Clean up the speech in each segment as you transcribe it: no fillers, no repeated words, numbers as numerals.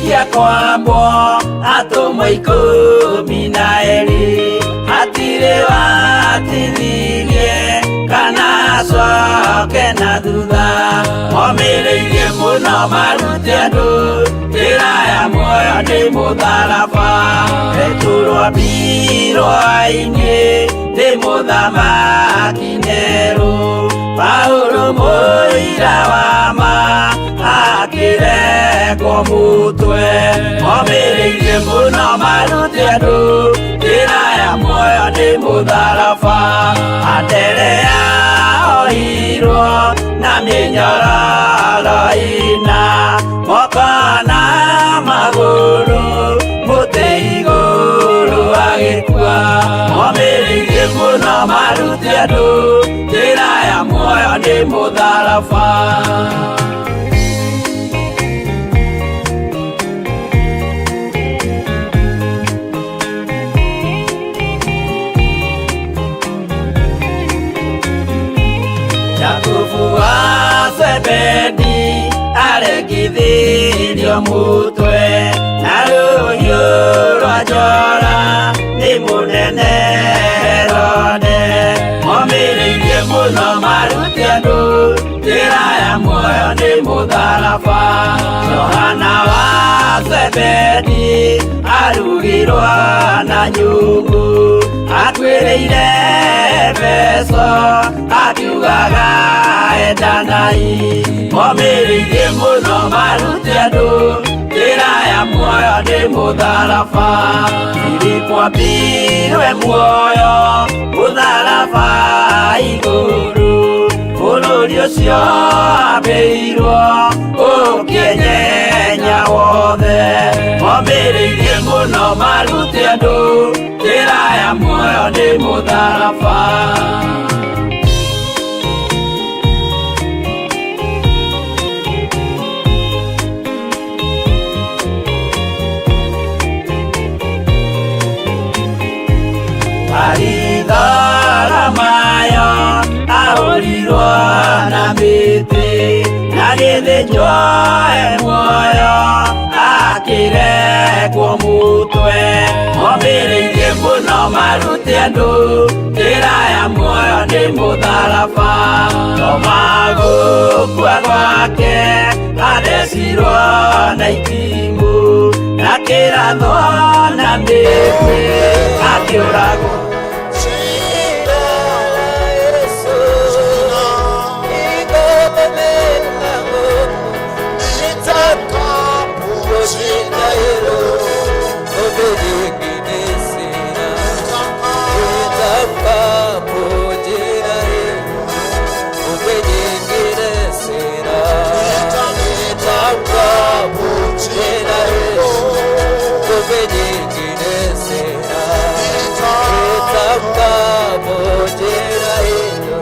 Marĩkia kwambwo atũmwo 12 hatirĩ watithirie kana acoke na thutha. Momĩrĩirie mũno marute andũ njĩra ya muoyo nĩ mũtharaba. Petero ambirwo ainĩ nĩ mũthamaki Nero. Paulo mũira wa ma akĩrekwo mũtwe. Momĩrĩirie mũno marute andũ njĩra ya muoyo nĩ mũtharaba. Anderea ohirwo na mĩnyororo ĩna moko na magũrũ mũtĩ igũrũ agĩkua. Momĩrĩirie mũno marute andũ njĩra ya muoyo nĩ mũtharaba. Jakubu wa Zebedi aregithirio mutwe na rũhiũ rwa njora nĩ mũnene Herode. Momĩrĩirie mũno marute andũ njĩra ya muoyo nĩ mũtharaba. Johana wa Zebedi arugirwo na nyungu akuĩrĩire Efeso akiugaga endanai. Momĩrĩirie mũno marute andũ njĩra ya muoyo nĩ mũtharaba. Filipo ambirwe muoyo mũtharaba igũrũ bũrũri ũcio ambĩirwo ũkĩenyenya wothe. Momĩrĩirie mũno marute andũ njĩra ya muoyo nĩ mũtharaba. Baritholomayo ahũrirwo na mĩtĩ na gĩthĩnjwo e muoyo akĩrekwo mũtwe. Momĩrĩirie mũno marute andũ njĩra ya muoyo nĩ mũtharaba. Toma gũkua gwake athecirwo na itimũ na kĩrathwo na mĩtĩ akĩũragwo. Jina la Yesu, ngome langu, nitamkapo jina hilo, ngome nyingine sina. Nitamkapo jina hilo, ngome nyingine sina. Nitamkapo jina hilo, ngome nyingine sina. Nitamkapo jina hilo,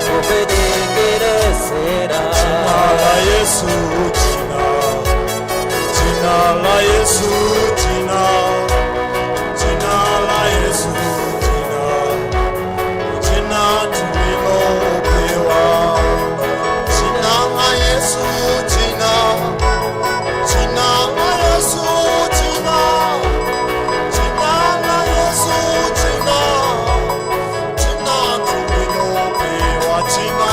ngome nyingine sina. Jina la Yesu, jina, jina la Yesu, jina, jina la Yesu, jina, jina tulilopewa. Jina la Yesu, jina, jina la Yesu, jina, jina la Yesu, jina, jina tulilopewa, jina,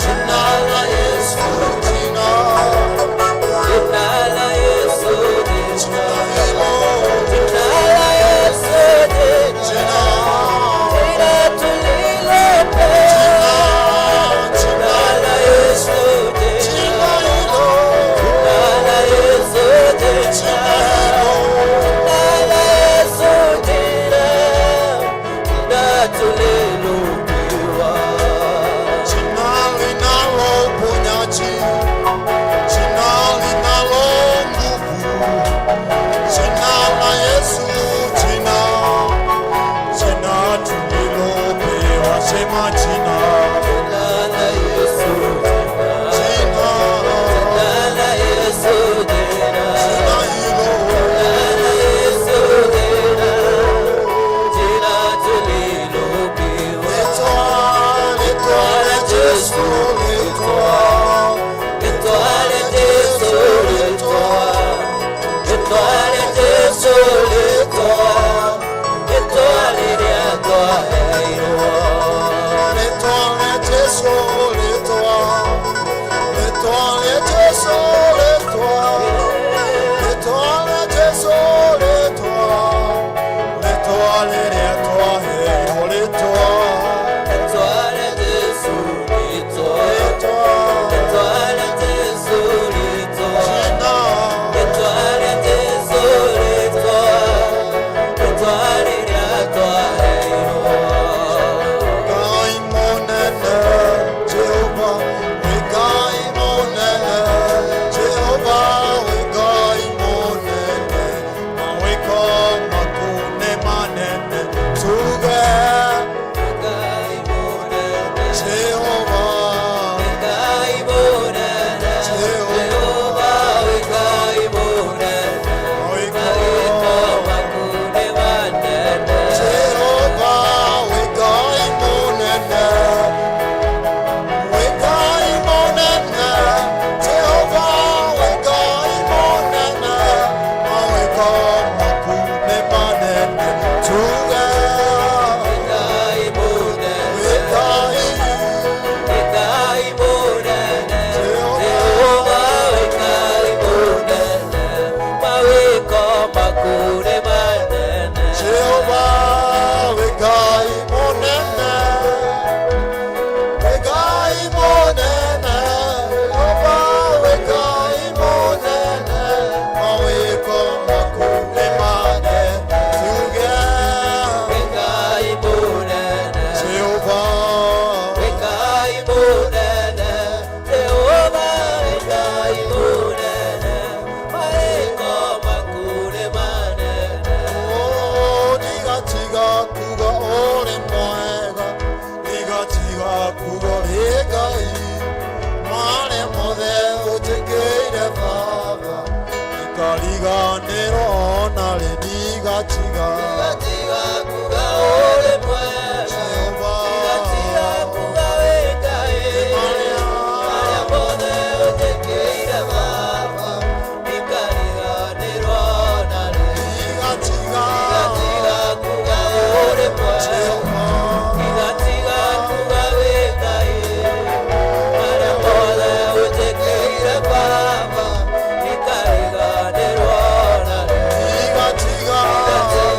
jina la Yesu, jina. Jina la Yesu, jina, Jina jina la Yesu, jina, jina tulilopewa. Jina la Yesu, jina, jina la Yesu, jina, jina la Yesu, jina, jina tulilopewa. Jina linalo uponyaji, jina linalo nguvu, jina la Yesu, jina, jina tulilopewa, sema jina, Jina la Yesu, jina, jina, jina la Yesu, jina. Jina hilo, Jina la Yesu, jina, jina tulilopewa. Litwa, litwa la Yesu, litwa, Litwa la Yesu, litwa, Tiga tiga Tiga kuga ũrĩ mwega. Jehova. Tiga tiga kuga wĩ Ngai. Marĩa mothe ũnjĩkĩire Baba, ndikariganĩrwo narĩ. Tiga tiga Tiga tiga kuga ũrĩ mwega. Jehova. Tiga tiga kuga wĩ Ngai. Marĩa mothe ũnjĩkĩire Baba, ndikariganĩrwo narĩ. Tiga tiga Tiga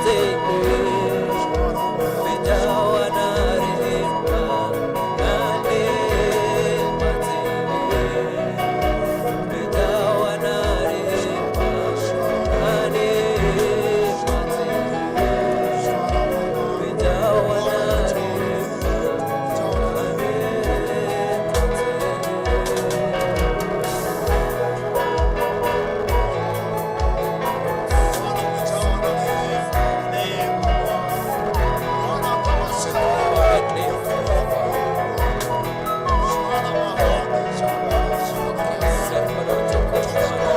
tele, umejawa na rehema na neema tele, umejawa na rehema na neema tele, umejawa na rehema na neema tele. Sifa na utukufu na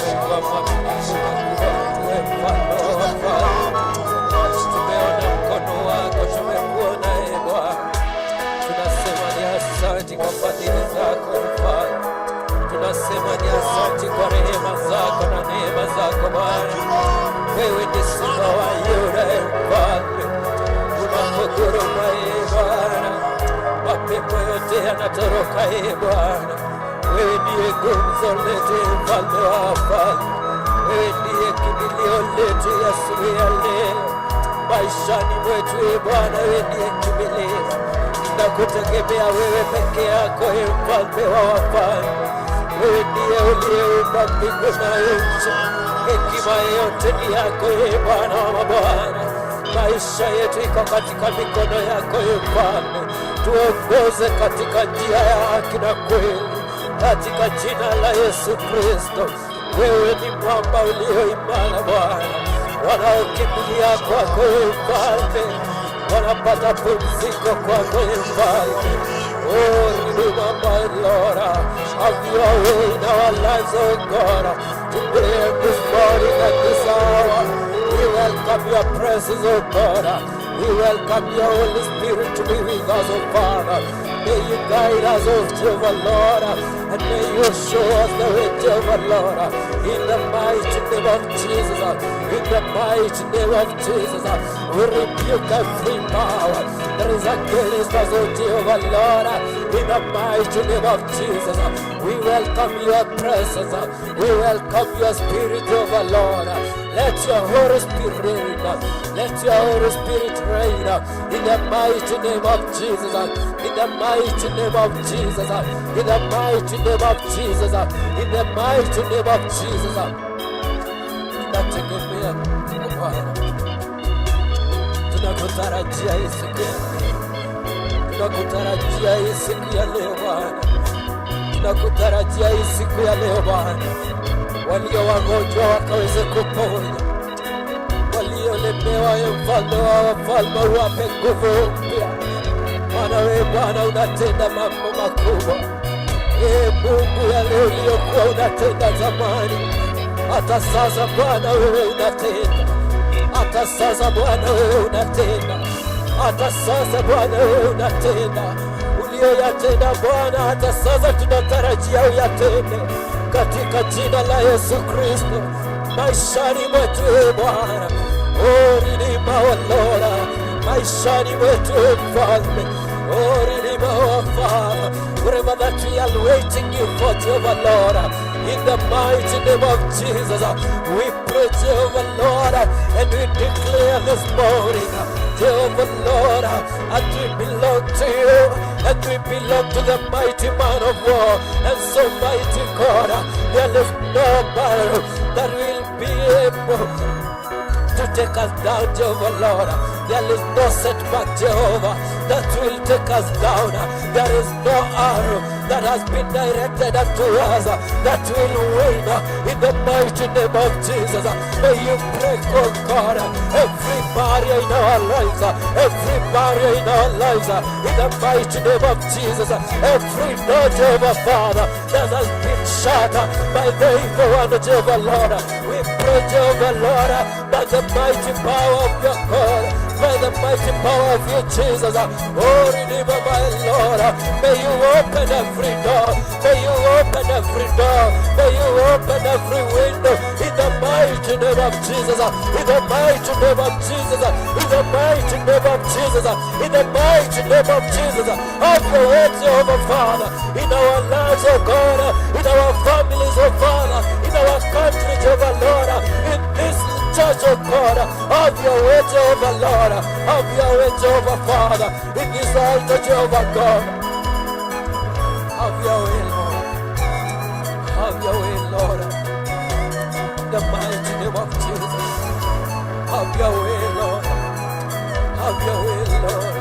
umekuwa mwaminifu na kuwa wewe mfalme wa wafalme. Tumeona mkono wako, tumekuona, e Bwana. Tunasema ni asante kwa fadhili zako, Mfalme. Tunasema ni asante kwa rehema zako na neema zako, Bwana. Wewe ni Simba wa Yuda, e Mfalme. Unapoguruma, e Bwana, mapepo yote yanatoroka, e Bwana. Wewe ndiye gumzo letu, e Mfalme wa wafalme. Wewe ndiye kimbilio letu ya siku ya leo maishani mwetu, e Bwana, wewe ndiye kimbilio. Tunakutegemea wewe peke yako, e Mfalme wa wafalme. Wewe ndiye uliyeumba mbingu na nchi, hekima yote ni yako, e Bwana wa mabwana. Maisha yetu iko katika mikono yako, e Mfalme. Tuongoze katika njia ya haki na kweli, katika jina la Yesu Kristo. Wewe ni mwamba ulio imara, Bwana. Wanaokimbilia kwako, e Mfalme, wanapata pumziko kwako, e Mfalme. Oh, Redeemer, my Lord, have your way in our lives, oh God. Today and this morning and this hour, we welcome your presence, oh God. We welcome your Holy Spirit to be with us, oh Father. May you guide us, oh Jehovah Lord, and may you show us the way, Jehovah Lord. In the mighty name of Jesus, in the mighty name of Jesus, we rebuke every power that is against us, oh Jehovah Lord. In the mighty name of Jesus, we welcome your presence. We welcome your spirit, Jehovah Lord. Let your Holy Spirit reign. Let your Holy Spirit reign in the mighty name of Jesus. In the mighty name of Jesus. In the mighty name of Jesus. In the mighty name of Jesus. Tunategemea Bwana, tunakutarajia hii siku ya leo, tunakutarajia hii siku ya leo, Bwana, tunakutarajia hii siku ya leo, Bwana. Walio wagonjwa wakaweze kuponya, waliolemewa, e Mfalme wa wafalme, uwape nguvu mpya, maana wewe Bwana unatenda mambo makubwa. Ee Mungu, yale uliyokuwa unatenda zamani, hata sasa, Bwana, wewe unatenda. Hata sasa, Bwana, wewe unatenda. Hata sasa, Bwana, wewe unatenda. Uliyoyatenda, Bwana, hata sasa tunatarajia uyatende katika jina la Yesu Kristo maishani mwetu, e Bwana. Oh, Redeemer, oh Lord, maishani mwetu, e Mfalme. Oh, Redeemer, oh Father, whatever that we are waiting you for, Jehovah Lord, in the mighty name of Jesus, we pray, Jehovah Lord, and we declare this morning, Jehovah Lord, and we belong to you, and we belong to the mighty man of war. And so, mighty God, there is no battle that will be able to take us down, Jehovah Lord. There is no setback, Jehovah, that will take us down. There is no arrow that has been directed unto us that will win in the mighty name of Jesus. May you break, oh God, every barrier in our lives, every barrier in our lives, in the mighty name of Jesus. Every door, Jehovah Father, that has been shut by the evil one, Jehovah Lord. We pray, Jehovah Lord, by the mighty power of your God, by the mighty power of your Jesus. Oh, Redeemer, my Lord, may you open every door, may you open every door, may you open every window in the mighty name of Jesus, in the mighty name of Jesus, in the mighty name of Jesus, in the mighty name of Jesus. Have your way, Jehovah Father, in our lives, oh God, in our families, oh Father, in our country, Jehovah Lord, in this church, oh God. Have your way, Jehovah Lord. Have your way, Jehovah Father. In this altar, Jehovah God. Have your way, Lord. Have your way, Lord. The mighty name of Jesus. Have your way, Lord. Have your way, Lord.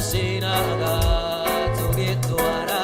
Twashiraga tugitwara.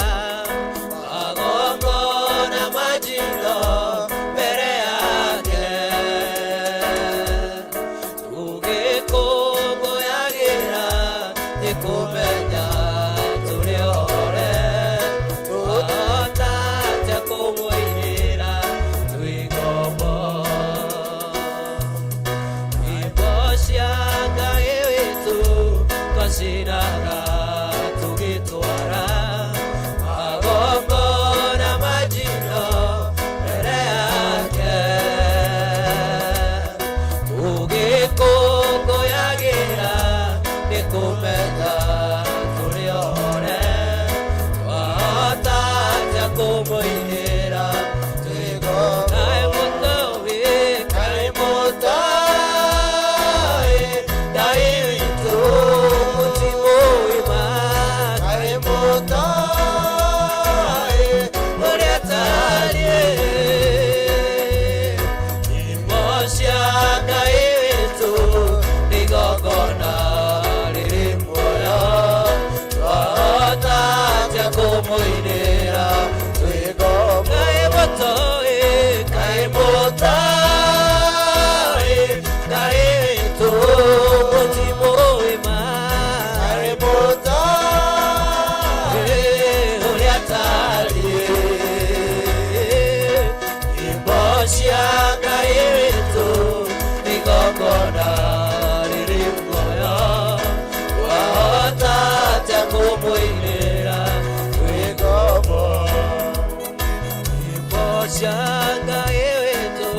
cia Ngai witũ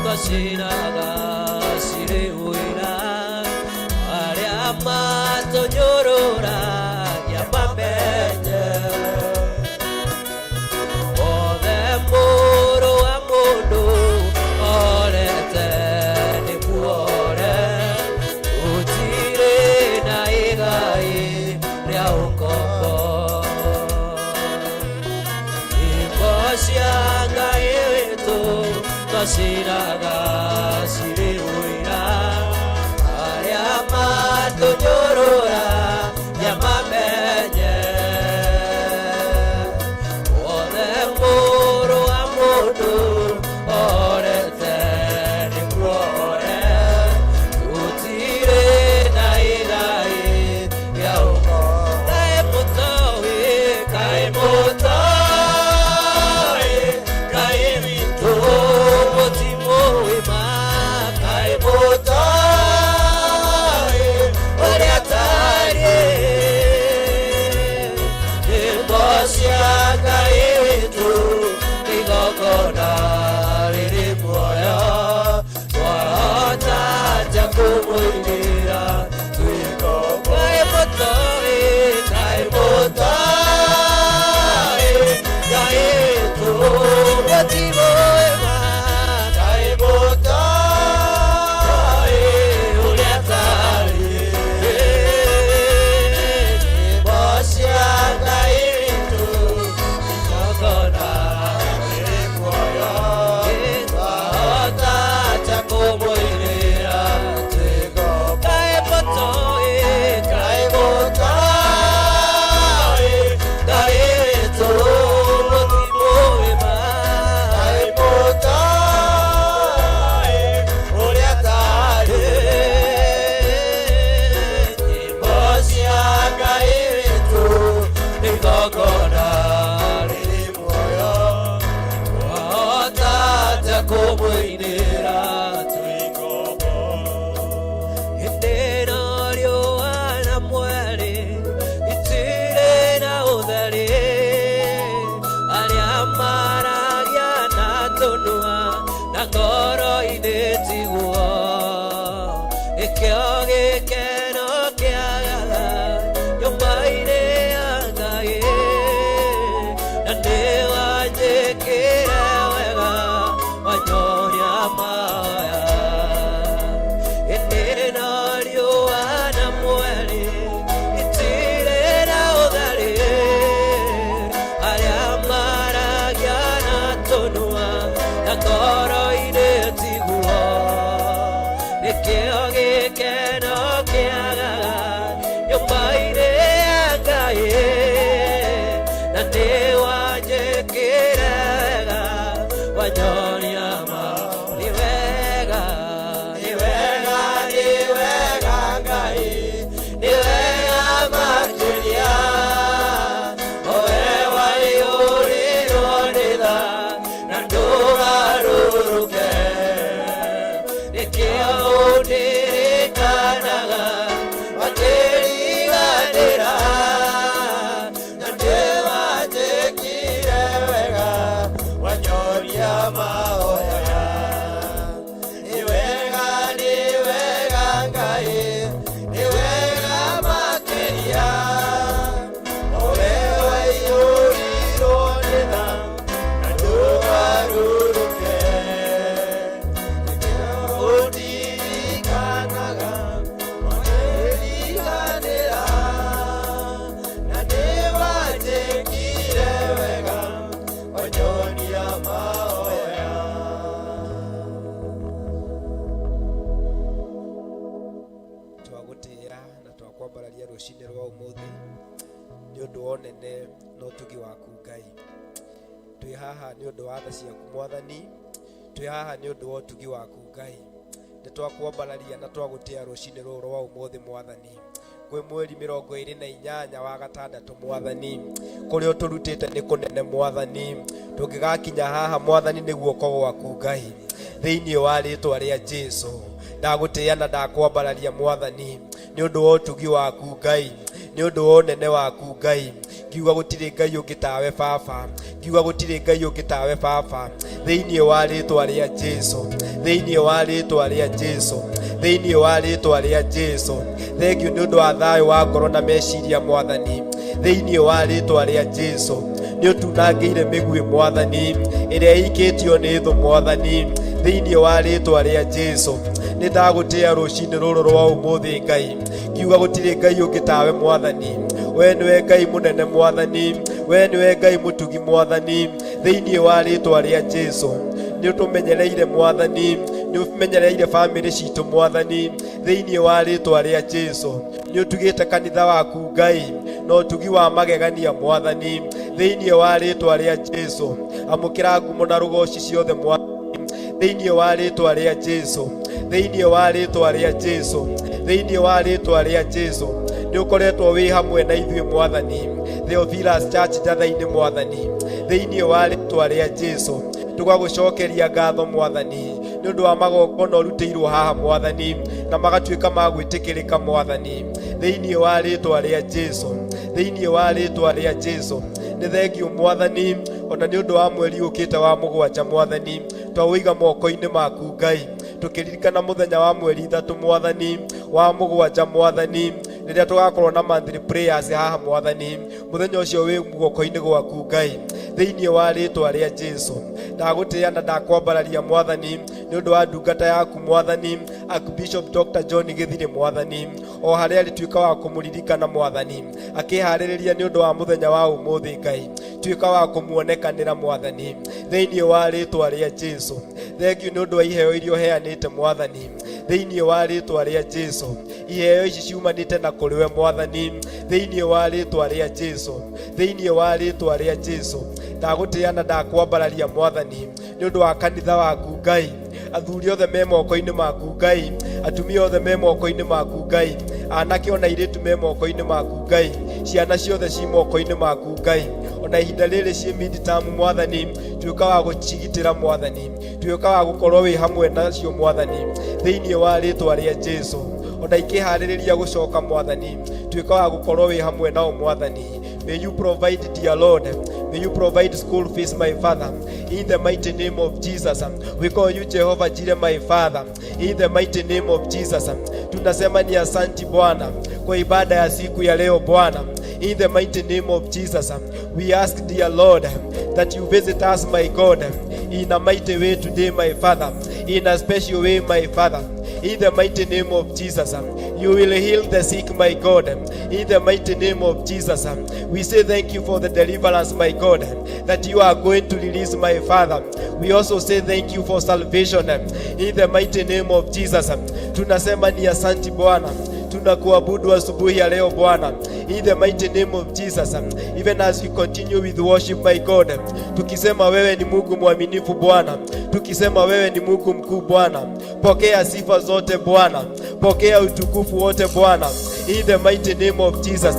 twacinaga cirĩ ũira, arĩa matũnyũrũragia mamenye othe mũrũ wa mũndũ orete nĩ muore, gũtirĩ na igai rĩa ũkombo. Nyĩmbo cia Ngai witũ twacinaga cirĩ ũira, arĩa matũnyũrũragia mamenye othe mũrũ wa mũndũ orete nĩ muore, gũtirĩ na igai rĩa ũkombo. Kaĩ mũtoĩ, kaĩ mũtoĩ Ngai witũ, mũtimũĩ ma, kaĩ mũtoĩ ũrĩa atariĩ. Nyĩmbo cia Ngai witũ igongona rĩrĩ muoyo, twahota atĩa kũmũinĩra twĩ ngombo? Kaĩ mũtoĩ, kaĩ mũtoĩ Ngai witũ, mũtimũĩ ma, kaĩ mũtoĩ ũrĩa atariĩ. Nyĩmbo cia Ngai witũ igongona rĩrĩ muoyo, twahota atĩa kũmũinĩra twĩ ngombo? Kaĩ mũtoĩ, kaĩ mũtoĩ Ngai witũ, mũtimũĩ ma, kaĩ mũtoĩ ũrĩa atariĩ. Nyĩmbo cia Ngai witũ igongona rĩrĩ muoyo, twahota atĩa kũmũinĩra twĩ ngombo? Hĩndĩ ĩno riũa na mweri itirĩ na ũtheri, arĩa maragia na tũnua na ngoro-inĩ tiguo, nĩkĩo gĩkeno kĩagaga nyũmba-inĩ ya Ngai, na nĩwanjĩkĩre wega wanyonia mahoya. Hĩndĩ ĩno riũa na mweri itirĩ na ũtheri, arĩa maragia na tũnua na ngoro-inĩ tiguo, nĩkĩo gĩkeno kĩagaga nyũmba-inĩ ya Ngai, na nĩwanjĩkĩre wega wanyonia ma. Nĩ wega, nĩ wega, nĩ wega Ngai, nĩ wega makĩria, owe waiyũrirwo nĩ tha na ndũgarũrũke, nĩkĩo ũndirikanaga wakĩriganĩra, na nĩwanjĩkire wega wanyonia mahoya. Nĩ wega, nĩ wega Ngai, nĩ wega makĩria, owe waiyũrirwo nĩ tha na ndũgarũrũke, nĩkĩo ũndirikanaga wakĩriganĩra, na nĩwanjĩkire wega wanyonia mahoya. Twagũtĩĩa na twakwambararia rũcinĩ rwa ũmũthĩ nĩ ũndũ wa ũnene na ũtugi waku Ngai. Twĩ haha nĩ ũndũ wa tha ciaku Mwathani, twĩ haha nĩ ũndũ wa ũtugi waku Ngai. Nĩ twakwambararia na twagũtĩĩa rũcinĩ rũrũ rwa ũmũthĩ Mwathani, kwĩ mweri 28 wa gatandatũ Mwathani, kũrĩa ũtũrutĩte nĩ kũnene Mwathani. Tũngĩgakinya haha Mwathani nĩ guoko gwaku Ngai. Thĩinĩ wa rĩtwa rĩa Jesu ndagũtĩĩa na ndakwambararia Mwathani, nĩ ũndũ wa ũtugi waku Ngai, nĩ ũndũ wa ũnene waku Ngai. Ngiuga gũtirĩ Ngai ũngĩ tawe Baba, ngiuga gũtirĩ Ngai ũngĩ tawe Baba, thĩinĩ wa rĩtwa rĩa Jesu, thĩinĩ wa rĩtwa rĩa Jesu, thĩinĩ wa rĩtwa rĩa Jesu. Thengiũ nĩ ũndũ wa thayũ wa ngoro na meciria Mwathani, thĩinĩ wa rĩtwa rĩa Jesu. Nĩ ũtunangĩire mĩguĩ Mwathani ĩrĩa ĩikĩtio nĩ thũ Mwathani, thĩinĩ wa rĩtwa rĩa Jesu. Nĩ ndagũtĩa rũcinĩ rũrũ rwa ũmũthĩ Ngai, ngiuga gũtirĩ Ngai ũngĩ tawe Mwathani. We nĩwe Ngai mũnene Mwathani, we nĩwe Ngai mũtugi Mwathani, thĩinĩ wa rĩtwa rĩa Jesu. Nĩ ũtũmenyereire Mwathani, nĩ ũmenyereire bamĩrĩ citũ Mwathani, thĩinĩ wa rĩtwa rĩa Jesu. Nĩ ũtugĩte kanitha waku Ngai na ũtugi wa magegania Mwathani, thĩinĩ wa rĩtwa rĩa Jesu. Amũkĩra ngumo na rũgoci ciothe Mwathani, thĩinĩ wa rĩtwa rĩa Jesu, thĩinĩ wa rĩtwa rĩa Jesu, thĩinĩ wa rĩtwa rĩa Jesu. Nĩ ũkoretwo wĩ hamwe na ithuĩ Mwathani, Theophilus Church Ndatha-inĩ Mwathani, thĩinĩ wa rĩtwa rĩa Jesu. Tũgagũcokeria ngatho Mwathani nĩ ũndũ wa magongona ũrutĩirwo haha Mwathani, na magatuĩka ma gwĩtĩkĩrĩka Mwathani, thĩinĩ wa rĩtwa rĩa Jesu, thĩinĩ wa rĩtwa rĩa Jesu. Nĩ thengiũ Mwathani ona nĩ ũndũ wa mweri ũkĩte wa mũgwanja Mwathani, twaũiga moko-inĩ maku Ngai, tũkĩririkana mũthenya wa mweri 3 Mwathani wa mũgwanja Mwathani, rĩrĩa tũgakorwo na monthly prayers haha Mwathani. Mũthenya ũcio wĩ guoko-inĩ gwaku Ngai, thĩinĩ wa rĩtwa rĩa Jesu. Ndagũtĩĩa na ndakwambararia Mwathani nĩ ũndũ wa ndungata yaku Mwathani, Archbishop Dr. John Githiri Mwathani, o harĩa arĩtuĩka wa kũmũririkana Mwathani, akĩharĩrĩria nĩ ũndũ wa mũthenya wa ũmũthĩ Ngai, tuĩka wa kũmuonekanĩra Mwathani, thĩinĩ wa rĩtwa rĩa Jesu. Thengiũ nĩ ũndũ wa iheo iria ũheanĩte Mwathani, thĩinĩ wa rĩtwa rĩa Jesu. Iheo ici ciumanĩte na kũrĩ we Mwathani, thĩinĩ wa rĩtwa rĩa Jesu, thĩinĩ wa rĩtwa rĩa Jesu. Ndagũtĩĩa na ndakwambararia Mwathani nĩ ũndũ wa kanitha waku Ngai, athuri othe me moko-inĩ maku Ngai, atumia othe me moko-inĩ maku Ngai, anake ona airĩtu me moko-inĩ maku Ngai, ciana ciothe ci moko-inĩ maku Ngai. Ona ihinda rĩrĩ ciĩ midterm Mwathani, tuĩka wa gũcigitĩra Mwathani, tuĩka wa gũkorwo wĩ hamwe nacio Mwathani, thĩinĩ wa rĩtwa rĩa Jesu. Ona ikĩharĩrĩria gũcoka Mwathani, tuĩka wa gũkorwo wĩ hamwe nao Mwathani. May you provide, dear Lord, may you provide school fees, my Father, in the mighty name of Jesus. We call you Jehovah Jireh, my Father, in the mighty name of Jesus. Tunasema ni asanti Bwana kwa ibada ya siku ya leo Bwana, in the mighty name of Jesus. We ask, dear Lord, that you visit us, my God, in a mighty way today, my Father, in a special way, my Father, in the mighty name of Jesus. You will heal the sick, my God, in the mighty name of Jesus. We say thank you for the deliverance, my God, that you are going to release, my Father. We also say thank you for salvation, in the mighty name of Jesus. Tunasema ni asanti Bwana, tunakuabudu asubuhi ya leo Bwana, in the mighty name of Jesus. Even as we continue with worship, my God, tukisema wewe ni Mungu mwaminifu Bwana, tukisema wewe ni Mungu mkuu Bwana, pokea sifa zote Bwana, pokea utukufu wote Bwana, in the mighty name of Jesus,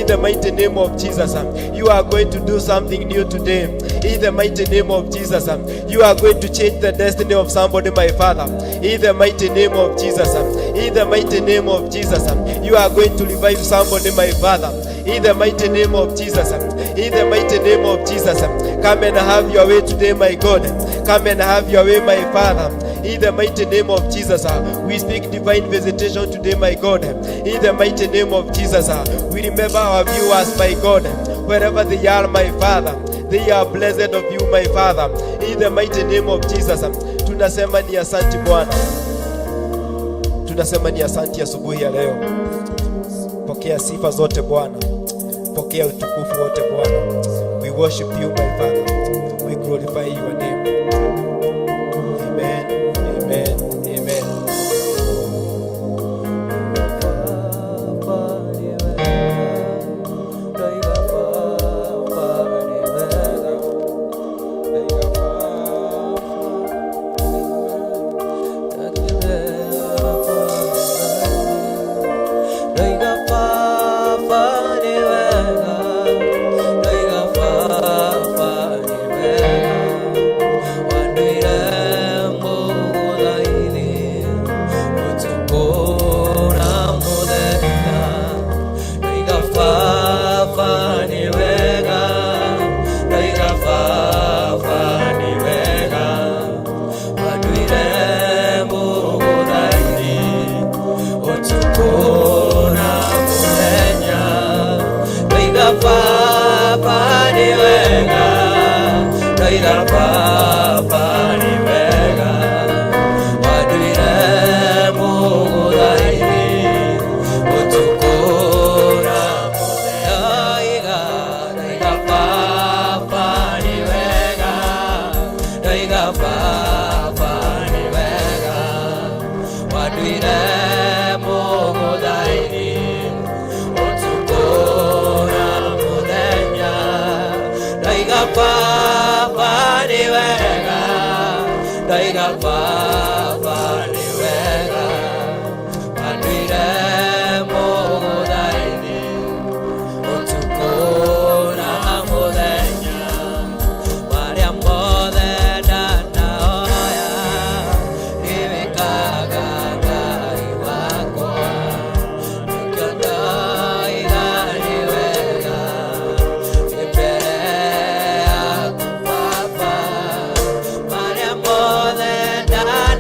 in the mighty name of Jesus. You are going to do something new today, in the mighty name of Jesus. You are going to change the destiny of somebody, my Father, in the mighty name of Jesus, in the mighty name of Jesus. You are going to revive somebody, my Father, in the mighty name of Jesus, in the mighty name of Jesus. Come and have your way today, my God. Come and have your way, my Father, in the mighty name of Jesus. We speak divine visitation today, my God, in the mighty name of Jesus. We remember our viewers, my God, wherever they are, my Father. They are blessed of you, my Father, in the mighty name of Jesus. Tunasema ni asanti Bwana, tunasema ni asanti asubuhi ya leo. Pokea sifa zote Bwana, pokea utukufu wote Bwana. We worship you, my Father. We glorify your name. Amen, amen, amen. Baba ni wega. Ndoiga Baba nĩ wega, wanduire mũgũthairi ũtukũ na mũthenya. Ndoiga Baba nĩ wega, ndoiga Baba nĩ wega, wanduire mũgũthairi ũtukũ na mũthenya. Marĩa mothe ndanahoya nĩwĩkaga, Ngai wakwa, nĩkĩo ndoiga nĩ wega nĩ mbere yaku Baba. Marĩa mothe ndanahoya.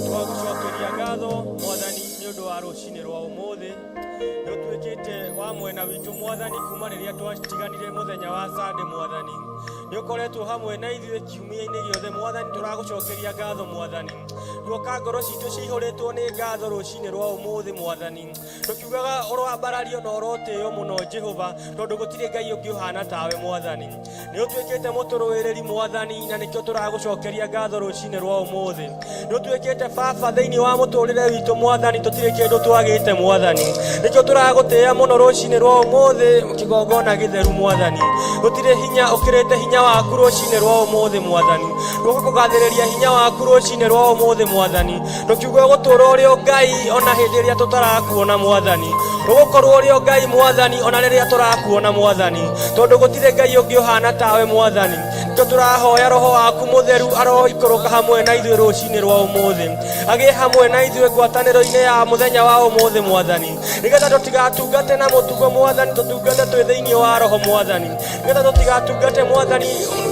Twagũcokeria ngatho mwathani nĩ ũndũ wa rũcinĩ rwa ũmũthĩ. Nĩ ũtuĩkĩte wa mwena witũ mwathani kuma rĩrĩa twatiganire mũthenya wa Sunday mwathani. Nĩ ũkoretwo hamwe na ithuĩ kiumia-inĩ gĩothe mwathani, tũragũcokeria ngatho mwathani. Tuoka ngoro citũ cihũrĩtwo nĩ ngatho rũcinĩ rwa ũmũthĩ mwathani, tũkiugaga ũroambarario na ũrotĩo mũno Jehova, tondũ gũtirĩ Ngai ũngĩ ũhana tawe mwathani. Nĩ ũtuĩkĩte mũtũrũĩrĩri mwathani, na nĩkĩo tũragũcokeria ngatho rũcinĩ rwa ũmũthĩ. Nĩ ũtuĩkĩte baba thĩinĩ wa mũtũrĩre witũ mwathani, tũtirĩ kĩndũ twagĩte mwathani, nĩkĩo tũragũtĩĩa mũno rũcinĩ rwa ũmũthĩ kĩgongona gĩtheru mwathani. Gũtirĩ hinya ũkĩrĩte hinya waku rũcinĩ rwa ũmũthĩ mwathani. Tũgoka kũgathĩrĩria hinya waku rũcinĩ rwa ũmũthĩ mwathani, tũkiuga ũgũtũũra ũrĩ o Ngai ona hĩndĩ ĩrĩa tũtarakuona mwathani, ũgũkorwo ũrĩ o Ngai mwathani ona rĩrĩa tũrakuona mwathani, tondũ gũtirĩ Ngai ũngĩ ũhana tawe mwathani. Nĩkĩo tũrahoya roho waku mũtheru aroikũrũka hamwe na ithuĩ rũcinĩ rwa ũmũthĩ, agĩe hamwe na ithuĩ ngwatanĩro-inĩ ya mũthenya wa ũmũthĩ mwathani, nĩgetha tũtigatungate na mũtugo mwathani, tũtungate twĩ thĩinĩ wa roho mwathani, nĩgetha tũtigatungate mwathani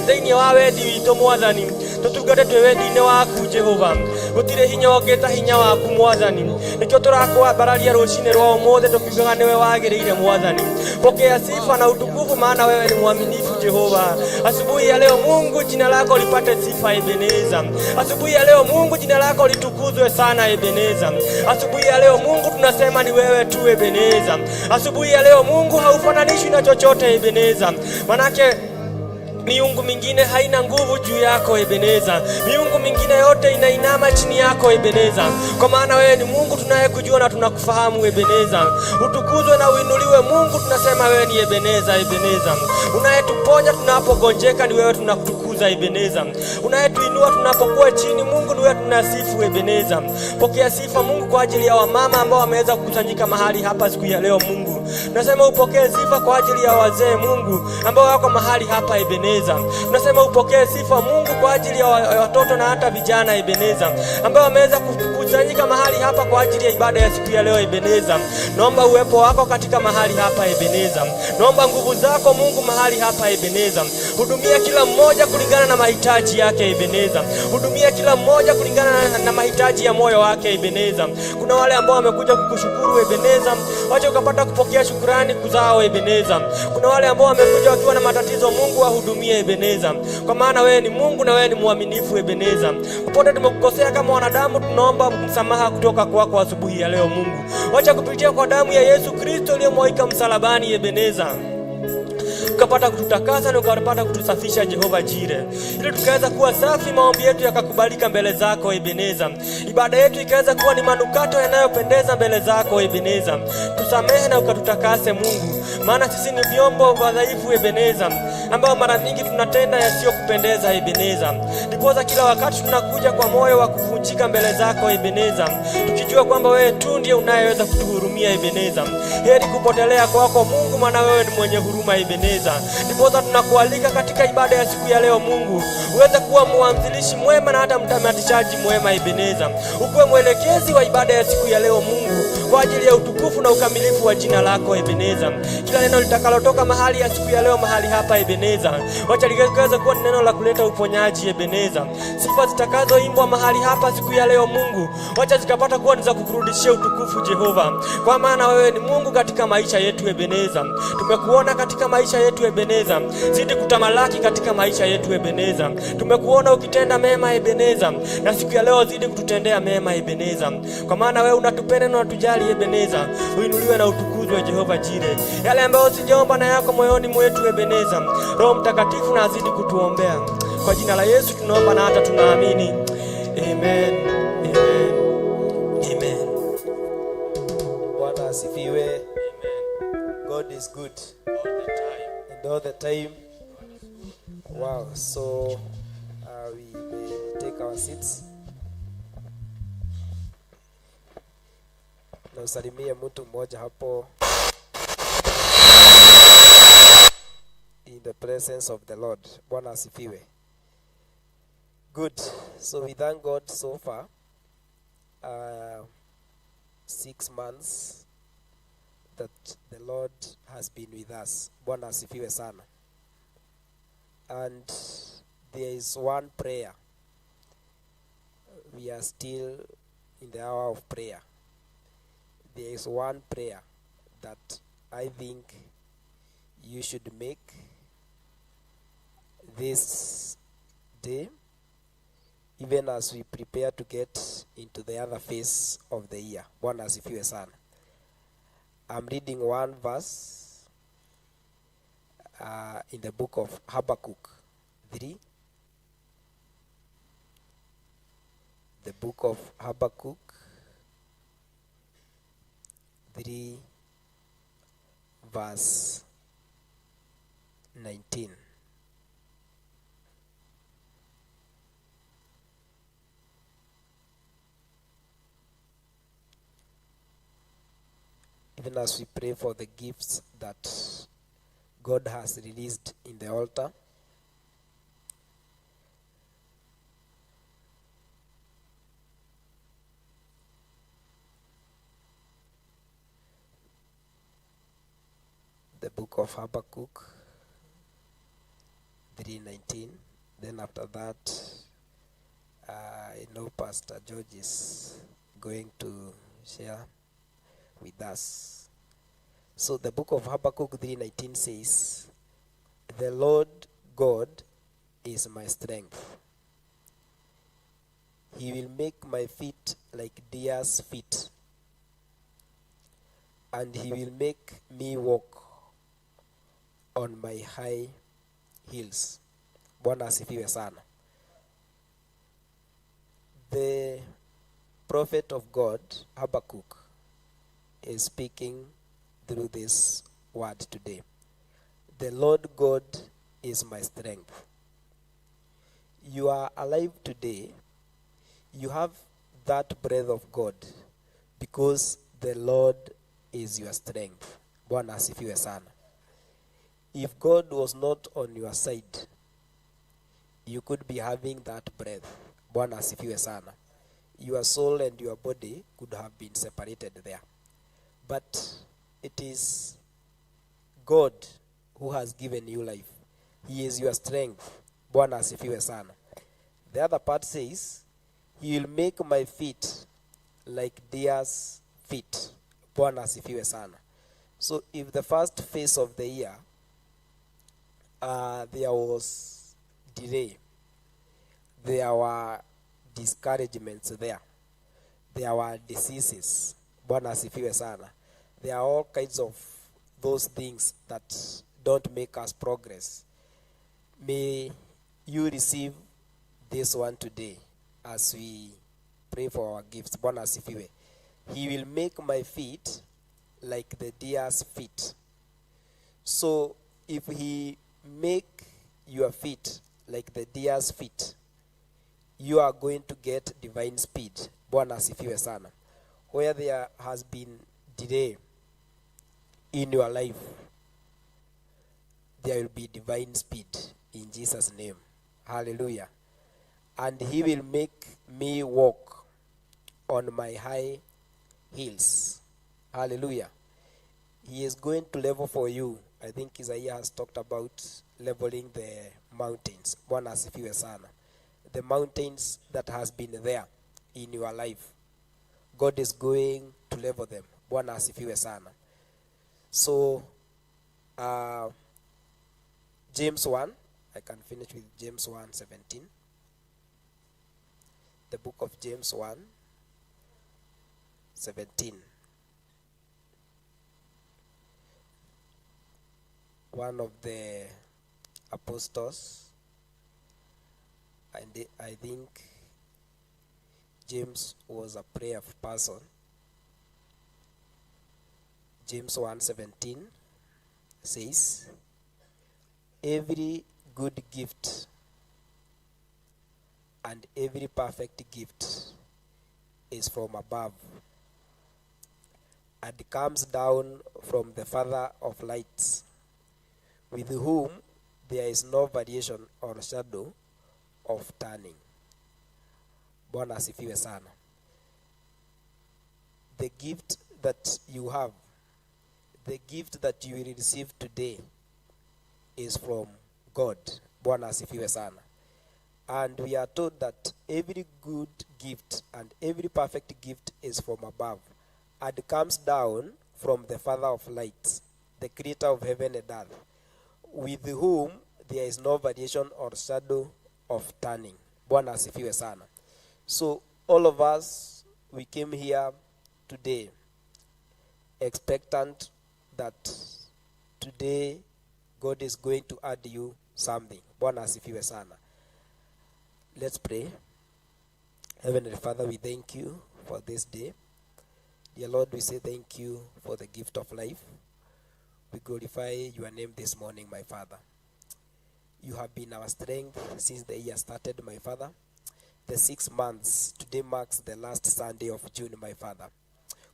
thĩinĩ wa wendi witũ mwathani, tũtungate twĩ wendi-inĩ waku Jehova. Gũtirĩ hinya ũngĩ ta hinya waku mwathani, nĩkĩo tũrakwambararia rũcinĩ rwa ũmũthĩ tũkiugaga nĩwe wagĩrĩire mwathani. Pokea sifa na utukufu, maana wewe ni mwaminifu Jehova. Asubuhi ya leo Mungu, jina lako lipate sifa Ebeneza. Asubuhi ya leo Mungu, jina lako litukuzwe sana Ebeneza. Asubuhi ya leo Mungu, tunasema ni wewe tu Ebeneza. Asubuhi ya leo Mungu, haufananishwi na chochote Ebeneza, manake miungu mingine haina nguvu juu yako Ebeneza. Miungu mingine yote inainama chini yako Ebeneza, kwa maana wewe ni Mungu tunayekujua na tunakufahamu Ebeneza. Utukuzwe na uinuliwe Mungu, tunasema wewe ni Ebeneza, Ebeneza unayetuponya tunapogonjeka, ni wewe tunakutukuza. tunakutukuza Ebeneza. Unayetuinua tunapokuwa chini, Mungu ni wewe tunasifu Ebeneza. Pokea sifa Mungu kwa ajili ya wamama ambao wameweza kukusanyika mahali hapa siku ya leo Mungu. Tunasema upokee sifa kwa ajili ya wazee Mungu ambao wako mahali hapa Ebeneza. Tunasema upokee sifa Mungu kwa ajili ya watoto na hata vijana Ebeneza ambao wameweza kukusanyika mahali hapa kwa ajili ya ibada ya siku ya leo Ebeneza. Naomba uwepo wako katika mahali hapa Ebeneza. Naomba nguvu zako Mungu mahali hapa Ebeneza. Hudumia kila mmoja kulingana na mahitaji yake Ebeneza. Hudumia kila mmoja kulingana na mahitaji ya moyo wake Ebeneza. Kuna wale ambao wamekuja kukushukuru Ebeneza, wacha ukapata kupokea shukrani kuzao Ebeneza. Kuna wale ambao wamekuja wakiwa na matatizo, Mungu wahudumie Ebeneza, kwa maana wewe ni Mungu na wewe ni mwaminifu Ebeneza. Popote tumekukosea kama wanadamu, tunaomba msamaha kutoka kwako asubuhi ya leo Mungu. Wacha kupitia kwa damu ya Yesu Kristo iliyomwagika msalabani Ebeneza, ukapata kututakasa na ukapata kutusafisha Jehova Jire, ili tukaweza kuwa safi, maombi yetu yakakubalika mbele zako Ebeneza, ibada yetu ikaweza kuwa ni manukato yanayopendeza mbele zako Ebeneza. Tusamehe na ukatutakase Mungu, maana sisi ni vyombo wadhaifu Ebeneza, ambao mara nyingi tunatenda yasiyokupendeza Ebeneza. Ndiposa kila wakati tunakuja kwa moyo wa kuvunjika mbele zako Ebeneza, tukijua kwamba wewe tu ndiye unayeweza kutuhurumia Ebeneza. Heri kupotelea kwako Mungu, maana wewe ni mwenye huruma Ebeneza. Ndiposa tunakualika katika ibada ya siku ya leo Mungu, uweze kuwa mwanzilishi mwema na hata mtamatishaji mwema Ebeneza, ukuwe mwelekezi wa ibada ya siku ya leo Mungu, kwa ajili ya utukufu na ukamilifu wa jina lako Ebeneza. Kila neno litakalotoka mahali ya siku ya leo mahali hapa Ebeneza, wacha likaweze kuwa ni neno la kuleta uponyaji Ebeneza. Sifa zitakazoimbwa mahali hapa siku ya leo Mungu, wacha zikapata kuwa ni za kukurudishia utukufu Jehova, kwa maana wewe ni Mungu katika maisha yetu Ebeneza. Tumekuona katika maisha yetu Ebeneza, zidi kutamalaki katika maisha yetu Ebeneza. Tumekuona ukitenda mema Ebeneza, na siku ya leo zidi kututendea mema Ebeneza, kwa maana wewe unatupenda na unatujali Ebeneza. Uinuliwe na utukuzwe Jehova Jire. Yale ambayo sijaomba na yako moyoni mwetu Ebeneza, Roho Mtakatifu na azidi kutuombea. Kwa jina la Yesu tunaomba na hata tunaamini. Amen. Amen. Amen. Bwana asifiwe. God is good and all the time. Wow. So we may take our seats. Na usalimie mtu mmoja hapo in the presence of the Lord. Bwana asifiwe. Good. So we thank God so far. 6 months that the Lord has been with us. Bwana asifiwe sana. And there is one prayer. We are still in the hour of prayer. There is one prayer that I think you should make this day, even as we prepare to get into the other phase of the year. Bwana asifiwe sana. I'm reading one verse in the book of Habakkuk 3. The book of Habakkuk 3 verse 19. Even as we pray for the gifts that God has released in the altar, the book of Habakkuk 3:19. Then after that, I know Pastor George is going to share with us. So the book of Habakkuk 3:19 says, The Lord God is my strength. He will make my feet like deer's feet, and he will make me walk on my high heels. Bwana asifiwe sana. The prophet of God, Habakkuk, is speaking through this word today. The Lord God is my strength. You are alive today. You have that breath of God because the Lord is your strength. Bwana asifiwe sana. If God was not on your side, you could be having that breath. Bwana asifiwe sana. Your soul and your body could have been separated there. But it is God who has given you life. He is your strength. Bwana asifiwe sana. The other part says, He will make my feet like deer's feet. Bwana asifiwe sana. So if the first phase of the year there was delay, there were discouragements there, there were diseases. Bwana asifiwe sana. There are all kinds of those things that don't make us progress. May you receive this one today as we pray for our gifts. Bwana asifiwe. He will make my feet like the deer's feet. So if he make your feet like the deer's feet, you are going to get divine speed. Bwana asifiwe sana. Where there has been delay in your life, there will be divine speed in Jesus' name. Hallelujah. And he will make me walk on my high heels. Hallelujah. He is going to level for you. I think Isaiah has talked about leveling the mountains. Bwana asifiwe sana. The mountains that has been there in your life, God is going to level them. Bwana asifiwe sana. So, James 1, I can finish with James 1:17. The book of James 1:17. One of the apostles, and I think James was a prayer person. James 1:17 says, every good gift and every perfect gift is from above and comes down from the Father of lights, with whom there is no variation or shadow of turning. Bwana asifiwe sana. The gift that you have, the gift that you will receive today is from God. Bwana asifiwe sana. And we are told that every good gift and every perfect gift is from above and comes down from the Father of lights, the creator of heaven and earth, with whom there is no variation or shadow of turning. Bwana asifiwe sana. So all of us, we came here today expectant that today God is going to add you something. Bwana asifiwe sana. Let's pray. Heavenly Father, we thank you for this day. Dear Lord, we say thank you for the gift of life. We glorify your name this morning, my Father. You have been our strength since the year started, my Father. The 6 months, today marks the last Sunday of June, my Father.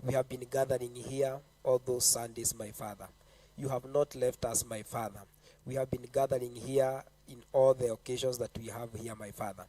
We have been gathering here all those Sundays, my Father. You have not left us, my Father. We have been gathering here in all the occasions that we have here, my Father.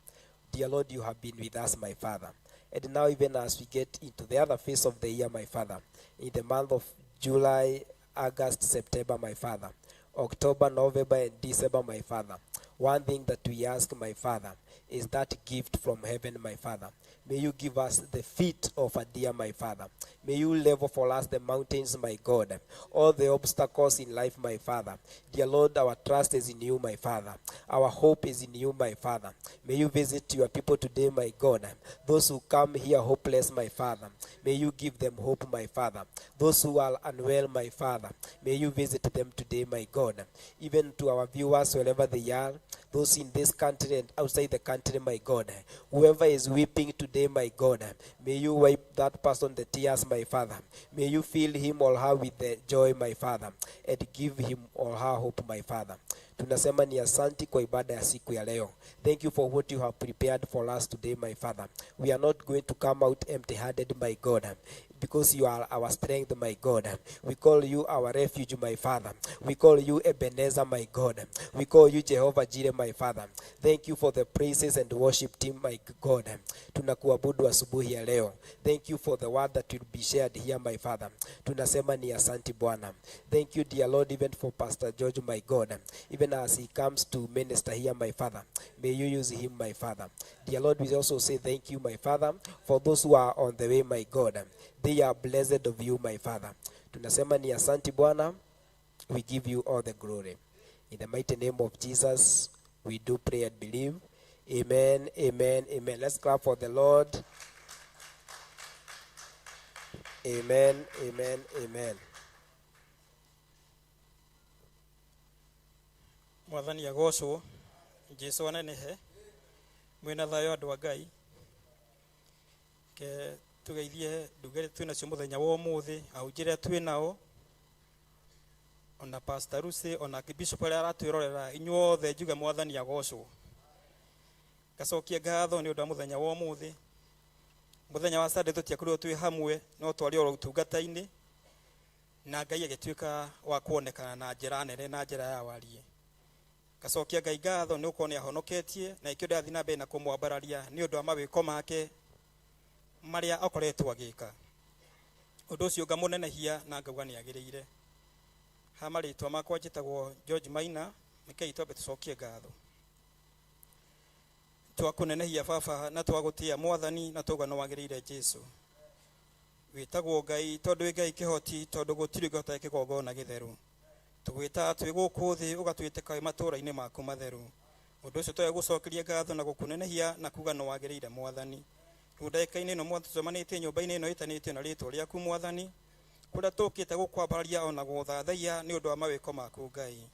Dear Lord, you have been with us, my Father. And now, even as we get into the other phase of the year, my Father, in the month of July, August, September, my Father, October, November, and December, my Father, one thing that we ask, my Father, is that gift from heaven, my Father. May you give us the feet of a deer, my Father. May you level for us the mountains, my God. All the obstacles in life, my Father. Dear Lord, our trust is in you, my Father. Our hope is in you, my Father. May you visit your people today, my God. Those who come here hopeless, my Father, may you give them hope, my Father. Those who are unwell, my Father, may you visit them today, my God. Even to our viewers, wherever they are, those in this country and outside the country, my God. Whoever is weeping today, my God, may you wipe that person the tears, my Father. May you fill him or her with the joy, my Father, and give him or her hope, my Father. Tunasema ni asanti kwa ibada ya siku ya leo. Thank you for what you have prepared for us today, my Father. We are not going to come out empty-handed, my God, because you are our strength, my God. We call you our refuge, my Father. We call you Ebenezer, my God. We call you Jehovah Jireh, my Father. Thank you for the praises and worship team, my God. Tunakuabudu asubuhi ya leo. Thank you for the word that will be shared here, my Father. Tunasema ni asanti Bwana. Thank you, dear Lord, even for Pastor George, my God. Even as he comes to minister here, my Father, may you use him, my Father. Dear Lord, we also say thank you, my Father, for those who are on the way, my God. They are blessed of you, my Father. Tunasema ni asanti Bwana. We give you all the glory. In the mighty name of Jesus, we do pray and believe. Amen, amen, amen. Let's clap for the Lord. Amen, amen, amen. Mwathani agocwo, Jesu anenehe, mwina thayo andu a Ngai. Ke tugeithie ndungere twĩ nacio mũthenya wa ũmũthĩ, ahunjia twĩ nao, ona Pastor Lucy, ona Bishop arĩa aratwĩrorera, inyuothe njuge Mwathani agocwo. Ngacokia ngatho nĩ ũndũ wa mũthenya wa ũmũthĩ. Mũthenya wa Sunday tũtiakorirwo twĩ hamwe, no twarĩ oro ũtungata-inĩ, na Ngai agĩtuĩka wa kuonekana na njĩra nene na njĩra ya wariĩ. Ngacokia Ngai ngatho nĩ gũkorwo nĩ ahonoketie, na ikĩo ndĩrathiĩ na mbere na kũmwambararia nĩ ũndũ wa mawĩko make marĩa akoretwo agĩka. Ũndũ ũcio ngamũnenehia na ngauga nĩ agĩrĩire. Ha marĩtwa makwa njĩtagwo George Maina, rekei twambe tũcokie ngatho. Twakũnenehia Baba na twagũtĩa Mwathani na twauga nĩ wagĩrĩire Jesu. Wĩtagwo Ngai tondũ wĩ Ngai kĩhoti, tondũ gũtirĩ ũngĩ ũtarĩ kĩgongona gĩtheru. Tũgwĩtaga twĩ gũkũ thĩ ũgatwĩtĩka wĩ matũũra-inĩ maku matheru. Ũndũ ũcio twagũcokeria ngatho na gũkũnenehia na kuga nĩ wagĩrĩire Mwathani. Rĩu ndagĩka-inĩ ĩno Mwathani tũcemanĩtie nyũmba-inĩ ĩno ĩtanĩtio na rĩtwa rĩaku Mwathani, kũrĩa tũkĩte gũkwambararia ona gũgũthathaiya nĩ ũndũ wa mawĩko maku Ngai.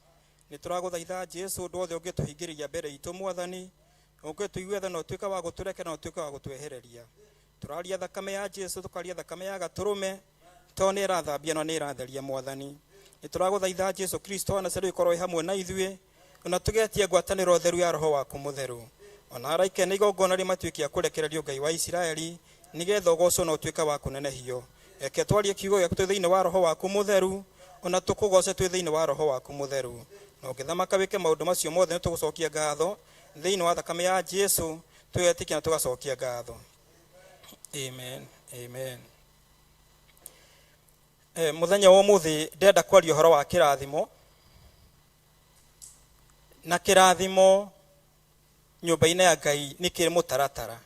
Nĩ tũragũthaitha Jesu ũndũ wothe ũngĩtũhingĩrĩria mbere itũ Mwathani, ũngĩtũiguĩra tha na ũtuĩke wa gũtũrekera na ũtuĩke wa gũtwehereria. Tũraria thakame ya Jesu, tũkaria thakame ya gatũrũme, tondũ nĩ ĩrathambia na nĩ ĩratheria Mwathani. Nĩ tũragũthaitha Jesu Kristo wa Nazarethi ũkorwo wĩ hamwe na ithuĩ, ona tũgetie ngwatanĩro theru ya Roho waku mũtheru. Ona araika na igongona rĩ matuĩke a kũrekererio Ngai wa Isiraeli, nĩgetha ũgocwo na ũtuĩke wa kũnenehio. Reke twarie kiugo gĩaku twĩ thĩinĩ wa Roho waku mũtheru, ona tũkũgoce twĩ thĩinĩ wa Roho waku mũtheru. Na ũngĩthamaka wĩke maũndũ macio mothe, nĩ tũgũcokia ngatho thĩinĩ wa thakame ya Jesu, twĩgetĩkia na tũgacokia ngatho. Amen, amen. Mũthenya wa ũmũthĩ ndĩrenda kwaria ũhoro wa kĩrathimo, na kĩrathimo nyũmba-inĩ ya Ngai nĩ kĩrĩ mũtaratara.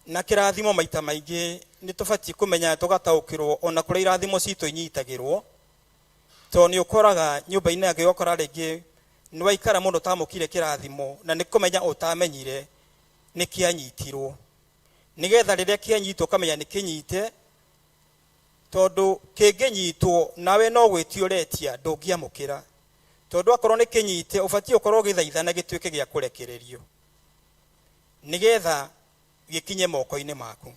Na kĩrathimo maita maingĩ nĩ tũbatiĩ kũmenya tũgataũkĩrwo ona kũrĩa irathimo citũ inyitagĩrwo, tondũ nĩ ũkoraga nyũmba-inĩ ya Ngai ũgakora rĩngĩ nĩ waikara mũno ũtamũkire kĩrathimo, na nĩ kũmenya ũtamenyire nĩ kĩanyitirwo, nĩgetha rĩrĩa kĩanyitwo ũkamenya nĩ kĩnyite, tondũ kĩngĩnyitwo nawe no gwĩtia ũretia ndũngĩamũkĩra, tondũ akorwo nĩ kĩnyite ũbatiĩ ũkorwo ũgĩthaithana gĩtuĩke gĩa kũrekererio nĩgetha gĩkinye moko-inĩ maku.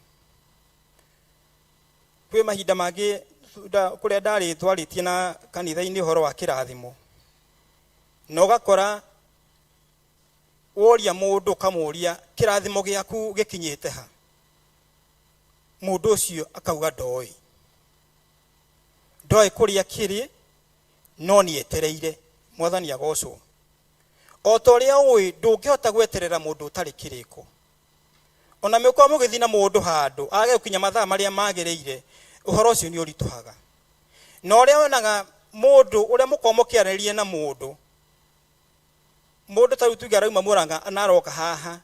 Kwĩ mahinda mangĩ kũrĩa ndarĩ twarĩtie na kanitha-inĩ ũhoro wa kĩrathimo, na ũgakora woria mũndũ ũkamũria kĩrathimo gĩaku gĩkinyĩte ha, mũndũ ũcio akauga ndoĩ, ndoĩ kũrĩa kĩrĩ, no nĩ etereire. Mwathani agocwo. O ta ũrĩa ũĩ ndũngĩhota gweterera mũndũ ũtarĩ kĩrĩko. Ona mĩkorwo mũgĩthiĩ na mũndũ handũ age gũkinya mathaa marĩa magĩrĩire, ũhoro ũcio nĩ ũritũhaga. Na ũrĩa wonaga mũndũ ũrĩa mũkorwo mũkĩaranĩria na mũndũ, mũndũ ta rĩu tuge arauma Mũrang'a na aroka haha,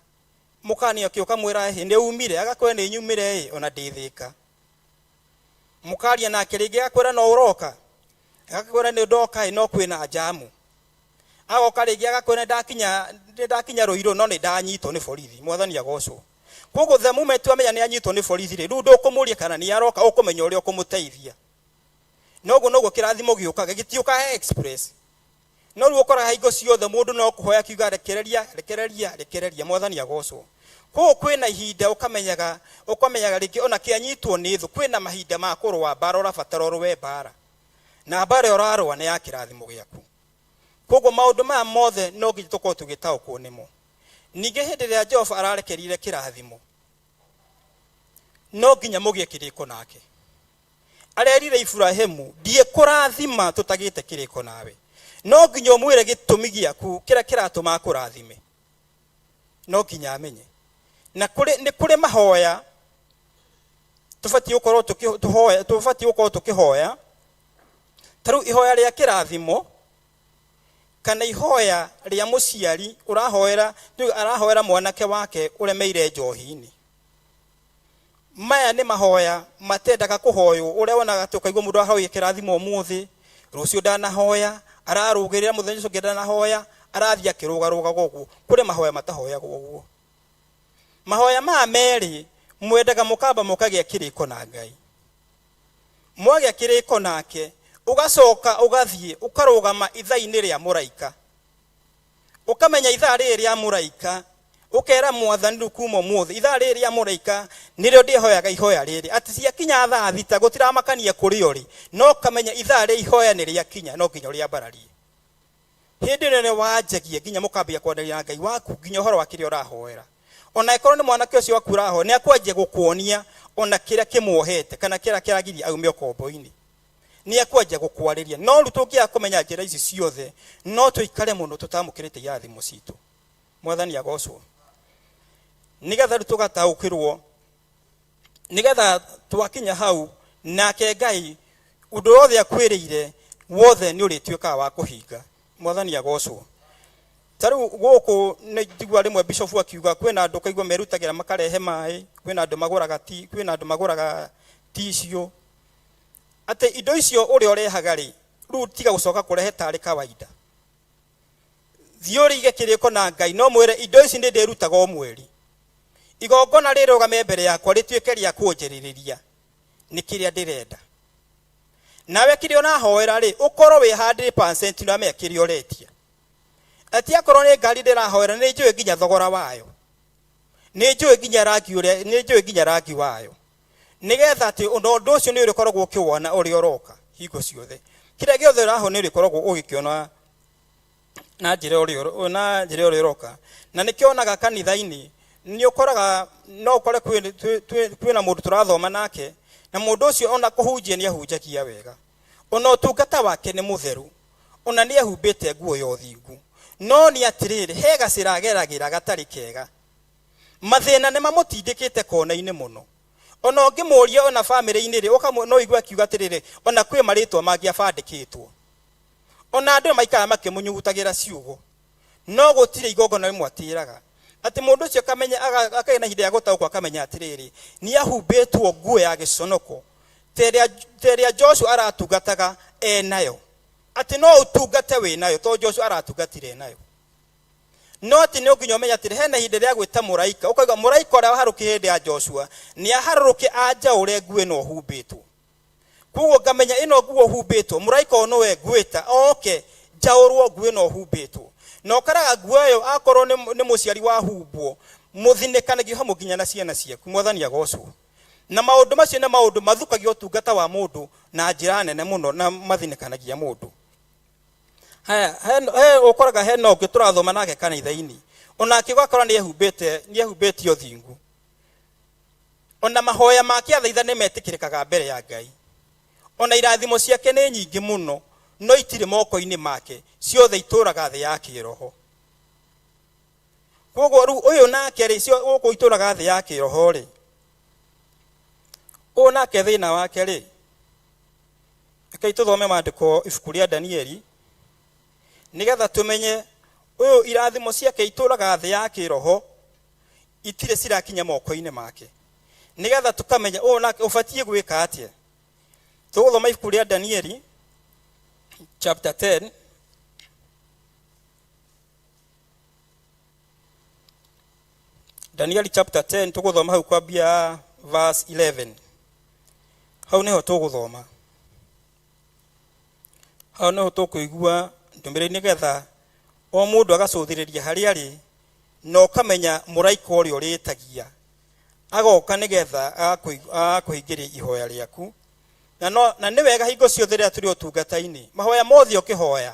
mũkania kĩ ũkamwĩra ĩ nĩ umire, agakwĩra nĩ nyumire ĩ ona ndĩ Thĩka. Mũkaria nake rĩngĩ agakwĩra no ũroka, agakwĩra nĩ ndoka ĩ no kwĩna njamu. Agoka rĩngĩ agakwĩra nĩ ndakinya Rũirũ no nĩ ndanyitwo nĩ borithi. Mwathani agocwo. Koguo the moment wamenya nĩ anyitwo nĩ borithi rĩ, rĩu ndũkũmũria kana nĩ aroka, ũkũmenya ũrĩa ũkũmũteithia. Noguo noguo kĩrathimo gĩũkaga, gĩtiũkaga express. No rĩu ũkoraga hingo ciothe mũndũ no kũhoya akiuga rekereria, rekereria, rekereria. Mwathani agocwo. Koguo kwĩna ihinda ũkamenyaga rĩngĩ ona kĩanyitwo nĩ thũ, kwĩna mahinda ma kũrũa mbara, ũrabatara ũrũe mbara, na mbara ũrarũa nĩ ya kĩrathimo gĩaku. Koguo maũndũ maya mothe no nginya tũkorwo tũgĩtaũkwo nĩmo. Ningĩ hĩndĩ ĩrĩa Jehova ararekerire kĩrathimo, no nginya mũgĩe kĩrĩko nake. Arerire Iburahĩmu, ndiĩkũrathima tũtagĩte kĩrĩko nawe. No nginya ũmwĩre gĩtũmi gĩaku kĩrĩa kĩratũma akũrathime. No nginya amenye. Na kũrĩ, nĩ kũrĩ mahoya tũbatiĩ gũkorwo tũkĩ, tũhoya, tũbatiĩ gũkorwo tũkĩhoya. Ta rĩu ihoya rĩa kĩrathimo, kana ihoya rĩa mũciari ũrahoera, rĩu arahoera mwanake wake ũremeire njohi-inĩ. Maya nĩ mahoya matendaga kũhoywo, ũrĩa wonaga atĩ ũkaigua mũndũ ahoya kĩrathimo ũmũthĩ, rũciũ ndanahoya, ararũgĩrĩra mũthenya ũcio ũngĩ ndanahoya, arathiĩ akĩrũgarũgaga ũguo. Kũrĩ mahoya matahoyagwo ũguo. Mahoya maya merĩ mwendaga mũkamba mũkagĩa kĩrĩko na Ngai. Mwagĩa kĩrĩko nake, ũgacoka ũgathiĩ ũkarũgama ithaa-inĩ rĩa mũraika. Ũkamenya ithaa rĩrĩ rĩa mũraika, ũkera mwathani rĩu kuma ũmũthĩ, ithaa rĩrĩ rĩa mũraika nĩrĩo ndĩhoyaga ihoya rĩrĩ. Atĩ ciakinya thaa thita gũtiramakania kũrĩ ũrĩ, no ũkamenya ithaa rĩa ihoya nĩ rĩakinya, no nginya ũrĩambararie. Hĩndĩ ĩyo nĩ wanjagia nginya mũkambia kwaranĩria na Ngai waku nginya ũhoro wa kĩrĩa ũrahoera. Ona angĩkorwo nĩ mwanake ũcio waku ũrahoera, nĩ akwanjia gũkuonia ona kĩrĩa kĩmuohete kana kĩrĩa kĩragiria aume ũkombo-inĩ. Nĩ akwanjia gũkwarĩria. No rĩu tũngĩaga kũmenya njĩra ici ciothe, no tũikare mũno tũtamũkĩrĩte irathimo citũ. Mwathani agocwo. Nĩgetha rĩu tũgataũkĩrwo, nĩgetha twakinya hau, nake Ngai ũndũ wothe akwĩrĩire wothe nĩ ũrĩtuĩkaga wa kũhinga. Mwathani agocwo. Ta rĩu gũkũ nĩ njigua rĩmwe bishop akiuga kwĩna andũ kaigua merutagĩra makarehe maĩ, kwĩna andũ magũraga ti, kwĩna andũ magũraga tissue. Atĩ indo icio ũrĩa ũrehaga rĩ, rĩu tiga gũcoka kũrehe tarĩ kawaida. Thiĩ ũrĩige kĩrĩko na Ngai, no mwĩre indo ici nĩ ndĩrutaga o mweri. Igongona rĩrũgame mbere yakwa rĩtuĩke rĩa kũnjĩrĩrĩria nĩ kĩrĩa ndĩrenda. Nawe kĩrĩa ũrahoera rĩ, ũkorwo wĩ 100% nĩũramenya kĩrĩa ũretia. Atĩ akorwo nĩ ngari ndĩrahoera, nĩ njũĩ nginya thogora wayo. Nĩ njũĩ nginya rangi ũrĩa, nĩ njũĩ nginya rangi wayo. Nĩgetha atĩ ũndũ ũcio nĩ ũrĩkoragwo ũkĩwona ũrĩa ũroka hingo ciothe. Kĩrĩa gĩothe ũrahoya nĩ ũrĩkoragwo ũgĩkĩona na njĩra ũrĩa, na njĩra ũrĩa ũroka. Na nĩkĩo onaga kanitha-inĩ, nĩ ũkoraga, no ũkore kwĩna mũndũ tũrathoma nake, na mũndũ ũcio ona kũhunjia nĩ ahunjagia wega. Ona ũtungata wake nĩ mũtheru, ona nĩ ehumbĩte nguo ya ũthingu. No nĩ atĩrĩrĩ, he gacĩra ageragĩra gatarĩ kega. Mathĩna nĩ mamũtindĩkĩte kona-inĩ mũno. Ona ũngĩmũria ona bamĩrĩ-inĩ rĩ, no ũigue akiuga atĩrĩrĩ, ona kwĩ marĩtwa mangĩ abandĩkĩtwo. Ona andũ maikaraga makĩmũnyugutagĩra ciugo. No gũtirĩ igongona rĩmwe atĩraga. Atĩ mũndũ ũcio akamenya, akagĩa na ihinda rĩa gũtaũkwo akamenya atĩrĩrĩ, nĩ ahumbĩtwo nguo ya gĩconoko ta ĩrĩa Joshua aratungataga enayo. Atĩ no ũtungate wĩ nayo, tondũ Joshua aratungatire enayo. No atĩ nĩ nginya ũmenye atĩrĩ, hena ihinda rĩa gwĩta mũraika, ũkauga mũraika ũrĩa waharũkire hĩndĩ ya Joshua, nĩ aharũrũke anjaũre nguo ĩno humbĩtwo. Koguo ngamenya ĩno nguo humbĩtwo, mũraika ũyũ nĩwe ngwĩta, oke njaũrwo nguo ĩno humbĩtwo. Na ũkaraga nguo ĩyo akorwo nĩ mũciari wahumbwo, mũthinĩkanagio hamwe nginya na ciana ciaku. Mwathani agocwo. Na maũndũ macio nĩ maũndũ mathũkagia ũtungata wa mũndũ na njĩra nene mũno na mathinĩkanagia mũndũ. Haya, he ũkoraga hena ũngĩ tũrathoma nake kanitha-inĩ, onake ũgakora nĩ ehumbĩte ũthingu. Ona mahoya make athaitha nĩ metĩkĩrĩkaga mbere ya Ngai. Ona irathimo ciake nĩ nyingĩ mũno, no itirĩ moko-inĩ make, ciothe itũraga thĩ ya kĩroho. Koguo rĩu ũyũ nake rĩ, cio gũkũ itũraga thĩ ya kĩroho rĩ, ũyũ nake thĩna wake rĩ, rekei tũthome maandĩko ibuku rĩa Danieli, nĩgetha tũmenye ũyũ irathimo ciake itũraga thĩ ya kĩroho, itirĩ cirakinya moko-inĩ make. Nĩgetha tũkamenya ũyũ nake ũbatiĩ gwĩka atĩa. Tũgũthoma ibuku rĩa Danieli chapter 10. Danieli chapter 10 tũgũthoma hau kwambia verse 11. Hau nĩho tũgũthoma. Hau nĩho tũkũigua ndũmĩrĩri nĩgetha o mũndũ agacũthĩrĩria harĩa arĩ na ũkamenya mũraika ũrĩa ũrĩtagia agoka nĩgetha agakũhingĩria ihoya rĩaku. Na nĩ wega hingo ciothe rĩrĩa tũrĩ ũtungata-inĩ, mahoya mothe ũkĩhoya.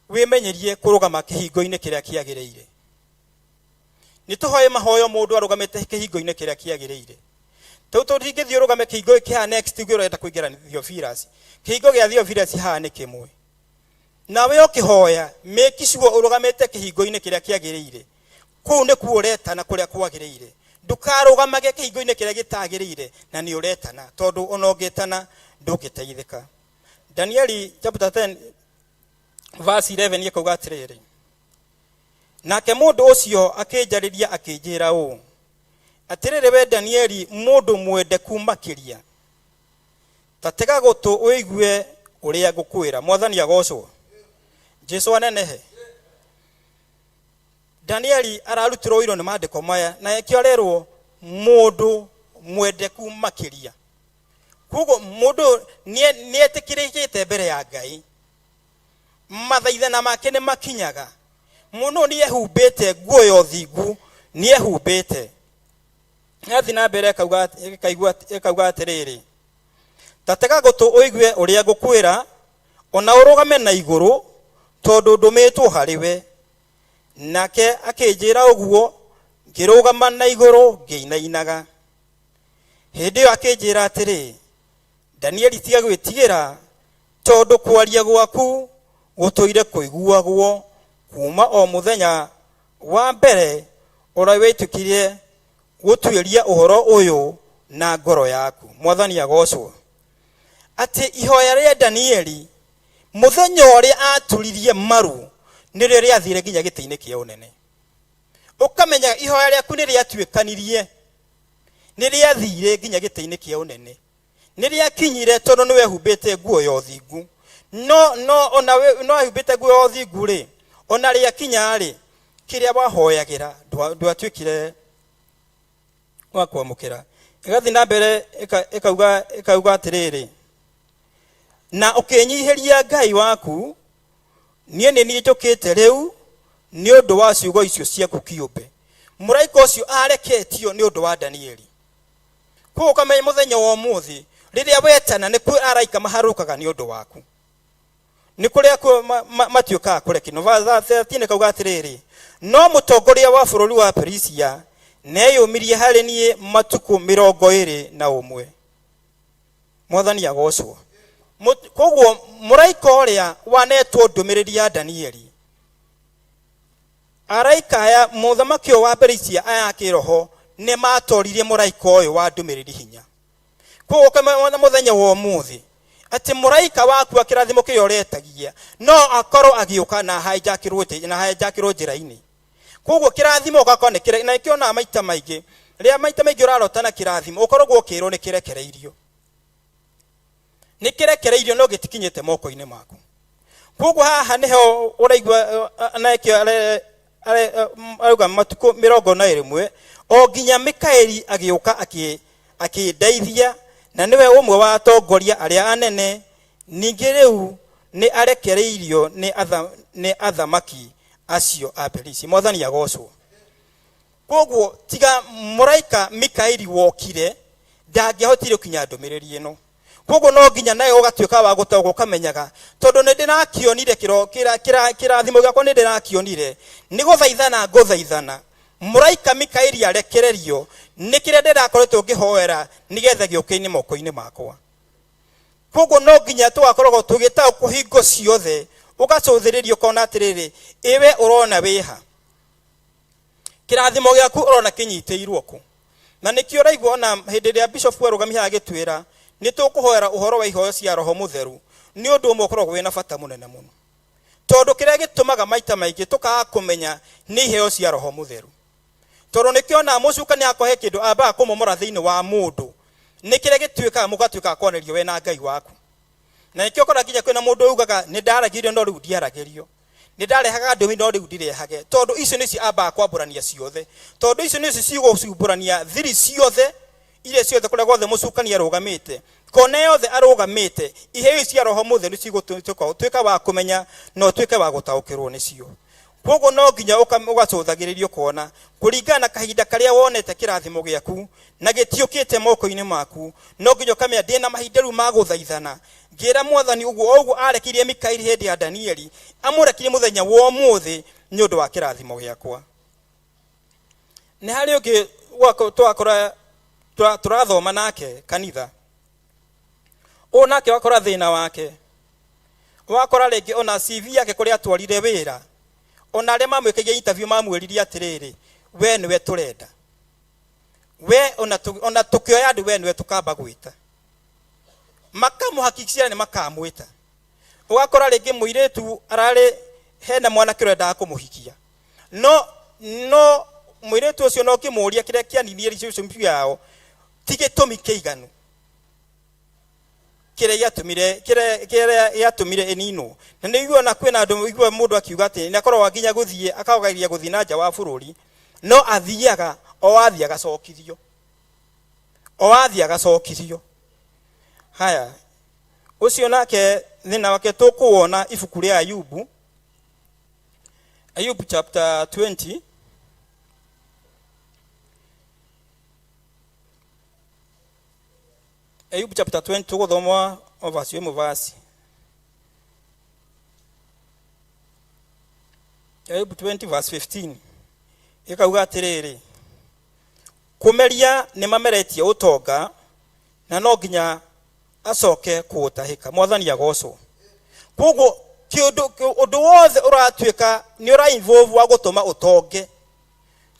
Wĩmenyerie kũrũgama kĩhingo-inĩ kĩrĩa kĩagĩrĩire. Nĩ tũhoe mahoyo mũndũ arũgamĩte kĩhingo-inĩ kĩrĩa kĩagĩrĩire. Tau tũtingĩthiĩ ũrũgame kĩhingo kĩa next ũguo ũrenda kũingĩra Theophilus. Kĩhingo gĩa Theophilus haha nĩ kĩmwe. Nawe ũkĩhoya, make sure ũrũgamĩte kĩhingo-inĩ kĩrĩa kĩagĩrĩire. Kũu nĩkuo ũretana kũrĩa kwagĩrĩire. Ndũkarũgamage kĩhingo-inĩ kĩrĩa gĩtagĩrĩire na nĩ ũretana, tondũ ona ũngĩtana ndũngĩteithĩka. Danieli chapter 10 verse 11 ĩkauga atĩrĩrĩ, nake mũndũ ũcio akĩnjarĩria akĩnjĩra ũũ, atĩrĩrĩ we Danieli, mũndũ mwendeku makĩria, ta tega gũtũ ũigue ũrĩa ngũkwĩra. Mwathani agocwo, Jesu anenehe. Danieli ararutirwo ũira nĩ maandĩko maya, na ĩkĩo arerwo mũndũ mwendeku makĩria. Koguo mũndũ nĩetĩkĩrĩkĩte mbere ya Ngai, mathaithana make nĩ makinyaga. Mũndũ nĩehumbĩte nguo ya ũthingu, nĩehumbĩte. Athiĩ na mbere akauga atĩrĩrĩ, ta tega gũtũ ũigue ũrĩa ngũkwĩra, ona ũrũgame na igũrũ, tondũ ndũmĩtwo harĩ we. Nake akĩnjĩra ũguo, ngĩrũgama na igũrũ ngĩinainaga. Hĩndĩ ĩyo akĩnjĩra atĩrĩ, Danieli, tiga gwĩtigĩra, tondũ kwaria gwaku gũtũire kũiguagwo kuma o mũthenya wa mbere ũrĩa wetĩkirie gũtuĩria ũhoro ũyũ na ngoro yaku. Mwathani agocwo. Atĩ ihoya rĩa Danieli mũthenya ũrĩa aturirie maru nĩrĩo rĩathire nginya gĩtĩ-inĩ kĩa ũnene. Ũkamenya ihoya rĩaku nĩ rĩatuĩkanirie, nĩ rĩathire nginya gĩtĩ-inĩ kĩa ũnene, nĩ rĩakinyire tondũ nĩ wehumbĩte nguo ya ũthingu. No, no, ona we, no wehumbĩte nguo ya ũthingu rĩ, ona rĩakinya rĩ, kĩrĩa wahoyagĩra ndwatuĩkire wa kwamũkĩra. Ĩgathiĩ na mbere ĩkauga atĩrĩrĩ, na ũkĩnyihĩria Ngai waku, niĩ nĩ niĩ njũkĩte rĩu nĩ ũndũ wa ciugo icio ciaku kĩũmbe. Mũraika ũcio areketio nĩ ũndũ wa Danieli. Koguo ũkamenya mũthenya wa ũmũthĩ rĩrĩa wetana nĩ kwĩ araika maharũkaga nĩ ũndũ waku, nĩ kũrĩa matuĩkaga kũrekio. Verse 13 ĩkauga atĩrĩrĩ, no mũtongoria wa bũrũri wa Perisia nĩeyũmirie harĩ niĩ matukũ 21. Mwathani agocwo. Koguo mũraika ũrĩa wanetwo ndũmĩrĩri ya Danieli, araika aya mũthamaki ũyũ wa Perisia aya a kĩroho nĩ matoririe mũraika ũyũ wa ndũmĩrĩri hinya. Koguo ũkamenya mũthenya wa ũmũthĩ atĩ mũraika waku wa kĩrathimo kĩrĩa ũretagia no akorwo agĩũka na hainjakĩrwo njĩra-inĩ. Koguo kĩrathimo ũgakorwo nĩ kĩre-, na nĩkĩo onaga maita maingĩ, rĩrĩa maita maingĩ ũrarota na kĩrathimo ũkoragwo ũkĩrwo nĩ kĩrekereirio, nĩ kĩrekereirio no gĩtikinyĩte moko-inĩ maku. Koguo haha nĩho ũraigua, na ĩkĩo arauga matukũ 41 o nginya Mikaeli agĩũka akĩndeithia, na nĩwe ũmwe wa atongoria arĩa anene. Ningĩ rĩu nĩ arekereirio nĩ athamaki acio a Perisia. Mwathani agocwo. Koguo tiga mũraika Mikaeli wokire, ndangĩahotire gũkinya ndũmĩrĩri ĩno. Koguo no nginya nawe ũgatuĩka wa gũtaũkwo, ũkamenyaga tondũ nĩ ndĩrakĩonire kĩrathimo gĩakwa, nĩ ndĩrakĩonire, nĩ gũthaithana ngũthaithana mũraika Mikaeli arekererio nĩ kĩrĩa ndĩrakoretwo ngĩhoera nĩgetha gĩũke-inĩ moko-inĩ makwa. Koguo no nginya tũgakoragwo tũgĩtaũkwo hingo ciothe, ũgacũthĩrĩria ũkona atĩrĩrĩ, ĩwe ũrona wĩha, kĩrathimo gĩaku ũrona kĩnyitĩirwo kũ. Na nĩkĩo ũraigua ona hĩndĩ ĩrĩa Bishop arũgamia haha agĩtwĩra nĩ tũkũhoera ũhoro wa ihoyo cia Roho Mũtheru, nĩ ũndũ ũmwe ũkoragwo wĩna bata mũnene mũno, tondũ kĩrĩa gĩtũmaga maita maingĩ tũkaga kũmenya nĩ iheo cia Roho Mũtheru. Tondũ nĩkĩo ona mũcukani akũhe kĩndũ ambaga kũmomora thĩinĩ wa mũndũ, nĩ kĩrĩa gĩtuĩkaga mũgatuĩka kwanĩrio we na Ngai waku. Na nĩkĩo ũkoraga nginya kwĩna mũndũ ugaga nĩ ndaragĩrio no rĩu ndiaragĩrio, nĩ ndarehaga ndũmĩrĩri no rĩu ndirehage, tondũ icio nĩcio ambaga kwambũrania ciothe, tondũ icio nĩcio cigũcumbũrania thiri ciothe iria ciothe kũrĩa guothe mũcukani arũgamĩte, kona yothe arũgamĩte. Iheo ici cia Roho Mũtheru cigũtuĩka wa kũmenya na ũtuĩke wa gũtaũkĩrwo nĩcio. Koguo no nginya ũgacũthagĩrĩrio kuona kũringana na kahinda karĩa wonete kĩrathimo gĩaku na gĩtiũkĩte moko-inĩ maku, no nginya ũkamenya ndĩna mahinda rĩu ma gũthaithana Ngĩra Mwathani ũguo o ũguo arekirie Mikaeli hĩndĩ ya Danieli, amũrekirie mũthenya wa ũmũthĩ nĩ ũndũ wa kĩrathimo gĩakwa. Nĩ harĩ ũngĩ twakora tũrathoma nake kanitha, ũũ nake wakora thĩna wake, wakora rĩngĩ ona CV yake kũrĩa atwarire wĩra, ona arĩa mamwĩkagia interview mamwĩrire atĩrĩrĩ, we nĩwe tũrenda, we ona tũkĩoya andũ we nĩwe tũkamba gwĩta, makamũhakikicira nĩ makamwĩta. Ũgakora rĩngĩ mũirĩtu ararĩ hena mwanake ũrendaga kũmũhikia, no mũirĩtu ũcio no ũkĩmũria kĩrĩa kĩaninie relationship yao ti gĩtũmi kĩiganu kĩrĩa gĩatũmire, kĩrĩa gĩatũmire ĩninwo. Na nĩ ũiguaga na kwĩna andũ, ũiguaga mũndũ akiuga atĩ nĩ akoragwo nginya gũthiĩ, akageria gũthiĩ na nja wa bũrũri, no athiaga o athiĩ agacokithio, o athiĩ agacokithio. Haya, ũcio nake thĩna wake tũkũwona ibuku rĩa Ayubu, Ayubu chapter 20. Ayubu chapter 20 tũgũthoma o verse ĩmwe verse. Ayubu 20 verse 15 ĩkauga atĩrĩrĩ, kũmeria nĩ mameretie ũtonga na no nginya acoke kũũtahĩka. Mwathani agocwo. Koguo kĩũndũ, ũndũ wothe ũratuĩka nĩ ũra involve wa gũtũma ũtonge,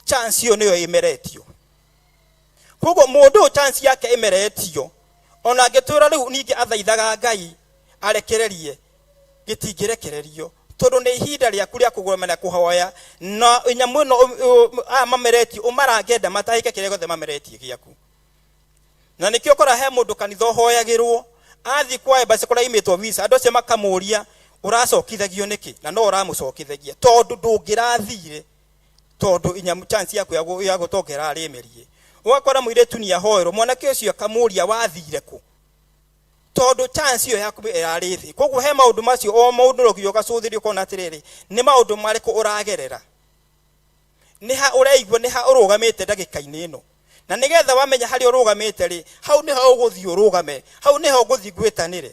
chance ĩyo nĩyo ĩmeretio. Koguo mũndũ ũyũ chance yake ĩmeretio, ona angĩtwĩra rĩu ningĩ athaithaga Ngai arekererie, gĩtingĩrekererio, tondũ nĩ ihinda rĩaku rĩa kũgũrũma na kũhoya, na nyamũ ĩno aya mameretie ũmarangenda matahĩke kĩrĩa gĩothe mameretie gĩaku. Na nĩkĩo ũkora he mũndũ kanitha ũhoyagĩrwo, athiĩ kwa embassy kũrĩa aimĩtwo visa, andũ acio makamũria ũracokithagio nĩkĩ, na no ũramũcokithagia tondũ ndũngĩrathire, tondũ inyamũ chance yaku ya gũtonga ĩrarĩ ĩmerie. Ũgakora mũirĩtu nĩ ahoerwo, mwanake ũcio akamũria wathire kũ, tondũ chance ĩyo yaku ĩrarĩ thĩ. Koguo he maũndũ macio o mũndũ no nginya ũgacũthĩrĩria ũkona atĩrĩrĩ, nĩ maũndũ marĩkũ ũragerera, nĩ ha ũraigua, nĩ ha ũrũgamĩte ndagĩka-inĩ ĩno, na nĩgetha wamenya harĩa ũrũgamĩte rĩ, hau nĩho ũgũthiĩ ũrũgame, hau nĩho ũgũthiĩ ngwĩtanĩre,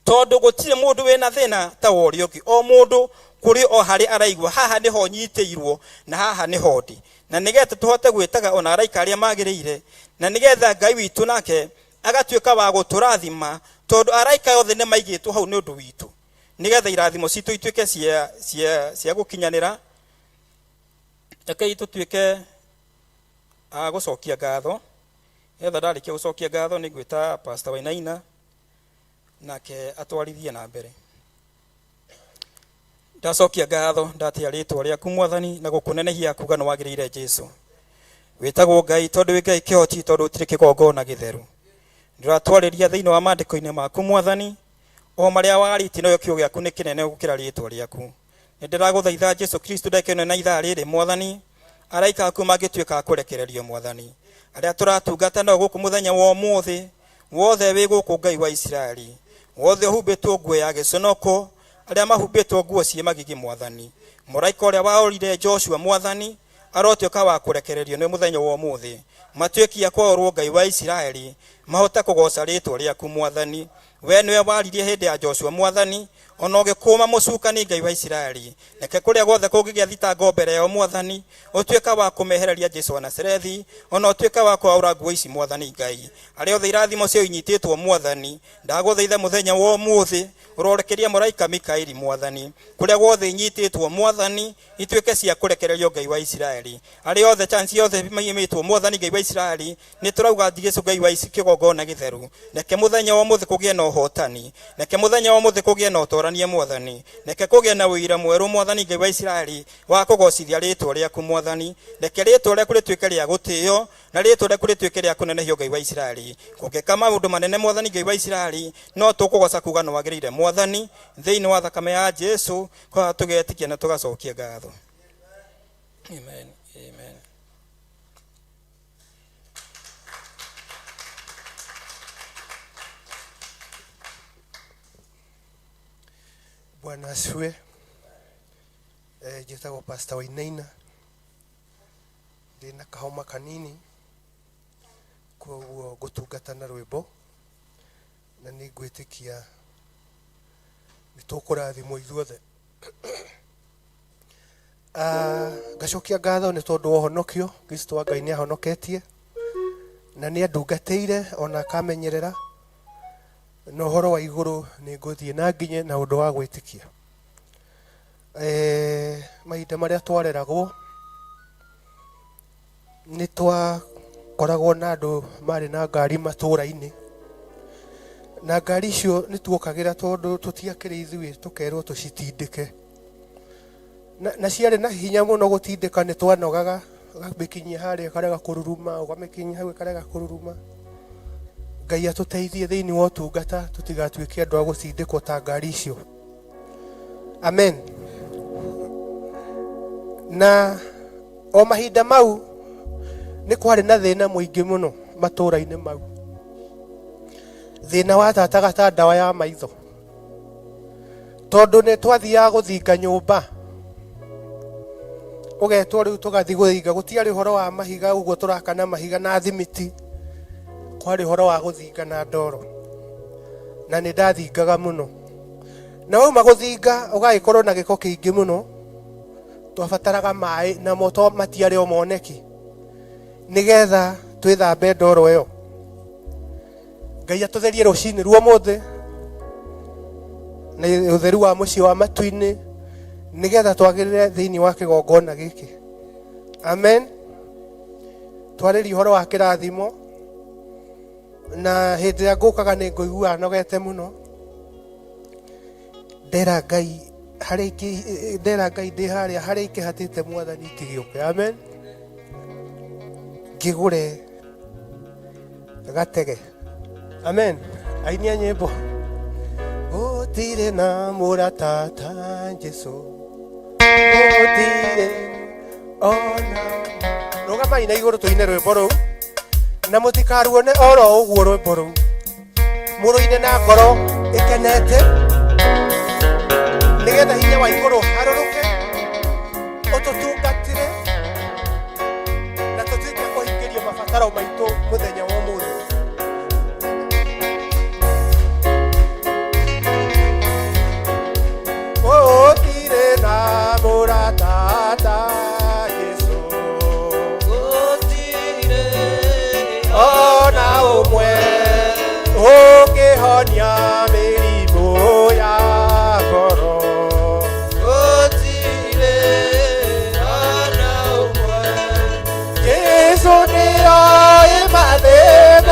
tondũ gũtirĩ mũndũ wĩna thĩna ta wa ũrĩa ũngĩ. O mũndũ kũrĩ o harĩa araigua, haha nĩho nyitĩirwo na haha nĩho ndĩ, na nĩgetha tũhote gwĩtaga ona araika arĩa magĩrĩire, na nĩgetha Ngai witũ nake agatuĩka wa gũtũrathima, tondũ araika othe nĩ maigĩtwo hau nĩ ũndũ witũ, nĩgetha irathimo citũ ituĩke cia gũkinyanĩra. Rekei tũtuĩke a gũcokia ngatho. Nĩgetha ndarĩkia gũcokia ngatho nĩ ngwĩta Pastor Wainaina nake atwarithie na mbere. Ndacokia ngatho, ndatĩa rĩtwa rĩaku Mwathani na gũkũnenehia kuga nĩ wagĩrĩire Jesu. Wĩtagwo Ngai tondũ wĩ Ngai kĩhoti, tondũ ũtirĩ kĩgongona gĩtheru. Ndĩratwarĩria thĩinĩ wa maandĩko-inĩ maku Mwathani, o marĩa warĩtie, nayo kiugo gĩaku nĩ kĩnene gũkĩra rĩtwa rĩaku. Nĩ ndĩragũthaitha Jesu Kristo ndagĩka ĩno na ithaa rĩrĩ Mwathani, araika aku mangĩtuĩka a kũrekererio Mwathani, arĩa tũratungata nao gũkũ mũthenya wa ũmũthĩ wothe wĩ gũkũ Ngai wa Isiraeli, wothe ũhumbĩtwo nguo ya gĩconoko, arĩa mahumbĩtwo nguo ciĩ magigi Mwathani, mũraika ũrĩa waorire Joshua Mwathani arotuĩka wa kũrekererio nĩ mũthenya wa ũmũthĩ, matuĩkia kwaũrwo Ngai wa Isiraeli, mahote kũgoca rĩtwa rĩaku Mwathani. We nĩwe waririe hĩndĩ ya Joshua Mwathani, ona ũgĩkũma mũcukani Ngai wa Isiraeli. Reke kũrĩa guothe kũngĩgĩa thitango mbere yao Mwathani, ũtuĩka wa kũmehereria Jesu wa Nazarethi, ona ũtuĩka wa kwaũra nguo ici Mwathani Ngai. Arĩa othe irathimo ciao inyitĩtwo Mwathani, ndagũthaitha mũthenya wa ũmũthĩ, ũrorekeria mũraika Mikaeli Mwathani, kũrĩa guothe inyitĩtwo Mwathani, ituĩke cia kũrekererio Ngai wa Isiraeli. Arĩa othe chance yothe maimĩtwo Mwathani Ngai wa Isiraeli, nĩ tũrauga Jesu Ngai wa kĩgongona gĩtheru, reke mũthenya wa ũmũthĩ kũgĩe na ũhotani, reke mũthenya wa ũmũthĩ kũgĩe na ũtorania Mwathani, reke kũgĩe na ũira mwerũ Mwathani Ngai wa Isiraeli wa kũgocithia rĩtwa rĩaku Mwathani, reke rĩtwa rĩaku rĩtuĩke rĩa gũtĩo na rĩtwa rĩaku rĩtuĩke rĩa kũnenehio Ngai wa Isiraeli. Kũngĩka maũndũ manene Mwathani Ngai wa Isiraeli, no tũkũgoca kuga nĩ wagĩrĩire Mwathani, thĩinĩ wa thakame ya Jesu kwa tũgetĩkia na tũgacokia ngatho. Amen. Amen. Bwana asifiwe. Njĩtagwo Pastor Wainaina, ndĩ na kahoma kanini, koguo ngũtungata na rwĩmbo. Na nĩ ngwĩtĩkia nĩ tũkũrathimwo ithuothe. Ngacokia ngatho nĩ tondũ wa ũhonokio. Kristo wa Ngai nĩ ahonoketie na nĩ andungatĩire ona akamenyerera, na ũhoro wa igũrũ nĩ ngũthiĩ na nginye na ũndũ wa gwĩtĩkia. Mahinda marĩa twareragwo nĩ twakoragwo na andũ marĩ na ngari matũũra-inĩ, na ngari icio nĩ tuokagĩra tondũ tũtiakĩrĩ ithuĩ, tũkerwo tũcitindĩke, na ciarĩ na hinya mũno gũtindĩka. Nĩ twanogaga, ũgamĩkinyia harĩa ĩkarega kũruruma, ũgamĩkinyia hau ĩkarega kũruruma. Ngai atũteithie thĩinĩ wa ũtungata tũtigatuĩke andũ a gũtindĩkwo ta ngari icio. Amen. Na o mahinda mau nĩ kwarĩ na thĩna mũingĩ mũno matũũra-inĩ mau, thĩna watataga ta ndawa ya maitho, tondũ nĩ twathiaga gũthinga nyũmba, ũgetwo rĩu tũgathiĩ gũthinga. Gũtiarĩ ũhoro wa mahiga ũguo tũraka na mahiga na thimiti, kwarĩ ũhoro wa gũthinga na ndoro, na nĩ ndathingaga mũno. Na wauma gũthinga ũgagĩkorwo na gĩko kĩingĩ mũno. Twabataraga maĩ, namo to matiarĩ o moneki, nĩgetha twĩthambe ndoro ĩyo. Ngai atũtherie rũcinĩ ruo mũthĩ na ũtheru wa mũciĩ wa matu-inĩ, nĩgetha twagĩrĩre thĩinĩ wa kĩgongona gĩkĩ. Amen. Twarĩrie ũhoro wa kĩrathimo, na hĩndĩ ĩrĩa ngũkaga nĩ ngũiguaga nogete mũno. Ndera Ngai harĩa ndera Ngai ndĩ harĩa harĩa ikĩhatĩte Mwathani ikĩgĩũke. Amen. Ngĩgũre gatege. Amen. Aini a nyĩmbo, gũtirĩ na mũrata ta Jesu, gũtirĩ ona. Rũgamai na igũrũ tũine rwĩmbo rũu, na mũtikaruone oro ũguo. Rwĩmbo rũu mũrũine na ngoro ĩkenete, nĩgetha hinya wa igũrũ harũrũke ũtũtungatĩre na tũtuĩke kũhingĩrio mabataro maitũ mũthenya wa ũmũthĩ. Gũtirĩ na mũrata ta Jesũ, ona ũmwe ũngĩhonia mĩrimũ ya ngoro. Jesũ nĩoĩ mathĩna.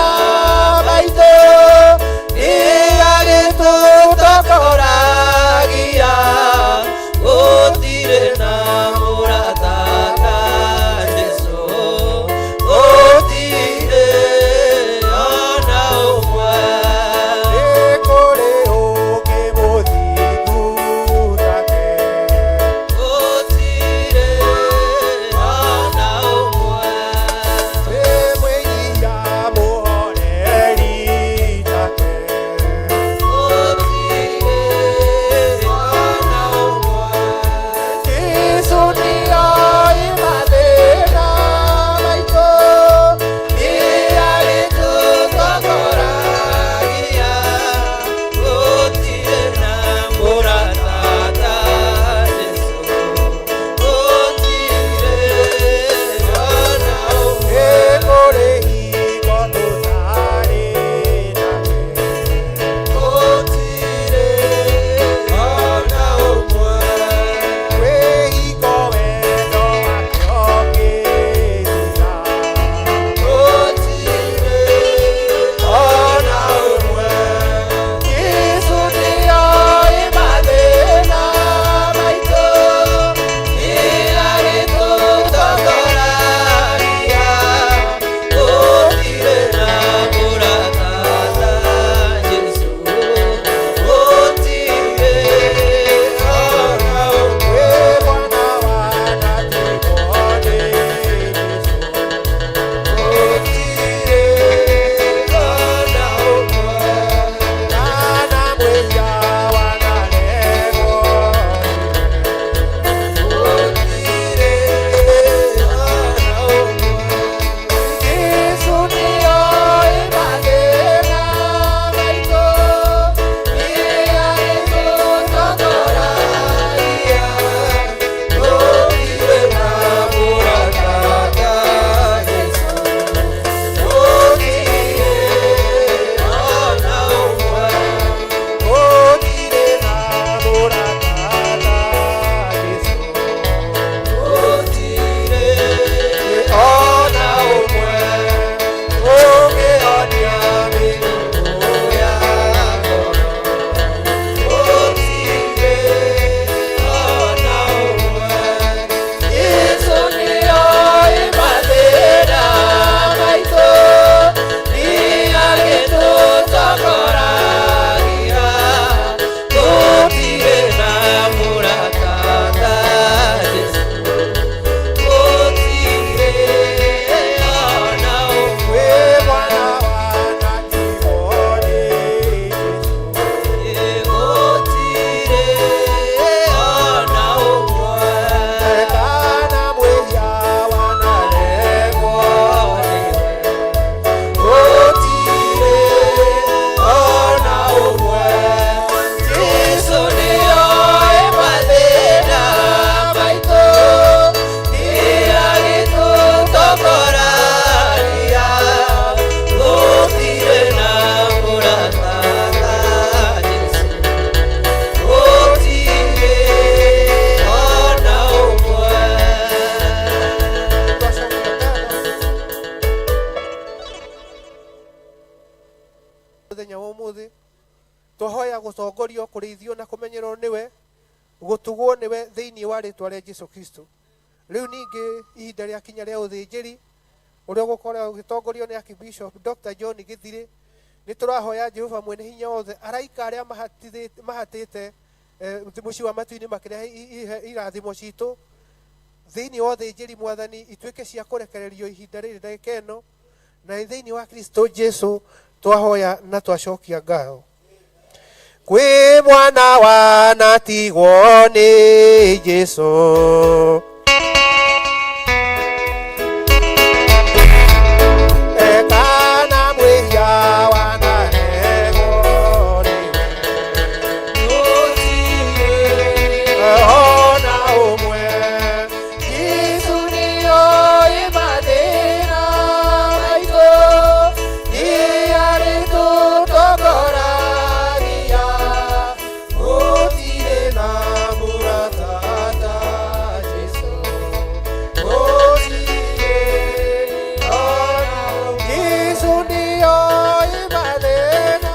Mũthenya wa ũmũthĩ twahoya gũtongorio, kũrĩithio na kũmenyerwo nĩwe, gũtugwo nĩwe thĩinĩ wa rĩtwa rĩa Jesu Kristo. Rĩu ningĩ ihinda rĩa kinya rĩa ũthĩnjĩri ũrĩa ũgũkorwo ũgĩtongorio nĩ Archbishop Dr. John Githiri, nĩ tũrahoya Jehova mwene hinya wothe, araika arĩa mahatĩte mũciĩ wa matu-inĩ makĩrehe irathimo citũ thĩinĩ wa ũthĩnjĩri, Mwathani, ituĩke cia kũrekererio ihinda rĩrĩ ndagĩka ĩno, na thĩinĩ wa Kristo Jesu twahoya na twacokia ngatho. Kwĩ mwana wanatigwo nĩ Jesu, ekana mwĩhia wanaregwo nĩwe, ona ũmwe. Jesu nĩoĩ mathĩna maitũ, nĩ arĩtũtongoragia, gũtirĩ na mũrata ta Jesu, gũtirĩ ona ũmwe. Jesu nĩoĩ mathĩna,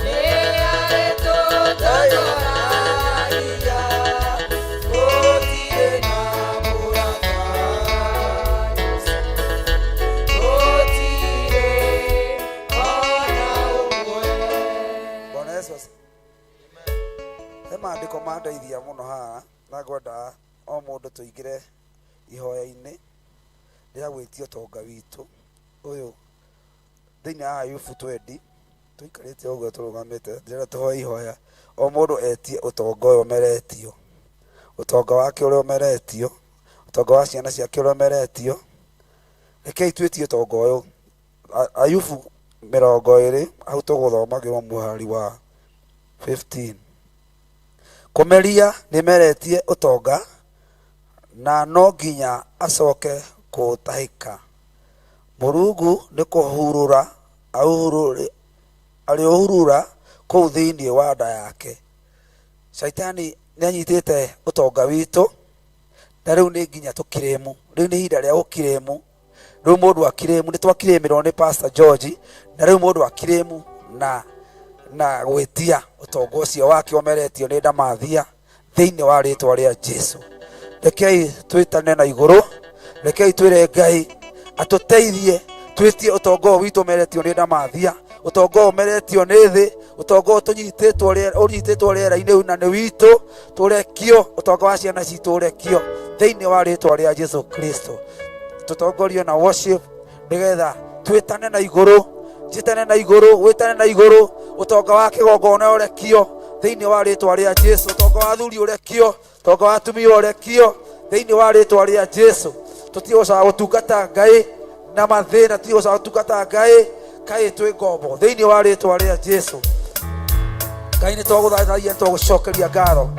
nĩ arĩtũtongoragia, gũtirĩ na mũrata Jesu, gũtirĩ ona ũmwe. Bwana Yesu asifiwe. He maandĩko mandeithia mũno haha na ngwenda o mũndũ tũingĩre ihoya-inĩ rĩa gwĩtia ũtonga witũ ũyũ thĩinĩ wa Ayubu 20. Tũikarĩte ũguo tũrũgamĩte, ndĩrenda tũhoe ihoya o mũndũ etie ũtonga ũyũ ũmeretio, ũtonga wake ũrĩa ũmeretio, ũtonga wa ciana ciake ũrĩa ũmeretio. Rekei twĩtie ũtonga ũyũ. Ayubu 20, hau tũgũthomagĩrwo mũhari wa 15. Kũmeria nĩmeretie ũtonga na no nginya acoke kũũtahĩka. Mũrungu nĩ kũhurũra arĩũhurura kũu thĩinĩ wa nda yake. Shaitani nĩ anyitĩte ũtonga witũ na rĩu nĩ nginya tũkirĩmu. Rĩu nĩ ihinda rĩa gũkirĩmu. Rĩu mũndũ akirĩmu, nĩ twakirĩmĩrwo nĩ Pastor George, na rĩu mũndũ akirĩmu na gwĩtia ũtonga ũcio wake ũmeretio nĩ ndamathia thĩinĩ wa rĩtwa rĩa Jesu. Rekei twĩtane na igũrũ, rekei twĩre Ngai atũteithie twĩtie ũtonga ũyũ witũ ũmeretio nĩ ndamathia, ũtonga ũyũ ũmeretio nĩ thĩ, ũtonga ũyũ ũnyitĩtwo rĩera-inĩ na nĩ witũ, tũrekio ũtonga wa ciana citũ ũrekio thĩinĩ wa rĩtwa rĩa Jesu Kristo. Tũtongorio na worship nĩgetha twĩtane na igũrũ, njĩtane na igũrũ, wĩtane na igũrũ, ũtonga wa kĩgongona ũrekio thĩinĩ wa rĩtwa rĩa Jesu, ũtonga wa athuri ũrekio, ũtonga wa atumia ũrekio thĩinĩ wa rĩtwa rĩa Jesu. Tũtige gũcaga gũtungata Ngai na mathĩna, tũtige gũcaga gũtungata Ngai kaĩ twĩ ngombo thĩinĩ wa rĩtwa rĩa Jesu. Ngai nĩ twagũthathaia, nĩ twagũcokeria ngatho.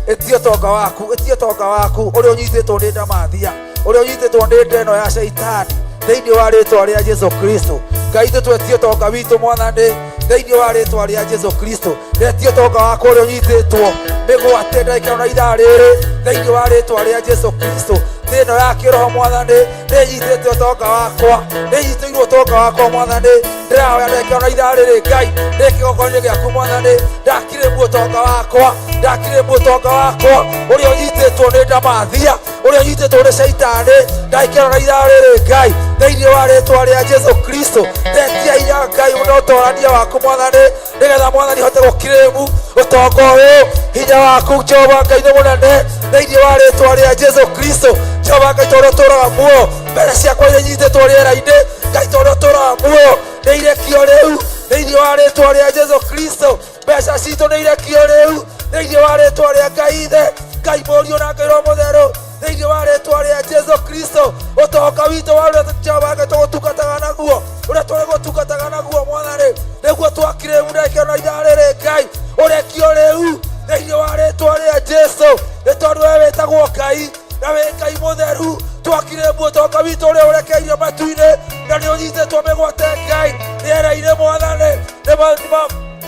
Ĩtia ũtonga waku, ĩtia ũtonga waku ũrĩa ũnyitĩtwo nĩ ndamathia, ũrĩa ũnyitĩtwo nĩ ndeno ya shaitani thĩinĩ wa rĩtwa rĩa Jesu Kristo. Ngai tũtwetie ũtonga witũ Mwathani thĩinĩ wa rĩtwa rĩa Jesu Kristo. Ndetie ũtonga wakwa ũrĩa ũnyitĩtwo mĩgwate ndagĩka na ithaa rĩrĩ thĩinĩ wa rĩtwa rĩa Jesu Kristo. Thĩ ĩno ya kĩroho Mwathani nĩnyitĩte ũtonga wakwa, nĩnyitĩirwo ũtonga wakwa Mwathani. Ndĩrahoya ndagĩka na ithaa rĩrĩ Ngai ndĩ kĩgongona-inĩ gĩaku Mwathani, ndakirĩmu ũtonga wakwa, ndakirĩmu ũtonga wakwa ũrĩa ũnyitĩtwo nĩ ndamathia, ũrĩa ũnyitĩtwo nĩ caitani, ndagĩka na ithaa rĩrĩ Ngai thĩinĩ wa rĩtwa rĩa Jesu Kristo. Ndetia hinya Ngai na ũtorania waku Mwathani, nĩgetha Mwathani hote gũkirĩmu ũtonga ũyũ. Hinya waku Jehova Ngai nĩ mũnene thĩinĩ wa rĩtwa rĩa Jesu Kristo. Jehova Ngai, tondũ ũtũũraga muoyo, mbere ciakwa iria inyitĩtwo rĩera-inĩ, Ngai tondũ ũtũũraga muoyo, nĩ irekio rĩu thĩinĩ wa rĩtwa rĩa Jesu Kristo. Mbeca citũ nĩ irekio rĩu thĩinĩ wa rĩtwa rĩa Ngai Ithe, Ngai Mũriũ na Ngai Roho Mũtheru thĩinĩ wa rĩtwa rĩa Jesu Kristo. Ũtonga witũ wa ũrĩa Jehova Ngai tũgũtungataga naguo, ũrĩa tũrĩ gũtungataga naguo Mwathani, nĩguo twakire ndagĩka na ithaa rĩrĩ Ngai ũrekio rĩu thĩinĩ wa rĩtwa rĩa Jesu. Nĩ tondũ we wĩtagwo Ngai na wĩ Ngai mũtheru, twakire ũtonga witũ ũrĩa ũrekeirio matu-inĩ na nĩ ũnyitĩtwo mĩgwate Ngai rĩera-inĩ Mwathani,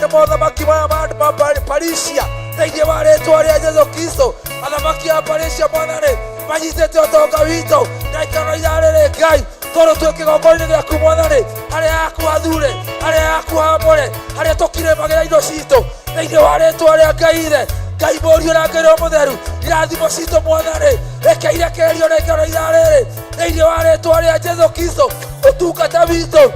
nĩ mothamaki maya ma Parisia thĩinĩ wa rĩtwa rĩa Jesu Kristo. Athamaki a Parisia Mwathani manyitĩte ũtonga witũ ndagĩka na ithaa rĩrĩ Ngai. Tondũ twĩ kĩgongona-inĩ gĩaku Mwathani, harĩa haku hathure, harĩa haku hamũre, harĩa tũkirĩmagĩra indo citũ thĩinĩ wa rĩtwa rĩa Ngai Ithe, Ngai Mũriũ na Ngai Roho Mũtheru. Irathimo citũ Mwathani, reke irekererio rĩngĩ na ithaa rĩrĩ thĩinĩ wa rĩtwa rĩa Jesu Kristo. Ũtungata witũ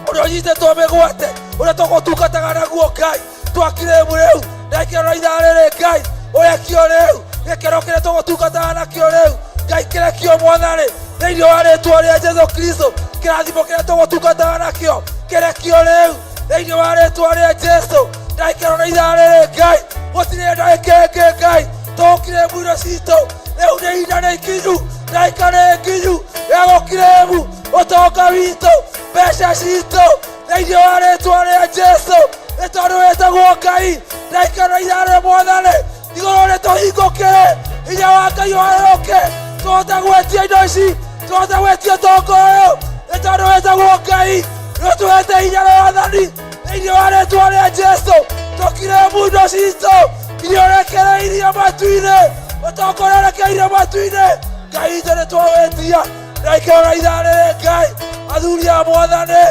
ũrĩa ũnyitĩtwo mĩgwate, ũrĩa tũgũtungataga naguo Ngai, twakirĩmu rĩu rekio na ithaa rĩrĩ Ngai, ũrekio rĩu gĩkeno kĩrĩa tũgũtungataga nakĩo rĩu Ngai, kĩrekio Mwathani thĩinĩ wa rĩtwa rĩa Jesu Kristo. Kĩrathimo kĩrĩa tũgũtungataga nakĩo kĩrekio rĩu thĩinĩ wa rĩtwa rĩa Jesu. Ndagĩkeno na ithaa rĩrĩ Ngai, gũtirĩ ndagĩka ĩngĩ Ngai, tũkirĩmu indo citũ rĩu nĩ ihinda nĩ ikinyu, ndagĩka nĩ nginyu ya gũkirĩmu ũtonga witũ, mbeca citũ thĩinĩ wa rĩtwa rĩa Jesu. Nĩ tondũ wĩtagwo Ngai, ndagĩka na ithaa rĩrĩ Mwathani, igũrũ rĩtũhingũkĩre, hinya wa Ngai warũrũke, tũhote gwĩtia indo ici, tũhote gwĩtia ũtonga ũyũ. Nĩ tondũ wĩtagwo Ngai, nĩ ũtũhete hinya na wathani thĩinĩ wa rĩtwa rĩa Jesu. Tũkirĩmu indo citũ iria ũrekereirie matu-inĩ, ũtonga ũrĩa ũrekereirie matu-inĩ, Ngai witũ nĩ twawĩtia ndagĩka na ithaa rĩrĩ Ngai. Athuri a Mwathani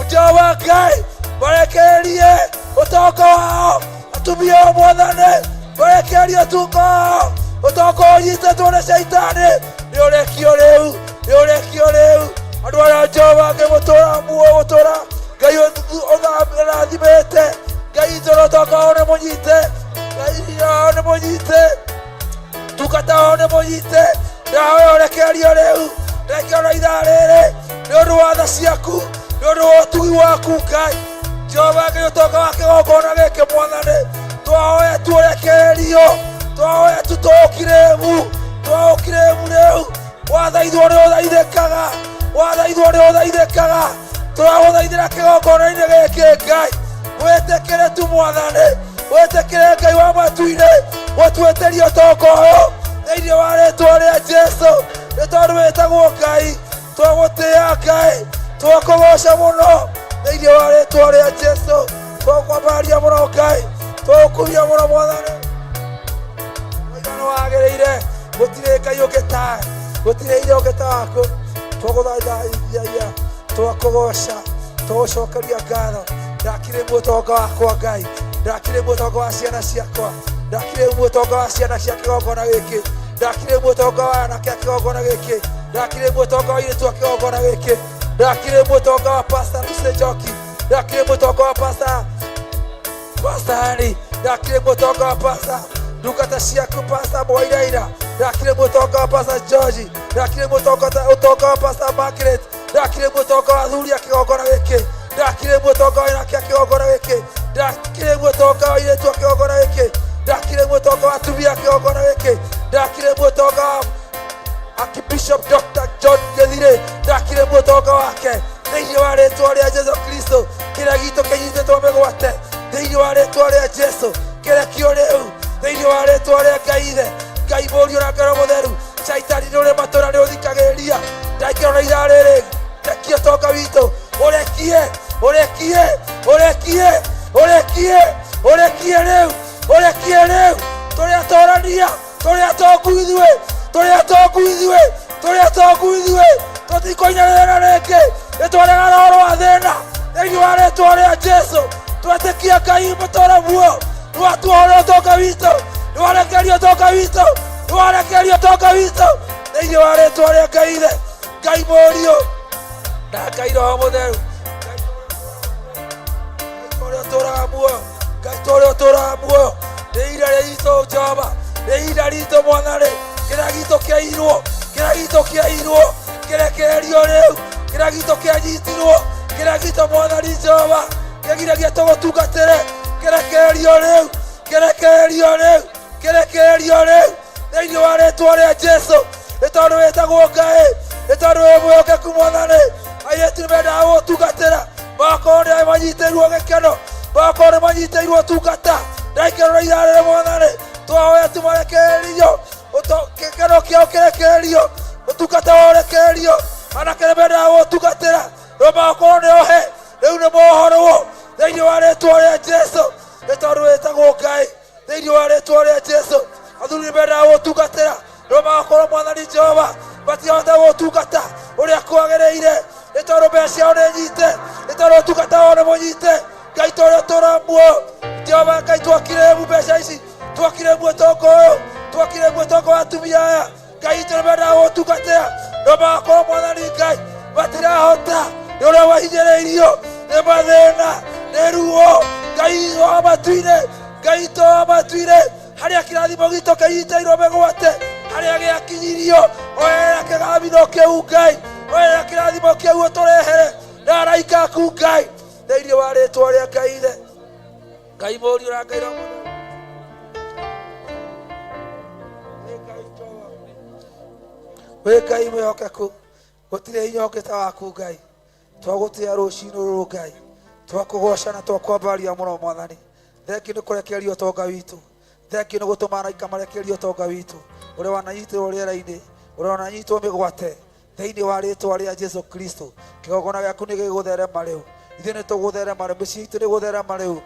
Jehova Ngai, marekererie ũtonga wao. Atumia a Mwathani, marekererie ũtonga wao. Ũtonga ũnyitĩtwo nĩ caitani nĩ ũrekio rĩu, nĩ ũrekio rĩu. Andũ arĩa Jehova Ngai mũtũra muoyo, mũtũra Ngai ũrathimĩte, Ngai witũ na ũtonga wao nĩ mũnyite, Ngai wao nĩ mũnyite, tungata wao nĩ mũnyite. Ndahoya ũrekererio rĩu ndagĩka na ithaa rĩrĩ nĩ ũndũ wa tha ciaku, nĩ ũndũ wa ũtugi waku Ngai Jehova Ngai. Ũtonga wa kĩgongona gĩkĩ Mwathani, twahoya tuũrekererio, twahoya tu tũũkirĩmu, twaũkirĩmu rĩu. Wathaithwo nĩ ũthaithĩkaga, wathaithwo nĩ ũthaithĩkaga. Tũragũthaithĩra kĩgongona-inĩ gĩkĩ Ngai, wĩtĩkĩre tu Mwathani, wĩtĩkĩre Ngai wa matu-inĩ gũtuĩtĩria ũtonga ũyũ thĩinĩ wa rĩtwa rĩa Jesu. Nĩ tondũ wĩtagwo Ngai, twagũtĩĩa Ngai, twakũgoca mũno thĩinĩ wa rĩtwa rĩa Jesu. Twakwambararia mũno Ngai, twagũkumia mũno Mwathani. Mũigana wagĩrĩire, gũtirĩ Ngai ũngĩ tawe, gũtirĩ hinya ũngĩ ta waku. Twagũthaithaia, twakũgoca, twagũcokeria ngatho. Ndakirĩ mũtonga wakwa Ngai, ndakirĩ mũtonga wa ciana ciakwa, ndakirĩ mũtonga wa ciana cia kĩgongona gĩkĩ, ndakirĩ mũtonga wa anake a kĩgongona gĩkĩ, ndakirĩ mũtonga wa airĩtu a kĩgongona gĩkĩ, ndakirĩ mũtonga wa Pastor Lucy Njoki, ndakirĩ mũtonga wa Pastor Henry, ndakirĩ mũtonga wa Pastor ndungata ciaku Pastor Mwairaira, ndakirĩ mũtonga wa Pastor George, ndakirĩ mũtonga ũtonga wa Pastor Margaret, ndakirĩ mũtonga wa athuri a kĩgongona gĩkĩ, ndakirĩ mũtonga wa anake a kĩgongona gĩkĩ, ndakirĩ mũtonga wa airĩtu a kĩgongona gĩkĩ, ndakirĩ mũtonga wa atumia a kĩgongona gĩkĩ, ndakirĩ mũtonga wa Archbishop Dr. John Gĩthirĩ, ndakirĩ mũtonga wake thĩinĩ wa rĩtwa rĩa Jesu Kristo. Kĩrĩa gitũ kĩnyitĩtwo mĩgwate thĩinĩ wa rĩtwa rĩa Jesu kĩrekio rĩu thĩinĩ wa rĩtwa rĩa Ngai Ithe, Ngai Mũriũ na Ngai Roho Mũtheru. Caitani nĩ ũrĩ matũra, nĩ ũthikagĩrĩria ndaikĩro na ithaa rĩrĩ. Rekia ũtonga witũ, ũrekie, ũrekie, ũrekie, ũrekie, ũrekie rĩu, ũrekie rĩu. Tũrĩ atorania, tũrĩ atongu ithuĩ, tũrĩ atongu ithuĩ, tũrĩ atongu ithuĩ. Tũtikũinanĩra rĩngĩ, nĩ twaregana ũhoro wa thĩna thĩinĩ wa rĩtwa rĩa Jesu. Twetĩkia Ngai mũtũra muoyo, nĩwatuohora ũtonga witũ, nĩwarekereria ũtonga witũ, nĩwarekereria ũtonga witũ thĩinĩ wa rĩtwa rĩa Ngai Ithe, Ngai Mũriũ na Ngai Roho Mũtheru. Ngai ũrĩa ũtũũraga muoyo, Ngai ũrĩa ũtũũraga muoyo, nĩ ihinda rĩitũ Jehova, nĩ ihinda ritũ Mwathani. Kĩrĩa gitũ kĩairwo, kĩrĩa gitũ kĩairwo kĩrekererio rĩu, kĩrĩa gitũ kĩanyitirwo, kĩrĩa gitũ Mwathani Jehova kĩgiragia tũgũtungatĩre kĩrekererio rĩu, kĩrekererio rĩu, kĩrekererio rĩu thĩinĩ wa rĩtwa rĩa Jesu. Nĩ tondũ wĩtagwo Ngai, nĩ tondũ wĩ mwĩhokeku Mwathani. Airĩtu nĩ mendaga gũgũtungatĩra, magakorwo nĩ manyitĩirwo gĩkeno, magakorwo nĩ manyitĩirwo ũtungata. Ndaikĩro na ithaa rĩrĩ Mwathani, twahoya tu marekererio gĩkeno kĩao kĩrekererio, ũtungata wao ũrekererio. Anake nĩ mendaga gũgũtungatĩra, no magakorwo nĩ ohe, rĩu nĩ mohorwo thĩinĩ wa rĩtwa rĩa Jesu. Nĩ tondũ wĩtagwo Ngai, thĩinĩ wa rĩtwa rĩa Jesu. Athuri nĩ mendaga gũtungatĩra, no magakorwo Mwathani Jehova matirahota gũtungata. Ũrĩa kwagĩrĩire, nĩ tondũ mbeca ciao nĩ nyite, nĩ tondũ ũtungata wao nĩ mũnyite. Ngai tũrĩa ũtũũraga muoyo, Jehova Ngai, twakire mu mbeca ici, twakire mu ũtonga ũyũ, twakire mu ũtonga wa atumia aya. Ngai itũ nĩmendaga gũtungatĩra, no magakorwo Mwathani Ngai matirahota nĩ ũrĩa mahinyĩrĩirio nĩ mathĩna, nĩ ruo. Ngai wa matu-inĩ, Ngai itũ wa matu-inĩ, harĩa kĩrathimo gitũ kĩnyitĩirwo mĩgwate, harĩa gĩakinyirio, oerera kĩgamino kĩu Ngai, oerera kĩrathimo kĩu ũtũrehere na araika aku Ngai, thĩinĩ wa rĩtwa rĩa Ngai Ithe, Ngai Mũriũ na Ngai Roho Mũtheru. Wĩ Ngai mwĩhokeku, gũtirĩ hinya ũngĩ ta waku Ngai. Twagũtĩa rũcinĩ rũrũ Ngai, twakũgoca na twakwambaria mũno Mwathani. Thengiũ nĩ kũrekereria ũtonga witũ, thengiũ nĩ gũtũma araika marekererie ũtonga witũ ũrĩa wananyitĩrwo rĩera-inĩ, ũrĩa wananyitwo mĩgwate, thĩinĩ wa rĩtwa rĩa Jesu Kristo. Kĩgongona gĩaku nĩ gĩgũtherema rĩu, ithuĩ nĩ tũgũtherema rĩu, mĩciĩ itũ nĩ gũtherema rĩu,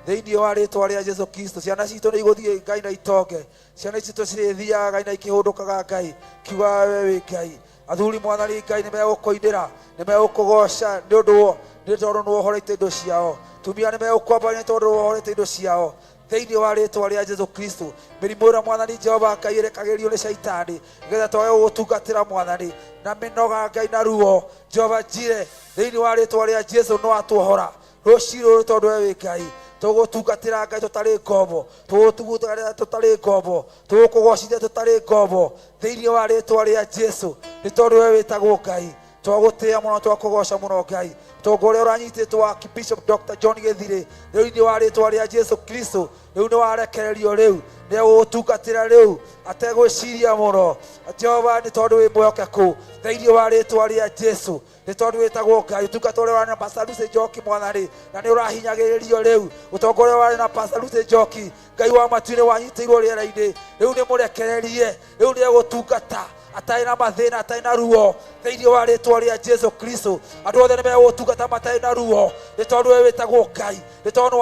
thĩinĩ wa rĩtwa rĩa Jesu Kristo. Ciana citũ nĩ igũthiĩ Ngai na itonge, ciana citũ cirĩthiaga Ngai na ikĩhũndũkaga Ngai, kiugaga we wĩ Ngai. Athuri Mwathani Ngai nĩ megũkũinĩra, nĩ megũkũgoca nĩ ũndũ nĩ tondũ nĩ wohorete indo ciao. Tumia nĩ megũkwambaria nĩ tondũ nĩ wohorete indo ciao, thĩinĩ wa rĩtwa rĩa Jesu Kristo. Mĩrimũ ĩrĩa Mwathani Jehova Ngai ĩrekagĩrio nĩ Shaitani nĩgetha twage gũgũtungatĩra Mwathani, na mĩnoga Ngai na ruo, Jehova Jire, thĩinĩ wa rĩtwa rĩa Jesu no atuohora rũciũ rũrũ, tondũ we wĩ Ngai. Tũgũtungatĩra Ngai tũtarĩ ngombo, tũgũtungatĩra tũtarĩ ngombo, tũgũkũgocithia tũtarĩ ngombo, thĩinĩ wa rĩtwa rĩa Jesu, nĩ tondũ we wĩtagwo Ngai. Twagũtĩa mũno, twakũgoca mũno Ngai. Ũtonga ũrĩa ũranyitĩtwo wa Bishop Dr. John Gĩthirĩ, thĩinĩ wa rĩtwa rĩa Jesu Kristo, rĩu nĩ warekererio, rĩu nĩ egũgũtungatĩra rĩu ategwĩciria mũno. Jehova, nĩ tondũ wĩ mwĩhokeku, thĩinĩ wa rĩtwa rĩa Jesu, nĩ tondũ wĩtagwo Ngai. Ũtungata ũrĩa warĩ na Pastor Lucy Njoki Mwathani, na nĩ ũrahinyagĩrĩrio rĩu, ũtonga ũrĩa warĩ na Pastor Lucy Njoki, Ngai wa matu-inĩ, wanyitĩirwo rĩera-inĩ, rĩu nĩ mũrekererie, rĩu nĩ egũtungata atarĩ na mathĩna, atarĩ na ruo, thĩinĩ wa rĩtwa rĩa Jesu Kristo. Andũ othe nĩ megũtungata matarĩ na ruo, nĩ tondũ we wĩtagwo Ngai, nĩ tondũ nĩ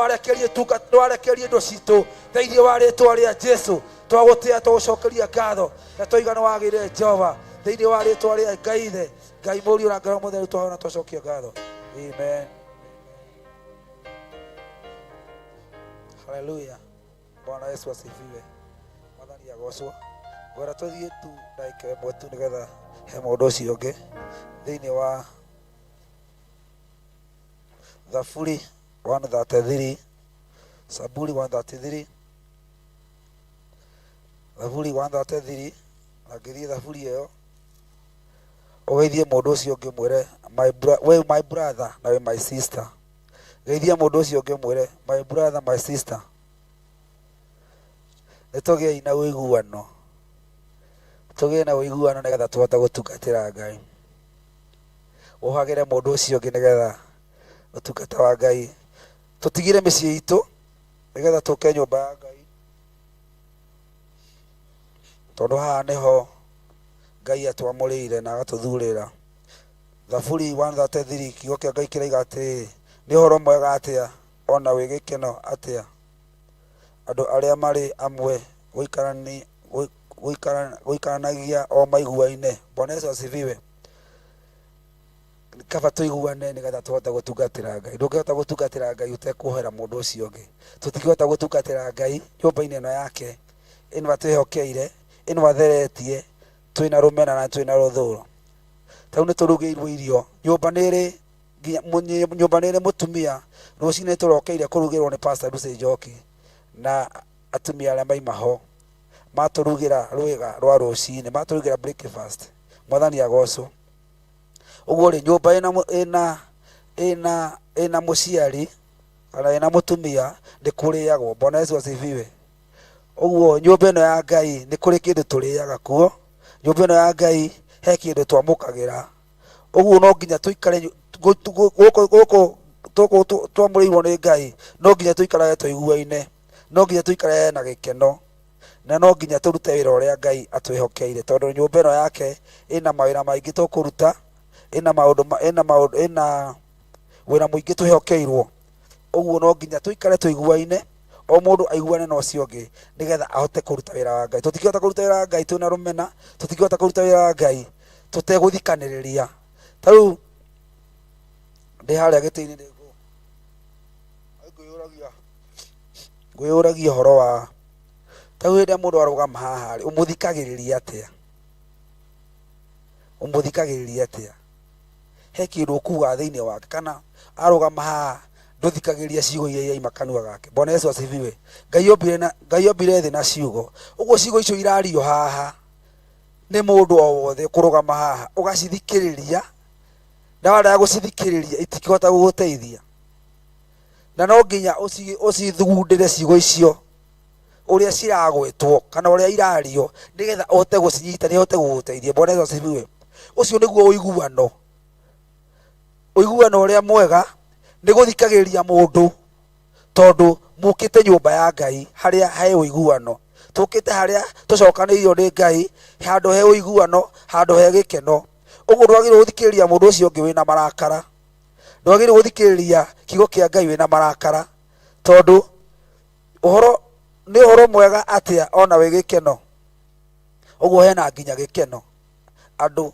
warekerie indo citũ, thĩinĩ wa rĩtwa rĩa Jesu. Twagũtĩa, tũgũcokeria ngatho na twaiga nĩ wagĩrĩire Jehova, thĩinĩ wa rĩtwa rĩa Ngai Ithe, Ngai Mũriũ na Ngai Roho Mũtheru, twahoya na twacokia ngatho. Amen. Haleluya. Bwana Yesu asifiwe. Mwathani agocwo. Ngwenda tũthiĩ tu ndagĩka ĩmwe tu nĩgetha he mũndũ ũcio ũngĩ thĩinĩ wa Thaburi 133, Saburi 133, Thaburi 133, na ngĩthiĩ Thaburi ĩyo ũgeithie mũndũ ũcio ũngĩ mwĩre my bro, we my brother na we my sister. Geithia mũndũ ũcio ũngĩ mwĩre my brother, my sister, nĩ tũgĩei na ũiguano, tũgĩe na ũiguano nĩgetha tũhote gũtungatĩra Ngai. Ũhagĩre mũndũ ũcio ũngĩ nĩgetha ũtungata wa Ngai, tũtigire mĩciĩ itũ nĩgetha tũke nyũmba ya Ngai, tondũ haha nĩho Ngai atwamũrĩire na agatũthurĩra. Thaburi 133, kiugo kĩa Ngai kĩroiga atĩrĩrĩ, nĩ ũhoro mwega atĩa ona wĩ gĩkeno atĩa andũ arĩa marĩ amwe gũikaranagia o maiguaine. Bwana Yesu asifiwe. Kaba tũiguane nĩgetha tũhote gũtungatĩra Ngai. Ndũngĩhota gũtungatĩra Ngai ũtekuohera mũndũ ũcio ũngĩ. Tũtingĩhota gũtungatĩra Ngai nyũmba-inĩ ĩno yake, ĩno atwĩhokeire, ĩno atheretie, twĩna rũmena na twĩna rũthũro. Tarĩu nĩ tũrugĩirwo irio, nyũmba nĩ ĩrĩ nginya nyũmba nĩ ĩrĩ mũtumia, rũcinĩ tũrokeire kũrugĩrwo nĩ Pastor Lucy Njoki na atumia arĩa maima ho, matũrugĩra rwĩga rwa rũcinĩ, matũrugĩra breakfast. Mwathani agocwo. Ũguo rĩ, nyũmba ĩna ĩna ĩna ĩna mũciari kana ĩna mũtumia nĩ kũrĩagwo. Bwana Yesu asifiwe. Ũguo nyũmba ĩno ya Ngai nĩ kũrĩ kĩndũ tũrĩaga kuo, nyũmba ĩno ya Ngai he kĩndũ twamũkagĩra. Ũguo no nginya tũikare gũkũ gũkũ twamũrĩirwo nĩ Ngai, no nginya tũikarage tũiguaine, no nginya tũikarage na gĩkeno, na no nginya tũrute wĩra ũrĩa Ngai atwĩhokeire, tondũ nyũmba ĩno yake ĩna mawĩra maingĩ tũkũruta, ĩna maũndũ, ĩna maũndũ, ĩna wĩra mũingĩ twĩhokeirwo. Ũguo no nginya tũikare tũiguaine, o mũndũ aiguane na ũcio ũngĩ nĩgetha ahote kũruta wĩra wa Ngai. Tũtingĩhota kũruta wĩra wa Ngai twĩna rũmena, tũtingĩhota kũruta wĩra wa Ngai tũtegũthikanĩrĩria. Ta rĩu ndĩ harĩa gĩtĩ-inĩ nĩ ngwĩyũragia ngwĩyũragia ũhoro wa ta rĩu hĩndĩ ĩrĩa mũndũ arũgama haha rĩ, ũmũthikagĩrĩria atĩa? Ũmũthikagĩrĩria atĩa? He kĩndũ ũkuga thĩinĩ wake kana arũgama haha ndũthikagĩrĩria ciugo iria iraima kanua gake. Bwana Yesu asifiwe. Ngai ombire na Ngai ombire thĩ na ciugo. Ũguo ciugo icio irario haha nĩ mũndũ o wothe kũrũgama haha ũgacithikĩrĩria, na warega gũcithikĩrĩria itingĩhota gũgũteithia, na no nginya ũcithugundĩre ciugo icio ũrĩa ciragwetwo kana ũrĩa irario nĩgetha ũhote gũcinyita nĩ ũhote gũgũteithia. Bwana Yesu asifiwe. Ũcio nĩguo ũiguano. Ũiguano ũrĩa mwega nĩ gũthikagĩrĩria mũndũ, tondũ mũkĩte nyũmba ya Ngai harĩa he ũiguano, tũkĩte harĩa tũcokanĩirio nĩ Ngai, handũ he ũiguano, handũ he gĩkeno. Ũguo ndwagĩrĩirwo gũthikĩrĩria mũndũ ũcio ũngĩ wĩna marakara, ndwagĩrĩirwo gũthikĩrĩria kiugo kĩa Ngai wĩna marakara, tondũ ũhoro nĩ ũhoro mwega atĩa ona wĩ gĩkeno. Ũguo hena nginya gĩkeno, andũ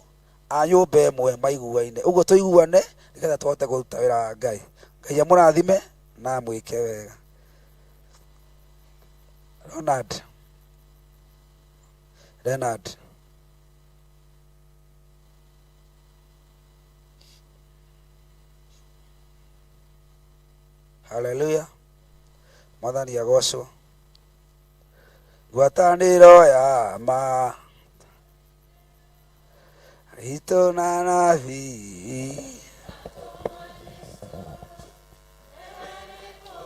a nyũmba ĩmwe maiguaine. Ũguo tũiguane nĩgetha tũhote kũruta wĩra wa Ngai. Ngai amũrathime na amwĩke wega. Ronald. Leonard. Haleluya. Mwathani agocwo. Ngwatanĩro ya ma itũ na nabii.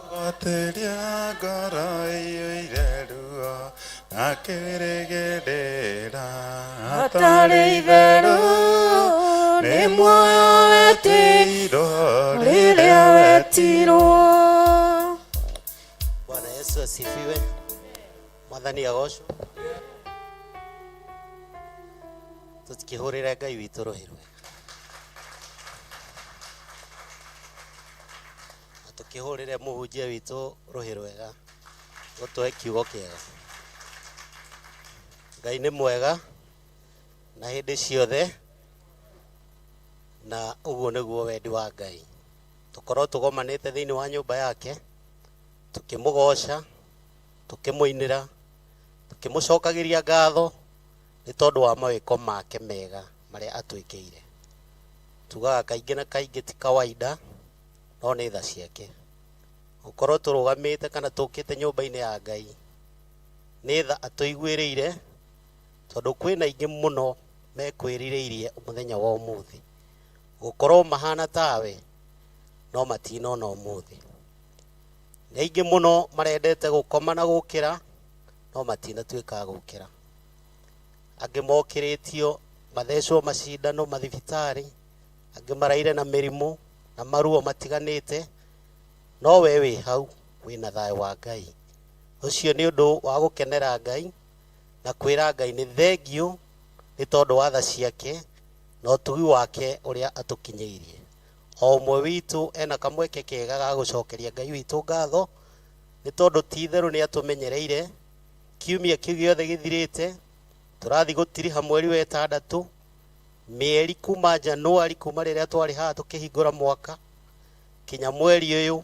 Gwateria ngoro iyũire ruo na kĩrĩgĩrĩra Hatarĩ itherũ nĩ muoyo wetĩirwo rĩrĩa wetirwo. Bwana Yesu asifiwe. Mwathani agocwo. Tũtikĩhũrĩre Ngai witũ rũhĩ rwega. Na tũkĩhũrĩre mũhunjia witũ rũhĩ rwega gũtũhe kiugo kĩega. Ngai nĩ mwega na hĩndĩ ciothe, na ũguo nĩguo wendi wa Ngai. Tũkorwo tũgomanĩte thĩinĩ wa nyũmba yake tũkĩmũgoca, tũkĩmũinĩra, tũkĩmũcokagĩria ngatho nĩ tondũ wa mawĩko make mega marĩa atwĩkĩire. Tugaga kaingĩ na kaingĩ ti kawaida, no nĩ tha ciake. Gũkorwo tũrũgamĩte kana tũkĩte nyũmba-inĩ ya Ngai nĩ tha atũiguĩrĩire, tondũ kwĩna aingĩ mũno mekwĩrirĩirie mũthenya wa ũmũthĩ gũkorwo mahana tawe, no matinona ũmũthĩ. Nĩ aingĩ mũno marendete gũkoma na gũkĩra, no matinatuĩka a gũkĩra. Angĩ mokĩrĩtio mathecwo macindano mathibitarĩ, angĩ maraire na mĩrimũ na maruo matiganĩte, no we wĩ hau wĩna thayũ wa Ngai. Ũcio nĩ ũndũ wa gũkenera Ngai na kwĩra Ngai nĩ thengiũ nĩ tondũ wa tha ciake na ũtugi wake ũrĩa atũkinyĩirie. O ũmwe witũ ena kamweke kega ga gũcokeria Ngai witũ ngatho nĩ tondũ ti itherũ nĩ atũmenyereire. Kiumia kĩu gĩothe gĩthirĩte tũrathiĩ gũtiriha mweri wa ĩtandatũ, mĩeri kuma Januari, kuma rĩrĩa twarĩ haha tũkĩhingũra mwaka kinya mweri ũyũ,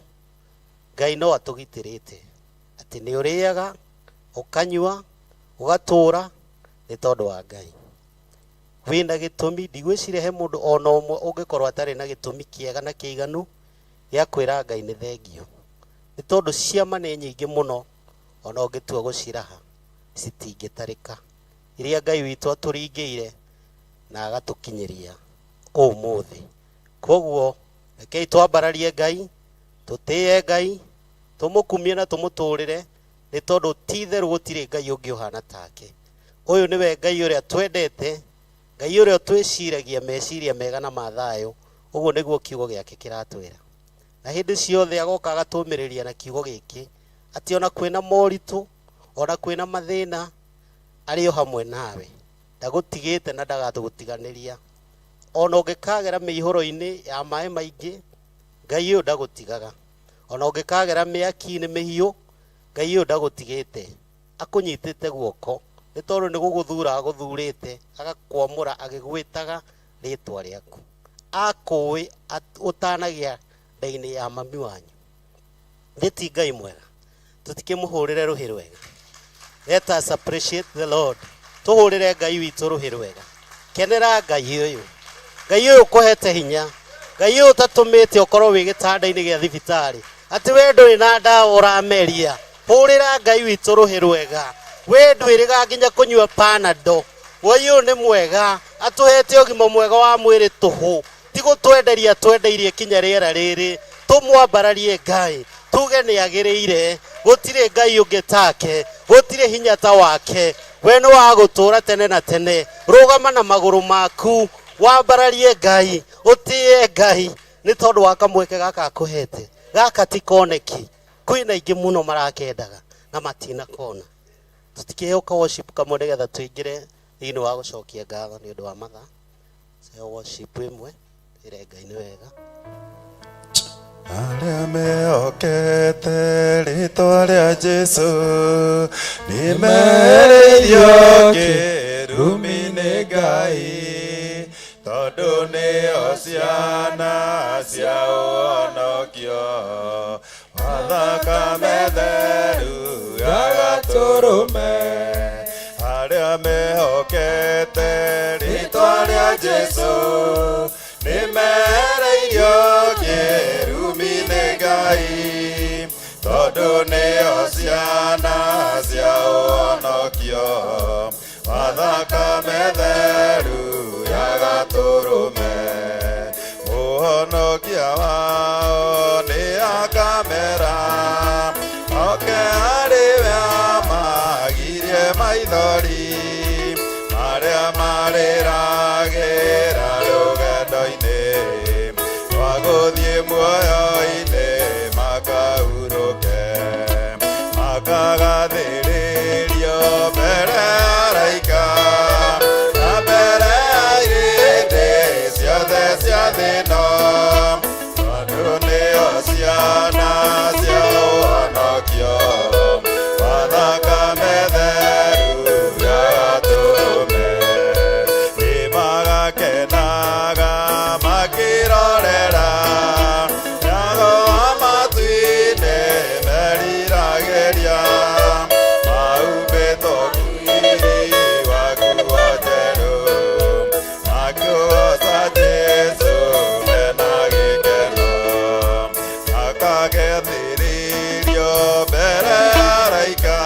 Ngai no atũgitĩrĩte atĩ nĩ ũrĩaga, ũkanyua, ũgatũra nĩ tondũ wa Ngai. Wĩna gĩtũmi, ndigwĩciria he mũndũ ona ũmwe ũngĩkorwo atarĩ na gĩtũmi kĩega na kĩiganu gĩa kwĩra Ngai nĩ thengio, nĩ tondũ ciama nĩ nyingĩ mũno, ona ũngĩtua gũciraha citingĩtarĩka, iria Ngai witũ atũringĩire na agatũkinyĩria ũmũthĩ. Koguo rekei twambararie Ngai, tũtĩe Ngai, tũmũkumie na tũmũtũrĩre, nĩ tondũ ti itherũ gũtirĩ Ngai ũngĩ ũhana take. Ũyũ nĩwe Ngai ũrĩa twendete, Ngai ũrĩa ũtwĩciragia meciria mega na ma thayũ. Ũguo nĩguo kiugo gĩake kĩratwĩra. Na hĩndĩ ciothe agoka agatũmĩrĩria na kiugo gĩkĩ, atĩ ona kwĩna moritũ, ona kwĩna mathĩna, arĩ o hamwe nawe. Ndagũtigĩte na ndagatũgũtiganĩria. Ona ũngĩkagera mĩihũro-inĩ ya maĩ maingĩ, Ngai ũyũ ndagũtigaga. Ona ũngĩkagera mĩaki-inĩ mĩhiũ, Ngai ũyũ ndagũtigĩte. Akũnyitĩte guoko, nĩ tondũ nĩ gũgũthura agũthurĩte, agakwamũra agĩgwĩtaga rĩtwa rĩaku. Akũĩ ũtanagĩa nda-inĩ ya mami wanyu. Nĩ ti Ngai mwega? Tũtikĩmũhũrĩre rũhĩ rwega. Let us appreciate the Lord. Tũhũrĩre Ngai witũ rũhĩ rwega. Kenera Ngai ũyũ. Ngai ũyũ ũkũhete hinya. Ngai ũyũ ũtatũmĩte ũkorwo wĩ gĩtanda-inĩ gĩa thibitarĩ. Atĩ we ndũrĩ na ndawa ũrameria. Hũrĩra Ngai witũ rũhĩ rwega. We ndwĩrĩga nginya kũnyua Panadol. Ngai ũyũ nĩ mwega. Atũhete ũgima mwega wa mwĩrĩ tũhũ. Ti gũtwenderia twendeirie kinya rĩera rĩrĩ. Tũmwambararie Ngai. Tuge nĩ agĩrĩire. Gũtirĩ Ngai ũngĩ take. Gũtirĩ hinya ta wake. We nĩ wa gũtũũra tene na tene. Rũgama na magũrũ maku. Wambararie Ngai. Ũtĩe Ngai. Nĩ tondũ wa kamweke gaka akũhete. Gaka ti koneki. Kwĩna aingĩ mũno marakendaga na matinakona. Tũtikĩheo ka worship kamwe nĩgetha tũingĩre thĩinĩ wa gũcokia ngatho nĩ ũndũ wa mathaa. Heo worship ĩmwe ĩre Ngai nĩ wega. Arĩa mehokete rĩtwa rĩa Jesũ nĩ merĩirio kĩrumi nĩ Ngai tondũ nĩo ciana cia ũhonokio wa thakame theru ya Gatũrũme. Arĩa mehokete rĩtwa rĩa Jesũ nĩ mereirio kĩrumi nĩ Ngai tondũ nĩo ciana cia ũhonokio wa thakame theru ya Gatũrũme. Mũhonokia wao nĩ akamera oke harĩ we amagirie maithori marĩa marĩragĩra rũgendo-inĩ rwa gũthiĩ muoyo-inĩ makahurũke makagathĩrĩrio mbere ya araika na mbere ya irĩndĩ ciothe cia thĩ ĩno tondũ nĩo ciana cia ũhonokio wa thakame theru ya Gatũrũme. Nĩ magakenaga makĩrorera nyago wa matu-inĩ meriragĩria mahumbĩtwo riri wa nguo njerũ makĩgoca Jesũ mena gĩkeno makagethĩrĩrio mbere ya araika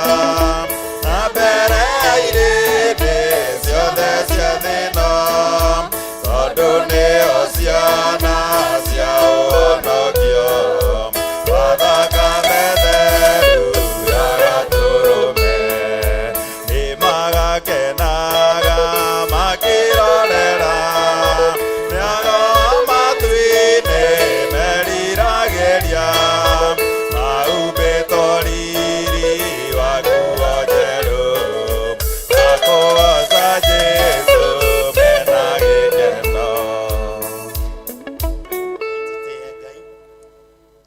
na mbere ya irĩndĩ ciothe cia thĩ ĩno tondũ nĩo ciana cia ũhonokio wa thakame theru ya Gatũrũme. Nĩ magakenaga makĩrorera mĩago wa matu-inĩ meriragĩria mahumbĩtwo riri wa nguo njerũ makũgoca Jesũ mena gĩkeno. Tũtĩe Ngai.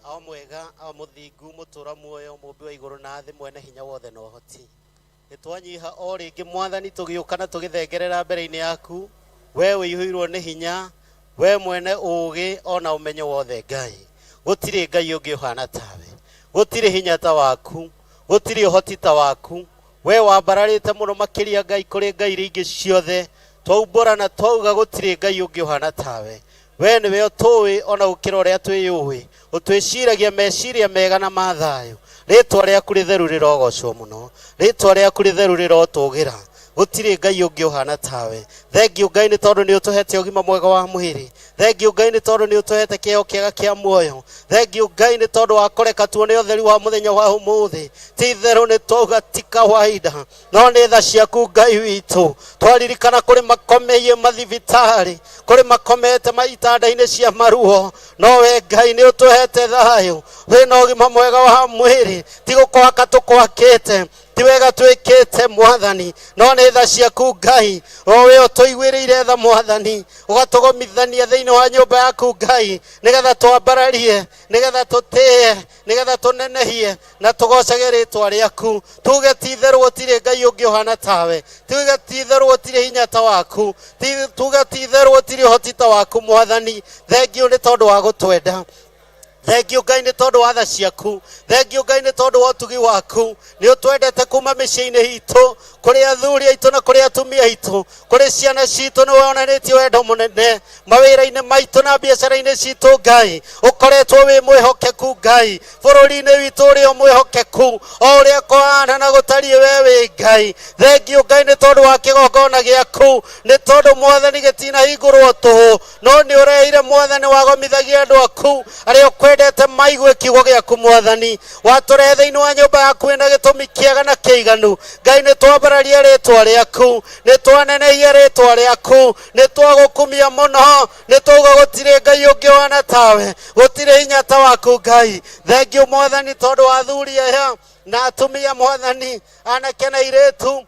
Ao mwega, ao mũthingu, mũtũra muoyo, mũmbi wa igũrũ na thĩ, mwene hinya wothe na ũhoti. Nĩ twanyiha o rĩngĩ mwathani tũgĩũka na tũgĩthengerera mbere-inĩ yaku. We ũihũirwo nĩ hinya, we mwene ũũgĩ ona ũmenyo wothe Ngai. Gũtirĩ Ngai ũngĩ ũhana tawe. Gũtirĩ hinya ta waku, gũtirĩ ũhoti ta waku. We wambararĩte mũno makĩria Ngai kũrĩ ngai iria ingĩ ciothe. Twaumbũra na twauga gũtirĩ Ngai ũngĩ ũhana tawe. We nĩwe ũtũĩ ona gũkĩra ũrĩa twĩyũĩ. Ũtwĩciragia meciria mega na ma thayũ. Rĩtwa rĩaku rĩtheru rĩrogocwo mũno. Rĩtwa rĩaku rĩtheru rĩrotũgĩra. Gũtirĩ Ngai ũngĩ ũhana tawe. Thengiũ Ngai nĩ tondũ nĩ ũtũhete ũgima mwega wa mwĩrĩ. Thengiũ Ngai nĩ tondũ nĩ ũtũhete kĩheo kĩega kĩa muoyo. Thengiũ Ngai nĩ tondũ wa kũreka tuone ũtheri wa mũthenya wa ũmũthĩ. Ti itherũ nĩ twauga ti kawaida, no nĩ tha ciaku Ngai witũ. Twaririkana kũrĩ makomeiye mathibitarĩ, kũrĩ makomete itanda-inĩ cia maruo, no we Ngai nĩ ũtũhete thayũ. Wĩna ũgima mwega wa mwĩrĩ, ti gũkwaka tũkwakĩte. Ti wega twĩkĩte Mwathani, no nĩ tha ciaku Ngai, o we ũtũiguĩrĩire tha Mwathani, ũgatũgomithania thĩinĩ wa nyũmba yaku Ngai, nĩgetha twambararie, nĩgetha tũtĩe, nĩgetha tũnenehie na tũgocage rĩtwa rĩaku. Tuge ti itherũ gũtirĩ Ngai ũngĩ ũhana tawe, tuge ti itherũ gũtirĩ hinya ta waku, tuge ti itherũ gũtirĩ ũhoti ta waku Mwathani. Thengiũ nĩ tondũ wa gũtwenda, thengio Ngai nĩ tondũ wa tha ciaku, thengio Ngai nĩ tondũ wa ũtugi waku. Nĩ ũtwendete kuma mĩciĩ-inĩ itũ, kũrĩ athuri aitũ na kũrĩ atumia aitũ, kũrĩ ciana citũ, nĩ wonanĩtie wendo mũnene mawĩra-inĩ maitũ na biacara-inĩ citũ. Ngai ũkoretwo wĩ mwĩhokeku, Ngai bũrũri-inĩ witũ ũrĩ o mwĩhokeku o ũrĩa kũhana na gũtariĩ, we wĩ Ngai. Thengio Ngai nĩ tondũ wa kĩgongona gĩaku, nĩ tondũ Mwathani gĩtinahingũrwo tũhũ, no nĩ ũrehire Mwathani wagomithagia andũ aku arĩa ũkwendete maigue kiugo gĩaku. Mwathani, watũrehe thĩinĩ wa nyũmba yaku ĩna gĩtũmi kĩega na kĩiganu. Ngai, nĩ twambararia rĩtwa rĩaku, nĩ twanenehia rĩtwa rĩaku, nĩ twagũkumia mũno, nĩ twauga gũtirĩ Ngai ũngĩ ũhana tawe, gũtirĩ hinya ta waku Ngai. Thengio Mwathani tondũ wa athuri aya na atumia, Mwathani, anake na airĩtu,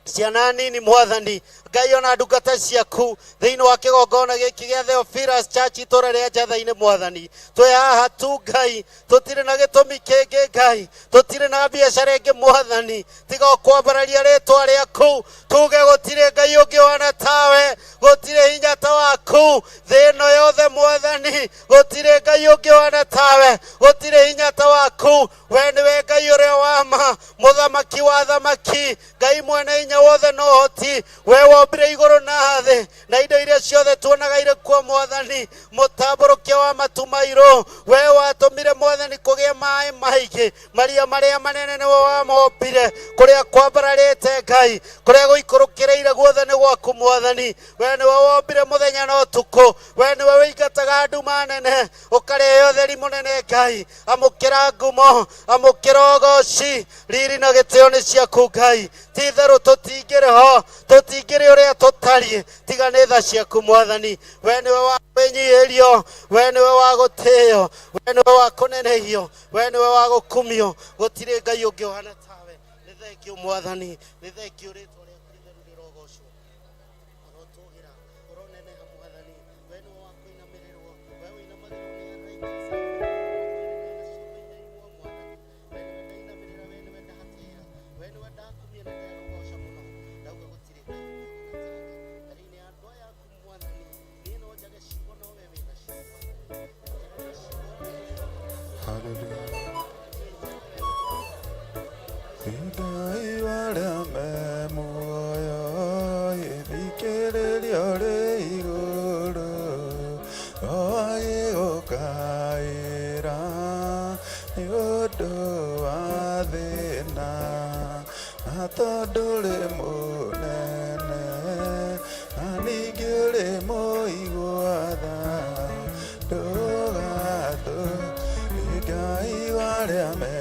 ciana nini, Mwathani Ngai, ona ndungata ciaku thĩinĩ wa kĩgongona gĩkĩ gĩa Theophilus Church, itũra rĩa Njatha-inĩ. Mwathani, twĩ haha tu Ngai, tũtirĩ na gĩtũmi kĩngĩ Ngai, tũtirĩ na biacara ĩngĩ Mwathani, tiga o kwambararia rĩtwa rĩaku, tuge gũtirĩ Ngai ũngĩ ũhana tawe, gũtirĩ hinya ta waku thĩ ĩno yothe. Mwathani, gũtirĩ Ngai ũngĩ ũhana tawe, gũtirĩ hinya ta waku. We nĩwe Ngai ũrĩa wa ma, mũthamaki wa thamaki, Ngai mwene hinya wothe na ũhoti, we wombire igũrũ na thĩ na indo iria ciothe tuonaga irĩ kuo. Mwathani, mũtambũrũkia wa matu mairũ, we watũmire Mwathani kũgĩe maĩ maingĩ, maria marĩa manene nĩwe wamombire. Kũrĩa kwambararĩte Ngai, kũrĩa gũikũrũkĩrĩire guothe nĩ gwaku Mwathani. We nĩwe wombire mũthenya na ũtukũ, we nĩwe wĩingataga nduma nene ũkarehe ũtheri mũnene. Ngai, amũkĩra ngumo, amũkĩra ũgoci, riri na gĩtĩo nĩ ciaku Ngai. Ti itherũ tũtingĩrĩ ho, tũtingĩrĩ ũrĩa tũtariĩ tiga nĩ tha ciaku Mwathani. We nĩwe wa kwĩnyihĩrio, we nĩwe wa gũtĩo, we nĩwe wa kũnenehio, we nĩwe wa gũkumio. Gũtirĩ Ngai ũngĩ ũhana tawe. Nĩ thengio Mwathani, nĩ thengio, rĩtwa rĩaku rĩtheru rĩrogocwo. Ũrotũgĩra, ũroneneha Mwathani, we nĩwe wa kũinamĩrĩrwo, we ũinamagĩrwo nĩ araika. We nĩwe ndainamĩrĩra, we nĩwe ndatĩĩa, we nĩwe ndakumia na ndagũgoca mũno. Ndauga gũtirĩ Ngai ũngĩ ũhana tawe mbere-inĩ ya andũ aya aku. Mwathani, niĩ no njage ciugo, no we wĩna ciugo. Hallelujah. Ngai warĩa me muoyo, ithikĩrĩrio rĩ igũrũ, agĩgũkaĩra nĩ ũndũ wa thĩna, na tondũ rĩ mũnene na ningĩ ũrĩ mũigua tha, ndũgatũ. Ngai warĩa me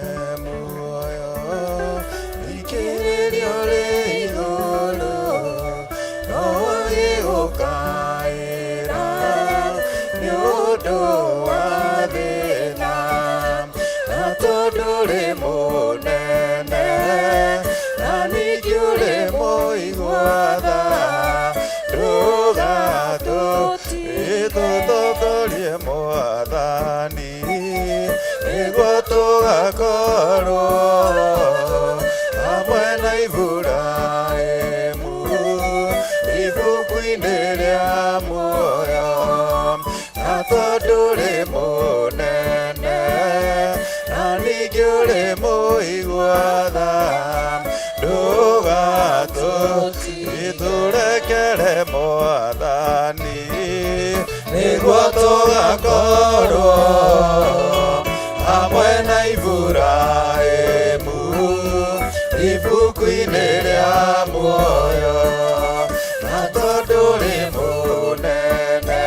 muoyo, thikĩrĩrio rĩ igũrũ, no agĩgũkaĩra nĩ ũndũ wa thĩna, na tondũ rĩ mũnene na ningĩ ũrĩ mũigua tha, ndũgatũ ĩtũtongorie Mwathani, nĩguo tũgakorwo hamwe na Iburahĩmu ibuku-inĩ rĩa muoyo, na tondũ rĩ mũnene na ningĩ ũrĩ mũigua tha, ndũgatũ itũrekere Mwathani, nĩguo tũgakorwo hamwe na Iburahĩmu ibuku-inĩ rĩa muoyo, na tondũ rĩ mũnene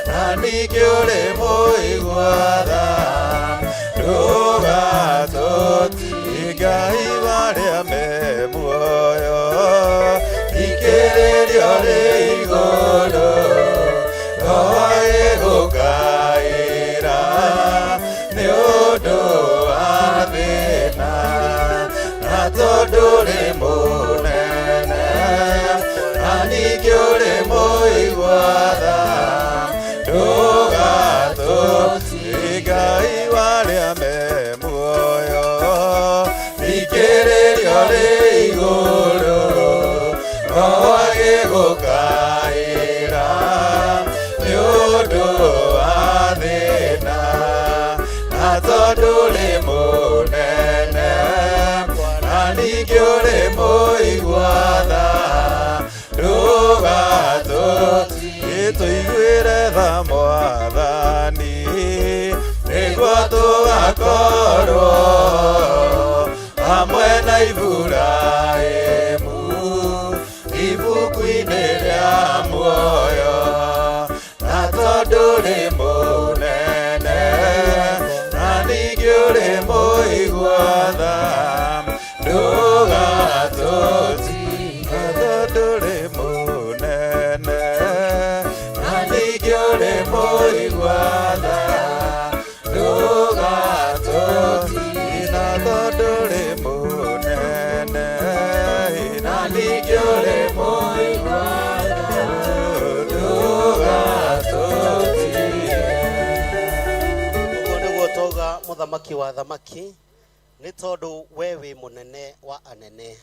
na ningĩ ũrĩ mũigua tha, ndũgatũtige. Ngai warĩa me muoyo, thikĩrĩrio rĩ igũrũ, no agĩgũkaĩra. tondũ ũrĩ mũnene na ningĩ ũrĩ mũigua tha ndũgatũtige Ngai wa arĩa me muoyo thikĩrĩrio rĩ igũrũ no wage gũkaĩra nĩ ũndũ wa thĩna na tondũ ũrĩ mũnene na ningĩ ũrĩ mũigua tha ndũgatũtige tũiguĩre tha mwathani nĩguo tũgakorwo hamwe na Iburahĩmu ibuku-inĩ rĩa muoyo na tondũ ũrĩ mũnene na ningĩ ũrĩ mũigua tha ndũgatũtige na tondũ ũrĩ mũnene na ningĩ ũrĩ mũigua tha ndũgatũtige na tondũ ũrĩ mũnene na ningĩ ũrĩ mũigua tha ndũgatũtige. Ũguo nĩguo twauga mũthamaki wa thamaki nĩ tondũ we wĩ mũnene wa anene,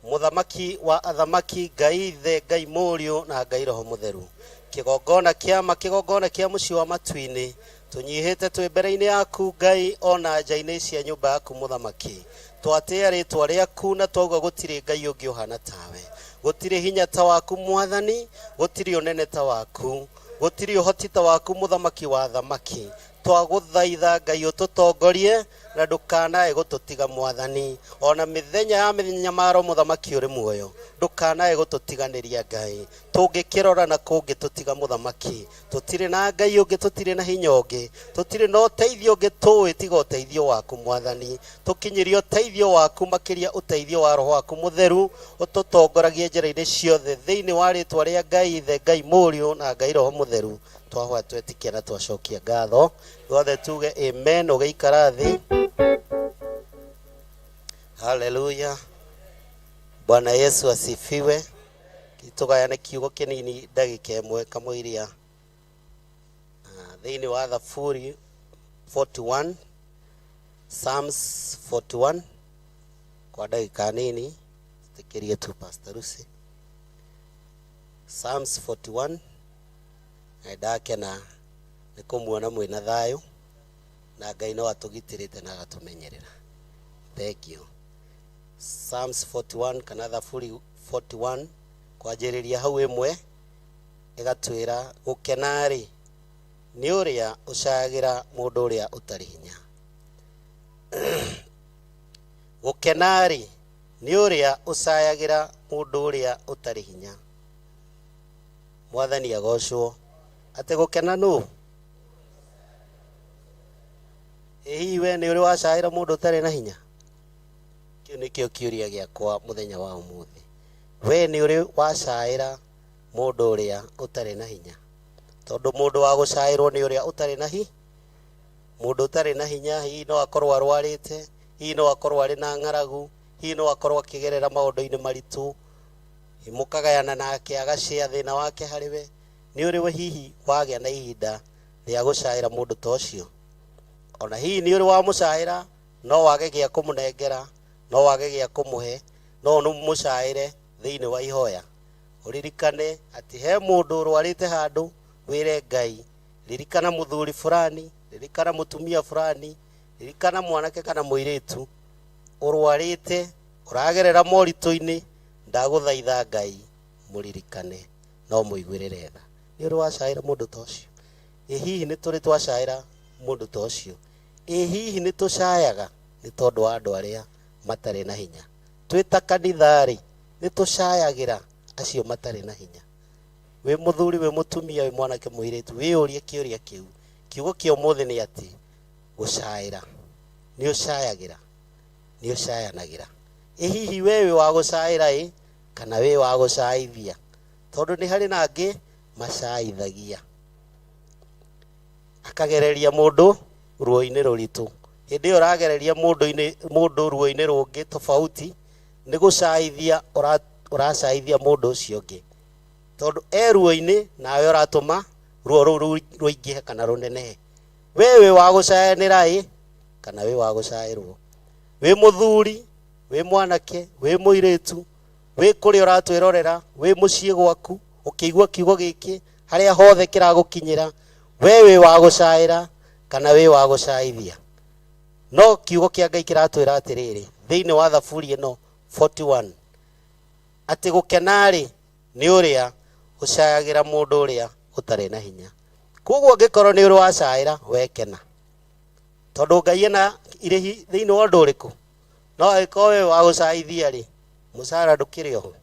mũthamaki wa athamaki, Ngai Ithe, Ngai Mũriũ na Ngai Roho Mũtheru. Kĩgongona kĩama, kĩgongona kĩa mũciĩ wa matu-inĩ, tũnyihĩte twĩ mbere-inĩ yaku Ngai ona nja-inĩ cia nyũmba yaku mũthamaki. Twatĩĩa rĩtwa rĩaku na twauga gũtirĩ Ngai ũngĩ ũhana tawe, gũtirĩ hinya ta waku mwathani, gũtirĩ ũnene ta waku, gũtirĩ ũhoti ta waku mũthamaki wa thamaki. Twagũthaitha Ngai ũtũtongorie na ndũkanae gũtũtiga mwathani, ona mĩthenya ya mĩnyamaro mũthamaki ũrĩ muoyo, ndũkanae gũtũtiganĩria Ngai. Tũngĩkĩrora na kũngĩ tũtiga mũthamaki, tũtirĩ na Ngai ũngĩ, tũtirĩ na hinya ũngĩ, tũtirĩ na ũteithio ũngĩ tũĩ tiga ũteithio waku mwathani. Tũkinyĩrie ũteithio waku, makĩria ũteithio wa Roho waku Mũtheru, ũtũtongoragie njĩra-inĩ ciothe thĩinĩ wa rĩtwa rĩa Ngai Ithe, Ngai Mũriũ na Ngai Roho Mũtheru. Twahoya twetĩkia na twacokia ngatho twothe tuge amen. Ũgĩikara thĩ. Haleluya, Bwana Yesu asifiwe. Tũgayane kiugo kĩnini ndagĩka ĩmwe kamũiria thĩinĩ wa Thaburi 41, Psalms 41, kwa ndagĩka nini tũtĩkĩrie tu Pastor Lucy. Psalms 41. Na ndakena nĩ kũmuona mwĩna thayũ na Ngai no atũgitĩrĩte na agatũmenyerera. Thank you. Psalms 41 kana Thaburi 41 kwanjĩrĩria hau ĩmwe ĩgatwĩra gũkena-rĩ nĩ ũrĩa ũcayagĩra mũndũ ũrĩa ũtarĩ hinya. Gũkena-rĩ nĩ ũrĩa ũcayagĩra mũndũ ũrĩa ũtarĩ hinya. Mwathani agocwo. Atĩ gũkena nũ? Ĩ hihi we nĩ ũrĩ wacaĩra mũndũ ũtarĩ na hinya? Kĩu nĩkĩo kĩũria gĩakwa mũthenya wa ũmũthĩ. We nĩ ũrĩ wacaĩra mũndũ ũrĩa ũtarĩ na hinya? Tondũ mũndũ wa gũcaĩrwo nĩ ũrĩa ũtarĩ na hi mũndũ ũtarĩ na hinya, hihi no akorwo arwarĩte, hihi no akorwo arĩ na ng'aragu, hihi no akorwo akĩgerera maũndũ-inĩ maritũ, mũkagayana nake agacĩa thĩna wake harĩ we. Nĩ ũrĩ we hihi wagĩa na ihinda rĩa gũcaĩra mũndũ ta ũcio? Ona hihi nĩ ũrĩ wamũcaĩra, no wage gĩa kũmũnengera, no wage gĩa kũmũhe, no ũmũcaĩre thĩinĩ wa ihoya. Ũririkane atĩ he mũndũ ũrwarĩte handũ, wĩre Ngai, ririkana mũthuri fulani, ririkana mũtumia fulani, ririkana mwanake kana mũirĩtu ũrwarĩte, ũragerera moritũ-inĩ, ndagũthaitha Ngai mũririkane no mũiguĩrĩre tha. Nĩ ũrĩ wacaĩra mũndũ ta ũcio? Ĩ hihi nĩ tũrĩ twacaĩra mũndũ ta ũcio? Ĩ hihi nĩ tũcayaga nĩ tondũ wa andũ arĩa matarĩ na hinya? Twĩ ta kanitha-rĩ, nĩ tũcayagĩra acio matarĩ na hinya? Wĩ mũthuri, wĩ mũtumia, wĩ mwanake, mũirĩtu, wĩyũrie kĩũria kĩu. Kiugo kĩa ũmũthĩ nĩ atĩ gũcaĩra. Nĩ ũcayagĩra, nĩ ũcayanagĩra. Ĩ hihi we wĩ wa gũcaĩra ĩ kana wĩ wa gũcaithia? Tondũ nĩ harĩ na angĩ macaithagia, akagereria mũndũ ruo-inĩ rũritũ. Hĩndĩ ĩyo ũragereria mũndũ ruo-inĩ rũngĩ tofauti, Nĩ gũcaithia ũracaithia mũndũ ũcio ũngĩ, tondũ e ruo-inĩ nawe ũratũma ruo rũu rũingĩhe kana rũnenehe. We wĩ wa gũcayanĩra ĩ kana wĩ wa gũcaĩrwo? Wĩ mũthuri, wĩ mwanake, wĩ mũirĩtu, wĩ kũrĩa ũratwĩrorera, wĩ mũciĩ gwaku ũkĩigua kiugo gĩkĩ, harĩa hothe kĩragũkinyĩra, we wĩ wa gũcaĩra kana wĩ wa gũcaithia? No kiugo kĩa Ngai kĩratwĩra atĩrĩrĩ thĩinĩ wa Thaburi ĩno 41, atĩ gũkena-rĩ nĩ ũrĩa ũcayagĩra mũndũ ũrĩa ũtarĩ na hinya. Koguo angĩkorwo nĩ ũrĩ wacaĩra, we kena, tondũ Ngai ena irĩhi thĩinĩ wa ũndũ ũrĩkũ. No angĩkorwo wĩ wa gũcaithia-rĩ, mũcara ndũkĩrĩ oho.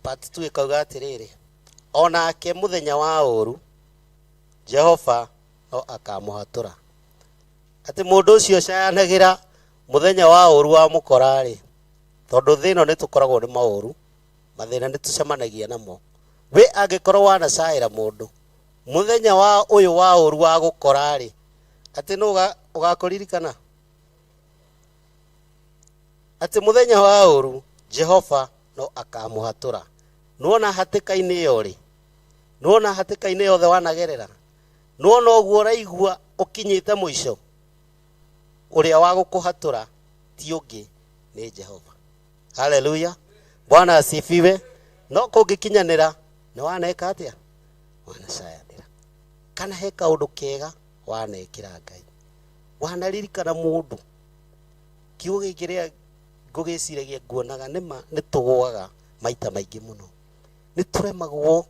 Part 2 ĩkauga atĩrĩrĩ, onake mũthenya wa ũru Jehova no akamũhatũra. Atĩ mũndũ ũcio ũcayanagĩra mũthenya wa ũru wa mũkora-rĩ, tondũ thĩ ĩno nĩ tũkoragwo nĩ maũru, mathĩna nĩ tũcemanagia namo. We angĩkorwo wanacaĩra mũndũ mũthenya wa ũyũ wa ũru wa gũkora-rĩ, atĩ nũ ũgakũririkana? Atĩ mũthenya wa ũru Jehova no akamũhatũra. Nĩwona hatĩka-inĩ ĩyo rĩ, nĩwona hatĩka-inĩ yothe wanagerera, nĩwona ũguo ũraigua ũkinyĩte mũico, ũrĩa wa gũkũhatũra ti ũngĩ nĩ Jehova. Haleluya, Bwana asifiwe. No kũngĩkinyanĩra nĩ waneka atĩa? Wanacayanĩra. Kana he kaũndũ kega wanekĩra Ngai, wanaririkana mũndũ. Kiugo gĩkĩ rĩrĩa ngũgĩciragia nguonaga nĩma nĩ tũgũaga maita maingĩ mũno, nĩ tũremagwo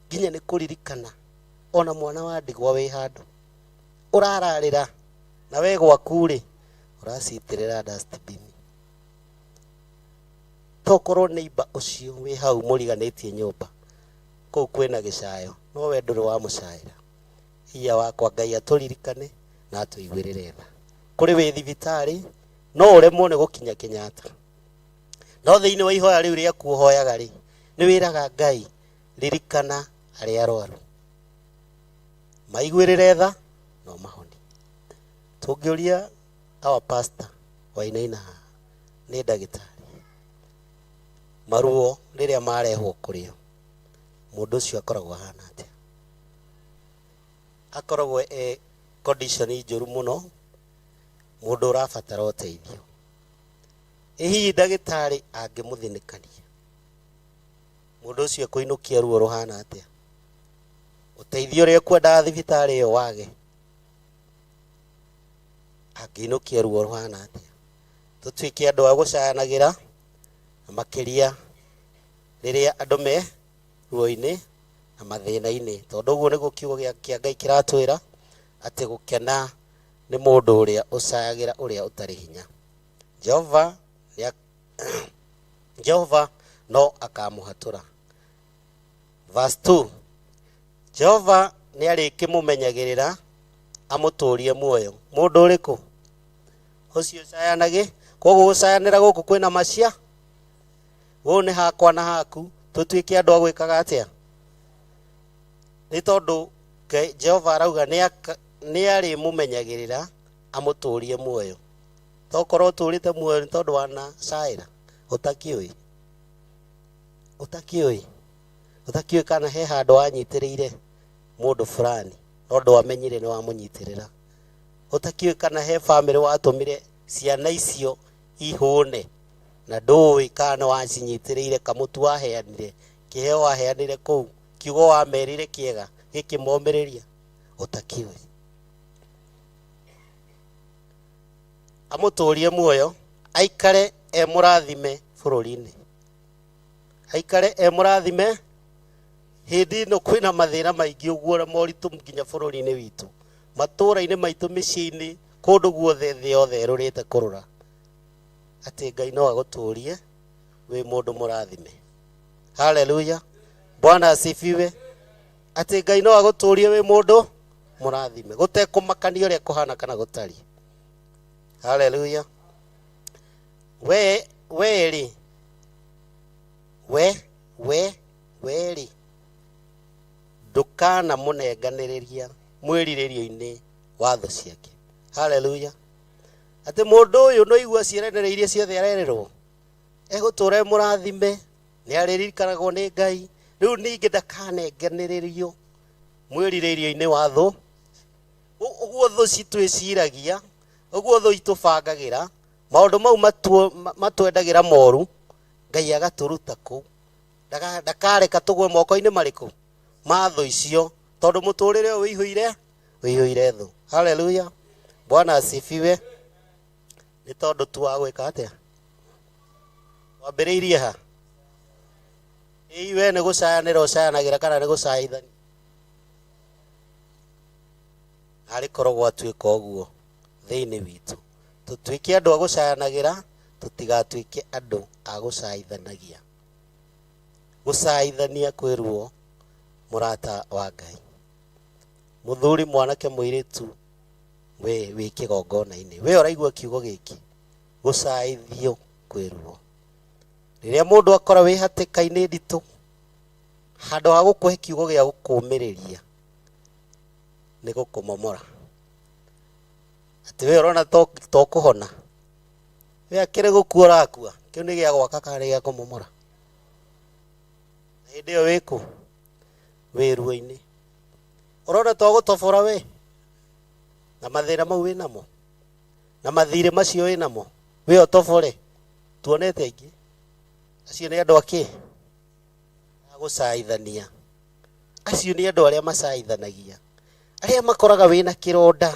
nginya nĩ kũririkana ona mwana wa ndigwa wĩ handũ ũrararĩra, na we gwaku rĩ ũracitĩrĩra dustbin. Tokorwo neighbor ũcio wĩ hau mũriganĩtie nyũmba kũu kwĩna gĩcayo, no we ndũrĩ wamũcaĩra. Hinya wakwa Ngai atũririkane na atũiguĩrĩre tha. Kũrĩ wĩ thibitarĩ no ũremwo nĩ gũkinya Kenyatta, no thĩinĩ wa ihoya rĩu rĩaku ũhoyaga rĩ, nĩ wĩraga Ngai, ririkana arĩa arwaru, maiguĩrĩre tha no mahoni. Tũngĩũria our pastor Wainaina haha nĩ ndagĩtarĩ, maruo rĩrĩa marehwo kũrĩ o, mũndũ ũcio akoragwo ahana atĩa? Akoragwo e condition njũru mũno, mũndũ ũrabatara ũteithio. Ĩ hihi ndagĩtarĩ angĩmũthinĩkania, mũndũ ũcio ekũinũkia ruo rũhana atĩa? Ũteithio ũrĩa ekwendaga thibitarĩ ĩyo wage, angĩinũkia ruo rũhana atĩa? Tũtuĩke andũ a gũcayanagĩra, na makĩria rĩrĩa andũ me ruo-inĩ na mathĩna-inĩ, tondũ ũguo nĩguo kiugo kĩa Ngai kĩratwĩra, atĩ gũkena nĩ mũndũ ũrĩa ũcayagĩra ũrĩa ũtarĩ hinya. Jehova no akamũhatũra. Verse 2, Jehova nĩ arĩkĩmũmenyagĩrĩra amũtũrie muoyo. Mũndũ ũrĩkũ? Ũcio ũcayanagĩ. Koguo gũcayanĩra gũkũ kwĩna macia, gũkũ nĩ hakwa na haku, tũtuĩke andũ a gwĩkaga atĩa? Nĩ tondũ Jehova arauga nĩ arĩmũmenyagĩrĩra amũtũrie muoyo. Tokorwo ũtũrĩte muoyo nĩ tondũ wanacaĩra, ũtakĩũĩ, ũtakĩũĩ, ũtakĩũĩ kana he handũ wanyitĩrĩire mũndũ fulani no ndwamenyire nĩ wamũnyitĩrĩra. Ũtakĩũĩ kana he famĩlĩ watũmire ciana icio ihũne na ndũĩ kana nĩ wacinyitĩrĩire, kamũtu waheanire, kĩheo waheanire kũu, kiugo wamerire kĩega gĩkĩmomĩrĩria, ũtakĩũĩ. Amũtũrie muoyo, aikare e mũrathime bũrũri-inĩ, aikare e mũrathime hĩndĩ ĩno kwĩna mathĩna maingĩ ũguo na moritũ nginya bũrũri-inĩ witũ, matũũra-inĩ maitũ, mĩciĩ-inĩ, kũndũ guothe, thĩ yothe ĩrũrĩte kũrũra, atĩ Ngai no agũtũrie wĩ mũndũ mũrathime. Haleluya, Bwana asifiwe. Atĩ Ngai no agũtũrie wĩ mũndũ mũrathime, gũtekũmakania ũrĩa kũhana kana gũtariĩ. Haleluya. We, we rĩ, we, we, we rĩ, ndũkanamũnenganĩrĩria mwĩrirĩrio-inĩ wa thũ ciake. Haleluya. Atĩ mũndũ ũyũ no igua ciĩranĩro iria ciothe arerĩrwo egũtũra e mũrathime, nĩ arĩririkanagwo nĩ Ngai. Rĩu ningĩ ndakanenganĩrĩrio mwĩrirĩrio-inĩ wa thũ. Ũguo thũ citwĩciragia, ũguo thũ itũbangagĩra, maũndũ mau matwendagĩra moru, Ngai agatũruta kũu. Ndakareka tũgwe moko-inĩ marĩkũ ma thũ icio, tondũ mũtũrĩre ũyũ wĩihũire thũ. Haleluya, Bwana asifiwe. Nĩ tondũ tu wa gwĩka atĩa? Wambĩrĩirie ha? Ĩĩ we nĩ gũcayanĩra ũcayanagĩra kana nĩ gũcaithania? Arĩ korwo gwatuĩka ũguo thĩinĩ witũ, tũtuĩke andũ a gũcayanagĩra, tũtigatuĩke andũ a gũcaithanagia. Gũcaithania kwĩ ruo, mũrata wa Ngai. Mũthuri, mwanake, mũirĩtu, we wĩ kĩgongona-inĩ, we ũraigua kiugo gĩkĩ, gũcaithio kwĩ ruo. Rĩrĩa mũndũ akora wĩ hatĩka-inĩ nditũ, handũ ha gũkũhe kiugo gĩa gũkũũmĩrĩria, nĩ gũkũmomora. Atĩ we ũrona to kũhona, we akĩrĩ gũkua ũrakua, kĩu nĩ gĩa gwaka kana nĩ gĩa kũmomora? Na hĩndĩ ĩyo wĩ kũ? Wĩ ruo-inĩ. Ũrona to gũtobora we, na mathĩna mau wĩ namo, na mathirĩ macio wĩ namo, we ũtobore. Tuonete aingĩ acio nĩ andũ akĩ? A gũcaithania. Acio nĩ andũ arĩa macaithanagia, arĩa makoraga wĩna kĩronda,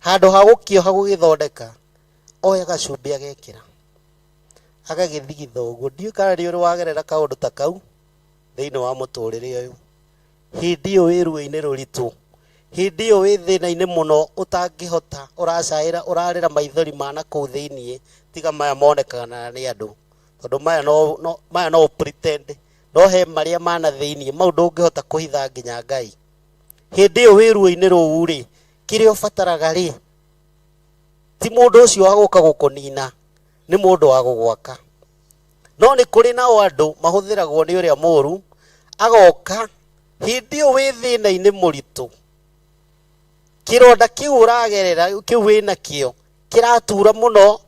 handũ ha gũkĩoha gũgĩthondeka, oya gacumbĩ agekĩra, agagĩthigitha ũguo. Ndiũĩ kana nĩ ũrĩ wagerera kaũndũ ta kau thĩinĩ wa mũtũrĩre ũyũ. Hĩndĩ ĩyo wĩ ruo-inĩ rũritũ, hĩndĩ ĩyo wĩ thĩna-inĩ mũno ũtangĩhota, ũracaĩra, ũrarĩra maithori ma na kũu thĩiniĩ, tiga maya monekaga nĩ andũ, tondũ maya no pretend, no he marĩa ma na thĩiniĩ mau ndũngĩhota kũhitha nginya Ngai. Hĩndĩ ĩyo wĩ ruo-inĩ rũu rĩ, kĩrĩa ũbataraga rĩ, ti mũndũ ũcio wa gũka gũkũnina, nĩ mũndũ wa gũgwaka. No nĩ kũrĩ nao andũ mahũthĩragwo nĩ ũrĩa mũru, agoka hĩndĩ ĩyo wĩ thĩna-inĩ mũritũ, kĩronda kĩu ũragerera, kĩu wĩnakĩo, kĩratura mũno,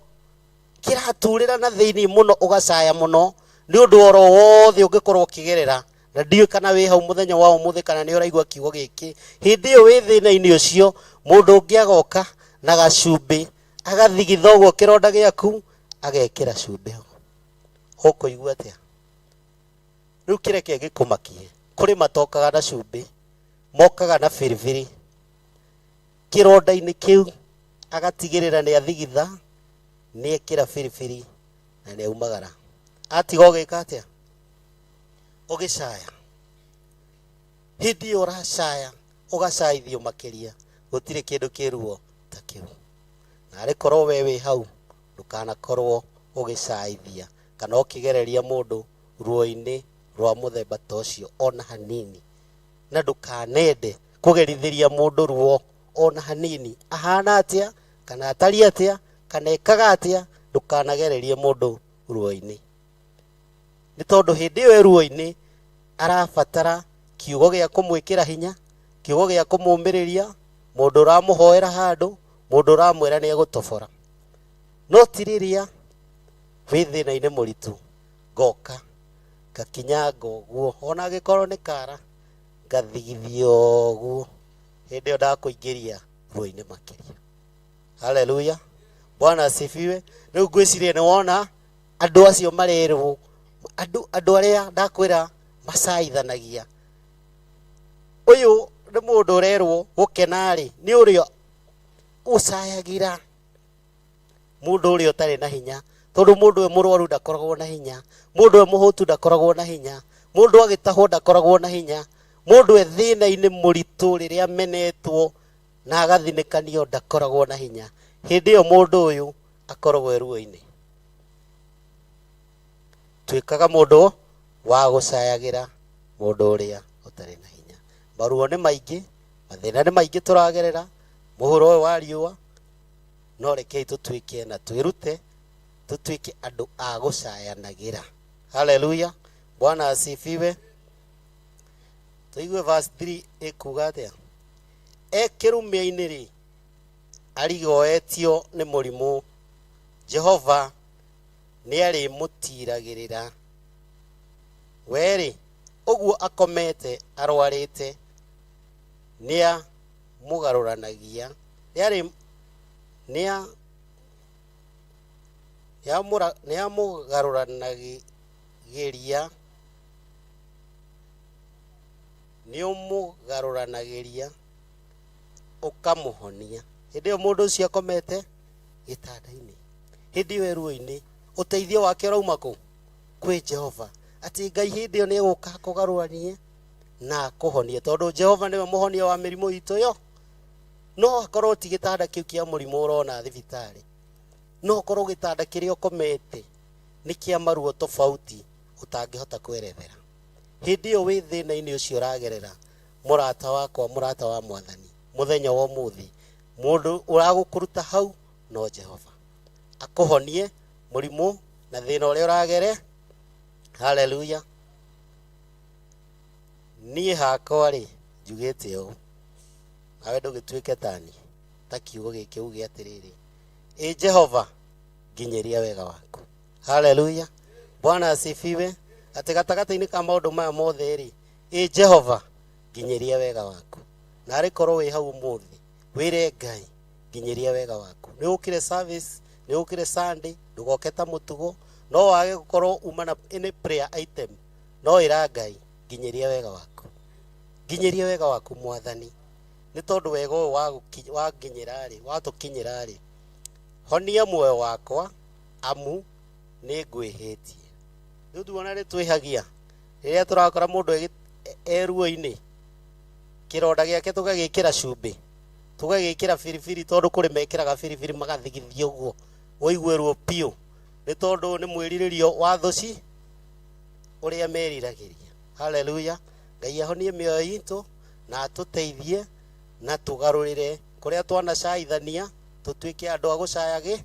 kĩraturĩra na thĩiniĩ mũno, ũgacaya mũno, nĩ ũndũ oro wothe ũngĩkorwo ũkĩgerera. Na ndiũĩ kana wĩ hau mũthenya wa ũmũthĩ kana nĩ ũraigua kiugo gĩkĩ. Hĩndĩ ĩyo wĩ thĩna-inĩ ũcio, mũndũ ũngĩ agoka na gacumbĩ, agathigitha ũguo kĩronda gĩaku, agekĩra cumbĩ ho. Ũkũigua atĩa? Rĩu kĩreke gĩkũmakie, kũrĩ matokaga na cumbĩ, mokaga na biribiri. Kĩronda-inĩ kĩu agatigĩrĩra nĩ athigitha, nĩ ekĩra biribiri na nĩ aumagara. Atiga ũgĩka atĩa? Ũgĩcaya. Hĩndĩ ĩyo ũracaya, ũgacaithio makĩria, gũtirĩ kĩndũ kĩ ruo ta kĩu. Na arĩ korwo we wĩ hau, ndũkanakorwo ũgĩcaithia kana ũkĩgereria mũndũ ruo-inĩ rwa mũthemba ta ũcio ona hanini. Na ndũkanende kũgerithĩria mũndũ ruo ona hanini. Ahana atĩa, kana atariĩ atĩa, kana ekaga atĩa, ndũkanagererie mũndũ ruo-inĩ. Nĩ tondũ hĩndĩ ĩyo e ruo-inĩ arabatara kiugo gĩa kũmwĩkĩra hinya, kiugo gĩa kũmũmĩrĩria, mũndũ ũramũhoera handũ, mũndũ ũramwĩra nĩ egũtobora. No ti rĩrĩa wĩ thĩna-inĩ mũritũ, ngoka ngakinyanga ũguo, ona angĩkorwo nĩ kara, ngathigithia ũguo, hĩndĩ ĩyo ndakũingĩria ruo-inĩ makĩria. Haleluya, Bwana asifiwe. Rĩu ngwĩciria nĩ wona andũ acio marerwo, andũ arĩa ndakwĩra macaithanagia. Ũyũ nĩ mũndũ ũrerwo gũkena rĩ, nĩ ũrĩa ũcayagĩra mũndũ ũrĩa ũtarĩ na hinya, tondũ mũndũ we mũrwaru ndakoragwo na hinya, mũndũ we mũhũtu ndakoragwo na hinya, mũndũ agĩtahwo ndakoragwo na hinya, mũndũ e thĩna-inĩ mũritũ rĩrĩa amenetwo na agathinĩkanio ndakoragwo na hinya. Hĩndĩ ĩyo mũndũ ũyũ akoragwo e ruo-inĩ. Tuĩkaga mũndũ wa gũcayagĩra mũndũ ũrĩa ũtarĩ na hinya. Maruo nĩ maingĩ, mathĩna nĩ maingĩ tũragerera, mũhuro ũyũ wa riũa, no rekei tũtuĩke na twĩrute, tũtuĩke andũ a gũcayanagĩra. Haleluya, Bwana asifiwe. Tũigue verse 3 ĩkuga atĩa? E kĩrumia-inĩ rĩ, Arigoetio nĩ mũrimũ, Jehova nĩarĩmũtiiragĩrĩra. We-rĩ, ũguo akomete arwarĩte, nĩamũgarũranagia nĩarĩ nĩa nĩamũgarũranagĩria nĩũmũgarũranagĩria ũkamũhonia. Hĩndĩ ĩyo mũndũ ũcio akomete gĩtanda-inĩ, hĩndĩ ĩyo e ruo-inĩ, ũteithio wake ũrauma kũ? Kwĩ Jehova. Atĩ Ngai hĩndĩ ĩyo nĩ egũka akũgarũranie na akũhonie, tondũ Jehova nĩwe mũhonia wa mĩrimũ itũ yo. No akorwo ti gĩtanda kĩu kĩa mũrimũ ũrona thibitarĩ, no ũkorwo gĩtanda kĩrĩa ũkomete nĩ kĩa maruo tofauti ũtangĩhota kwerethera. Hĩndĩ ĩyo wĩ thĩna-inĩ ũcio ũragerera, mũrata wakwa, mũrata wa Mwathani, mũthenya wa ũmũthĩ, mũndũ ũragũkũruta hau no Jehova. Akũhonie mũrimũ na thĩna ũrĩa ũragere. Haleluya. Niĩ hakwa rĩ, njugĩte ũũ, nawe ndũgĩtuĩke tani, ta kiugo gĩkĩ uge atĩrĩrĩ, ĩ Jehova, nginyĩria wega waku. Haleluya. Bwana asifiwe. Atĩ gatagatĩ-inĩ ka maũndũ maya mothe rĩ, ĩ Jehova, nginyĩria wega waku. Na arĩ korwo wĩ hau ũmũthĩ, wĩre Ngai, nginyĩria wega waku. Nĩ ũkire service, nĩ ũkire Sunday, ndũgoke ta mũtugo, no wage gũkorwo uma na any prayer item, no ĩra Ngai, nginyĩria wega waku. Nginyĩria wega waku Mwathani. Nĩ tondũ wega ũyũ wanginyĩra rĩ, watũkinyĩra rĩ, honia muoyo wakwa, amu nĩ ngwĩhĩtie. Rĩu tuona nĩ twĩhagia rĩrĩa tũrakora mũndũ e ruo-inĩ, kĩronda gĩake tũgagĩkĩra cumbĩ, tũgagĩkĩra biribiri, tondũ kũrĩ mekĩraga biribiri magathigithia ũguo ũigue ruo biũ, nĩ tondũ nĩ mwĩrirĩrio wa thũ ci ũrĩa meriragĩria. Haleluya. Ngai ahonie mĩoyo itũ na atũteithie na tũgarũrĩre kũrĩa twanacaithania, tũtuĩke andũ a gũcayagĩ.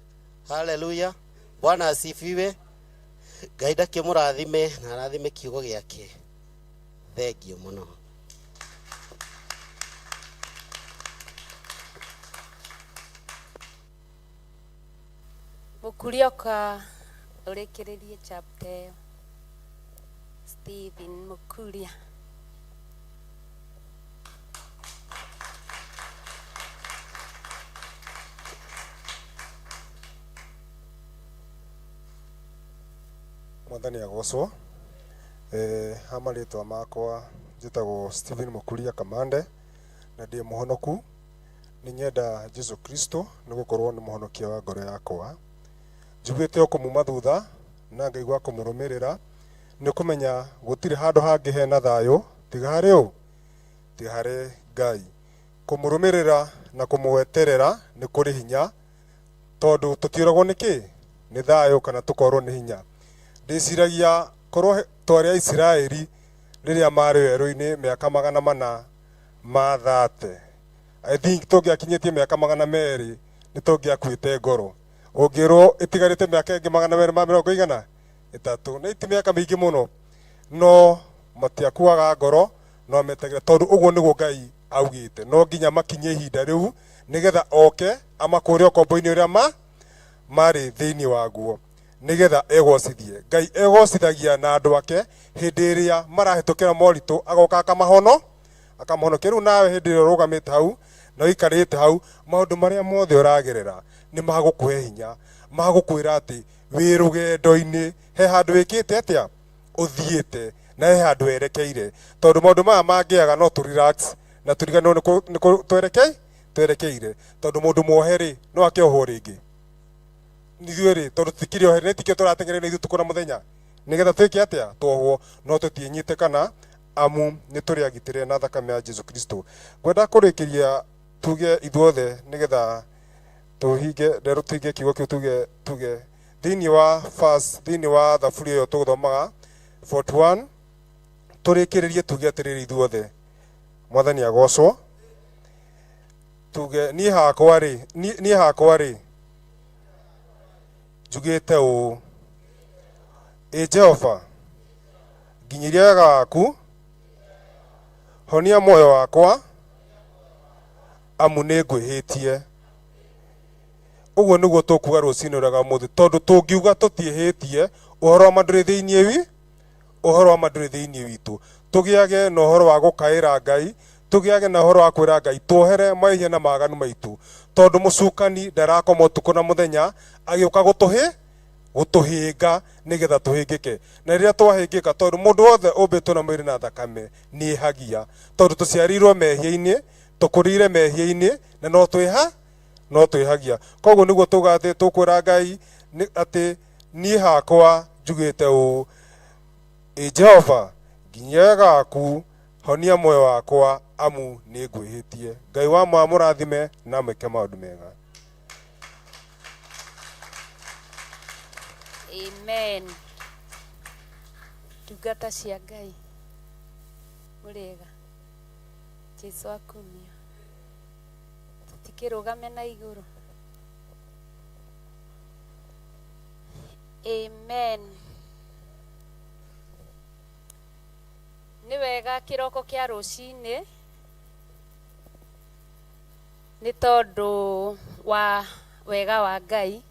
Haleluya. Bwana asifiwe. Ngai ndakĩmũrathime na arathime kiugo gĩake. Thengiũ mũno. Mũkuria oka ũrĩkĩrĩrie chapter ĩyo. Stephen Mũkuria. Mwathani agocwo. Ha marĩtwa makwa njĩtagwo Stephen Mũkuria Kamande na ndĩ mũhonoku. Nĩ nyenda Jesu Kristo nĩ gũkorwo nĩ mũhonokia wa ngoro yakwa. Njiguĩte o kũmuma thutha na ngaigua kũmũrũmĩrĩra, nĩ kũmenya gũtirĩ handũ hangĩ hena thayũ tiga harĩ ũ? Tiga harĩ Ngai. Kũmũrũmĩrĩra na kũmweterera nĩ kũrĩ hinya, tondũ tũtiũragwo nĩ kĩ? Nĩ thayũ kana tũkorwo nĩ hinya. Ndĩciragia korwo twarĩ a Isiraeli rĩrĩa marĩ werũ-inĩ mĩaka 430. I think tũngĩakinyĩtie mĩaka 200 nĩ tũngĩakuĩte ngoro. Ũngĩrwo ĩtigarĩte mĩaka ĩngĩ 230, nĩ ti mĩaka mĩingĩ mũno, no matiakuaga ngoro, no metagĩra, tondũ ũguo nĩguo Ngai augĩte. No nginya makinye ihinda rĩu nĩgetha oke amakũre ũkombo-inĩ ũrĩa marĩ thĩinĩ waguo, nĩgetha egocithie. Ngai egocithagia na andũ ake hĩndĩ ĩrĩa marahĩtũkĩra moritũ, agoka akamahonokia. Rĩu nawe hĩndĩ ĩrĩa ũrũgamĩte hau na ũikarĩte hau, maũndũ marĩa mothe ũragerera nĩ magũkũhe hinya, magũkwĩra atĩ wĩ rũgendo-inĩ, he handũ wĩkĩte atĩa, ũthiĩte, na he handũ werekeire. Tondũ maũndũ maya mangĩaga no tũ relax na tũriganĩrwo nĩ kũ twerekeire. Tondũ mũndũ muohe rĩ, no akĩohwo rĩngĩ. Ithuĩ rĩ, tondũ tũtikĩrĩ ohe, nĩ tikĩo tũrateng'eria na ithuĩ ũtukũ na mũthenya nĩgetha twĩke atĩa, tuohwo, no tũtiĩnyitĩkana, amu nĩ tũrĩ agitĩre na thakame ya Jesu Kristo. Ngwenda kũrĩkĩria tuge ithuothe nĩgetha tũhinge rero, tũhinge kiugo kĩu, tuge thĩinĩ wa verse, thĩinĩ wa thaburi ĩyo tũgũthomaga 41, tũrĩkĩrĩrie tuge atĩrĩrĩ ithuothe, Mwathani agocwo. Tuge niĩ hakwa rĩ, niĩ hakwa rĩ, njugĩte ũũ, ĩ Jehova, nginyĩria wega waku, honia muoyo wakwa, amu nĩ ngwĩhĩtie. Ũguo nĩguo tũkuga rũcinĩ rwega ũmũthĩ, tondũ tũngiuga tũtiĩhĩtie, ũhoro wa ma ndũrĩ thĩinĩ wi ũhoro wa ma ndũrĩ thĩinĩ witũ. Tũgĩage na ũhoro wa gũkaĩra Ngai, tũgĩage na ũhoro wa kwĩra Ngai tuohere mehia na maganu maitũ, tondũ mũcukani ndarakoma ũtukũ na mũthenya agĩũka gũtũhĩ gũtũhĩnga nĩgetha tũhĩngĩke. Na rĩrĩa twahĩngĩka, tondũ mũndũ wothe ũmbĩtwo na mwĩrĩ na thakame nĩehagia, tondũ tũciarĩirwo mehia-inĩ, tũkũrĩire mehia-inĩ, na no twĩha no twĩhagia. Koguo nĩguo tuga atĩ tũkwĩra Ngai nĩ atĩ niĩ hakwa njugĩte ũũ, ĩ Jehova, nginyia wega waku, honia muoyo wakwa, amu nĩ ngwĩhĩtie. Ngai wa ma amũrathime na amwĩke maũndũ mega. Amen. Ndungata cia Ngai mũrĩega, Jesu akumio. Tũtikĩrũgame na igũrũ. Amen. Nĩ wega kĩroko kĩa rũcinĩ nĩ tondũ wa wega wa Ngai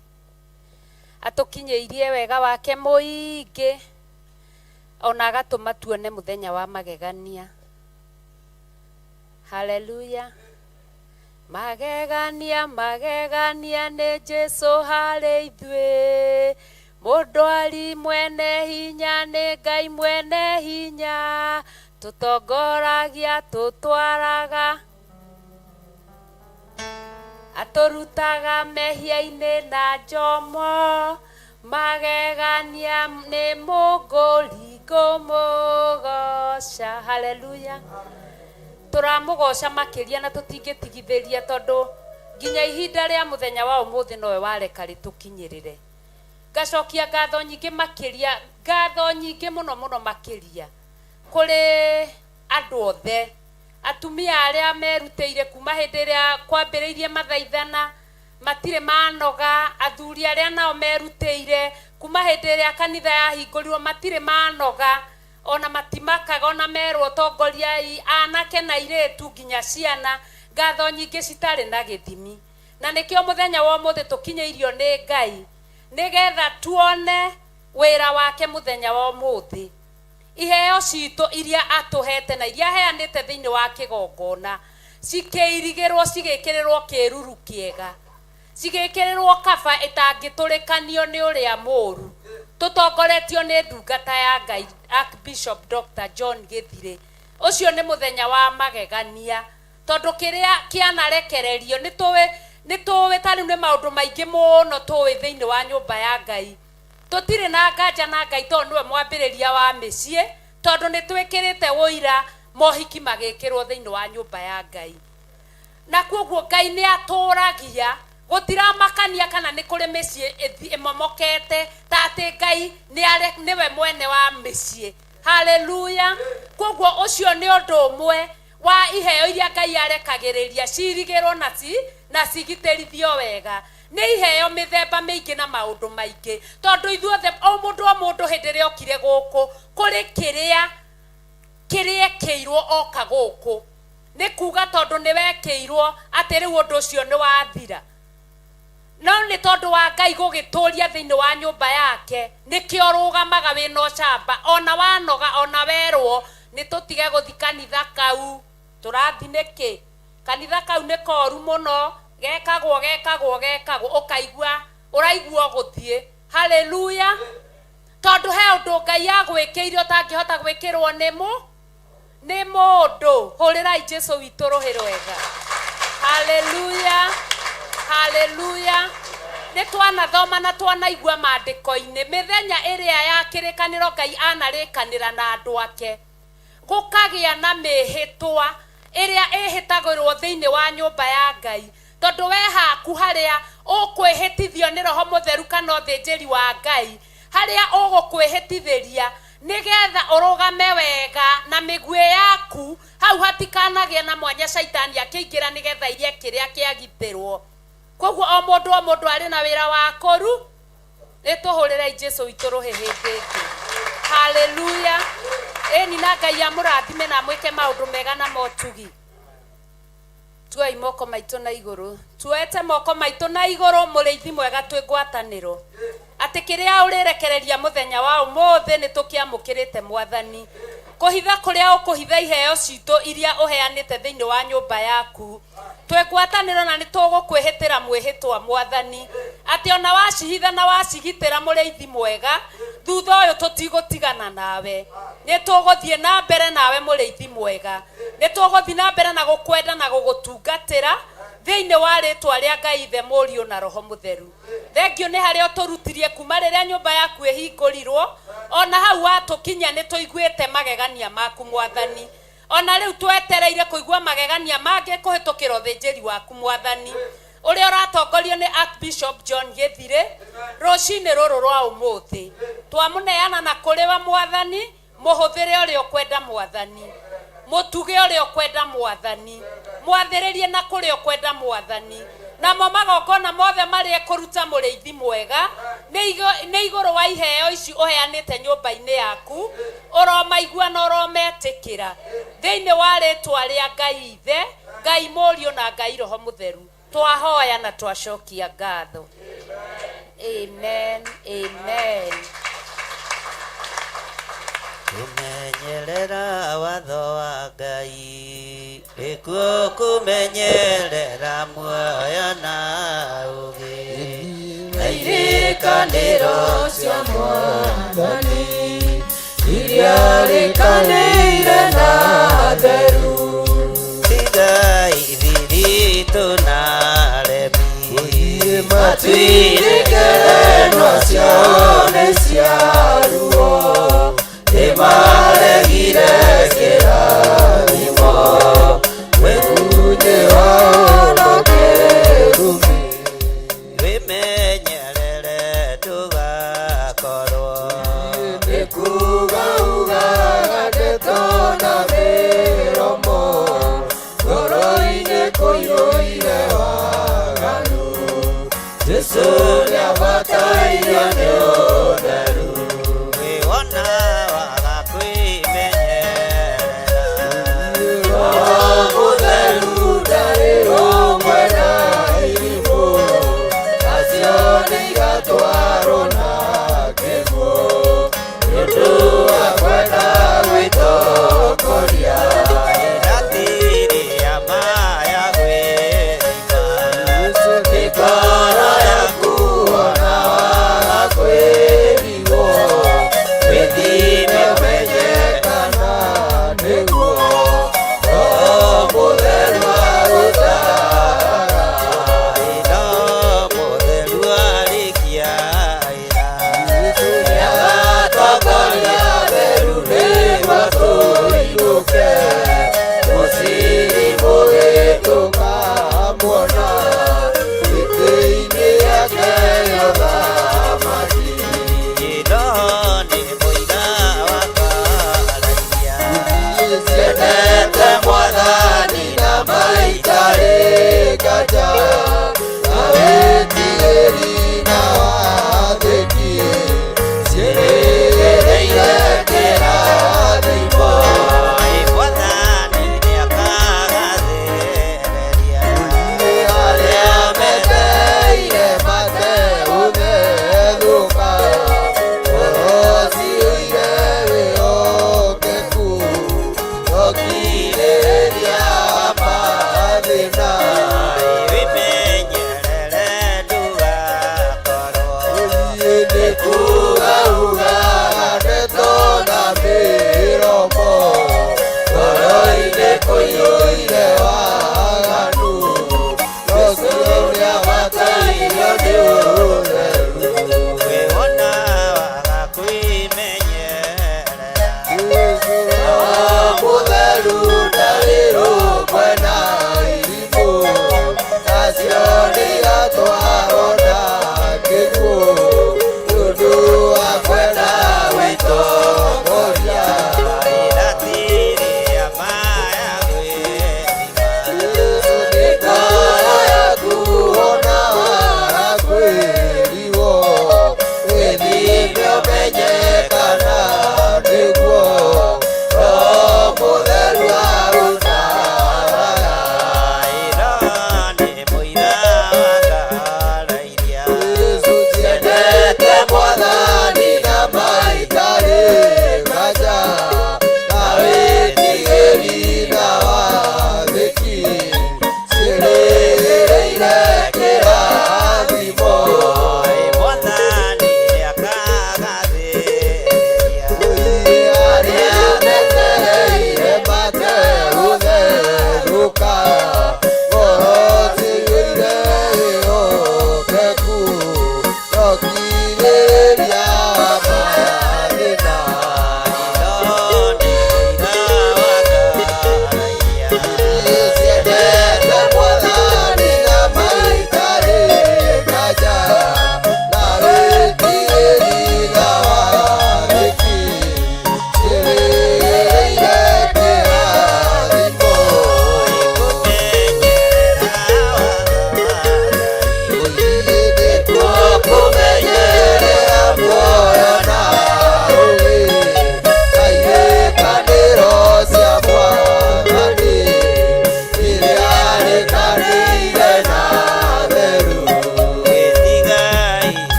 atũkinyĩirie wega wake mũingĩ ona agatũma tuone mũthenya wa magegania. Haleluya. Magegania, magegania nĩ Jesu harĩ ithuĩ. Mũndwari mwene hinya nĩ Ngai mwene hinya. Tũtongoragia, tũtwaraga. Atũrutaga mehia-inĩ na njomo. Magegania nĩ mũngũri ngũmũgoca. Haleluya. Tũramũgoca makĩria na tũtingĩtigithĩria tondũ nginya ihinda rĩa mũthenya wa ũmũthĩ nowe wareka rĩtũkinyĩrĩre. Ngacokia ngatho nyingĩ makĩria, ngatho nyingĩ mũno mũno makĩria kũrĩ andũ othe, atumia arĩa merutĩire kuma hĩndĩ ĩrĩa kwambĩrĩirie mathaithana, matirĩ manoga, athuri arĩa nao merutĩire kuma hĩndĩ ĩrĩa kanitha yahingũrirwo matirĩ manoga, ona matimakaga ona merwo tongoriai anake na airĩtu nginya ciana, ngatho nyingĩ citarĩ na gĩthimi. Na nĩkĩo mũthenya wa ũmũthĩ tũkinyĩirio nĩ Ngai nĩgetha tuone wĩra wake mũthenya wa ũmũthĩ. Iheo citũ iria atũhete na iria aheanĩte thĩinĩ wa kĩgongona cikĩirigĩrwo cigĩkĩrĩrwo kĩruru kĩega, cigĩkĩrĩrwo kaba ĩtangĩtũrĩkanio nĩ ũrĩa mũru, tũtongoretio nĩ ndungata ya Ngai Archbishop Dr. John Gĩthirĩ. Ũcio nĩ mũthenya wa magegania tondũ kĩrĩa kĩanarekererio nĩ tũĩ nĩ tũĩ ta rĩu nĩ maũndũ maingĩ mũno tũĩ thĩinĩ wa nyũmba ya Ngai. Tũtirĩ na nganja na Ngai tondũ nĩwe mwambĩrĩria wa mĩciĩ, tondũ nĩ twĩkĩrĩte ũira mohiki magĩkĩrwo thĩinĩ wa nyũmba ya Ngai. Na kwoguo Ngai nĩ atũragia, gũtiramakania kana nĩ kũrĩ mĩciĩ ĩmomokete, ta atĩ Ngai nĩwe mwene wa mĩciĩ. Haleluya! Kwoguo ũcio nĩ ũndũ ũmwe wa iheo iria Ngai arekagĩrĩria ciirigĩrwo na ci na cigitĩrithio wega. Nĩ iheo mĩthemba mĩingĩ na maũndũ maingĩ, tondũ ithuothe o mũndũ o mũndũ hĩndĩ ĩrĩa okire gũkũ, kũrĩ kĩrĩa kĩrĩekĩirwo oka gũkũ. Nĩ kuga tondũ nĩ wekĩirwo atĩ rĩu ũndũ ũcio nĩ wathira. No nĩ tondũ wa Ngai gũgĩtũria thĩinĩ wa nyũmba yake, nĩkĩo ũrũgamaga wĩna ũcamba, ona wanoga, ona werwo nĩ tũtige gũthi kanitha kau, tũrathi nĩkĩ? Kanitha kau nĩ koru mũno, gekagwo, gekagwo, gekagwo, ũkaigua, ũraigua ũgũthiĩ. Haleluya! Tondũ he ũndũ Ngai agwĩkĩire ũtangĩhota gwĩkĩrwo nĩ mũ nĩ mũndũ. Hũrĩrai Jesu witũ rũhĩ rwega. Haleluya! Haleluya! Nĩ twanathoma na twanaigua maandĩko-inĩ mĩthenya ĩrĩa ya kĩrĩkanĩro Ngai anarĩkanĩra na andũ ake, gũkagĩa na mĩhĩtwa ĩrĩa ĩhĩtagĩrwo thĩinĩ wa nyũmba ya Ngai, tondũ we haku harĩa ũkwĩhĩtithio nĩ Roho Mũtheru kana ũthĩnjĩri wa Ngai, harĩa ũgũkwĩhĩtithĩria nĩgetha ũrũgame wega na mĩguĩ yaku, hau hatikanagĩe na mwanya caitani akĩingĩra nĩgetha aiye kĩrĩa kĩagitĩrwo. Koguo o mũndũ o mũndũ arĩ na wĩra wa kũru. Nĩ tũhũrĩrei Jesu witũ rũhĩ hĩndĩ ĩngĩ. Haleluya! Ĩni, na Ngai amũrathime na amwĩke maũndũ mega na motugi. Tuoi moko maitũ na igũrũ, tuoete moko maitũ na igũrũ, mũrĩithi mwega, twĩ ngwatanĩro atĩ kĩrĩa ũrĩrekereria mũthenya wa ũmũthĩ nĩ tũkĩamũkĩrĩte, Mwathani. Kũhitha kũrĩa ũkũhitha iheo citũ iria ũheanĩte thĩinĩ wa nyũmba yaku, twĩ ngwatanĩro na nĩ tũgũkwĩhĩtĩra mwĩhĩtwa, Mwathani, atĩ ona wacihitha na wacigitĩra, mũrĩithi mwega, thutha ũyũ tũtigũtigana nawe. Nĩ tũgũthiĩ na mbere nawe, mũrĩithi mwega. Nĩ tũgũthiĩ na mbere na gũkwenda na gũgũtungatĩra thĩinĩ wa rĩtwa rĩa Ngai Ithe, Mũriũ na Roho Mũtheru. Thengio nĩ harĩa ũtũrutirie kuma rĩrĩa nyũmba yaku ĩhingũrirwo ona hau watũkinyia. Nĩ tũiguĩte magegania maku, Mwathani. Ona rĩu twetereire kũigua magegania mangĩ kũhĩtũkĩra ũthĩnjĩri waku, Mwathani, ũrĩa ũratongorio nĩ Archbishop John Gĩthirĩ. Rũcinĩ rũrũ rwa ũmũthĩ twamũneana na kũrĩ we, Mwathani. Mũhũthĩre ũrĩa ũkwenda, Mwathani. Mũtuge ũrĩa ũkwenda, Mwathani. Mwathĩrĩrie na kũrĩa ũkwenda, Mwathani. Namo magongona mothe marĩa ekũruta, mũrĩithi mwega, nĩ igũrũ wa iheo ici ũheanĩte nyũmba-inĩ yaku, ũromaigua na ũrometĩkĩra thĩinĩ wa rĩtwa rĩa Ngai Ithe, Ngai Mũriũ na Ngai Roho Mũtheru. Twahoya na twacokia ngatho. Amen, amen. Kũmenyerera watho wa Ngai nĩkuo kũmenyerera muoyo na ũgĩ na irĩkanĩro cia Mwathani iria rĩkanĩire na theru. Tigai thiritũ na aremi matuire ngerenwa ciao nĩ cia ruo, nĩmaregire kĩrathimo mwĩgunyĩ wao na kĩrumi. Wĩmenyerere ndũgakorwo nĩ kuga ugaga ndeto na mĩromo, ngoro-inĩ kũiyũire waganu. Jesu nĩabatairio nĩ ũtheru. Wĩwona waga kwĩmenyerera.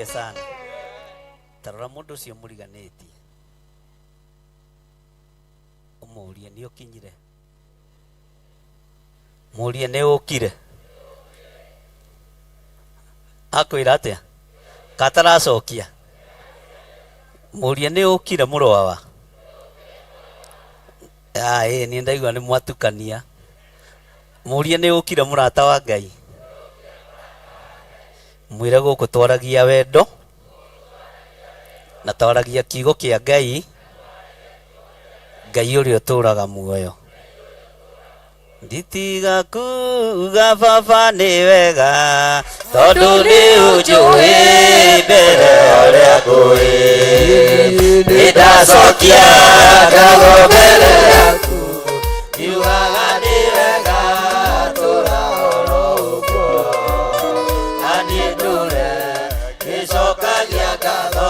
Asifiwe sana. Tarora mũndũ ũcio mũriganĩtie ũmũrie nĩ ũkinyire, mũrie nĩ ũkire, akwĩra atĩa kataracokia, mũrie nĩ ũkire mũrwawa. Ĩĩ niĩ ndaigua nĩ mwatukania. Mũrie nĩ ũkire mũrata wa Ngai, mwĩre gũkũ twaragia wendo na twaragia kiugo kĩa Ngai, Ngai ũrĩa ũtũraga muoyo. Nditiga kuga baba nĩ wega tondũ nĩ ũnjũĩ mbere ũrĩa ngũĩ, nĩndacokia ngatho mbere yaku, ngiugaga nĩ wega tũra oro ũguo, na niĩ ndũre ngĩcokagia ngatho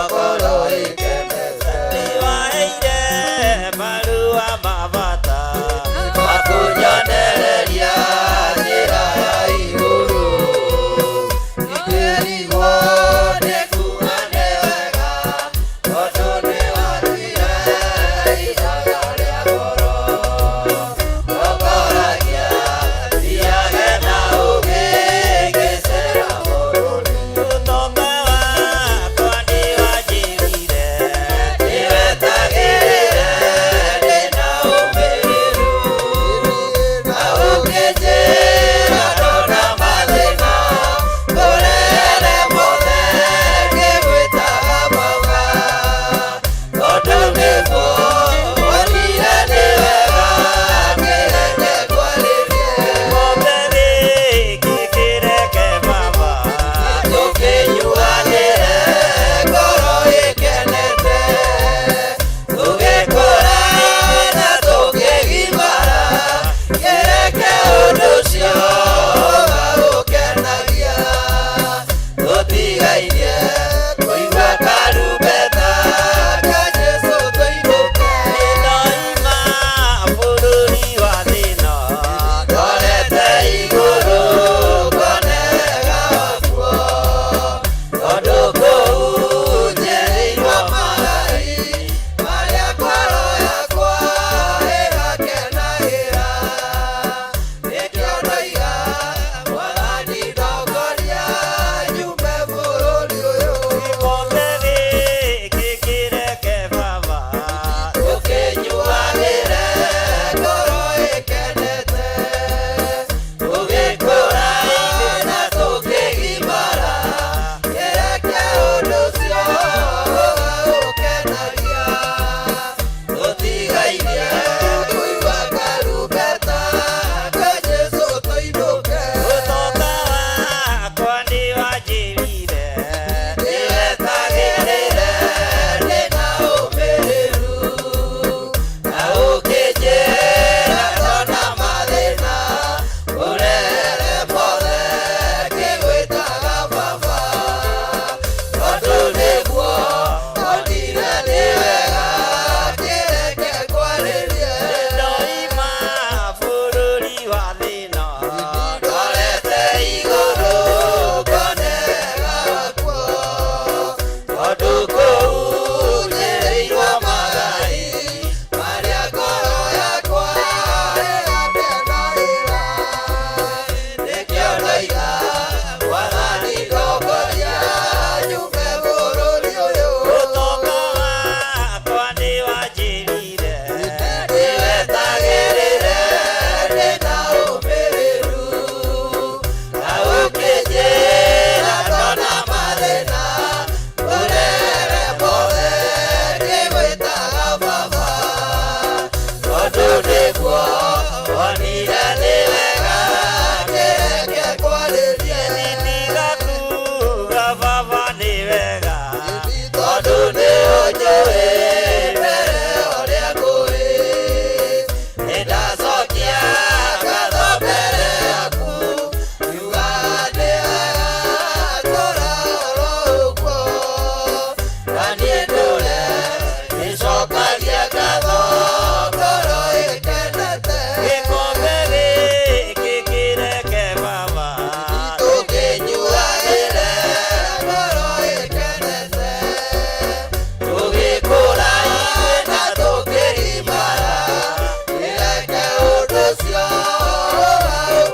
ngoro ĩkenete. Nĩwaheire marũa ma bata makũnyonereria njĩra ya igũrũ, ingĩrigwo nĩ kuga nĩ wega tondũ nĩwatuire ihaga rĩa goro. Ndokoragia thiage na ũũgĩ ngĩcera bũrũri, ũtonga wakwa nĩwanjĩrire nĩwetagĩrĩre ndĩna ũmĩrĩru, na ũkĩnjĩra ndona mathĩna ngũrere mothe ngĩgwĩtaga baba, tondũ nĩguo wonire nĩ wega kĩreke ngwarĩrie. Gĩkombe gĩkĩ kĩreke baba tũkĩnyuanĩre ngoro ĩkenete, tũgĩkũra na tũkĩgimara, kĩreke ũndũ ũcio ũgagũkenagia, tũtigairie kũigua karumbeta ka Jesũ tũinũke. Nĩndoima bũrũri wa thĩna ndorete igũrũ ngone wega wakuo, tondũ kũu njerĩirwo magai marĩa ngoro yakwa ĩgakenagĩra. Nĩkĩo ndoiga Mwathani ndongoria nyume bũrũri ũyũ. Gĩkombe gĩkĩ kĩreke baba tũkĩnyuanĩre ngoro ĩkenete, tũgĩkũra na tũkĩgimara, kĩreke ũndũ ũcio ũgagũkenagia, tũtigairie kũigua karumbeta ka Jesũ tũinũke. Ũtonga wakwa nĩwanjĩrire nĩwetagĩrĩre ndĩna ũmĩrĩru, na ũkĩnjĩra ndona mathĩna ngũrere mothe ngĩgwĩtaga baba, tondũ nĩguo wonire nĩ wega kĩreke ngwarĩrie. Nĩndoima bũrũri wa thĩna ndorete igũrũ ngone wega wakuo, tondũ kũu njĩrĩirwo magai marĩa ngoro yakwa ĩgakenagĩra. Nĩkĩo ndoiga Mwathani ndongoria nyume bũrũri ũyũ. Ũtonga wakwa nĩwanjĩrire nĩwetagĩrĩre ndĩna ũmĩrĩru, na ũkĩnjĩra ndona mathĩna ngũrere mothe ngĩgwĩtaga baba, tondũ nĩguo wonire nĩ wega kĩreke ngwarĩrie. Nditiga kuga baba nĩ wega tondũ nĩ ũnjũĩ mbere ũrĩa ngũĩ, nĩndacokia ngatho mbere yaku, ngiugaga nĩ wega tũra oro ũguo, na niĩ ndũre ngĩcokagia ngatho ngoro ĩkenete. Gĩkombe ũcio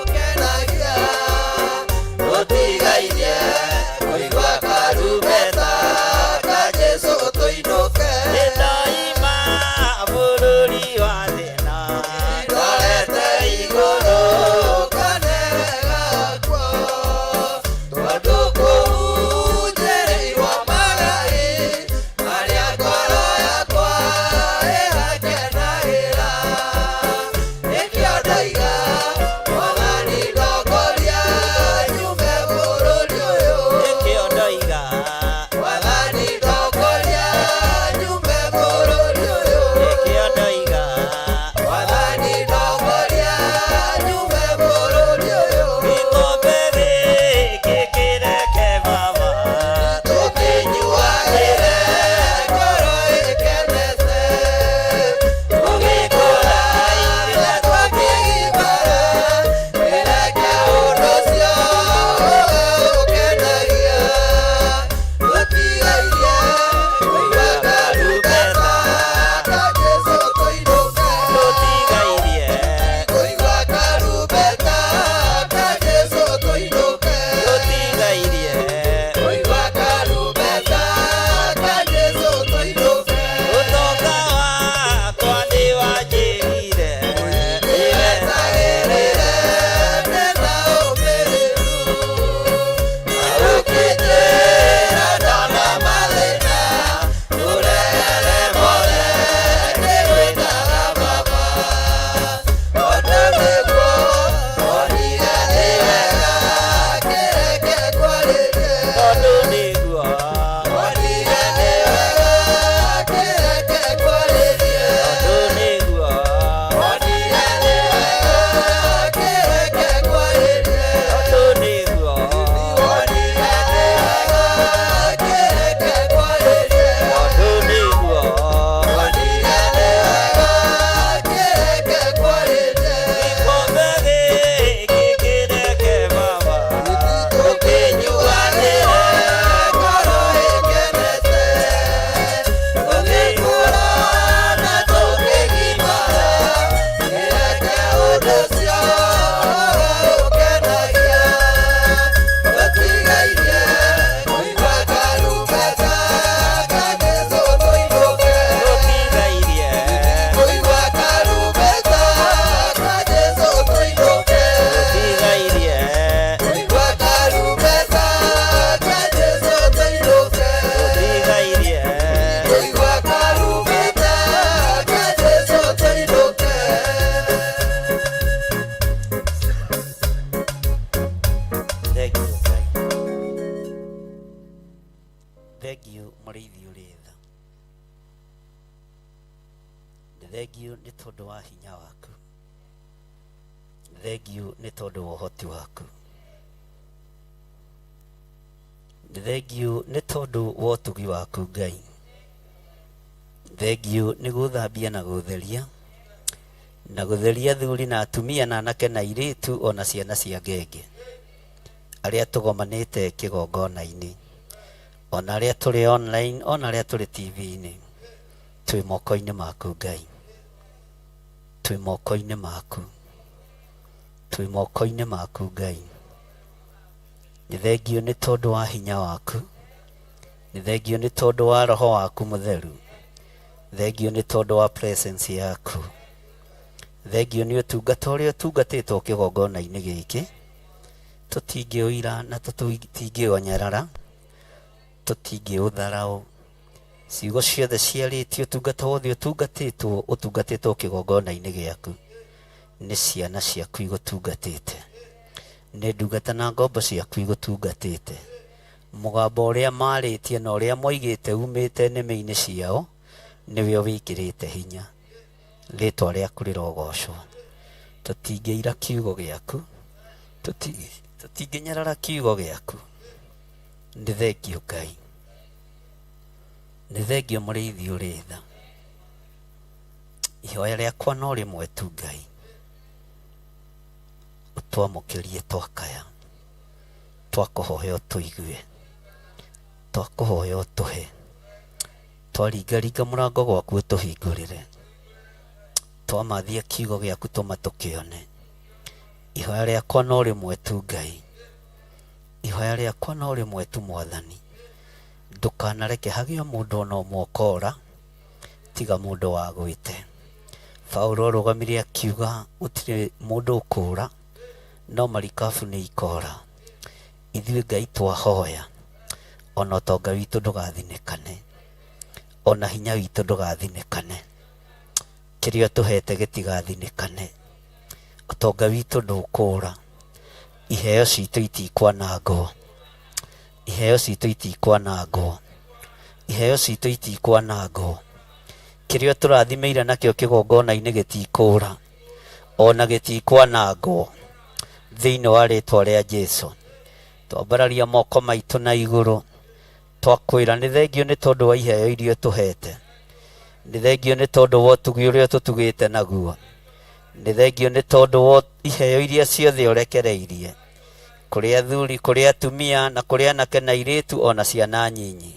ũkenagia tũtigairie kũigua karumbeta ka Jesũ tũinũke. Nĩndoima bũrũri wa thĩna Ndorete igũrũ ngone wega kuo, tondũ kũu njĩrĩirwo magai marĩa ngoro yakwa ĩgakenagĩra. Nĩkĩo ndoiga Mwathani ndongoria nyume bũrũri ũyũ. Nĩkĩo ndoiga Mwathani ndongoria nyume bũrũri ũyũ. Nĩkĩo ndoiga Mwathani ndongoria nyume bũrũri ũyũ. Gĩkombe gĩkĩ kĩreke baba Tũkĩnyuanĩre ngoro ĩkenete, tũgĩkũra na tũkĩgimara, kĩreke ũndũ ũcio ũkenagia. Tũtigairie kũigua karumbeta ka Jesũ tũinũke. Tũtigairie Kũigua karumbeta ka Jesũ tũinũke. Tũtigairie Kũigua karumbeta ka Jesũ tũinũke. Ũtonga wakwa nĩwanjĩrire Nĩwetagĩrĩre ndĩna ũmĩrĩru, na ũkĩnjĩra ndona mathĩna, ũrehere mothe ndĩgwĩtaga Baba. Tondũ nĩguo wonire nĩ wega kĩreke ngwarĩrie. Tondũ nĩguo Wonire nĩ wega kĩreke ngwarĩrie. Tondũ nĩguo Wonire nĩ wega kĩreke ngwarĩrie. Tondũ nĩguo Wonire nĩ wega kĩreke ngwarĩrie. Tondũ nĩguo Wonire nĩ wega kĩreke ngwarĩrie. Gĩkombe gĩkĩ kĩreke baba Tũkĩnyuanĩre ngoro ĩkenete, tũgĩkũra na tũkĩgimara, kĩreke ũndũ ũcio ũkenagia. Tũtigairie kũigua karumbeta ka Jesũ tũinũke. Tũtigairie Kũigua karumbeta ka Jesũ tũinũke. Tũtigairie Kũigua karumbeta ka Jesũ tũinũke. Tũtigairie Kũigua karumbeta ka Jesũ tũinũke. Thank you, Ngai. Thank you, mũrĩithi ũrĩ tha. Nĩ thengiũ nĩ tondũ wa hinya waku. Nĩ thengiũ nĩ tondũ wa ũhoti waku. Nĩ thengiũ nĩ tondũ wa ũtugi waku Ngai. Thengiũ nĩ gũthambia na gũtheria na gũtheria athuri na atumia na anake na airĩtu ona ciana cia ngenge arĩa tũgomanĩte kĩgongona-inĩ ona arĩa tũrĩ online ona arĩa tũrĩ TV-inĩ twĩ moko-inĩ maku Ngai, twĩ moko-inĩ maku, twĩ moko-inĩ maku Ngai. Nĩ thengiũ nĩ tondũ wa hinya waku, nĩ thengiũ nĩ tondũ wa roho waku mũtheru, thengiũ nĩ tondũ wa presence yaku, thengiũ nĩ ũtungata ũrĩa ũtungatĩtwo kĩgongona-inĩ gĩkĩ tũtingĩũira na tũtingĩũnyarara tũtingĩũtharaũ ciugo ciothe ciarĩtio ũtungata wothe ũtungatĩtwo ũtungatĩtwo kĩgongona-inĩ gĩaku nĩ ciana ciaku igũtungatĩte nĩ ndungata na ngombo ciaku igũtungatĩte mũgambo ũrĩa marĩtie na ũrĩa moigĩte umĩte nĩmĩ-inĩ ciao nĩwe wĩkĩrĩte hinya rĩtwa rĩaku rĩrogocwo tũtingĩira kiugo gĩaku tũtingĩnyarara kiugo gĩaku nĩ thengiũ Ngai, nĩ thengiũ mũrĩithi ũrĩ tha. Ihoya rĩakwa no rĩmwe tu Ngai, ũtwamũkĩrie twakaya, twakũhoya ũtũigue, twakũhoya ũtũhe, twaringaringa mũrango gwaku ũtũhingũrĩre. Twamathia kiugo gĩaku tũma tũkĩone. Ihoya rĩakwa no rĩmwe tu Ngai, ihoya rĩakwa no rĩmwe tu Mwathani, ndũkanareke hagĩe mũndũ ona ũmwe ũkora tiga mũndũ wagwĩte. Paulo arũgamire akiuga gũtirĩ mũndũ ũkũra no marikabu nĩ ikora. Ithuĩ Ngai twahoya ona ũtonga witũ ndũgathinĩkane, ona hinya witũ ndũgathinĩkane, kĩrĩa ũtũhete gĩtigathinĩkane, ũtonga witũ ndũkũra, iheo citũ itikwanangwo, iheo citũ itikwanangwo, iheo citũ itikwanangwo, kĩrĩa ũtũrathimĩire nakĩo kĩgongona-inĩ gĩtikũra, ona gĩtikwanangwo, thĩinĩ wa rĩtwa rĩa Jesu. Twambararia moko maitũ na igũrũ, twakwĩra nĩ thengio nĩ tondũ wa iheo iria ũtũhete, nĩ thengio nĩ tondũ wa ũtugi ũrĩa ũtũtugĩte naguo, nĩ thengio nĩ tondũ wa iheo iria ciothe ũrekereirie kũrĩ athuri, kũrĩ atumia, na kũrĩ anake na airĩtu, ona ciana nyinyi.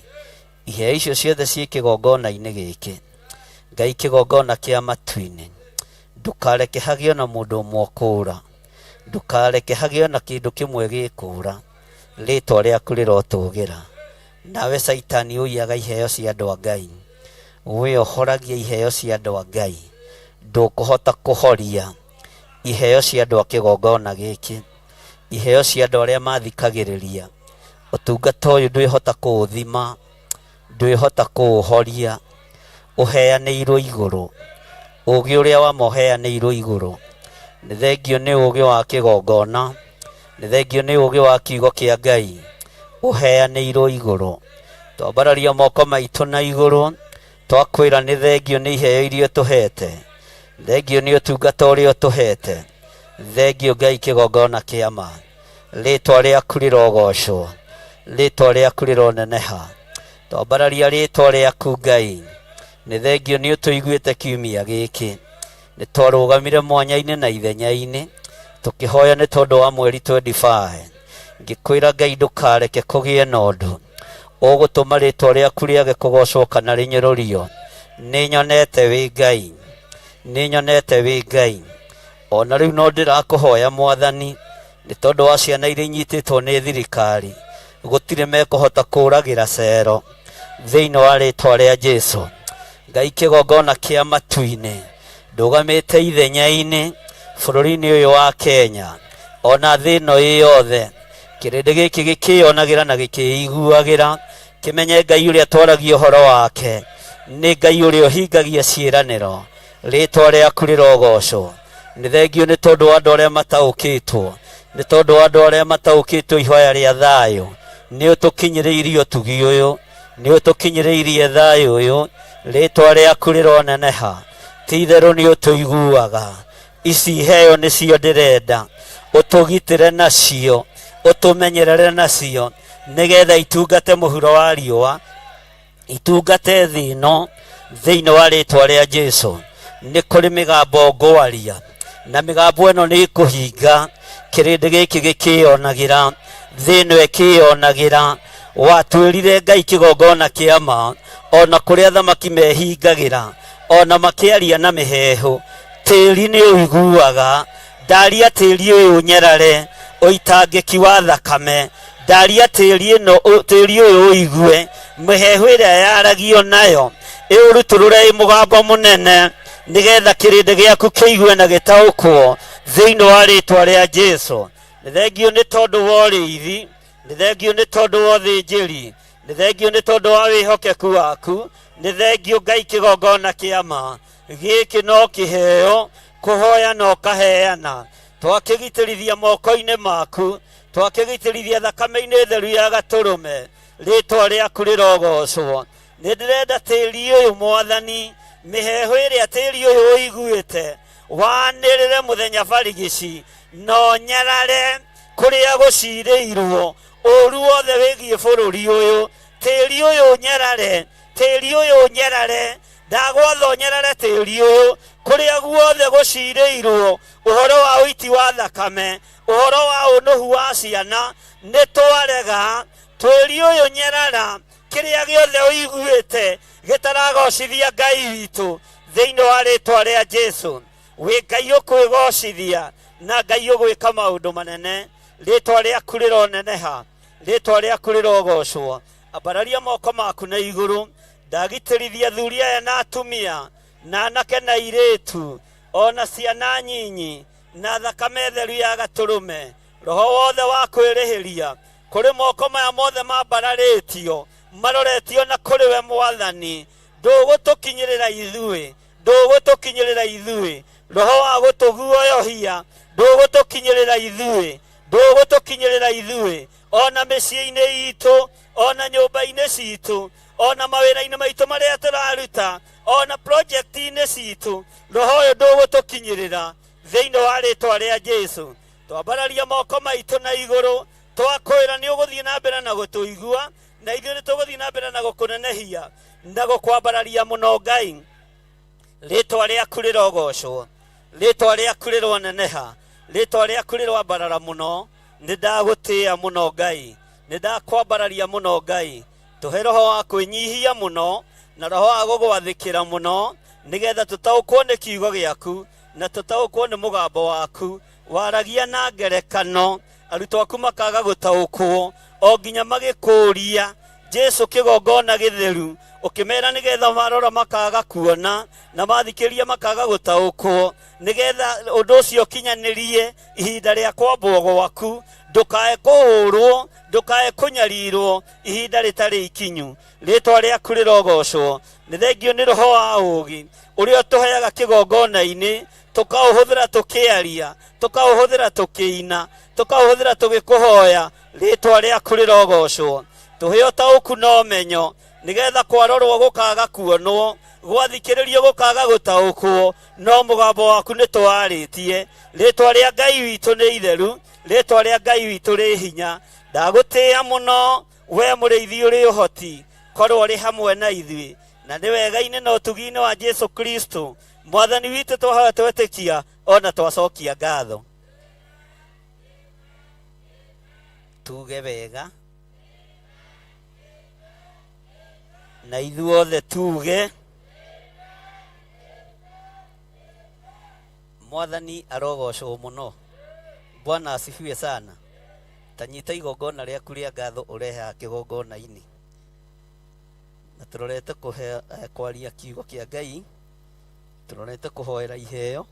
Iheo icio ciothe ciĩ kĩgongona-inĩ gĩkĩ. Ngai, kĩgongona kĩa matu-inĩ, ndũkareke hagĩe na mũndũ ũmwe ũkũra, ndũkareke hagĩe na kĩndũ kĩmwe gĩkũra, rĩtwa rĩaku rĩrotũgĩra. Nawe Caitani ũiyaga iheo cia andũ a Ngai, wĩohoragia iheo cia andũ a Ngai, ndũkũhota kũhoria iheo cia andũ a kĩgongona gĩkĩ, iheo cia andũ arĩa mathikagĩrĩria. Ũtungata ũyũ ndwĩhota kũũthima, ndwĩhota kũũhoria, ũheanĩirwo igũrũ, ũgĩ ũrĩa wama ũheanĩirwo igũrũ. Nĩ thengio nĩ ũgĩ wa kĩgongona, nĩ thengio nĩ ũgĩ wa kiugo kĩa Ngai, ũheanĩirwo igũrũ. Twambararia moko maitũ na igũrũ, twakwĩra nĩ thengio nĩ iheo iria ũtũhete, thengio nĩ ũtungata ũrĩa ũtũhete, thengio Ngai kĩgongona kĩa ma. Rĩtwa rĩaku rĩrogocwo, rĩtwa rĩaku rĩroneneha. Twambararia rĩtwa rĩaku Ngai, nĩ thengio nĩ ũtũiguĩte kiumia gĩkĩ. Nĩ twarũgamire mwanya-inĩ na ithenya-inĩ tũkĩhoya nĩ tondũ wa mweri 25. Ngĩkwĩra Ngai ndũkareke kũgĩe na ũndũ ũgũtũma rĩtwa rĩaku rĩage kũgocwo kana rĩnyũrũrio. Nĩ nyonete wĩ Ngai, nĩ nyonete wĩ Ngai. Ona rĩu no ndĩrakũhoya Mwathani, nĩ tondũ wa ciana iria inyitĩtwo nĩ thirikari, gũtirĩ mekũhota kũragĩra cero thĩinĩ wa rĩtwa rĩa Jesu. Ngai kĩgongona kĩa matu-inĩ, ndũgamĩte ithenya-inĩ bũrũri-inĩ ũyũ wa Kenya, ona thĩ ĩno ĩ yothe, kĩrĩndĩ gĩkĩ gĩkĩyonagĩra na gĩkĩiguagĩra, kĩmenye Ngai ũrĩa twaragia ũhoro wake nĩ Ngai ũrĩa ũhingagia ciĩranĩro. Rĩtwa rĩaku rĩrogocwo. Nĩ thengio nĩ tondũ wa andũ arĩa mataũkĩtwo, nĩ tondũ wa andũ arĩa mataũkĩtwo ihoya rĩa thayũ. Nĩ ũtũkinyĩrĩirie ũtugi ũyũ, nĩ ũtũkinyĩrĩirie thayũ ũyũ. Rĩtwa rĩaku rĩroneneha. Ti itherũ nĩ ũtũiguaga. Ici iheo nĩcio ndĩrenda ũtũgitĩre nacio, ũtũmenyerere nacio, nĩgetha itungate mũhuro wa riũa, itungate thĩ ĩno thĩinĩ wa rĩtwa rĩa Jesu. Nĩ kũrĩ mĩgambo ngwaria, na mĩgambo ĩno nĩ ĩkũhinga. Kĩrĩndĩ gĩkĩ gĩkĩyonagĩra, thĩ ĩno ĩkĩyonagĩra. Watwĩrire Ngai kĩgongona kĩa ma, ona kũrĩa thamaki mehingagĩra, ona makĩaria na mĩheehũ, tĩri nĩ ũiguaga. Ndaria tĩri ũyũ ũnyarare ũitangĩki wa thakame, ndaria tĩri ĩno, tĩri ũyũ ũigue mĩheehũ ĩrĩa yaragio nayo, ĩũrutũrũre ĩ mũgambo mũnene, nĩgetha kĩrĩndĩ gĩaku kĩigue na gĩtaũkwo thĩinĩ wa rĩtwa rĩa Jesu. Nĩ thengio nĩ tondũ wa ũrĩithi, nĩ thengio nĩ tondũ wa ũthĩnjĩri, nĩ thengio nĩ tondũ wa wĩhokeku waku, nĩ thengio Ngai kĩgongona kĩa ma. Gĩkĩ no kĩheo, kũhoya no kaheana. Twakĩgitĩrithia moko-inĩ maku, twakĩgitĩrithia thakame-inĩ theru ya gatũrũme. Rĩtwa rĩaku rĩrogocwo. Nĩ ndĩrenda tĩri ũyũ Mwathani, mĩheehũ ĩrĩa tĩri ũyũ ũiguĩte, wanĩrĩre mũthenya barigici, na ũnyarare kũrĩa gũcirĩirwo ũru wothe wĩgiĩ bũrũri ũyũ. Tĩri ũyũ ũnyarare, tĩri ũyũ ũnyarare, ndagwatha ũnyarare tĩri ũyũ kũrĩa guothe gũcirĩirwo ũhoro wa ũiti wa thakame, ũhoro wa ũnũhu wa ciana, nĩ twarega. Tĩri ũyũ nyarara, kĩrĩa gĩothe ũiguĩte gĩtaragocithia Ngai witũ. Thĩinĩ wa rĩtwa rĩa Jesu, wĩ Ngai ũkwĩgocithia na Ngai ũgwĩka maũndũ manene. Rĩtwa rĩaku rĩroneneha, rĩtwa rĩaku rĩrogocwo. Ambararia moko maku na igũrũ. Ndagitĩrithia athuri aya na atumia na anake na airĩtu ona ciana nyinyi na thakame theru ya gatũrũme. Roho wothe wa kwĩrĩhĩria kũrĩ moko maya mothe mambararĩtio maroretio na kũrĩ we Mwathani, ndũgũtũkinyĩrĩra ithuĩ, ndũgũtũkinyĩrĩra ithuĩ. Roho wa gũtũguoyohia ndũgũtũkinyĩrĩra ithuĩ, ndũgũtũkinyĩrĩra ithuĩ, ona mĩciĩ-inĩ itũ, ona nyũmba-inĩ citũ, ona mawĩra-inĩ maitũ marĩa tũraruta, ona project-inĩ citũ. Roho ũyũ ndũgũtũkinyĩrĩra thĩinĩ wa rĩtwa rĩa Jesu. Twambararia moko maitũ na igũrũ, twakwĩra nĩ ũgũthiĩ na mbere na gũtũigua, na ithuĩ nĩ tũgũthiĩ na mbere na gũkũnenehia na gũkwambararia mũno. Ngai, rĩtwa rĩaku rĩrogocwo, rĩtwa rĩaku rĩroneneha, rĩtwa rĩaku rĩroambarara mũno. Nĩ ndagũtĩĩa mũno Ngai, nĩ ndakwambararia mũno Ngai. Tũhe roho wa kwĩnyihia mũno na roho wa gũgwathĩkĩra mũno, nĩgetha tũtaũkwo nĩ kiugo gĩaku na tũtaũkwo nĩ mũgambo waku. Waragia na ngerekano, arutwo aku makaga gũtaũkwo o nginya magĩkũũria Jesu kĩgongona gĩtheru, ũkĩmera nĩgetha marora makaga kuona na mathikĩria makaga gũtaũkwo, nĩgetha ũndũ ũcio ũkinyanĩrie ihinda rĩa kwambwo gwaku. Ndũkae kũhũrwo, ndũkae kũnyarirwo ihinda rĩtarĩ ikinyu. Rĩtwa rĩaku rĩrogocwo. Nĩ thengio nĩ roho wa ũũgĩ ũrĩa ũtũheaga kĩgongona-inĩ, tũkaũhũthĩra tũkĩaria, tũkaũhũthĩra tũkĩina, tũkaũhũthĩra tũgĩkũhoya. Rĩtwa rĩaku rĩrogocwo. Tũhe ũtaũku na ũmenyo, nĩgetha kwarorwo gũkaga kuonwo, gwathikĩrĩrio gũkaga gũtaũkwo, no mũgambo waku nĩ tũwarĩtie. Rĩtwa rĩa Ngai witũ nĩ itheru, rĩtwa rĩa Ngai witũ rĩ hinya. Ndagũtĩĩa mũno we mũrĩithi ũrĩ ũhoti, korwo ũrĩ hamwe na ithuĩ, na nĩ wega-inĩ na ũtugi-inĩ wa Jesu Kristo Mwathani witũ twahoya, twetĩkia ona twacokia ngatho. Tuge wega na ithuothe tuge Mwathani arogocwo mũno. Bwana asifiwe sana. Ta nyita igongona rĩaku rĩa ngatho ũrehaga kĩgongona-inĩ, na tũrorete kũhe kwaria kiugo kĩa Ngai, tũrorete kũhoera iheo.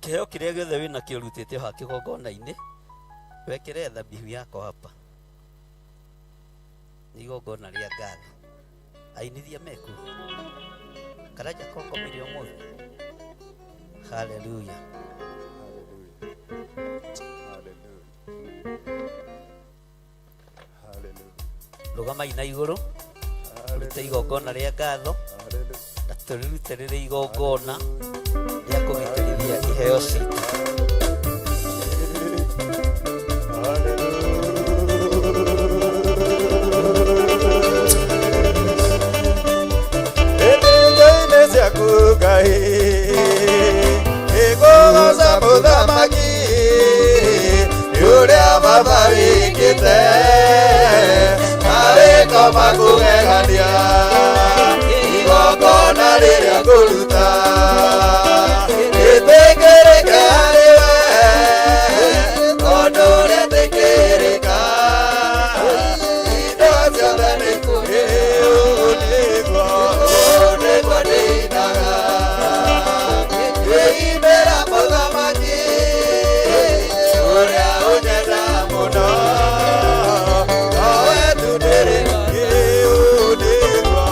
Kĩheo kĩrĩa gĩothe wĩnakĩo ũrutĩte haha kĩgongona-inĩ, wekere dhabihu yako hapa. Nĩ igongona rĩa ngatho. Ainithia meku Karanja kokomire ũmũthĩ. Haleluya. Hallelujah. Hallelujah. Rũgamai na igũrũ, rute igongona rĩa ngatho, na tũrĩrute rĩrĩ igongona rĩa kũgitĩrithia iheo citũ. Ĩndĩ ciaku Ngai ĩkũgoca mũthamaki nĩ ũrĩa baba wĩkĩte marĩko makũgegania, igongona rĩrĩa ngũruta rĩtĩkĩrĩke harĩ we tondũ rĩtĩkĩrĩka indo ciothe nĩ kũrĩ. Ũũ nĩguo, ũũ nĩguo ndĩinaga ngĩimbĩra mũthamaki ũrĩa ũnyenda mũno, nowe tu ndĩrĩ. Ũũ nĩguo,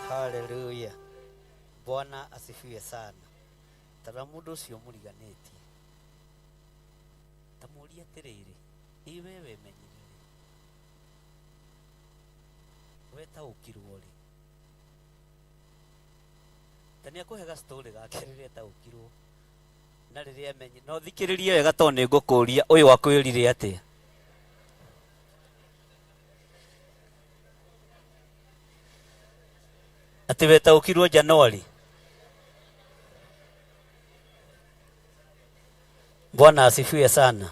Haleluya. Bwana asifiwe sana. Tara mundu ucio muriganitie. Ta murie atiriri, i we wemenyire ri? Wetaũkirwo rĩ? Ta nĩ akũhe ga story gake rĩrĩa etaũkirwo na rĩrĩa amenye. No thikĩrĩrie wega tondũ nĩ ngũkũria ũyũ akwĩrire atĩa. Atĩ wetaũkirwo Januari. Bwana asifiwe sana.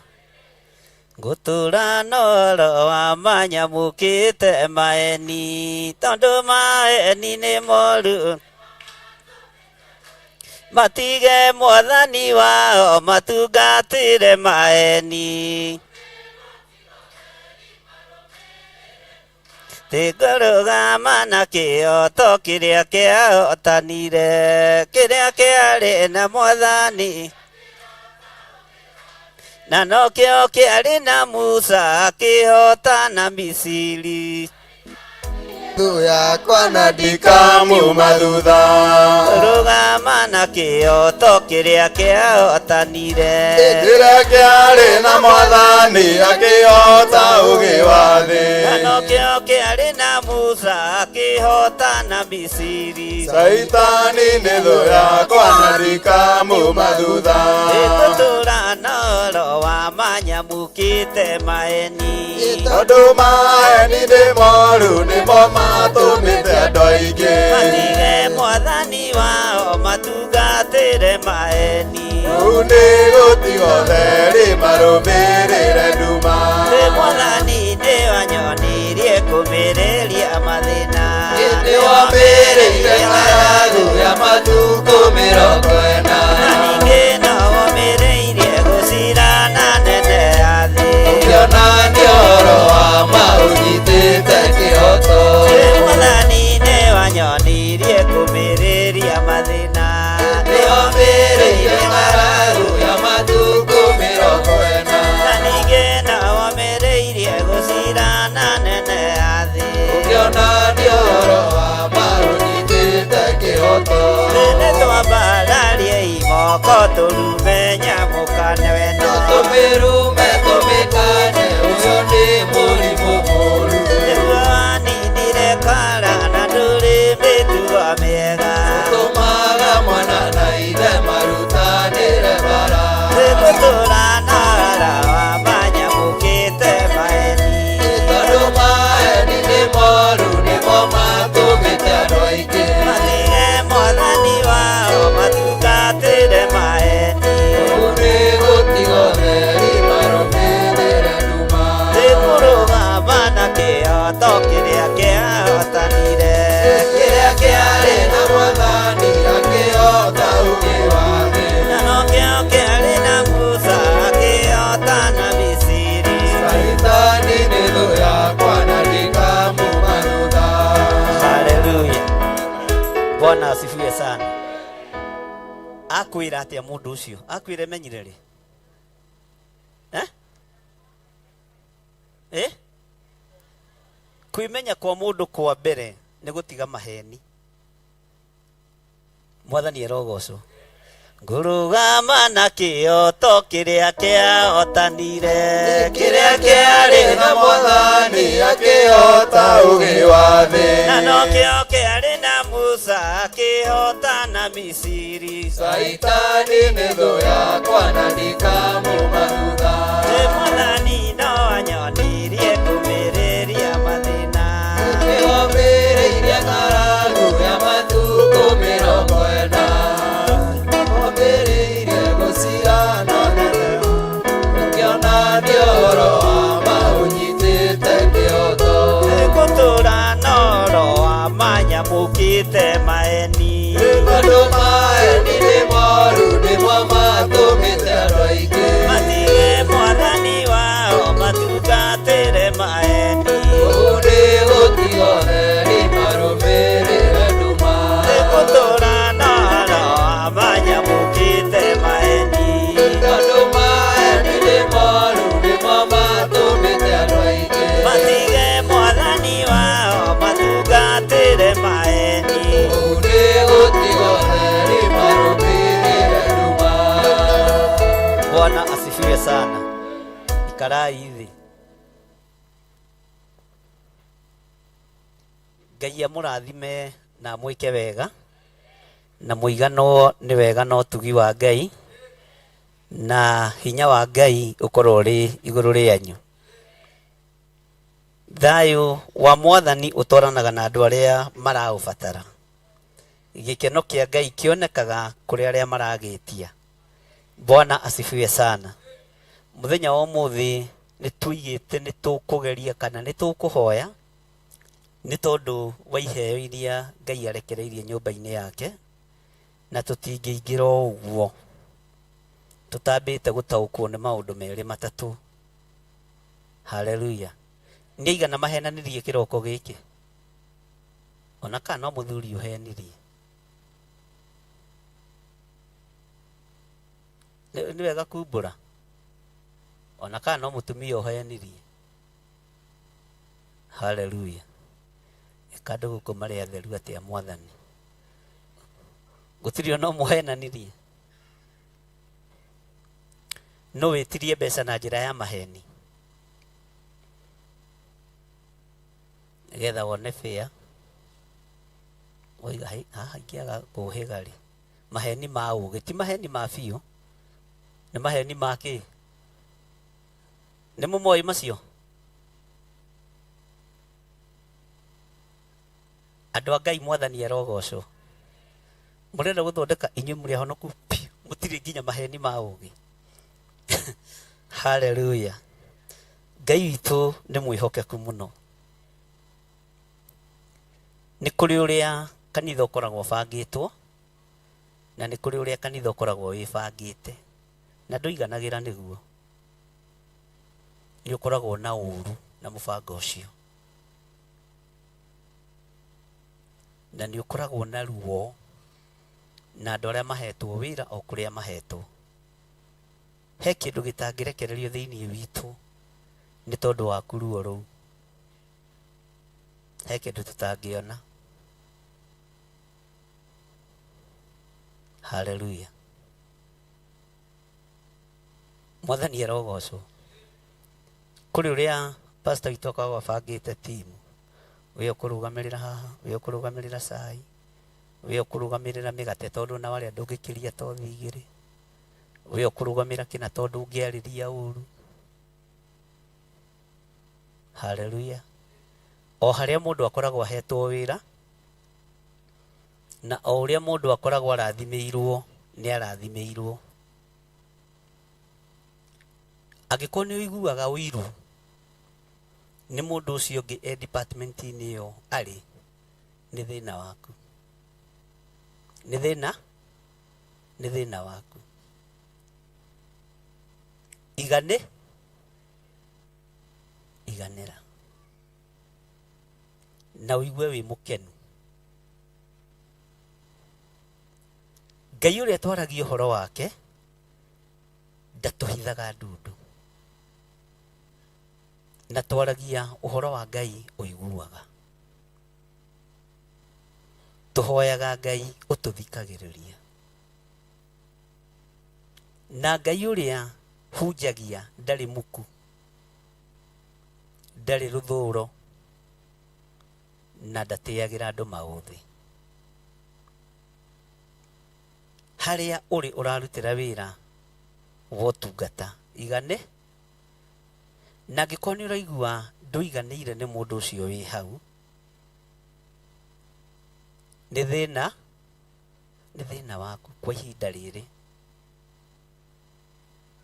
Ngũtũra noro wa manyamũkĩte maeni tondũ maeni nĩ moru matige mwathani wao matungatĩre maeni Tigũrũgama na kĩoto kĩrĩa kĩahotanire kĩrĩa kĩarĩ na mwathani na nokĩo kĩarĩ na Musa akĩhotana Misiri. Thũ yakwa na ndikamuma thutha. Rũgama na kĩoto kĩrĩa kĩahotanire Kĩrĩa kĩarĩ na mwathani akĩhota ũgĩ wa thĩ. Na nokĩo kĩarĩ na Musa akĩhotana Misiri. Caitani nĩ thũ yakwa na ndikamuma thutha. Ĩtũtũra noro wa manyamũkĩte maeni Tondũ maeni nĩ moru nĩmo matũmĩte andũ aingĩ. Matige mwathani wao matungatĩre maeni. Rĩu nĩ gũtiga ũtheri marũmĩrĩre nduma. Ĩ mwathani nĩwanyonirie kũmĩrĩria mathĩna. Nĩwambĩrĩire ng'aragu ya matukũ 40. Na ningĩ no womĩrĩirie gũcirana nene ya thĩ. Ũkĩona nĩ ũhoro wa ma ũnyitĩte kĩhoto. Ĩ mwathani nĩwanyonirie kũmĩrĩria mathĩna. Nĩwambĩrĩire ng'aragu ya matukũ 40. Na ningĩ no womĩrĩirie gũcirana nene ya thĩ. Ũkĩona nĩ ũhoro wa ma ũnyitĩte kĩhoto. Nĩtwambararie imoko tũrume nyamũkane weno. Tũmĩrume tũmĩkane ũcio nĩ mũrimũ mũũru. Nĩguo waninire kara na ndũrĩ mĩtugo mĩega. Tũmaga mwana na ithe marutanĩre bara. Tũgũtũra na ara wa manyamũkĩte maeni. Tondũ maeni nĩ moru nĩmo matũmĩte andũ aingĩ. Matige mwathani wao matungatĩre maeni. Rĩu nĩ gũtiga ũtheri marũmĩrĩre nduma. Tũkũrũgama na kĩhoto kĩrĩa kĩahotanire. Kĩrĩa kĩarĩ na mwathani akĩhota ũgĩ wa thĩ. Na nokĩo kĩarĩ na Musa akĩhotana Misiri. Caitani nĩ thũ yakwa na ndikamuma thutha. Haleluya. Bwana asifiwe sana. Akwĩra atĩa mũndũ ũcio? Akwĩra emenyire rĩ? Eh? Eh? Kwĩmenya kwa mũndũ kwa mbere nĩ gũtiga maheni. Mwathani arogocwo. Ngũrũgama na kĩoto kĩrĩa kĩahotanire Kĩrĩa kĩarĩ na mwathani akĩhota ũgĩ wa thĩ. Na nokĩo kĩarĩ na Musa akĩhotana Misiri. Caitani nĩ thũ yakwa na ndikamuma thutha. Ĩ mwathani no anyonirie kũmĩrĩria mathĩna. Nĩwambĩrĩirie ng'aragu ya matukũ 40. Wambĩrĩirie gũcirana nene. Ũkĩona nĩ ũhoro wa ma ũnyitĩte kĩhoto. Gũtũra noro wa manyamũkĩte maeni. Tondũ maeni nĩ moru nĩmo matũmĩte andũ aingĩ. Matige mwathani wao matungatĩre maeni. Ũũ nĩ gũtiga ũtheri marũmĩrĩre nduma. Gũtũra noro wa manyamũkĩte maeni. Tondũ maeni nĩ moru nĩmo matũmĩte andũ aingĩ. Matige mwathani wao sana. Ikarai thĩ. Ngai amũrathime na amwĩke wega na mũiganwo nĩ wega na ũtugi wa Ngai na hinya wa Ngai ũkorwo ũrĩ igũrũ rĩanyu. Thayũ wa Mwathani ũtwaranaga na andũ arĩa maraũbatara. Gĩkeno kĩa Ngai kĩonekaga kũrĩ arĩa maragĩtia. Bwana asifiwe sana. Mũthenya wa ũmũthĩ nĩ tuigĩte nĩ tũkũgeria kana nĩ tũkũhoya nĩ tondũ wa iheo iria Ngai arekereirie nyũmba-inĩ yake, na tũtingĩingĩra o ũguo tũtambĩte gũtaũkwo nĩ maũndũ merĩ matatũ. Haleluya. Nĩ aigana mahenanirie kĩroko gĩkĩ? Ona kana no mũthuri ũhenirie? Nĩ wega kumbũra. Ona kana no mũtumia ũhenirie? Haleluya. Ĩka andũ gũkũ marĩ atheru atĩa Mwathani? Gũtirĩ ona ũmwe ũhenanirie. No wĩtirie mbeca na njĩra ya maheni nĩgetha wone bĩa. Waiga haha ingĩaga kũhĩga rĩ, maheni ma ũgĩ ti maheni ma biũ, nĩ maheni ma kĩ? Nĩ mũmoĩ macio? Andũ a Ngai, Mwathani arogocwo. Mũrenda gũthondeka inyuĩ mũrĩ ahonoku biũ, mũtirĩ nginya maheni ma ũgĩ. Haleluya. Ngai witũ nĩ mwĩhokeku mũno. Nĩ kũrĩ ũrĩa kanitha ũkoragwo ũbangĩtwo, na nĩ kũrĩ ũrĩa kanitha ũkoragwo wĩbangĩte, na ndũiganagĩra nĩguo. Nĩ ũkoragwo na ũru na mũbango ũcio, na nĩ ũkoragwo na ruo na andũ arĩa mahetwo wĩra o kũrĩa mahetwo. He kĩndũ gĩtangĩrekererio thĩinĩ witũ nĩ tondũ waku ruo rũu. He kĩndũ tũtangĩona. Haleluya. Mwathani arogocwo. Kũrĩ ũrĩa pastor witũ akoragwo abangĩte timu, we ũkũrũgamĩrĩra haha, we ũkũrũgamĩrĩra cai, we ũkũrũgamĩrĩra mĩgate tondũ na warĩa ndũngĩkĩria tothi igĩrĩ, we ũkũrũgamĩra kĩna tondũ ũngĩarĩria ũru. Haleluya. O harĩa mũndũ akoragwo ahetwo wĩra, na o ũrĩa mũndũ akoragwo arathimĩirwo, nĩ arathimĩirwo. Angĩkorwo nĩ ũiguaga ũiru nĩ mũndũ ũcio ũngĩ e department-inĩ ĩyo arĩ, nĩ thĩna waku. Nĩ thĩna? Nĩ thĩna waku. Igane? Iganĩra. Na ũigue wĩ mũkenu. Ngai ũrĩa twaragia ũhoro wake ndatũhithaga ndundu, na twaragia ũhoro wa Ngai ũiguaga. Tũhoyaga Ngai ũtũthikagĩrĩria, na Ngai ũrĩa hunjagia ndarĩ muku, ndarĩ rũthũro, na ndatĩagĩra andũ maũthĩ. Harĩa ũrĩ ũrarutĩra wĩra wa ũtungata, igane. Na angĩkorwo nĩ ũraigua ndũiganĩire nĩ mũndũ ũcio wĩ hau, nĩ thĩna, nĩ thĩna waku kwa ihinda rĩrĩ.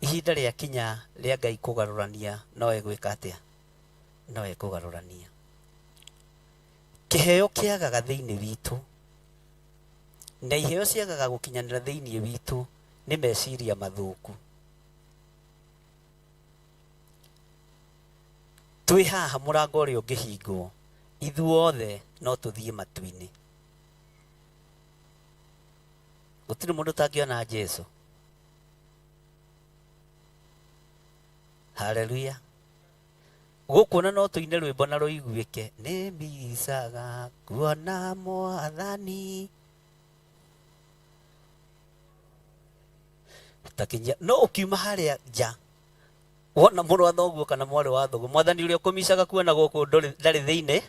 Ihinda rĩakinya rĩa Ngai kũgarũrania, no egwĩka atĩa? No ekũgarũrania. Kĩheo kĩagaga thĩinĩ witũ, na iheo ciagaga gũkinyanĩra thĩinĩ witũ nĩ meciria mathũku. Twĩ haha mũrango ũrĩa ũngĩhingwo, ithuothe no tũthiĩ matu-inĩ. Gũtirĩ mũndũ ũtangĩona Jesu. Haleluya. Gũkũ na no tũine rwĩmbo na rũiguĩke, nĩ mbicaga kuona Mwathani. Takinyia no ũkiuma harĩa nja Wona mũrũ wa thoguo kana mwarĩ wa thoguo, mwathani ũrĩa ũkũmicaga kuona gũkũ ndarĩ thĩinĩ,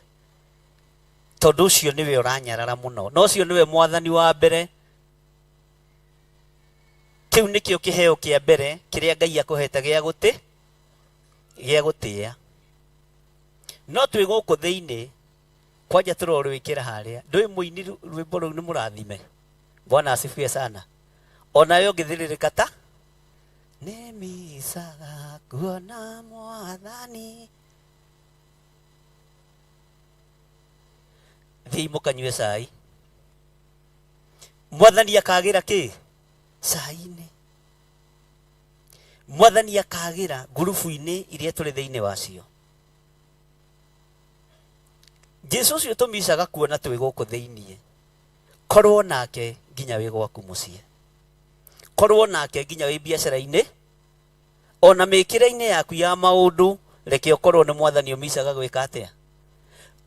tondũ ũcio nĩwe ũranyarara mũno, na ũcio nĩwe mwathani wa mbere. Kĩu nĩkĩo kĩheo kĩa mbere kĩrĩa Ngai akũhete gĩa gũtĩ, gĩa gũtĩĩa. No twĩ gũkũ thĩinĩ, kwanja tũrorwĩkĩra harĩa, ndũĩ mũini rwĩmbo rũu nĩ mũrathime. Bwana asifiwe sana. Onawe ũngĩthĩrĩrĩka ta nĩ micaga kuona mwathani, thiĩi mũkanyue cai. Mwathani akagĩra kĩ? Cai-inĩ. Mwathani akagĩra ngurubu-inĩ iria tũrĩ thĩinĩ wacio. Jesu ũcio tũmicaga kuona twĩ gũkũ thĩinĩ, korwo nake nginya wĩ gwaku mũciĩ, korwo nake nginya wĩ biacara-inĩ, ona mĩkĩre-inĩ yaku ya maũndũ, reke ũkorwo nĩ mwathani ũmicaga gwĩka atĩa.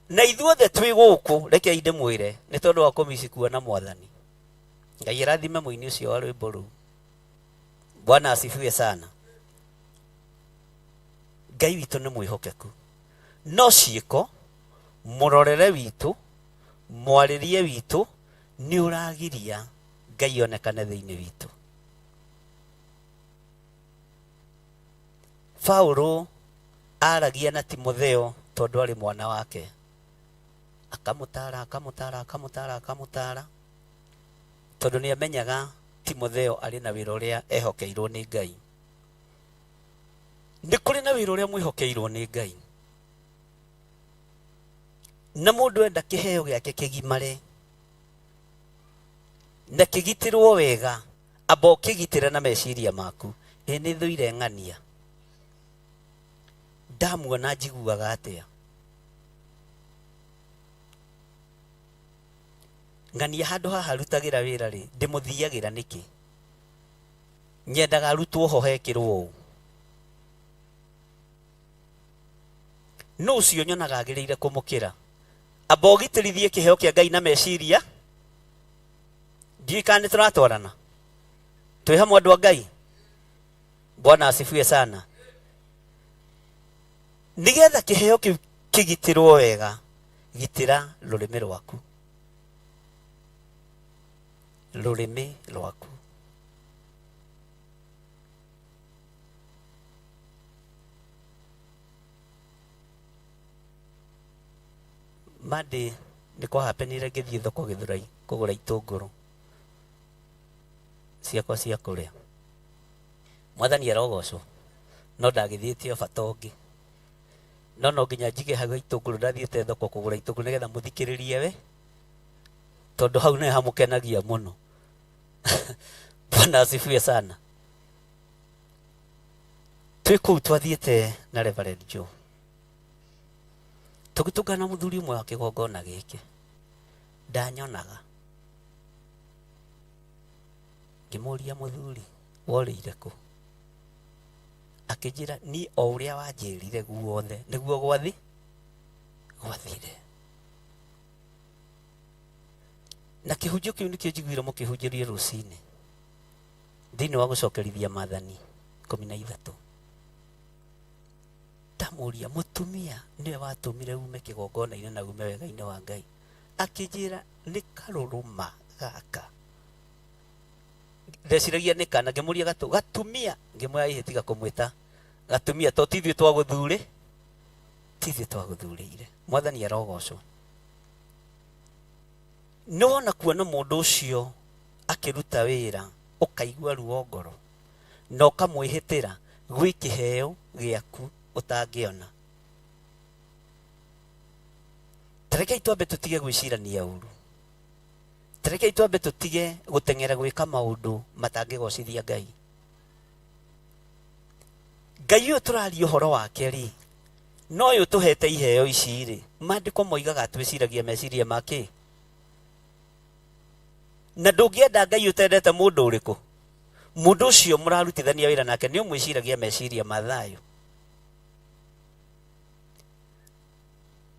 Na ithuothe twĩ gũkũ, reke ndĩmwĩre, nĩ tondũ wa kũmici kuona mwathani. Ngai arathime mũini ũcio wa rwĩmbo rũu. Bwana asifiwe sana. Ngai witũ nĩ mwĩhokeku, no ciĩko, mũrorere witũ, mwarĩrie witũ nĩ ũragiria Ngai onekane thĩinĩ witũ. Paulo aragia na Timotheo tondũ arĩ mwana wake, akamũtara, akamũtara, akamũtara, akamũtara, tondũ nĩ amenyaga Timotheo arĩ na wĩra ũrĩa ehokeirwo nĩ Ngai. Nĩ kũrĩ na wĩra ũrĩa mwĩhokeirwo nĩ Ngai, na mũndũ enda kĩheo gĩake kĩgimare na kĩgitĩrwo wega, amba ũkĩgitĩre na meciria maku. Ĩ nĩ thũire ng'ania, ndamuona njiguaga atĩa? Ng'ania handũ haha rutagĩra wĩra rĩ, ndĩmũthiagĩra nĩkĩ? Nyendaga arutwo ho hekĩrwo ũũ. Nũ ũcio nyonaga agĩrĩire kũmũkĩra? Amba ũgitĩrithie kĩheo kĩa Ngai na meciria. Ndiũĩ kana nĩ tũratwarana, twĩ hamwe andũ a Ngai. Bwana asifiwe sana. Nĩgetha kĩheo kĩu kĩgitĩrwo wega, gitĩra rũrĩmĩ rwaku, rũrĩmĩ rwaku. Monday nĩ kwahapenire ngĩthiĩ thoko Gĩthũrai kũgũra itũngũrũ ciakwa cia kũrĩa. Mwathani arogocwo, no ndagĩthiĩte o bata ũngĩ, no no nginya njige hau itũngũrũ. Ndathiĩte thoko kũgũra itũngũrũ nĩgetha mũthikĩrĩrie we, tondũ hau nĩ hamũkenagia mũno. Bwana asifiwe sana. Twĩ kũu twathiĩte na Reverend Joe, tũgĩtũngana mũthuri ũmwe wa kĩgongona gĩkĩ, ndanyonaga. Ngĩmũria, mũthuri, worĩire kũ? Akĩnjĩra, niĩ o ũrĩa wanjĩrire guothe nĩguo gwathire. Na kĩhunjio kĩu nĩkĩo njiguire mũkĩhunjĩrie rũcinĩ thĩinĩ wa gũcokerithia maathani 13. Ndamũria, mũtumia nĩwe watũmire ume kĩgongona-inĩ na ume wega-inĩ wa Ngai? Akĩnjĩra, nĩ karũrũma gaka. Ndeciragia nĩ kana, ngĩmũria gatumia, ngĩmwĩra ĩhĩ tiga kũmwĩta gatumia, to ti ithuĩ twagũthurĩ, ti ithuĩ twagũthurĩire. Mwathani arogocwo. Nĩ wona kuona mũndũ ũcio akĩruta wĩra, ũkaigua ruo ngoro na ũkamwĩhĩtĩra gwĩ kĩheo gĩaku ũtangĩona. Tarekei twambe tũtige gwĩcirania ũru, tarekei twambe tũtige gũteng'era gwĩka maũndũ matangĩgocithia Ngai. Ngai ũyũ tũraria ũhoro wake rĩ, no ũyũ tũhete iheo ici rĩ, maandĩko moigaga twĩciragia meciria ma kĩ? Na ndũngĩenda Ngai ũtendete mũndũ ũrĩkũ? Mũndũ ũcio mũrarutithania wĩra nake nĩ ũmwĩciragia meciria ma thayũ.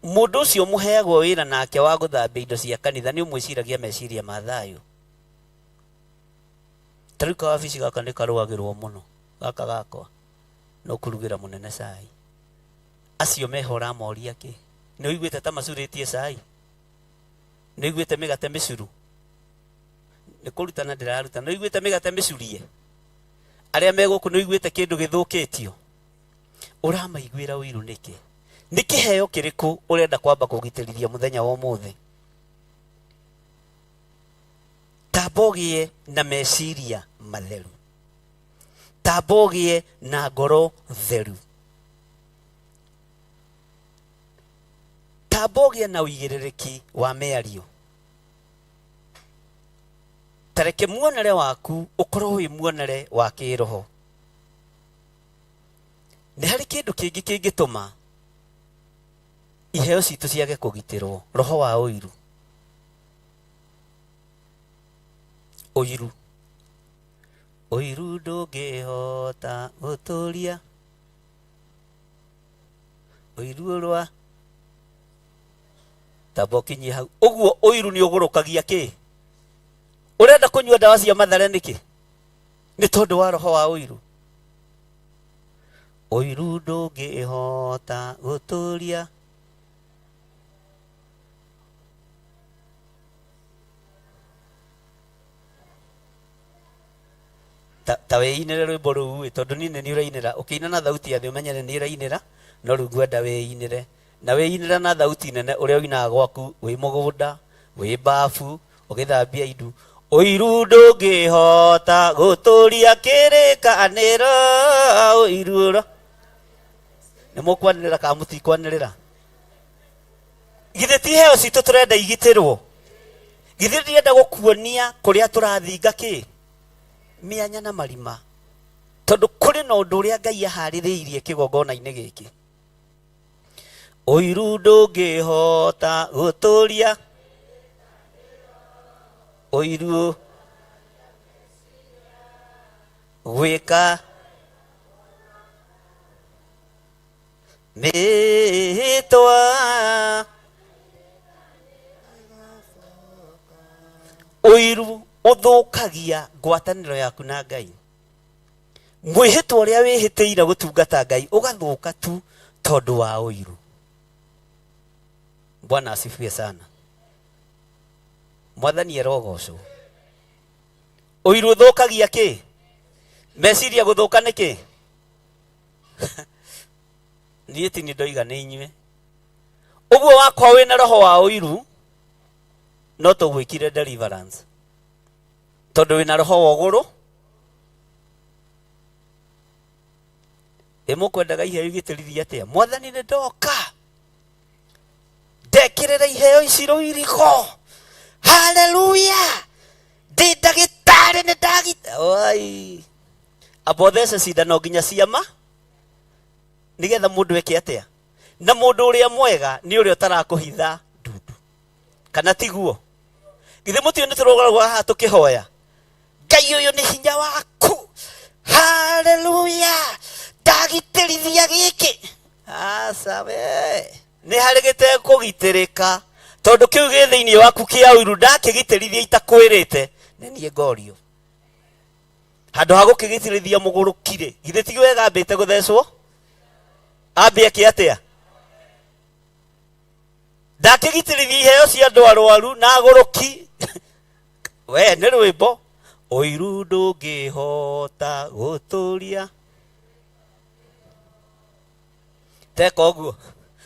Mũndũ ũcio mũheagwo wĩra nake wa gũthambia indo cia kanitha nĩ ũmwĩciragia meciria ma thayũ. Ta rĩu kawabici gaka nĩ karũagĩrwo mũno, gaka gakwa. No kũrugĩra mũnene cai. Acio meho ũramoria kĩ? Nĩ ũiguĩte ta macurĩtie cai? Nĩ ũiguĩte mĩgate mĩcuru? Nĩ kũrutana ndĩraruta. Nĩ ũiguĩte mĩgate mĩcurie? Arĩa me gũkũ nĩ ũiguĩte kĩndũ gĩthũkĩtio? Ũramaiguĩra ũiru nĩkĩ? Nĩ kĩheo kĩrĩkũ ũrenda kwamba kũgitĩrithia mũthenya wa ũmũthĩ? Tamba ũgĩe na meciria matheru. Tamba ũgĩe na ngoro theru. Tamba ũgĩe na ũigĩrĩrĩki wa mĩario. Ta reke muonere waku ũkorwo wĩ muonere wa kĩroho. Nĩ harĩ kĩndũ kĩngĩ kĩngĩtũma iheo citũ ciage kũgitĩrwo, roho wa ũiru. Ũiru. Ũiru ndũngĩhota gũtũria. Ũiru ũrwa tamba ũkinyie hau. Ũguo ũiru nĩ ũgũrũkagia kĩ? Ũrenda kũnyua ndawa cia mathare nĩkĩ? Nĩ tondũ wa roho wa ũiru. Ũiru ndũngĩhota gũtũria. Ta wĩinĩre rwĩmbo rũu ĩ, tondũ niĩ nĩ niĩ ũrainĩra. Ũkĩina na thauti ya thĩ ũmenyere nĩ ũrainĩra, no rĩu ngwenda wĩinĩre. Na wĩinĩre na thauti nene ũrĩa ũinaga gwaku wĩ mũgũnda, wĩ bafu, ũgĩthambia indu. Ũiru ndũngĩhota gũtũria kĩrĩkanĩro, ũiru ũro. Nĩ mũkwanĩrĩra kana mũtikwanĩrĩra? Githĩ ti iheo citũ tũrenda igitĩrwo? Githĩ ndirenda gũkuonia kũrĩa tũrathinga kĩ? Mĩanya na marima. Tondũ kũrĩ na ũndũ ũrĩa Ngai aharĩrĩirie kĩgongona-inĩ gĩkĩ. Ũiru ndũngĩhota gũtũria. Ũiru gwĩka mĩhĩtwa. Ũiru ũthũkagia ngwatanĩro yaku na Ngai. Mwĩhĩtwa ũrĩa wĩhĩtĩire gũtungata Ngai ũgathũka tu tondũ wa ũiru. Bwana asifiwe sana. Mwathani arogocwo. Ũiru ũthũkagia kĩ? Meciria gũthũka nĩkĩ? Niĩ ti nĩ ndoiga nĩ inyuĩ. Ũguo wakwa wĩna roho wa ũiru no tũgwĩkire deliverance. Tondũ wĩna roho wa ũgũrũ. Ĩ mũkwendaga iheo igĩtĩrithia atĩa? Mwathani nĩ ndoka. Ndekĩrĩra iheo ici rũirigo. Haleluya. Ndĩ ndagĩtarĩ nĩ ndagita. Oi. Amba ũthece cindano nginya ciama nĩgetha mũndũ eke atĩa? Na mũndũ ũrĩa mwega nĩ ũrĩa ũtarakũhitha ndundu. Kana tiguo? Githĩ mũtiũĩ nĩ tũrũgarũga haha tũkĩhoya? Ngai ũyũ nĩ hinya waku. Haleluya. Ndagitĩrithia gĩkĩ. Aca we. Nĩ harĩ gĩtekũgitĩrĩka. Tondũ kĩu gĩ thĩinĩ waku kĩa ũiru ndakĩgitĩrithia itakwĩrĩte, nĩ niĩ ngorio. Handũ ha gũkĩgitĩrithia mũgũrũki-rĩ, githĩ ti wega ambĩte gũthecwo? Ambe eke atĩa? Ndakĩgitĩrithia iheo cia andũ arwaru na agũrũki. We nĩ rwĩmbo. Ũiru ndũngĩhota gũtũria. Teka ũguo.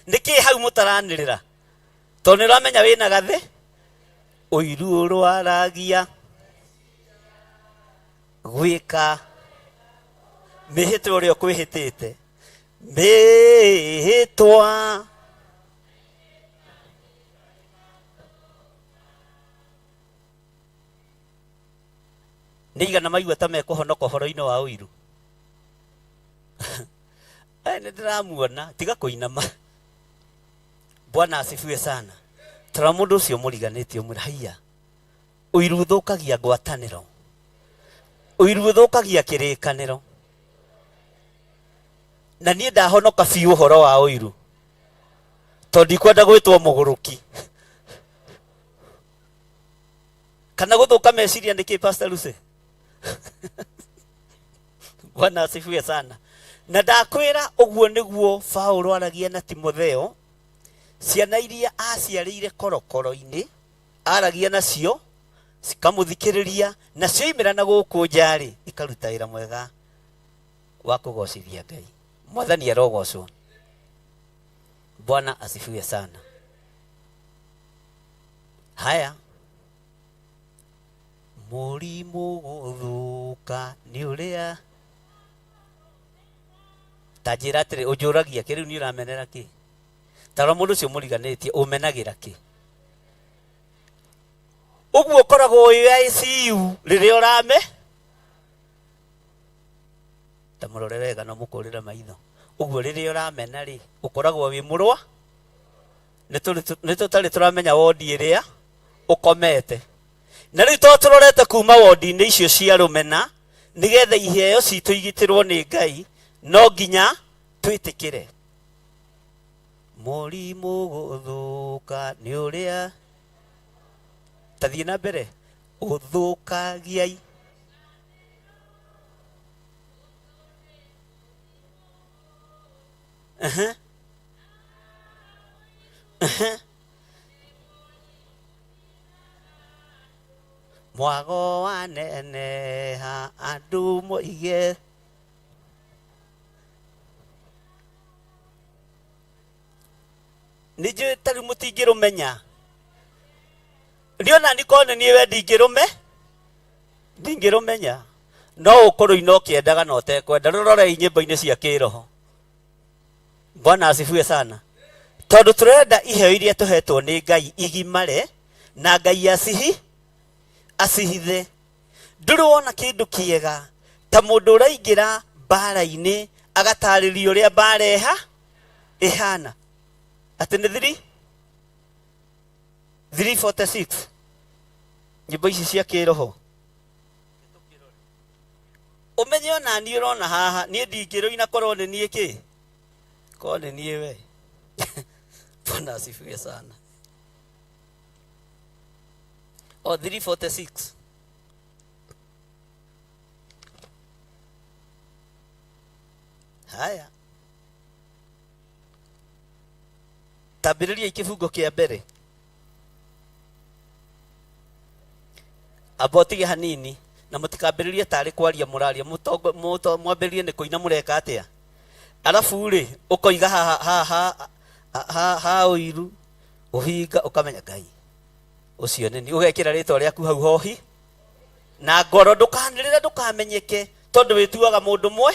Nĩkĩ hau mũtaranĩrĩra? Tondũ nĩ ũramenya wĩna gathĩ? Ũiru ũrwaragia gwĩka mĩhĩtwa ũrĩa ũkwĩhĩtĩte. Mĩhĩtwa. Nĩ igana maigua ta mekũhonoka ũhoro-inĩ wa ũiru? Nĩ ndĩramuona, tiga kũinama. Bwana asifiwe sana. Tara mũndũ ũcio mũriganĩtie ũmwĩre, haiya, ũiru ũthũkagia ngwatanĩro. Ũiru ũthũkagia kĩrĩkanĩro. Na niĩ ndahonoka biũ ũhoro wa ũiru. Tondũ ndikwenda gwĩtwo mũgũrũki. Kana gũthũka meciria nĩkĩ, Pastor Lucy? Bwana asifiwe sana. Na ndakwĩra ũguo nĩguo Paulo aragia na Timotheo, ciana iria aciarĩire korokoro-inĩ, aragia nacio cikamũthikĩrĩria, na cioimĩra na gũkũ nja-rĩ, ikaruta wĩra mwega wa kũgocithia Ngai. Mwathani arogocwo. Bwana asifiwe sana. Haya, mũrimũ gũthũka nĩ ũrĩa ta njĩra atĩrĩ, ũnjũragia kĩ rĩu niĩ ũramenera kĩ? Ta rora mũndũ ũcio mũriganĩtie, ũmenagĩra kĩ? Ũguo ũkoragwo wĩ ICU rĩrĩa ũrame ta mũrore wega no mũkũrĩre maitho. Ũguo rĩrĩa ũramena rĩ, ũkoragwo wĩ mũrwa. Nĩ tũtarĩ tũramenya wondi ĩrĩa ũkomete. Na rĩu to tũrorete kuma wondi-inĩ icio cia rũmena, nĩgetha iheo citũ igitĩrwo nĩ Ngai, no nginya twĩtĩkĩre. Mũrimũ gũthũka nĩ ũrĩa, ta thiĩ na mbere, ũthũkagiai. Aha. Aha. Mwago waneneha andũ moige nĩ njũĩ ta rĩu mũtingĩrũmenya. Ndiona nĩ korwo nĩ niĩ we ndingĩrũmenya, no ũkũrũ ina ũkĩendaga na ũtekwenda. Rũrorei nyĩmbo-inĩ cia kĩroho. Bwana asifiwe sana. Tondũ tũrenda iheo iria tũhetwo nĩ Ngai igimare na Ngai acihithe. Ndũrĩ wona kĩndũ kĩega ta mũndũ ũraingĩra mbara-inĩ agatarĩria ũrĩa mbara ĩhana. Atĩ nĩ 346 nyĩmbo ici cia kĩroho. Ũmenye ona niĩ ũrona haha, niĩ ndingĩrũina korwo nĩ niĩ kĩ? Korwo nĩ niĩ we. Bwana asifiwe sana. O 346. Haya. Tambĩrĩria kĩbungo kĩa mbere. Amba ũtige hanini na mũtikambĩrĩrie tarĩ kwaria mũraria, mwambĩrĩrie nĩ kũina mũreka atĩa. Arabu rĩ, ũkoiga ha ha ha ha ha ũiru, ũhinga, ũkamenya Ngai ũcio nĩ niĩ. Ũgekĩra rĩtwa rĩaku hau hohi na ngoro, ndũkanĩrĩre, ndũkamenyeke, tondũ wĩtuaga mũndũ mwe.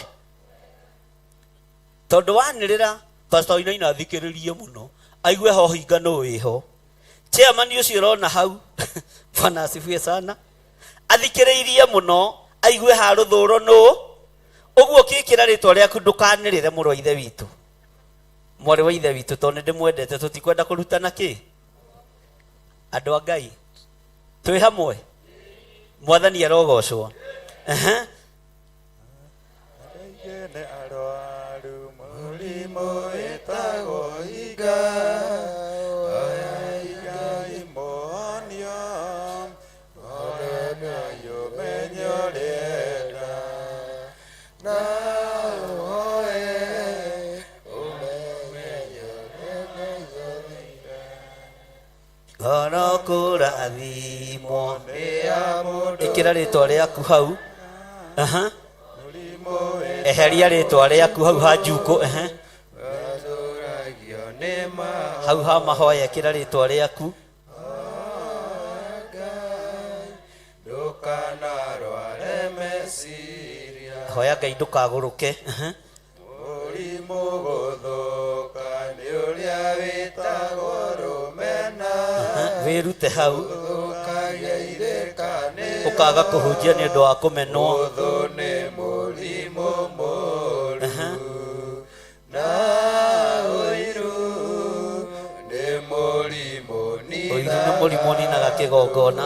Tondũ wanĩrĩra pastor Wainaina athikĩrĩrie mũno, aigue ho hinga nũ wĩho. Chairman ũcio ũrona hau, Bwana asifiwe sana, athikĩrĩirie mũno, aigue ha rũthũro nũ. Ũguo ũkĩkĩra rĩtwa rĩaku ndũkanĩrĩre mũrũ wa ithe witũ, mwarĩ wa ithe witũ, tondũ nĩ ndĩmwendete, tũtikwenda kũrutana kĩ. Andũ a Ngai, twĩ hamwe, Mwathani arogocwo. Aha. Nĩ arwaru mũrimũ wĩtagwo iga, oya iga imonio, onanayo ũmenye ũrenda, na ũhoe ũmenye ũrĩa. Ngoro kũrathimwo, ĩkĩra rĩtwa rĩaku hau. Aha. Eheria rĩtwa rĩaku hau ha njukũ. Ehe. Hau ha mahoya ĩkĩra rĩtwa rĩaku. Hoya Ngai ndũkagũrũke. Aha. Mũrimũ gũthũka nĩ ũrĩa wĩtagwo rũmena. Wĩrute hau. Ũthũkagia irĩkanĩro. Ũkaga kũhunjia nĩ ũndũ wa kũmenwo. Ũthũ nĩ mũrimũ mũũru. Na ũiru nĩ mũrimũ Ũiru nĩ mũrimũ ũninaga kĩgongona.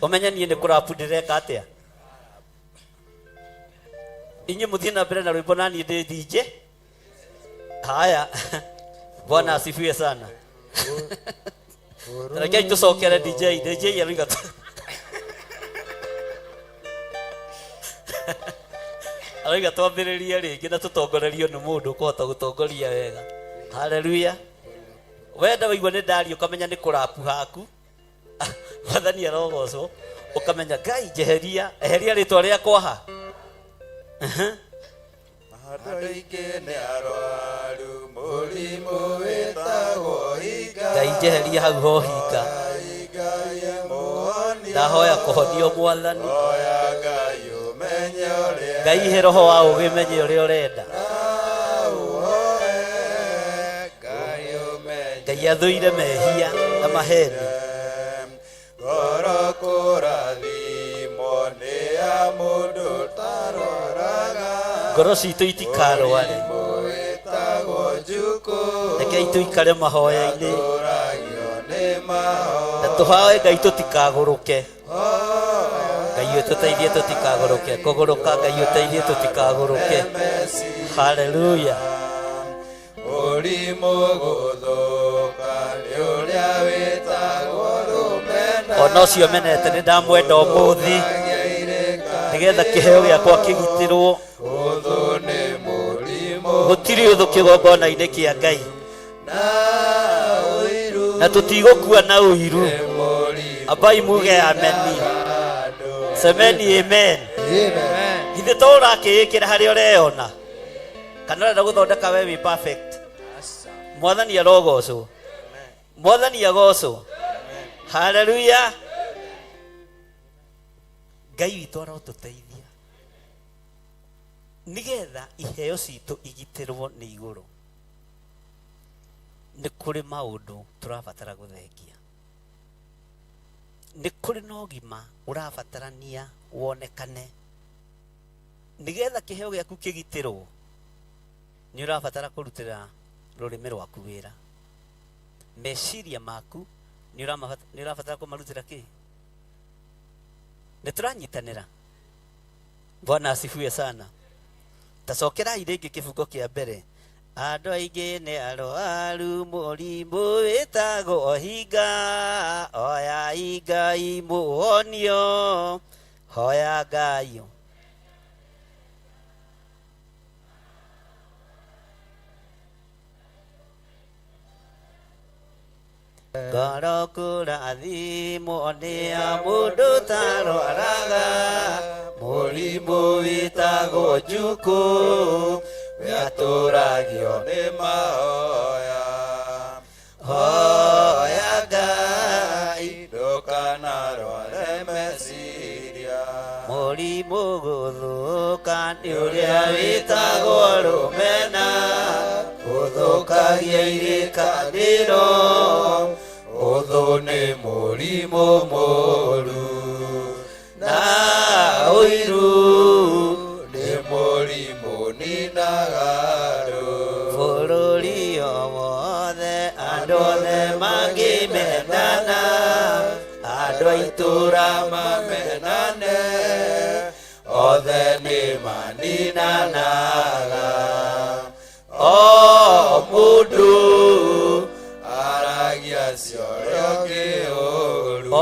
Ũmenye niĩ nĩ kũrapu ndĩreka atĩa. Inyuĩ mũthiĩ na mbere na rwĩmbo na niĩ ndĩ DJ. Haya. Bwana asifiwe sana. Rekei tũcokere DJ. DJ aroiga Arauga twambĩrĩrie rĩngĩ na tũtongorerio nĩ mũndũ ũkũhota gũtongoria wega. Haleluya. Wenda waigua nĩ ndaria ũkamenya nĩ kũrapu haku. Mwathani arogocwo. Ũkamenya Ngai njeheria, eheria rĩtwa rĩakwa ha. Andũ aingĩ nĩ arwaru mũrimũ wĩtagwo hinga. Ngai njeheria hau ho hinga. Ndahoya kũhonio Mwathani. Hoya Ngai ũmenye ũrĩa Ngai ihe roho wa ũgĩ menye ũrĩa ũrenda. Ngai athũire mehia na maheni. Ngoro kũrathimwo nĩ ya mũndũ ũtarwaraga. Ngoro citũ itikarware. Wĩtagwo njukũ. Rekei tũikare mahoya-inĩ. Atũragio nĩ mahoya. Na tũhoe Ngai tũtikagũrũke. Ngai ũtũteithie tũtikagũrũke. Kũgũrũka Ngai ũteithie tũtikagũrũke. Haleluya. Mũrimũ gũthũka nĩ ũrĩa wĩtagwo rũmena. Ona ũcio menete nĩ ndamwenda ũmũthĩ nĩgetha kĩheo gĩakwa kĩgitĩrwo. Ũthũ nĩ mũrimũ. Gũtirĩ ũthũ kĩgongona-inĩ kĩa Ngai. Na tũtigũkua na ũiru. Ambai muge ameni. Semeni amen. Githĩ to ũrakĩĩkĩra harĩa ũreyona? Kana ũrenda gũthondeka we wĩ perfect? Mwathani arogocwo. Mwathani agocwo. Haleluya. Ngai witũ arotũteithia nĩgetha iheo citũ igitĩrwo nĩ igũrũ. Nĩ kũrĩ maũndũ tũrabatara gũthengia. Nĩ kũrĩ na ũgima ũrabatarania wonekane. Nĩgetha kĩheo gĩaku kĩgitĩrwo, nĩ ũrabatara kũrutĩra rũrĩmĩ rwaku wĩra. Meciria maku nĩ ũrabatara kũmarutĩra kĩ? Nĩ tũranyitanĩra. Bwana asifiwe sana. Tacokerai rĩngĩ kĩbungo kĩa mbere. Andũ aingĩ nĩ arwaru mũrimũ wĩtagwo hinga, oyai Ngai mũhonio, hoya Ngai. Ngoro kũrathimwo nĩ ya mũndũ ũtarwaraga, mũrimũ wĩtagwo njukũ, Atũragio nĩ mahoya. Hoya Ngai ndũkanarware meciria. Mũrimũ gũthũka nĩ ũrĩa wĩtagwo rũmena, ũthũkagia irĩkanĩro. Ũthũ nĩ mũrimũ mũru. Na ũiru nĩ mũrimũ ninaga andũ. Bũrũri o wothe andũ othe mangĩmenana, andũ a itũũra mamenane, othe nĩ maninanaga. O mũndũ aragia cia ũrĩa ũngĩ ũũru. O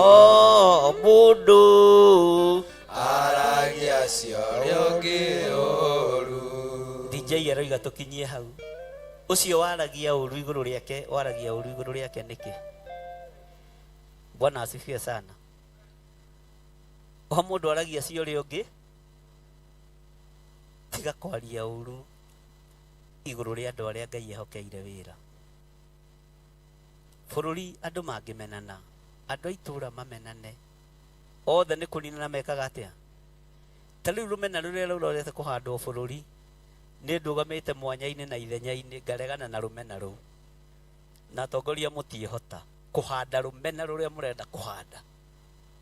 mũndũ aragia cia ũrĩa ũngĩ ũũru. DJ aroiga tũkinyie hau. Ũcio waragia ũũru igũrũ rĩake, waragia ũũru igũrũ rĩake nĩkĩ? Bwana asifiwe sana. O mũndũ aragia cia ũrĩa ũngĩ, tiga kwaria ũũru igũrũ rĩa andũ arĩa Ngai ehokeire wĩra. Bũrũri andũ mangĩmenana, andũ a itũũra mamenane, othe nĩ kũninana mekaga atĩa? Ta rĩu rũmena rũrĩa rũrorete kũhandwo bũrũri, nĩ ndũgamĩte mwanya-inĩ na ithenya-inĩ ngaregana na rũmena rũu. Na atongoria mũtiĩhota kũhanda rũmena rũrĩa mũrenda kũhanda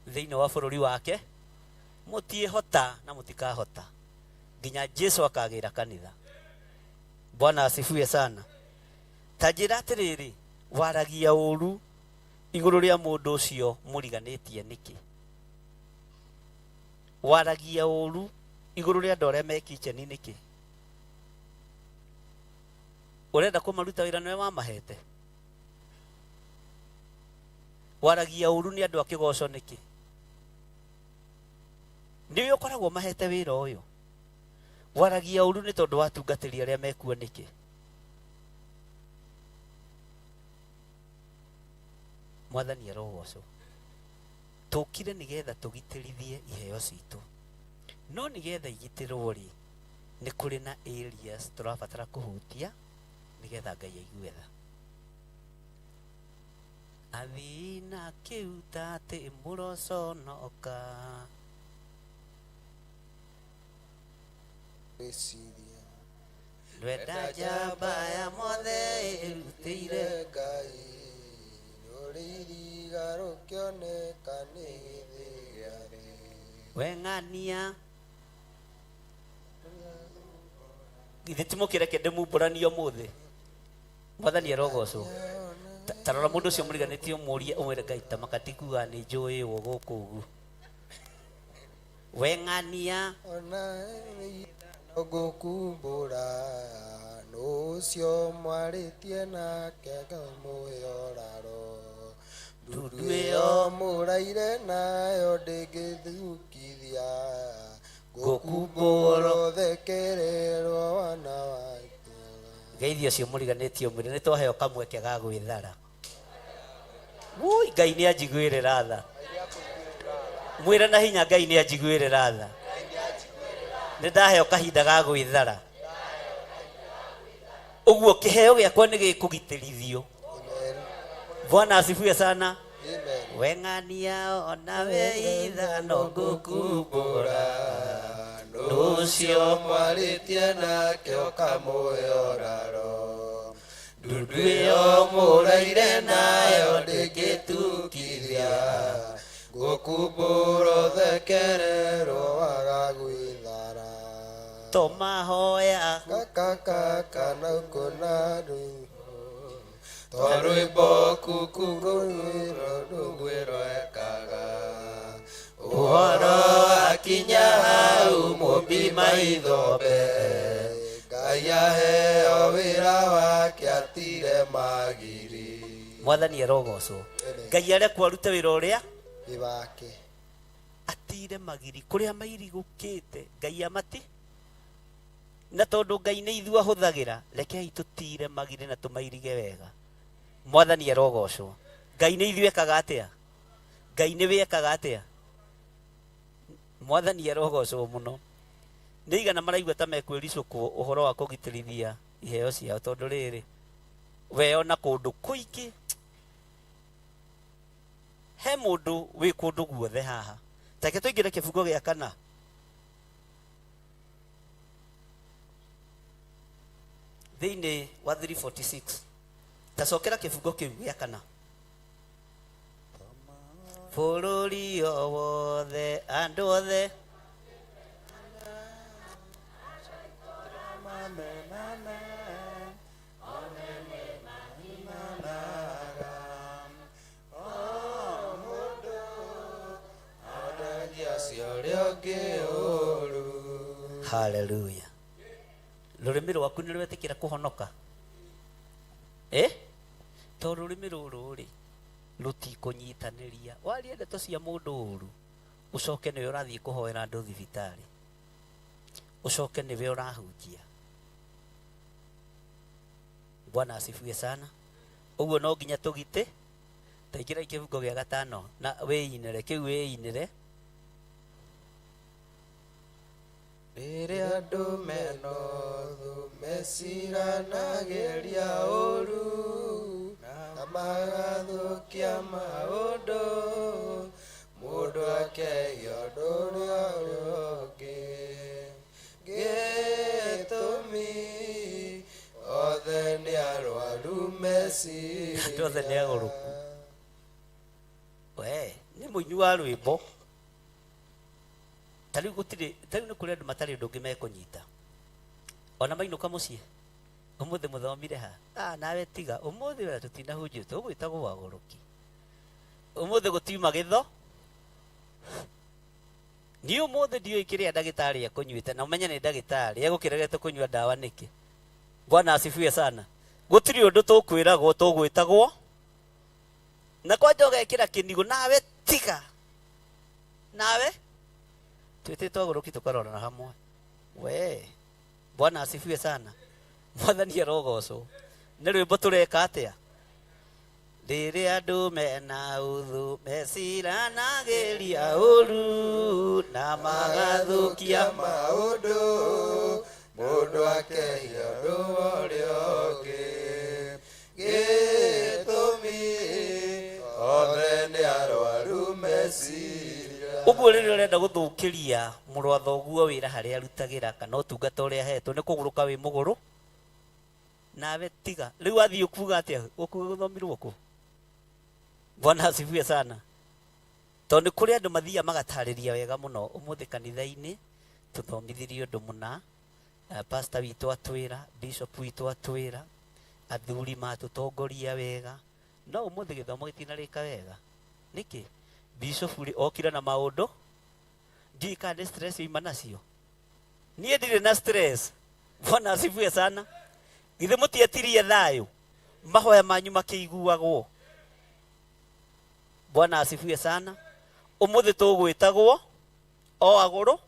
thĩinĩ wa bũrũri wake, mũtiĩhota na mũtikahota nginya Jesu akagĩra kanitha. Bwana asifiwe sana. Ta njĩra atĩrĩrĩ, waragia ũũru igũrũ rĩa mũndũ ũcio mũriganĩtie nĩkĩ? Waragia ũũru igũrũ rĩa andũ arĩa me kitchen nĩkĩ? Ũrenda kũmaruta wĩra nĩwe wamahete? Waragia ũũru nĩ andũ a kĩgoco nĩkĩ? Nĩwe ũkoragwo mahete wĩra ũyũ. Waragia ũru nĩ tondũ watungatĩri arĩa mekuo nĩkĩ? Mwathani arogocwo. Tũkire nĩgetha tũgitĩrithie iheo citũ, no nĩgetha igitĩrwo rĩ, nĩ kũrĩ na areas tũrabatara kũhutia nĩgetha Ngai aigue tha. Athina kĩu tatĩ mũroconoka. Gwĩciria Ndwenda njamba ya mothe ĩrutĩire Ngai rũrĩiriga rũkĩoneka nĩ gĩthĩ gĩa thĩ. Weng'ania githĩ ti mũkĩreke ndĩmumbũranie ũmũthĩ? Mwathani arogocwo. Ta rora mũndũ ũcio mũriganĩtie ũmũrie ũmwĩre Ngai ta makatikuga nĩ njũĩ ũũ gũkũ ũguo. Weng'ania ona ngũkumbũra nũcio mwarĩtie nake ngamũhe oraro ndundu ĩyo mũraire nayo ndĩngĩthukithia ngũkumbũra ũthekererwo wana wake. Geithio ũcio mũriganĩtie ũmwĩre nĩ twaheo kamweke ga gwĩthara. Wui Ngai nĩ anjiguĩrĩra tha. Mwĩre na hinya Ngai nĩ anjiguĩrĩra tha. Nĩ ndaheo kahinda ga gwĩthara. Ũguo kĩheo gĩakwa nĩ gĩkũgitĩrithio. Bwana asifiwe sana. Weng'ania ona we ithano ngũkumbũra nũcio mwarĩtie nake ũkamũhe oraro ndundu ĩyo mũraire nayo ndĩngĩtukithia ngũkumbũra ũthekererwo waga gwĩthara. To mahoya kakakaka na ũkũna to rwĩmbo kukurwĩro ndũgwĩroekaga ũhoro akinya hau mũmbi maitho mbere Ngai aheo wĩra wake atire magiri. Mwathani arogocwo. Ngai arekwo arute wĩra ũrĩa wĩ wake, atire magiri kũrĩa mairigũkĩte Ngai amati na tondũ Ngai nĩ ithuĩ ahũthagĩra, rekei tũtire magiri na tũmairige wega. Mwathani arogocwo. Ngai nĩ ithuĩ ekaga atĩa? Ngai nĩ we ekaga atĩa? Mwathani arogocwo mũno. Nĩ igana maraigua ta mekwĩricũkwo ũhoro wa kũgitĩrithia iheo ciao tondũ rĩrĩ we ona kũndũ kũingĩ he mũndũ wĩ kũndũ guothe haha. Take tũingĩre kĩbungo gĩa kana. Thĩinĩ wa 346 tacokera kĩbungo kĩu gĩa kana. Bũrũri o wothe andũ othe Haleluya. Rũrĩmĩ rwaku nĩ rwetĩkĩra kũhonoka? To rũrĩmĩ rũrũ rĩ rũtikũnyitanĩria. Waria ndeto cia mũndũ ũru, ũcoke nĩwe ũrathiĩ kũhoera andũ thibitarĩ, ũcoke nĩwe ũrahunjia. Bwana asifiwe sana. Ũguo no nginya tũgitĩ. Taingĩra kĩbungo gĩa gatano na wĩinĩre kĩu wĩinĩre. Rĩrĩa andũ mena ũthũ meciranagĩria ũru na magathũkia maũndũ mũndũ akehia ũndũ ũrĩa ũngĩ gĩtũmi othe nĩ arwaru meciria. Andũ othe nĩ agũrũku. We nĩ mũini wa rwĩmbo. Ta rĩu gũtirĩ, ta rĩu nĩ kũrĩ andũ matarĩ ũndũ ũngĩ mekũnyita. Ona mainũka mũciĩ, ũmũthĩ mũthomire ha? Ah, nawe tiga, ũmũthĩ wena tũtinahunjio, tũgwĩtagwo agũrũki. Ũmũthĩ gũtiuma gĩtho. Niĩ ũmũthĩ ndiũĩ kĩrĩa ndagĩtarĩ ekũnyuĩte, na ũmenye nĩ ndagĩtarĩ, egũkĩregete kũnyua ndawa nĩkĩ? Bwana asifiwe sana. Gũtirĩ ũndũ tũkwĩragwo tũgwĩtagwo. Na kwanja ũgekĩra kĩnigũ, nawe tiga. Nawe twĩtĩtwo agũrũki tũkarorana hamwe. We Bwana asifiwe sana. Mwathani arogocwo. Nĩ rwĩmbo tũreka atĩa? Rĩrĩa andũ mena uthu meciranagĩria ũru na magathũkia maũndũ, mũndũ akehia ũndũ ũrĩa ũngĩ. Gĩtũmi othe nĩ arwaru meciria. Ũguo rĩrĩa ũrenda gũthũkĩria mũrũ wa thoguo wĩra harĩa arutagĩra kana ũtungata ũrĩa ahetwo nĩ kũgũrũka wĩ mũgũrũ nawe tiga. Rĩu wathiĩ ũkuga atĩa? Ũkuga gũthomirwo kũ? Bwana asifiwe sana. Tondũ nĩ kũrĩ andũ mathiaga magatarĩria wega mũno. Ũmũthĩ kanitha-inĩ tũthomithirie ũndũ mũna, pastor witũ atwĩra, bishop witũ atwĩra, athuri matũtongoria wega, no ũmũthĩ gĩthomo gĩtinarĩka wega. Nĩkĩ? Bishop rĩ okire na maũndũ ndiũĩ kana nĩ stress yoima nacio. Niĩ ndirĩ na stress. Bwana asifiwe sana. Githĩ mũtietirie thayũ, mahoya manyu makĩiguagwo. Bwana asifiwe sana. Ũmũthĩ tũgwĩtagwo o agũrũ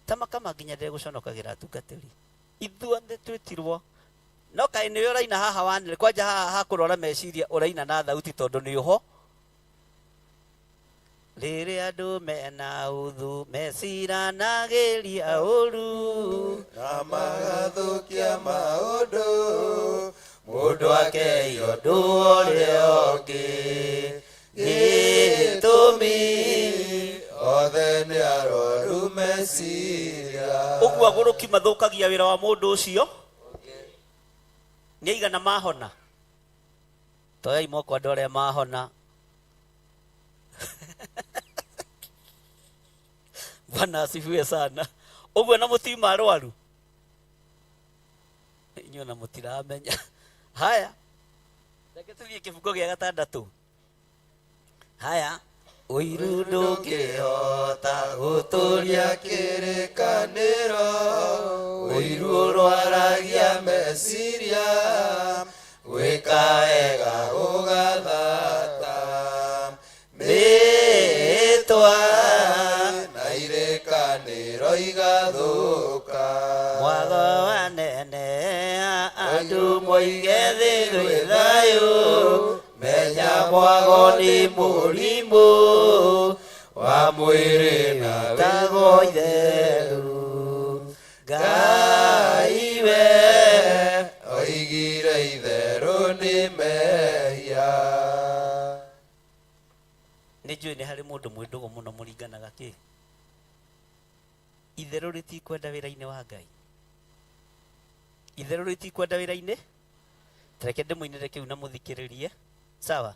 ta makama nginya ndegũconokagĩra atungatĩri. Ithuothe twĩtirwo. No kaĩ nĩwe ũraina haha wanĩrĩ kwanja haha hakũrora meciria ũraina na thauti tondũ nĩ ũho. Rĩrĩa andũ mena uthu meciranagĩria ũru na magathũkia maũndũ, mũndũ akehia ũndũ ũrĩa ũngĩ. Gĩtũmi othe nĩ arwaru meciria. Ũguo agũrũki mathũkagia wĩra wa mũndũ ũcio. Nĩ aigana mahona? Toyai moko andũ arĩa mahona. Bwana asifiwe sana. Ũguo na mũtiuma arwaru? Inyuĩ ona mũtiramenya. Haya, reke tũthiĩ kĩbungo gĩa gatandatũ. Haya, ũiru ndũngĩhota gũtũria kĩrĩkanĩro, ũiru ũrwaragia meciria, gwĩka wega ũgathata. Mĩtwa na irĩkanĩro igathũka. Mwago wanene andũ moige thĩ gwĩ thayũ, menya mwago nĩ mũrimũ wa mwĩrĩ na wĩtagwo itherũ. Ngai we oigire itherũ nĩ mehia. Nĩ njũĩ nĩ harĩ mũndũ mwĩ ndũgũ mũno mũringanaga kĩ? Itherũ rĩtikwenda wĩra-inĩ wa Ngai. Itherũ rĩtikwenda wĩra-inĩ? Tareke ndĩmũinĩre kĩu na mũthikĩrĩrie. Sawa?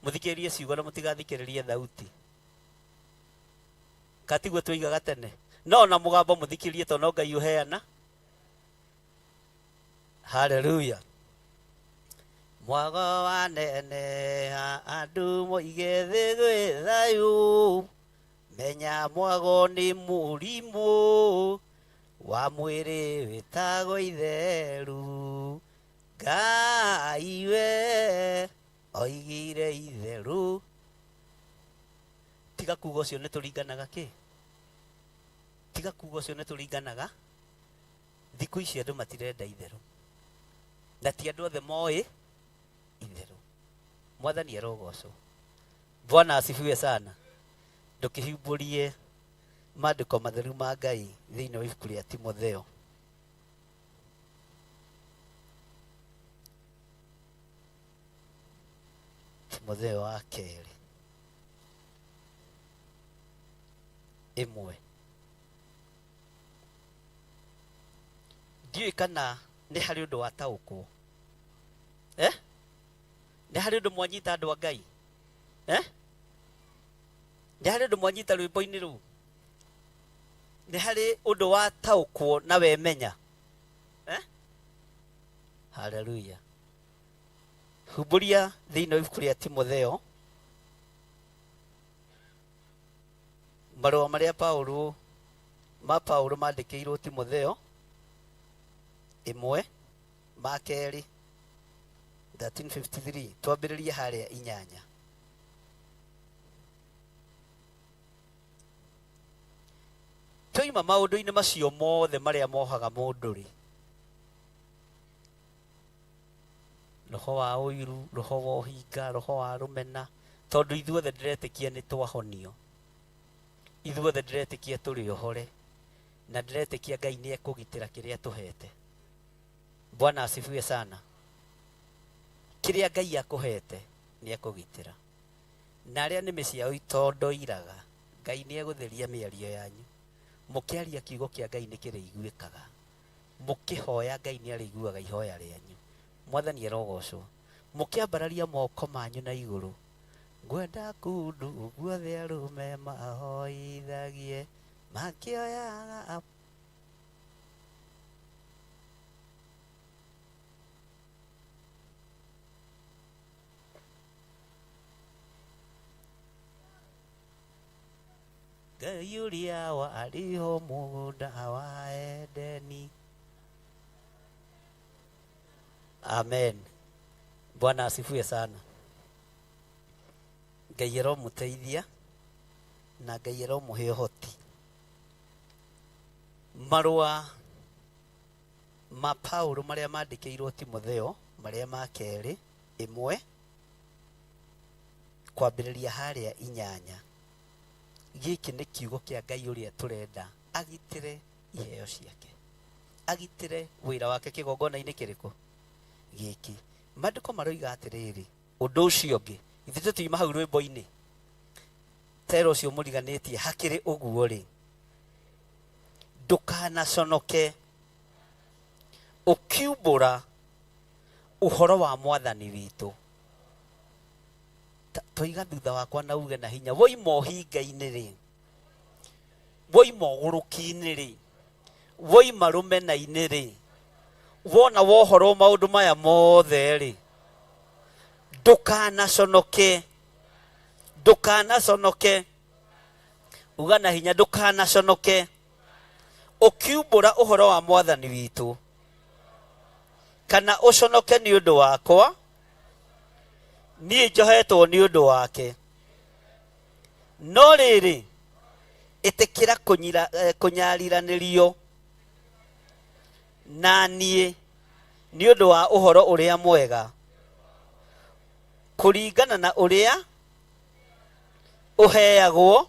Mũthikĩrĩrie ciugo na mũtigathikĩrĩrie thauti. Katiguo twoigaga tene. No ona mũgambo mũthikĩrĩrie tondũ no Ngai ũheana. Hallelujah. Mwago wanene andũ moige thĩ gwĩ thayũ, menya mwago nĩ mũrimũ wa mwĩrĩ wĩtagwo itheru. Ngai we oigire itherũ. Tiga kuga ũcio nĩ tũringanaga kĩ? Tiga kuga ũcio nĩ tũringanaga. Thikũ ici andũ matirenda itherũ. Na ti andũ othe moĩ itherũ. Mwathani arogocwo. Bwana asifiwe sana. Ndũkĩhumbũrie maandĩko matheru ma Ngai thĩinĩ wa ibuku rĩa Timotheo. Timotheo wa kerĩ 1. Ndiũĩ kana nĩ harĩ ũndũ wataũkwo. Nĩ harĩ ũndũ mwanyita andũ a Ngai? Nĩ harĩ ũndũ mwanyita rwĩmbo-inĩ rũu? Nĩ harĩ ũndũ wataũkwo na wemenya? Hallelujah. Humbũria thĩinĩ wa ibuku rĩa Timotheo marũa marĩa Paulo ma Paulo mandĩkĩirwo Timotheo 1 ma kerĩ 1353 twambĩrĩrie harĩa 8. Twoima maũndũ-inĩ macio mothe marĩa mohaga mũndũ rĩ, roho wa ũiru, roho wa ũhinga, roho wa rũmena, tondũ ithuothe ndĩretĩkia nĩ twahonio, ithuothe ndĩretĩkia tũrĩ ohore, na ndĩretĩkia Ngai nĩ ekũgitĩra kĩrĩa tũhete. Bwana asifiwe sana. Kĩrĩa Ngai akũhete nĩ ekũgitĩra, na arĩa nĩmĩ ciao itondoiraga, Ngai nĩ egũtheria mĩario yanyu. Mũkĩaria kiugo kĩa Ngai nĩ kĩrĩiguĩkaga, mũkĩhoya Ngai nĩ arĩiguaga ihoya rĩanyu. Mwathani arogocwo. Mũkĩambararia moko manyu na igũrũ, ngwenda kundu guothe arũme mahoithagie makĩoyaga Ngai ũrĩa warĩho mũgũnda wa Edeni. Amen. Bwana asifiwe sana. Ngai aromũteithia na Ngai aromũhe ũhoti. Marũa ma Paulo marĩa mandĩkĩirwo Timotheo, marĩa ma kerĩ 1 kwambĩrĩria harĩa 8. Gĩkĩ nĩ kiugo kĩa Ngai ũrĩa tũrenda agitĩre iheo ciake, agitĩre wĩra wake kĩgongona-inĩ kĩrĩkũ gĩkĩ. Maandĩko maroiga atĩrĩrĩ, ũndũ ũcio ũngĩ ithuĩ tũtiuma hau rwĩmbo-inĩ tera ũcio mũriganĩtie, hakĩrĩ ũguo rĩ, ndũkanaconoke ũkiumbũra ũhoro wa mwathani witũ. Toiga thutha wakwa na uge na hinya, woima ũhinga-inĩ rĩ, woima ũgũrũki-inĩ rĩ, woima rũmena-inĩ rĩ, wona wohorwo maũndũ maya mothe rĩ, ndũkanaconoke, ndũkanaconoke, uga na hinya, ndũkanaconoke ũkiumbũra ũhoro wa mwathani witũ, kana ũconoke nĩ ũndũ wakwa, niĩ njohetwo nĩ ũndũ wake. No rĩrĩ, ĩtĩkĩra kũnyariranĩrio na niĩ nĩ ũndũ wa ũhoro ũrĩa mwega, kũringana na ũrĩa ũheagwo.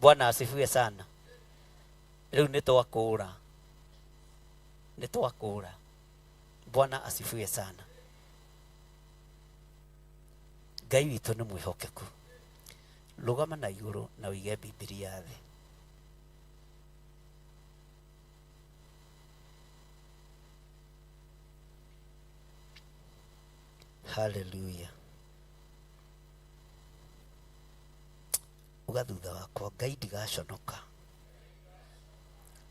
Bwana asifiwe sana. Rĩu nĩ twakũũra, nĩ twakũũra. Bwana asifiwe sana. Ngai witũ nĩ mwĩhokeku. Rũgama na igũrũ na ũige Bibilia thĩ. Hallelujah. Uga thutha wakwa, Ngai ndigaconoka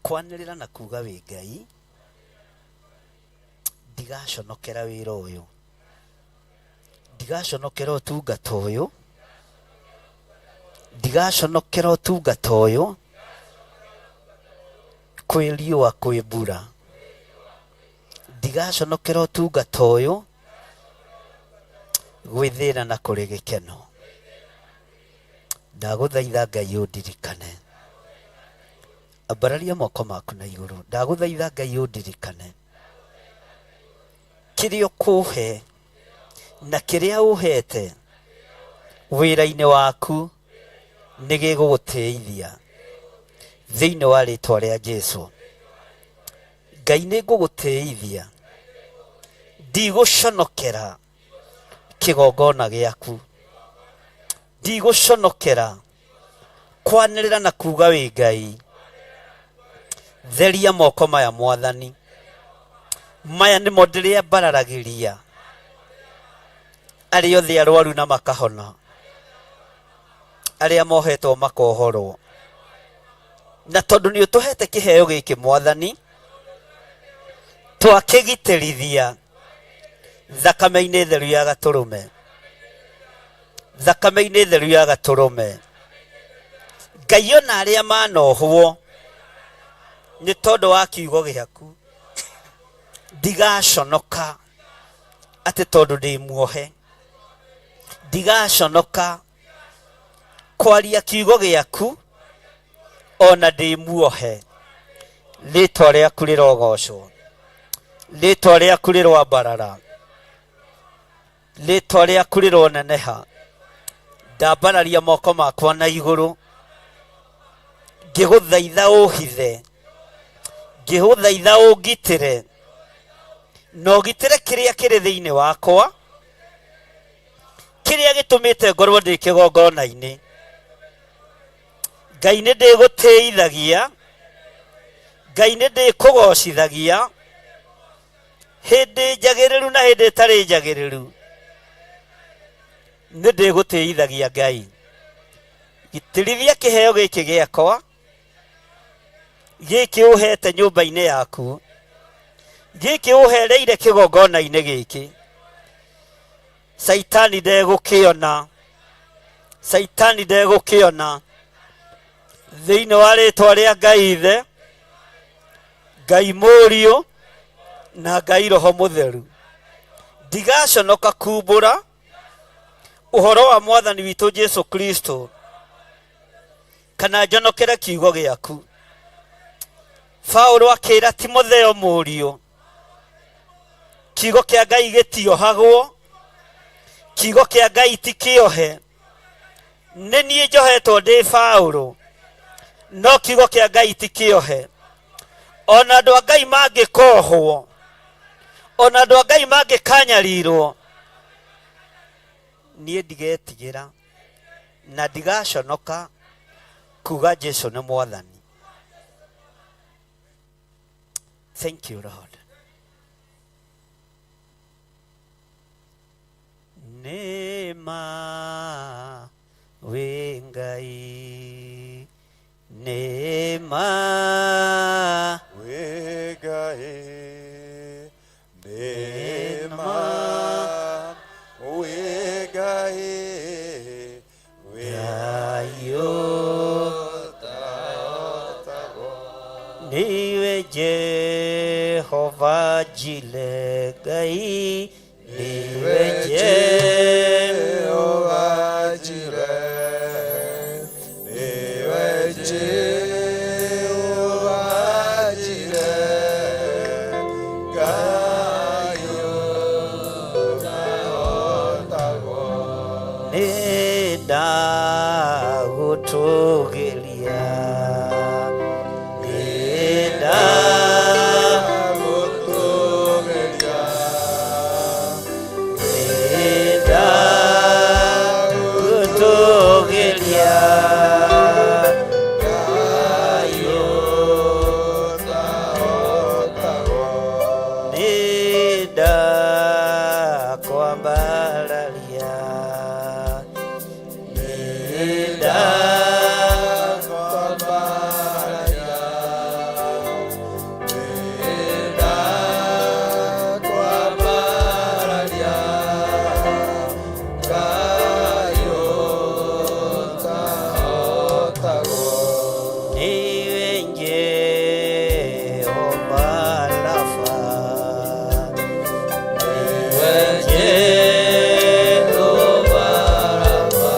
kwanĩrĩra na kuga wĩ Ngai, ndigaconokera wĩra ũyũ, ndigaconokera ũtungata ũyũ, ndigaconokera ũtungata ũyũ, kwĩ riũa kwĩ mbura, ndigaconokera ũtungata ũyũ, gwĩ thĩna na kũrĩ gĩkeno. Ndagũthaitha Ngai ũndirikane. Ambararia moko maku na igũrũ. Ndagũthaitha Ngai ũndirikane. Kĩrĩa ũkũhe na kĩrĩa ũhete wĩra-inĩ waku nĩ gĩgũgũteithia thĩinĩ wa rĩtwa rĩa Jesũ. Ngai nĩ ngũgũtĩithia, ndigũconokera kĩgongona gĩaku, ndigũconokera kwanĩrĩra na kuga wĩ Ngai. Theria moko maya Mwathani, maya nĩmo ndĩrĩambararagĩria arĩa othe arwaru na makahona, arĩa mohetwo makohorwo. Na tondũ nĩ ũtũhete kĩheo gĩkĩ Mwathani, twakĩgitĩrithia thakame-inĩ theru ya gatũrũme, thakame-inĩ theru ya gatũrũme. Ngai ona arĩa manohwo nĩ tondũ wa kiugo gĩaku, ndigaconoka atĩ tondũ ndĩ muohe, ndigaconoka Kwaria kiugo gĩaku ona ndĩ muohe. Rĩtwa rĩaku rĩrogocwo, rĩtwa rĩaku rĩroambarara, rĩtwa rĩaku rĩroneneha. Ndambararia moko makwa na igũrũ ngĩgũthaitha ũhithe, ngĩgũthaitha ũngitĩre, na ũgitĩre kĩrĩa kĩrĩ thĩinĩ wakwa, kĩrĩa gĩtũmĩte ngorwo ndĩ kĩgongona-inĩ. Ngai nĩ ndĩgũtĩithagia, Ngai nĩ ndĩkũgocithagia hĩndĩ njagĩrĩru na hĩndĩ ĩtarĩ njagĩrĩru, nĩ ndĩgũtĩithagia Ngai. Gitĩrithia kĩheo gĩkĩ gĩakwa gĩkĩ ũhete nyũmba-inĩ yaku, gĩkĩ ũhereire kĩgongona-inĩ gĩkĩ. Caitani ndegũkĩona, Caitani ndegũkĩona. Thĩinĩ wa rĩtwa rĩa Ngai Ithe, Ngai Mũriũ na Ngai Roho Mũtheru, ndigaconoka kumbũra ũhoro wa Mwathani witũ Jesu Kristo, kana njonokere kiugo gĩaku. Paulo akĩra Timotheo mũriũ, kiugo kĩa Ngai gĩtiohagwo, kiugo kĩa Ngai ti kĩohe. Nĩ niĩ njohetwo ndĩ Paulo, no kiugo kĩa Ngai ti kĩohe. Ona andũ a Ngai mangĩkohwo, ona andũ a Ngai mangĩkanyarirwo, niĩ ndigetigĩra na ndigaconoka kuga Jesu nĩ Mwathani. Thank you, Lord. Nĩ ma wĩ Ngai, nĩ ma wĩ Ngai, nĩ ma wĩ Ngai, wĩ Ngai niwe Jehova Jile Ngai, niwe Jehova Jireh, niwe Jehova Jireh, Ngai ũtahotagwo. Nĩ ndagũtũgĩria, nĩ Ndagũtũgĩria, nĩ ndagũtũgĩria Ngai ũtahotagwo. Nĩ ndakwambararia, nĩ Ndakwambararia, ndakwambararia, Ngai ũtahotagwo. Niwe Jehova Rafa, niwe Jehova Rafa,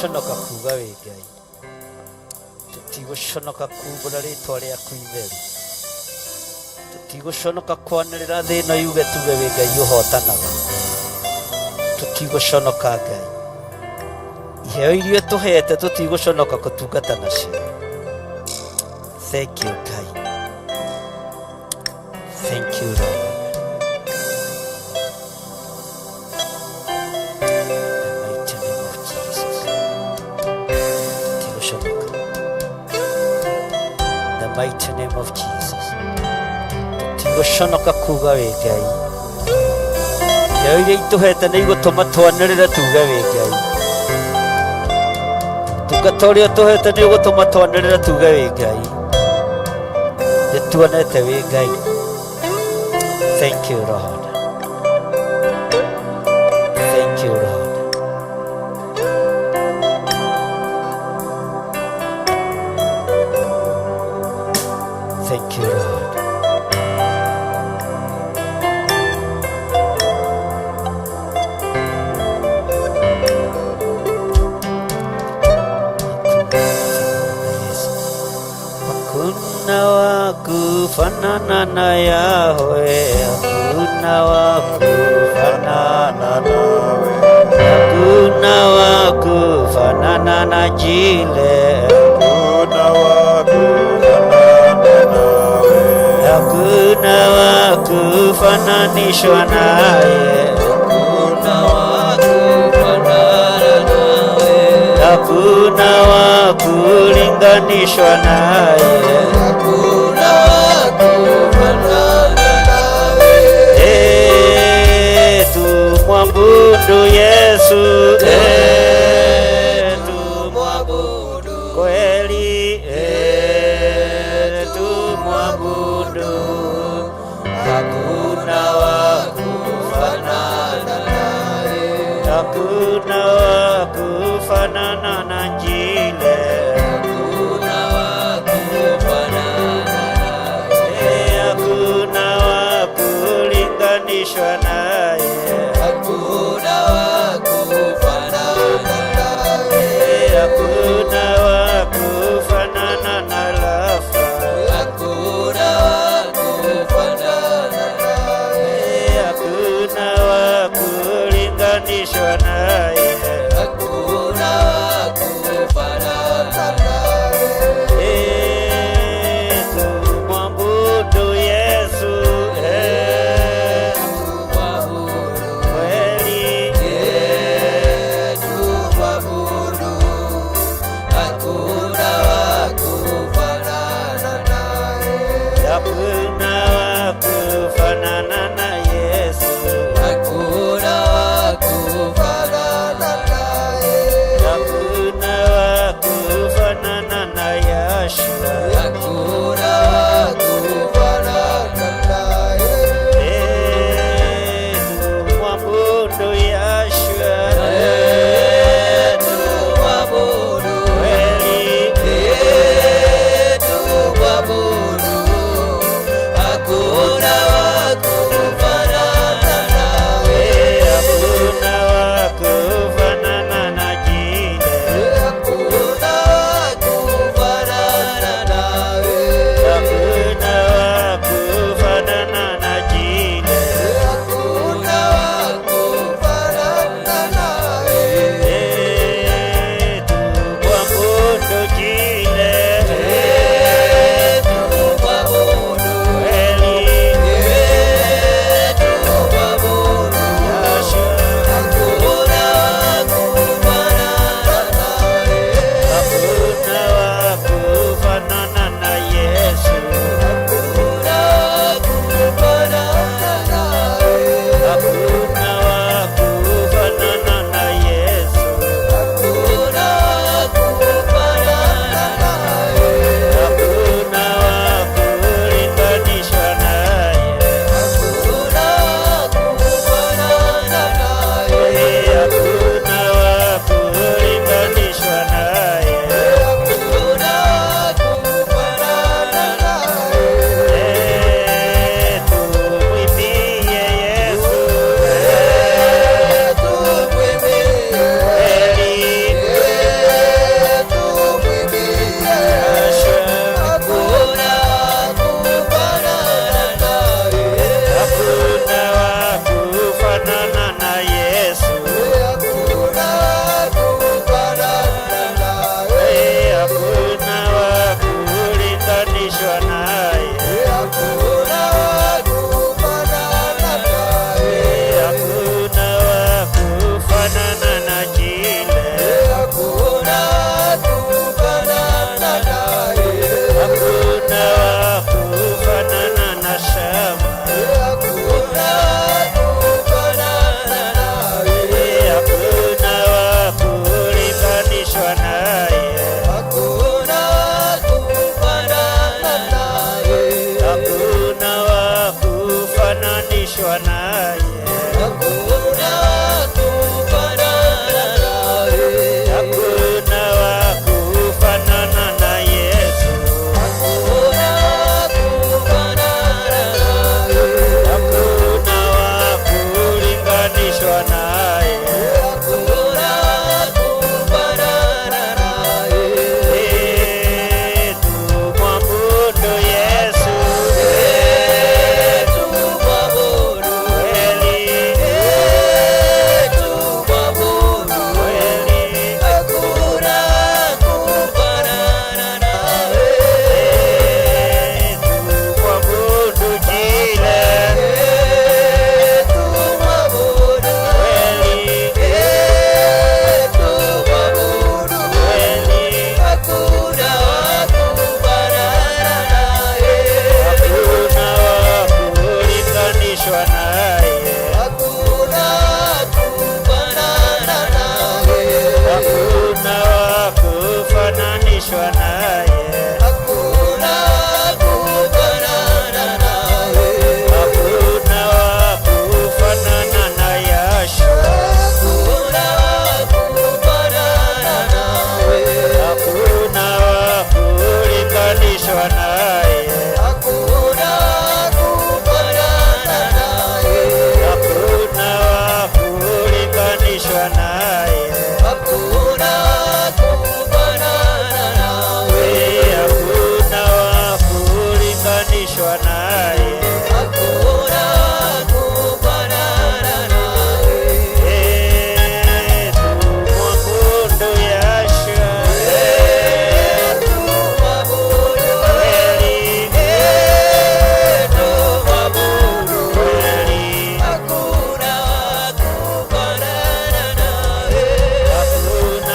Tũtigũconoka kuga wĩ Ngai, tũtigũconoka kumbũra rĩtwa rĩaku itheru, tũtigũconoka kwanĩrĩra thĩ ĩno yuge tuge wĩ Ngai ũhotanaga. Tũtigũconoka Ngai, iheo iria tũhete tũtigũconoka kũtungata nacio. Thank you Ngai, thank you Lord. The mighty name of Jesus. Tũtigũconoka. The mighty name of Jesus. Tũtigũconoka kuga wĩ Ngai. Iheo iria itũhete nĩ igũtũma twanĩrĩre tuge wĩ Ngai. Ũtungata ũrĩa ũtũhete nĩ ũgũtũma twanĩrĩre tuge wĩ Ngai. Nĩ tuonete wĩ Ngai. Thank you Lord. Thank you Lord. Thank you Lord. Hakuna wa kufanana na Yahweh, hakuna wa kufanana nawe, hakuna wa kufanana na Jile, Hakuna wa kufanana nawe, hakuna wa kufananishwa naye, Hakuna wa kufanana nawe, hakuna wa kulinganishwa naye. Hakuna wa kufanana nawe. Eh, tumwabudu Yesu, eh, Tumwabudu kweli, eh, tumwabudu, hakuna wa kufanana naye, hakuna wa kufanana na Njile, hakuna wa kufanana naye, eh, hakuna wa kulinganishwa naye, hakuna wa kufanana naye, eh, hakuna wa kufanana na Rafa. hakuna wa kufanana naye, Hakuna wa kulinganishwa naye, hakuna wa kufanana naye. Eh, tumwabudu Yesu, eh, Tumwabudu kulinganishwa naye. Hakuna kufanana nawe. Hakuna wa kufanana na Yahshua. Hakuna kufanana nawe. Hakuna wa kulinganishwa naye. Hakuna kufanana naye. Hakuna wa kulinganishwa naye. Hakuna kufanana nawe. Hakuna wa kulinganishwa naye. Hakuna kufanana nawe. Tumwabudu Yahshua. Tumwabudu Kweli. Tumwabudu Kweli. Hakuna kufanana nawe. Hakuna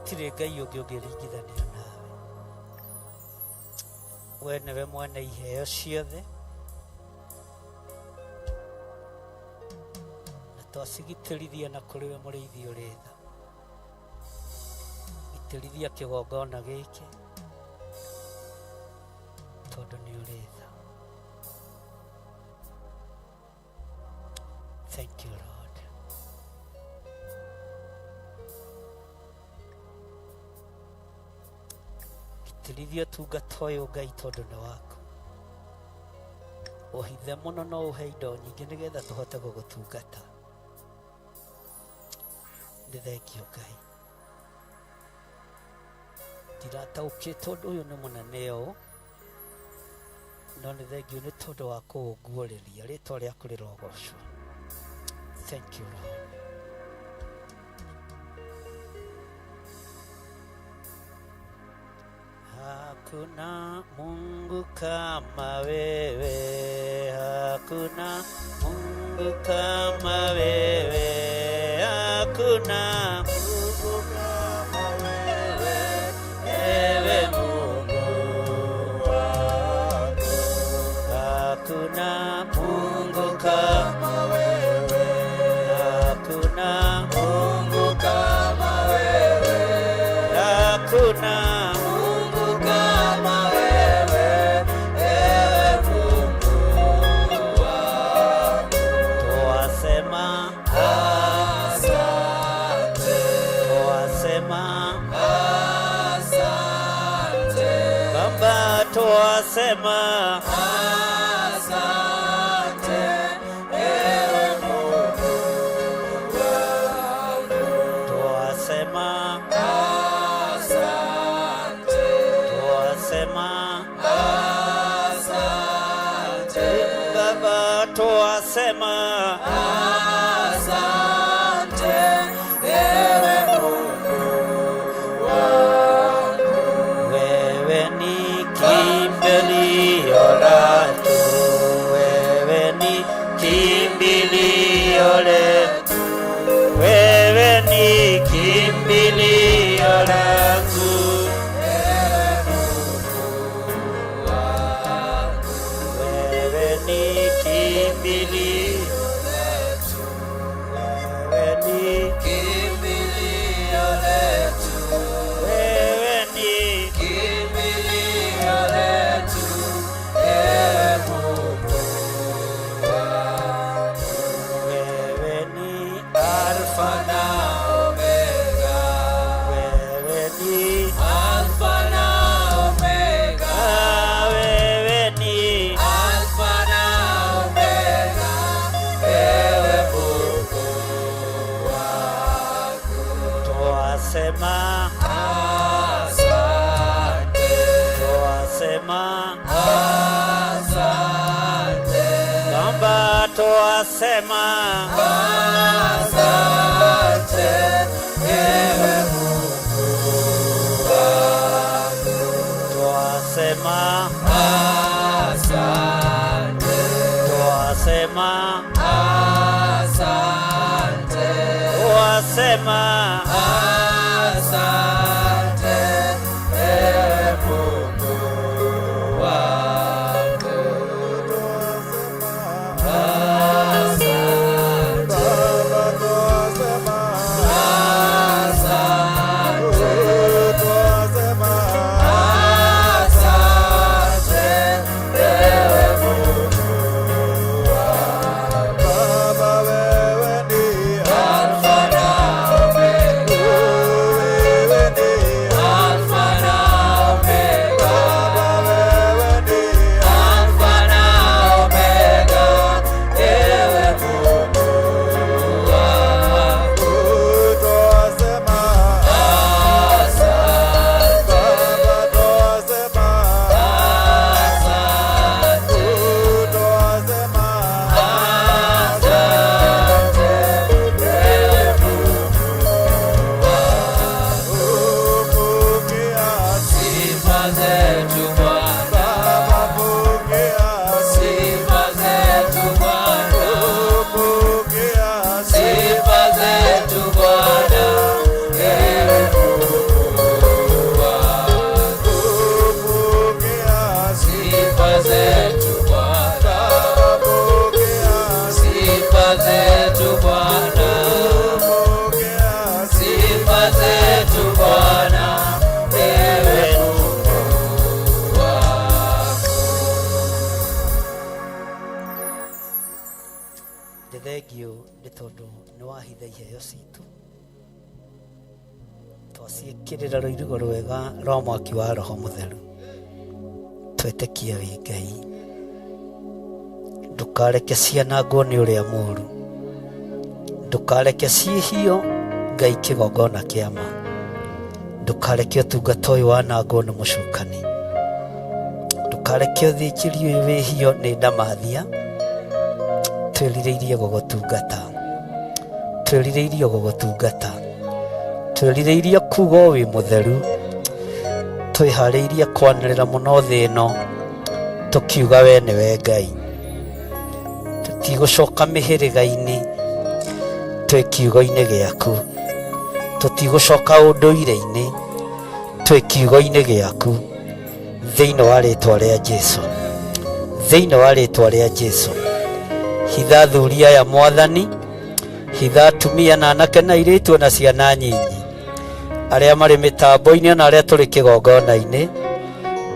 Gũtirĩ Ngai ũngĩ ũngĩringithanio nawe. We nĩwe mwene iheo ciothe, na twacigitĩrithia na kũrĩ we mũrĩithi ũrĩ tha. Gitĩrithia kĩgongona gĩkĩ tondũ nĩ ũrĩ tha. Thank you, Lord. Gitĩrithia ũtungata ũyũ Ngai tondũ nĩ waku. Ũhithe mũno no ũhe indo nyingĩ nĩgetha tũhote gũgũtungata. Nĩ thengio Ngai. Ndirataũkĩtwo ũndũ ũyũ nĩ mũnene ũũ, no nĩ thengio nĩ tondũ wa kũũguũrĩria. Rĩtwa rĩaku rĩrogocwo. Thank you, Lord. Hakuna Mungu kama wewe, hakuna Mungu kama wewe, hakuna Mungu kama wewe, ewe Mungu wangu. Hakuna Mungu kama wewe, hakuna Mungu kama wewe, hakuna Mungu kama wewe, ewe Mungu wangu. Twasema asante, twasema asante, Baba twasema asante, ewe Mungu wangu. Twasema asante, twasema asante, Baba twasema asante, ewe Mungu wangu. Wewe ni kimbilio letu, wewe ni kimbilio letu, wewe ni kimbilio langu, wewe ni kimbilio letu, wewe ni kimbilio letu, wewe ni kimbilio letu, ewe Mungu wangu. Wewe ni Alfa na Omega, wewe ni Alfa na Omega, wewe ni Alfa na Omega, ewe Mungu wangu. Twasema asante, twasema asante, Baba twasema asante, ewe Mungu wangu. Twasema asante, twasema asante, twasema asante, ewe Mungu wangu. Asante, asante, asante, ewe Mungu wangu. Baba wewe ni Alfa na Omega. Iheo citũ twaciĩkĩrĩra rũirigo rwega rwa mwaki wa Roho Mũtheru. Twĩtĩkie wĩ Ngai, ndũkareke cianangwo nĩ ũrĩa mũũru, ndũkareke ciĩhio Ngai kĩgongona kĩa ma, ndũkareke ũtungata ũyũ wanangwo nĩ mũcukani, ndũkareke ũthĩnjĩri ũyũ wĩhio nĩ ndamathia. Twĩrirĩirie gũgũtungata, twĩrirĩirie gũgũtungata, twĩrirĩirie kuga o wĩ mũtheru, twĩharĩirie kwanĩrĩra mũno thĩ ĩno tũkiuga we nĩwe Ngai. Tũtigũcoka mĩhĩrĩga-inĩ, twĩ kiugo-inĩ gĩaku, tũtigũcoka ũndũire-inĩ, twĩ kiugo-inĩ gĩaku, thĩinĩ wa rĩtwa rĩa Jesu, thĩinĩ wa rĩtwa rĩa Jesu. Hitha athuri aya Mwathani, hitha atumia na anake na airĩtu na ciana nyinyi, arĩa marĩ mĩtambo-inĩ na arĩa tũrĩ kĩgongona-inĩ,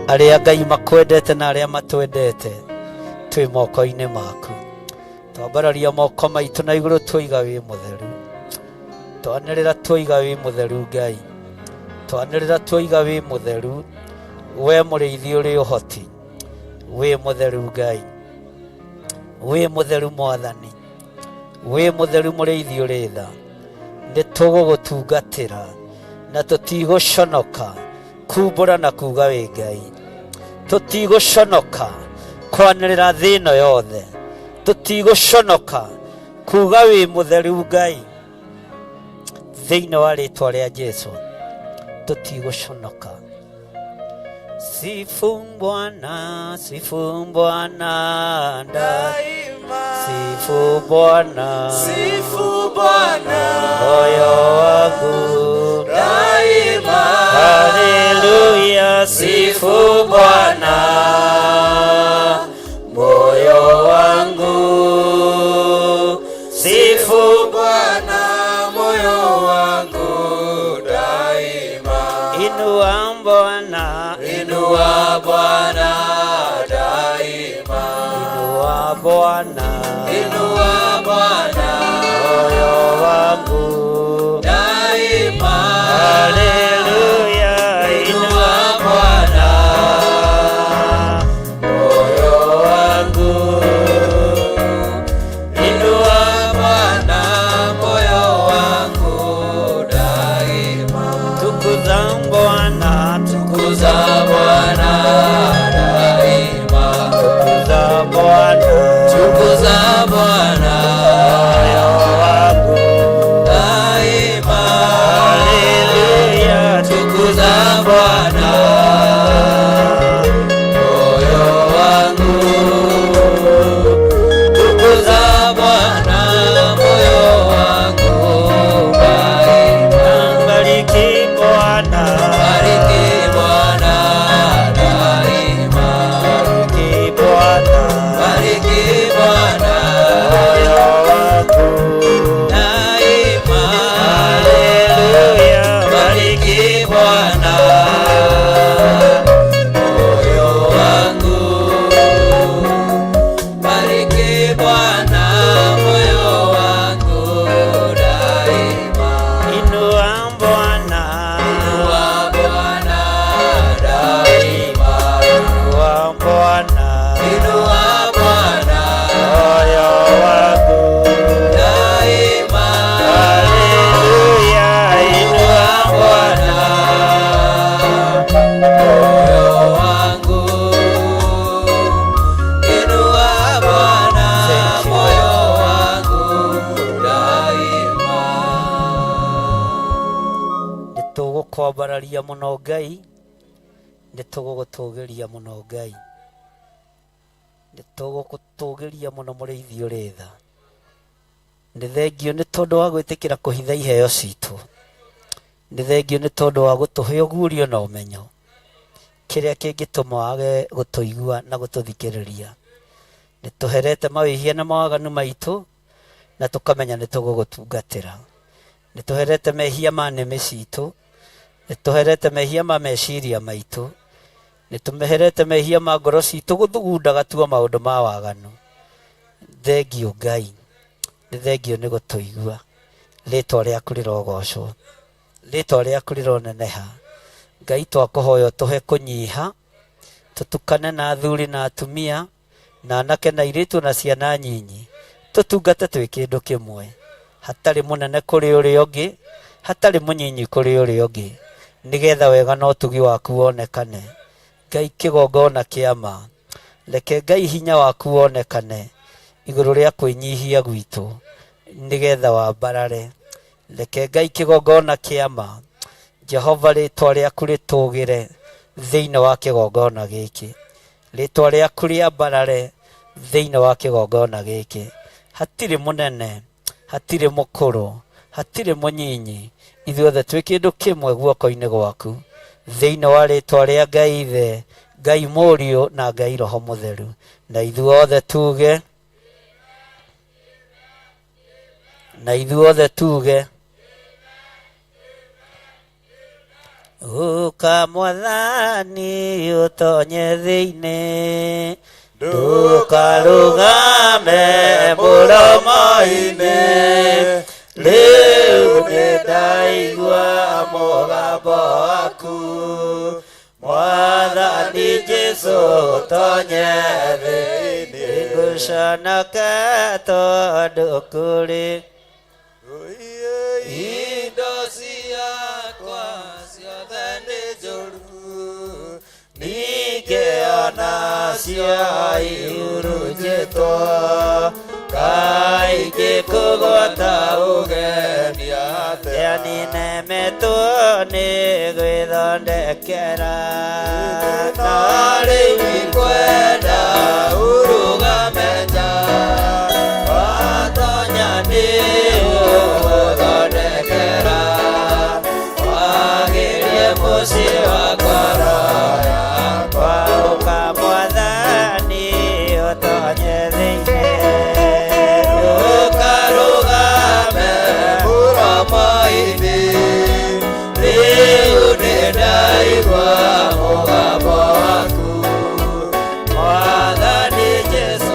arĩa Ngai makwendete na arĩa matwendete, twĩ moko-inĩ maku. Twambararia moko maitũ na igũrũ twoiga wĩ mũtheru, twanĩrĩra twoiga wĩ mũtheru Ngai, twanĩrĩra twoiga wĩ mũtheru, we mũrĩithi ũrĩ ũhoti, wĩ mũtheru Ngai, wĩ mũtheru Mwathani, wĩ mũtheru mũrĩithi ũrĩ tha. Nĩ tũgũgũtungatĩra na tũtigũconoka kumbũra na kuga wĩ Ngai, tũtigũconoka kwanĩrĩra thĩ ĩno yothe, tũtigũconoka kuga wĩ mũtheru Ngai, thĩinĩ wa rĩtwa rĩa Jesu tũtigũconoka. Sifu Bwana, sifu Bwana daima, sifu Bwana, Sifu Bwana moyo wangu daima. Haleluya, sifu Bwana moyo wangu, sifu Bwana moyo wangu daima. Inua Bwana, Inua Bwana daima. Inua Bwana, Inua Bwana moyo wangu daima. Haleluya, Inua Bwana moyo wangu, Inua Bwana moyo wangu daima. Tukuza Bwana, Tukuza Bwana daima. Tukuza Bwana, Tukuza Bwana moyo wangu daima. Haleluya, Tukuza Bwana moyo wangu. Tukuza Bwana moyo wangu daima. Bariki Bwana, Bariki Bwana daima. Bariki Bwana, Bariki Bwana moyo wangu daima. Haleluya, Bariki Bwana moyo wangu. Bariki Bwana moyo wangu daima. Inua Bwana, Inua Bwana daima. Inua Bwana, Inua Bwana moyo wangu daima. Haleluya, Inua Bwana moyo wangu. Inua Bwana moyo wangu daima. Nĩ tũgũkwambararia mũno Ngai, nĩ tũgũgũtũgĩria mũno Ngai, nĩ tũgũgũtũgĩria mũno mũrĩithi ũrĩ tha. Nĩ thengio nĩ tondũ wa gwĩtĩkĩra kũhitha iheo citũ, nĩ thengio nĩ tondũ wa gũtũhe ũguũrio na ũmenyo kĩrĩa kĩngĩtũma wage gũtũigua na gũtũthikĩrĩria. Nĩ tũherete mawĩhia na mawaganu maitũ na tũkamenya nĩ tũgũgũtungatĩra. Nĩ tũherete mehia ma nĩmĩ citũ, nĩ tũherete mehia ma meciria maitũ, nĩ tũmeherete mehia ma ngoro citũ gũthugundaga tua maũndũ ma waganu. Thengio Ngai, nĩ thengio nĩ gũtũigua. Rĩtwa rĩaku rĩrogocwo, rĩtwa rĩaku rĩroneneha. Ngai, twakũhoya ũtũhe kũnyiha, tũtukane na athuri na atumia na anake na airĩtu na ciana nyinyi, tũtungate twĩ kĩndũ kĩmwe, hatarĩ mũnene kũrĩ ũrĩa ũngĩ, hatarĩ mũnyinyi kũrĩ ũrĩa ũngĩ, nĩgetha wega na ũtugi waku wonekane. Ngai, kĩgongona kĩa ma, reke Ngai hinya waku wonekane igũrũ rĩa kwĩnyihia gwitũ, nĩgetha wambarare. Reke Ngai kĩgongona kĩa ma, Jehova, rĩtwa rĩaku rĩtũgĩre thĩinĩ wa kĩgongona gĩkĩ, rĩtwa rĩaku rĩambarare thĩinĩ wa kĩgongona gĩkĩ. Hatirĩ mũnene, hatirĩ mũkũrũ, hatirĩ mũnyinyi, ithuothe twĩ kĩndũ kĩmwe guoko-inĩ gwaku, thĩinĩ wa rĩtwa rĩa Ngai Ithe, Ngai Mũriũ na Ngai Roho Mũtheru. Na ithuothe tuge, na ithuothe tuge, Ũka Mwathani ũtonye thĩinĩ, ndũkarũgame mũromo-inĩ. Rĩu nĩndaigua mũgambo waku, Mwathani Jesũ, tonye thĩinĩ. Ngũconoka tondũ kũrĩ indo ciakwa ciothe nĩ njũru, ningĩ onacio ihurunjĩtwo, kaingĩ kũgwata ũgeni atĩa. Nĩnemetwo nĩ gwĩthondekera, na rĩu ingwenda ũrũgame nja, watonya nĩ ũgũthondekera, wagĩrie mũciĩ wakwa roho yakwa. Ũka Mwathani ũtonye thĩinĩ, ũkarũgame mũromo-inĩ, rĩu nĩndaigua mũgambo waku, Mwathani Jesũ.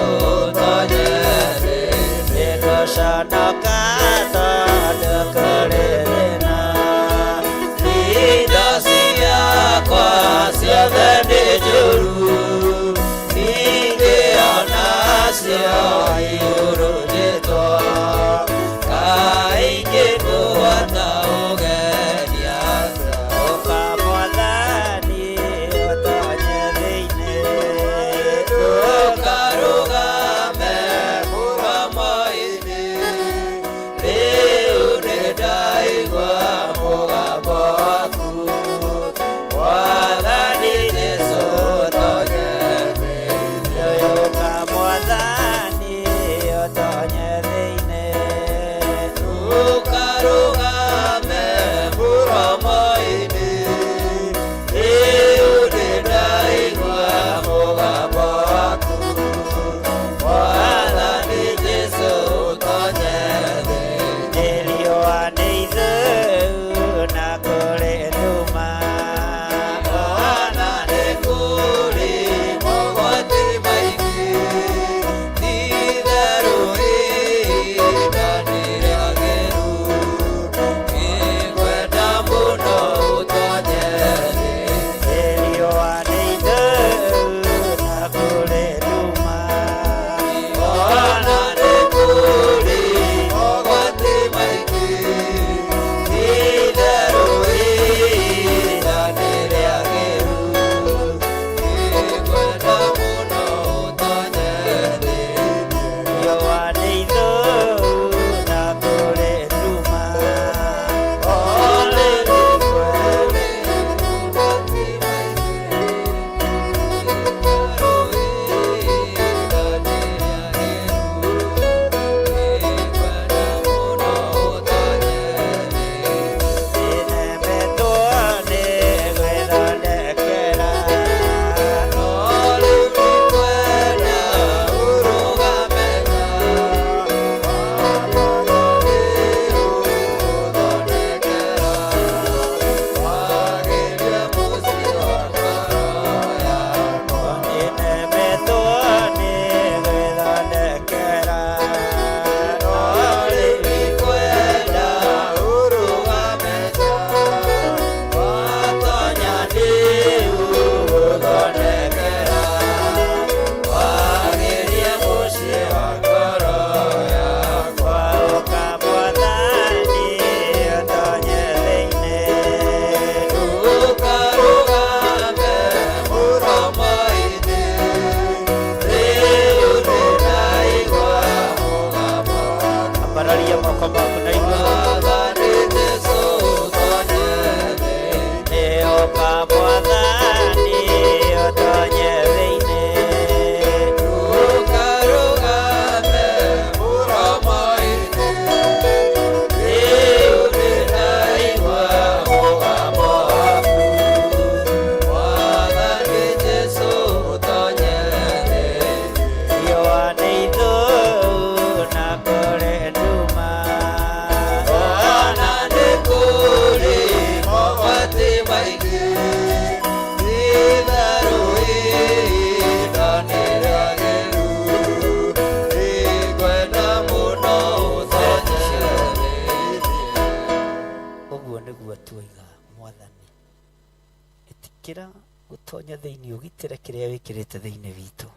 Ĩtĩkĩra gũtonya thĩinĩ ũgitĩre kĩrĩa wĩkĩrĩte thĩinĩ witũ.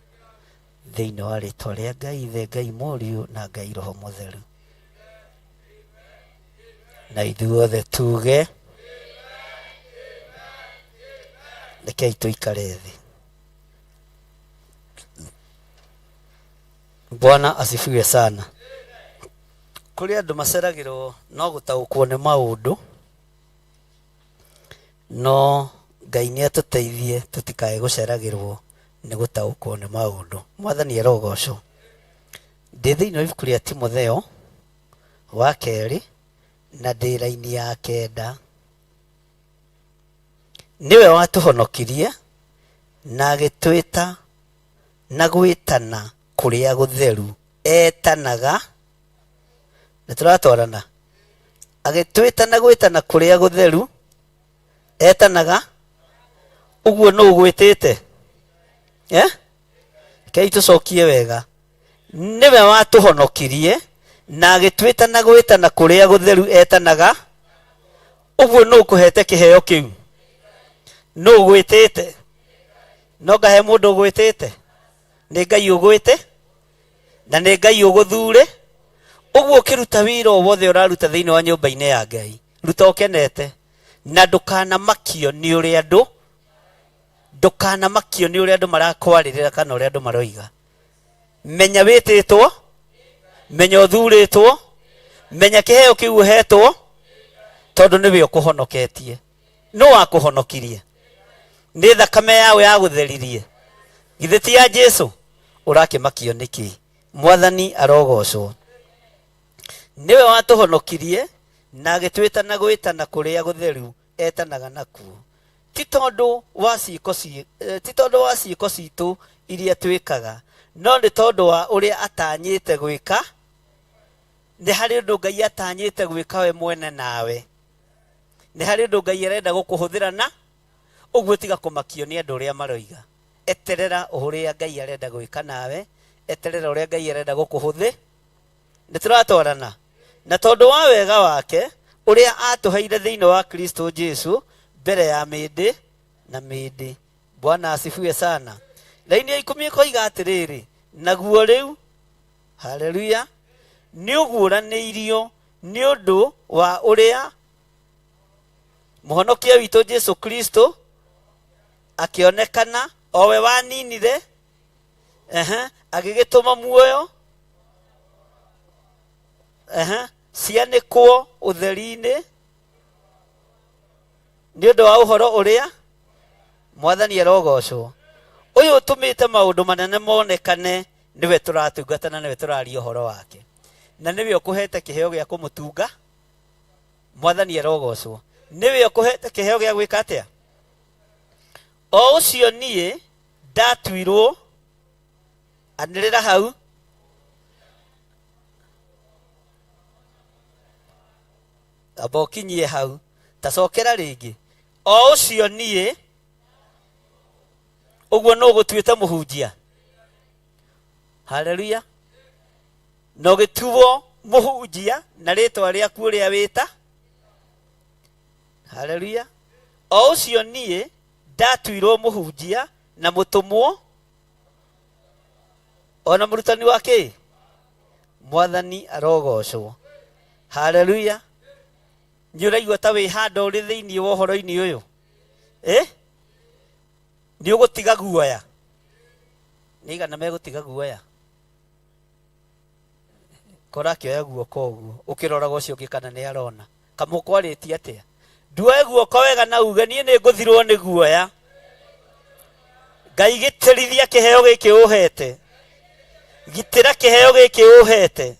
Thĩinĩ wa rĩtwa rĩa Ngai Ithe, Ngai Mũriũ na Ngai Roho Mũtheru. Na ithuothe tuge rekei tũikare thĩ. Bwana asifiwe sana. Kũrĩ andũ maceragĩrwo no gũtaũkwo nĩ maũndũ, no Ngai nĩ atũteithie tũtikae gũceragĩrwo nĩ gũtaũkwo nĩ maũndũ. Mwathani arogocwo. Ndĩ thĩinĩ wa ibuku rĩa Timotheo wa kerĩ na ndĩ raini ya kenda. Nĩwe watũhonokirie na agĩtwĩta na gwĩtana kũrĩa gũtheru etanaga nĩ tũratwarana agĩtwĩta na gwĩtana kũrĩa gũtheru etanaga ũguo nũ ũgwĩtĩte eh? Rekei tũcokie wega nĩwe watũhonokirie na agĩtwĩta na gwĩtana kũrĩa gũtheru etanaga ũguo nũ ũkũhete kĩheo kĩu nũ ũgwĩtĩte no ngahe mũndũ ũgwĩtĩte nĩ Ngai ũgwĩte na nĩ Ngai ũgũthure ũguo ũkĩruta wĩra o wothe ũraruta thĩinĩ wa nyũmba-inĩ ya Ngai ruta ũkenete na ndũkanamakio nĩ ũrĩa andũ ndũkanamakio nĩ ũrĩa andũ marakwarĩrĩra kana ũrĩa andũ maroiga menya wĩtĩtwo menya ũthurĩtwo menya kĩheo kĩu ũhetwo tondũ nĩwe ũkũhonoketie nũ wakũhonokirie nĩ thakame yawe yagũtheririe githĩ ti ya Jesu ũrakĩmakio nĩkĩ mwathani arogocwo nĩwe watũhonokirie na agĩtwĩta na gwĩtana kũrĩa gũtheru etanaga nakuo ti tondũ wa ciĩko ti tondũ wa ciĩko citũ iria twĩkaga no nĩ tondũ wa ũrĩa atanyĩte gwĩka nĩ harĩ ũndũ Ngai atanyĩte gwĩka we mwene nawe nĩ harĩ ũndũ Ngai arenda gũkũhũthĩra na ũguo tiga kũmakio nĩ andũ ũrĩa maroiga eterera ũrĩa Ngai arenda gwĩka nawe eterera ũrĩa Ngai arenda gũkũhũthĩ nĩ tũratwarana na tondũ wa wega wake ũrĩa atũheire thĩinĩ wa Kristo Jesu mbere ya mĩndĩ na mĩndĩ. Bwana asifiwe sana. Raini ya ikũmi ĩkoiga atĩrĩrĩ, naguo rĩu, haleluya, nĩ ũguũranĩirio nĩ ũndũ wa ũrĩa mũhonokia witũ Jesu Kristo akĩonekana, o we waninire, ehe, agĩgĩtũma muoyo, ehe, cianĩkwo ũtheri-inĩ nĩ ũndũ wa ũhoro ũrĩa mwathani arogocwo ũyũ ũtũmĩte maũndũ manene monekane nĩwe tũratungata na nĩwe tũraria ũhoro wake na nĩwe ũkũhete kĩheo gĩa kũmũtunga mwathani arogocwo nĩwe ũkũhete kĩheo gĩa gwĩka atĩa o ũcio niĩ ndatuirwo anĩrĩra hau amba ũkinyie hau tacokera rĩngĩ o ũcio niĩ ũguo nũ ũgũtuĩte mũhunjia haleluya na ũgĩtuo mũhunjia na rĩtwa rĩaku ũrĩa wĩta haleluya o ũcio niĩ ndatuirwo mũhunjia na mũtũmwo ona mũrutani wa kĩ mwathani arogocwo haleluya nĩ ũraigua ta wĩ handũ ũrĩ thĩinĩ wa ũhoro-inĩ ũyũ eh? Nĩ ũgũtiga guoya nĩ igana megũtiga guoya kora akĩoya guoko ũguo ũkĩroraga ũcio ũngĩ kana nĩ arona kamũkwarĩtie atĩa nduoe guoko wega na uge niĩ nĩ ngũthirwo nĩ guoya Ngai gĩtĩrithia kĩheo gĩkĩ ũhete gitĩra kĩheo gĩkĩ ũhete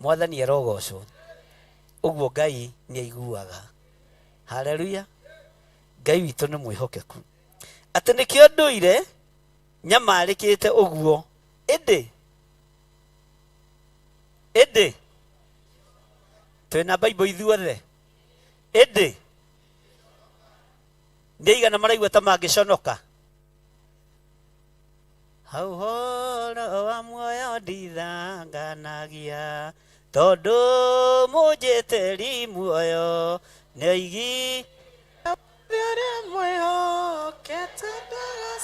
mwathani arogocwo ũguo Ngai nĩ aiguaga haleluya Ngai witũ nĩ mwĩhokeku atĩ nĩkĩo ndũire nyamarĩkĩte ũguo ĩndĩ ĩndĩ twĩna Bible ithuothe ĩndĩ nĩ aigana maraigua ta mangĩconoka hau ũhoro wa muoyo ndithanganagia tondũ mũnjĩtĩri muoyo nĩ oigi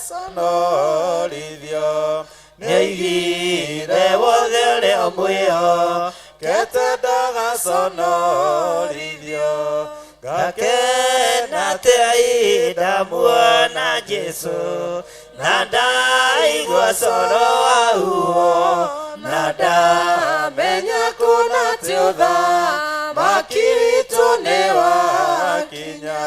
Ndagaconorithio nĩaigire wothe ũrĩa mwĩhokete ndagaconorithio ngakena atĩa ihinda muona Jesũ na ndaigua coro waguo na ndamenya kũna ti ũthamaki witũ nĩ wakinya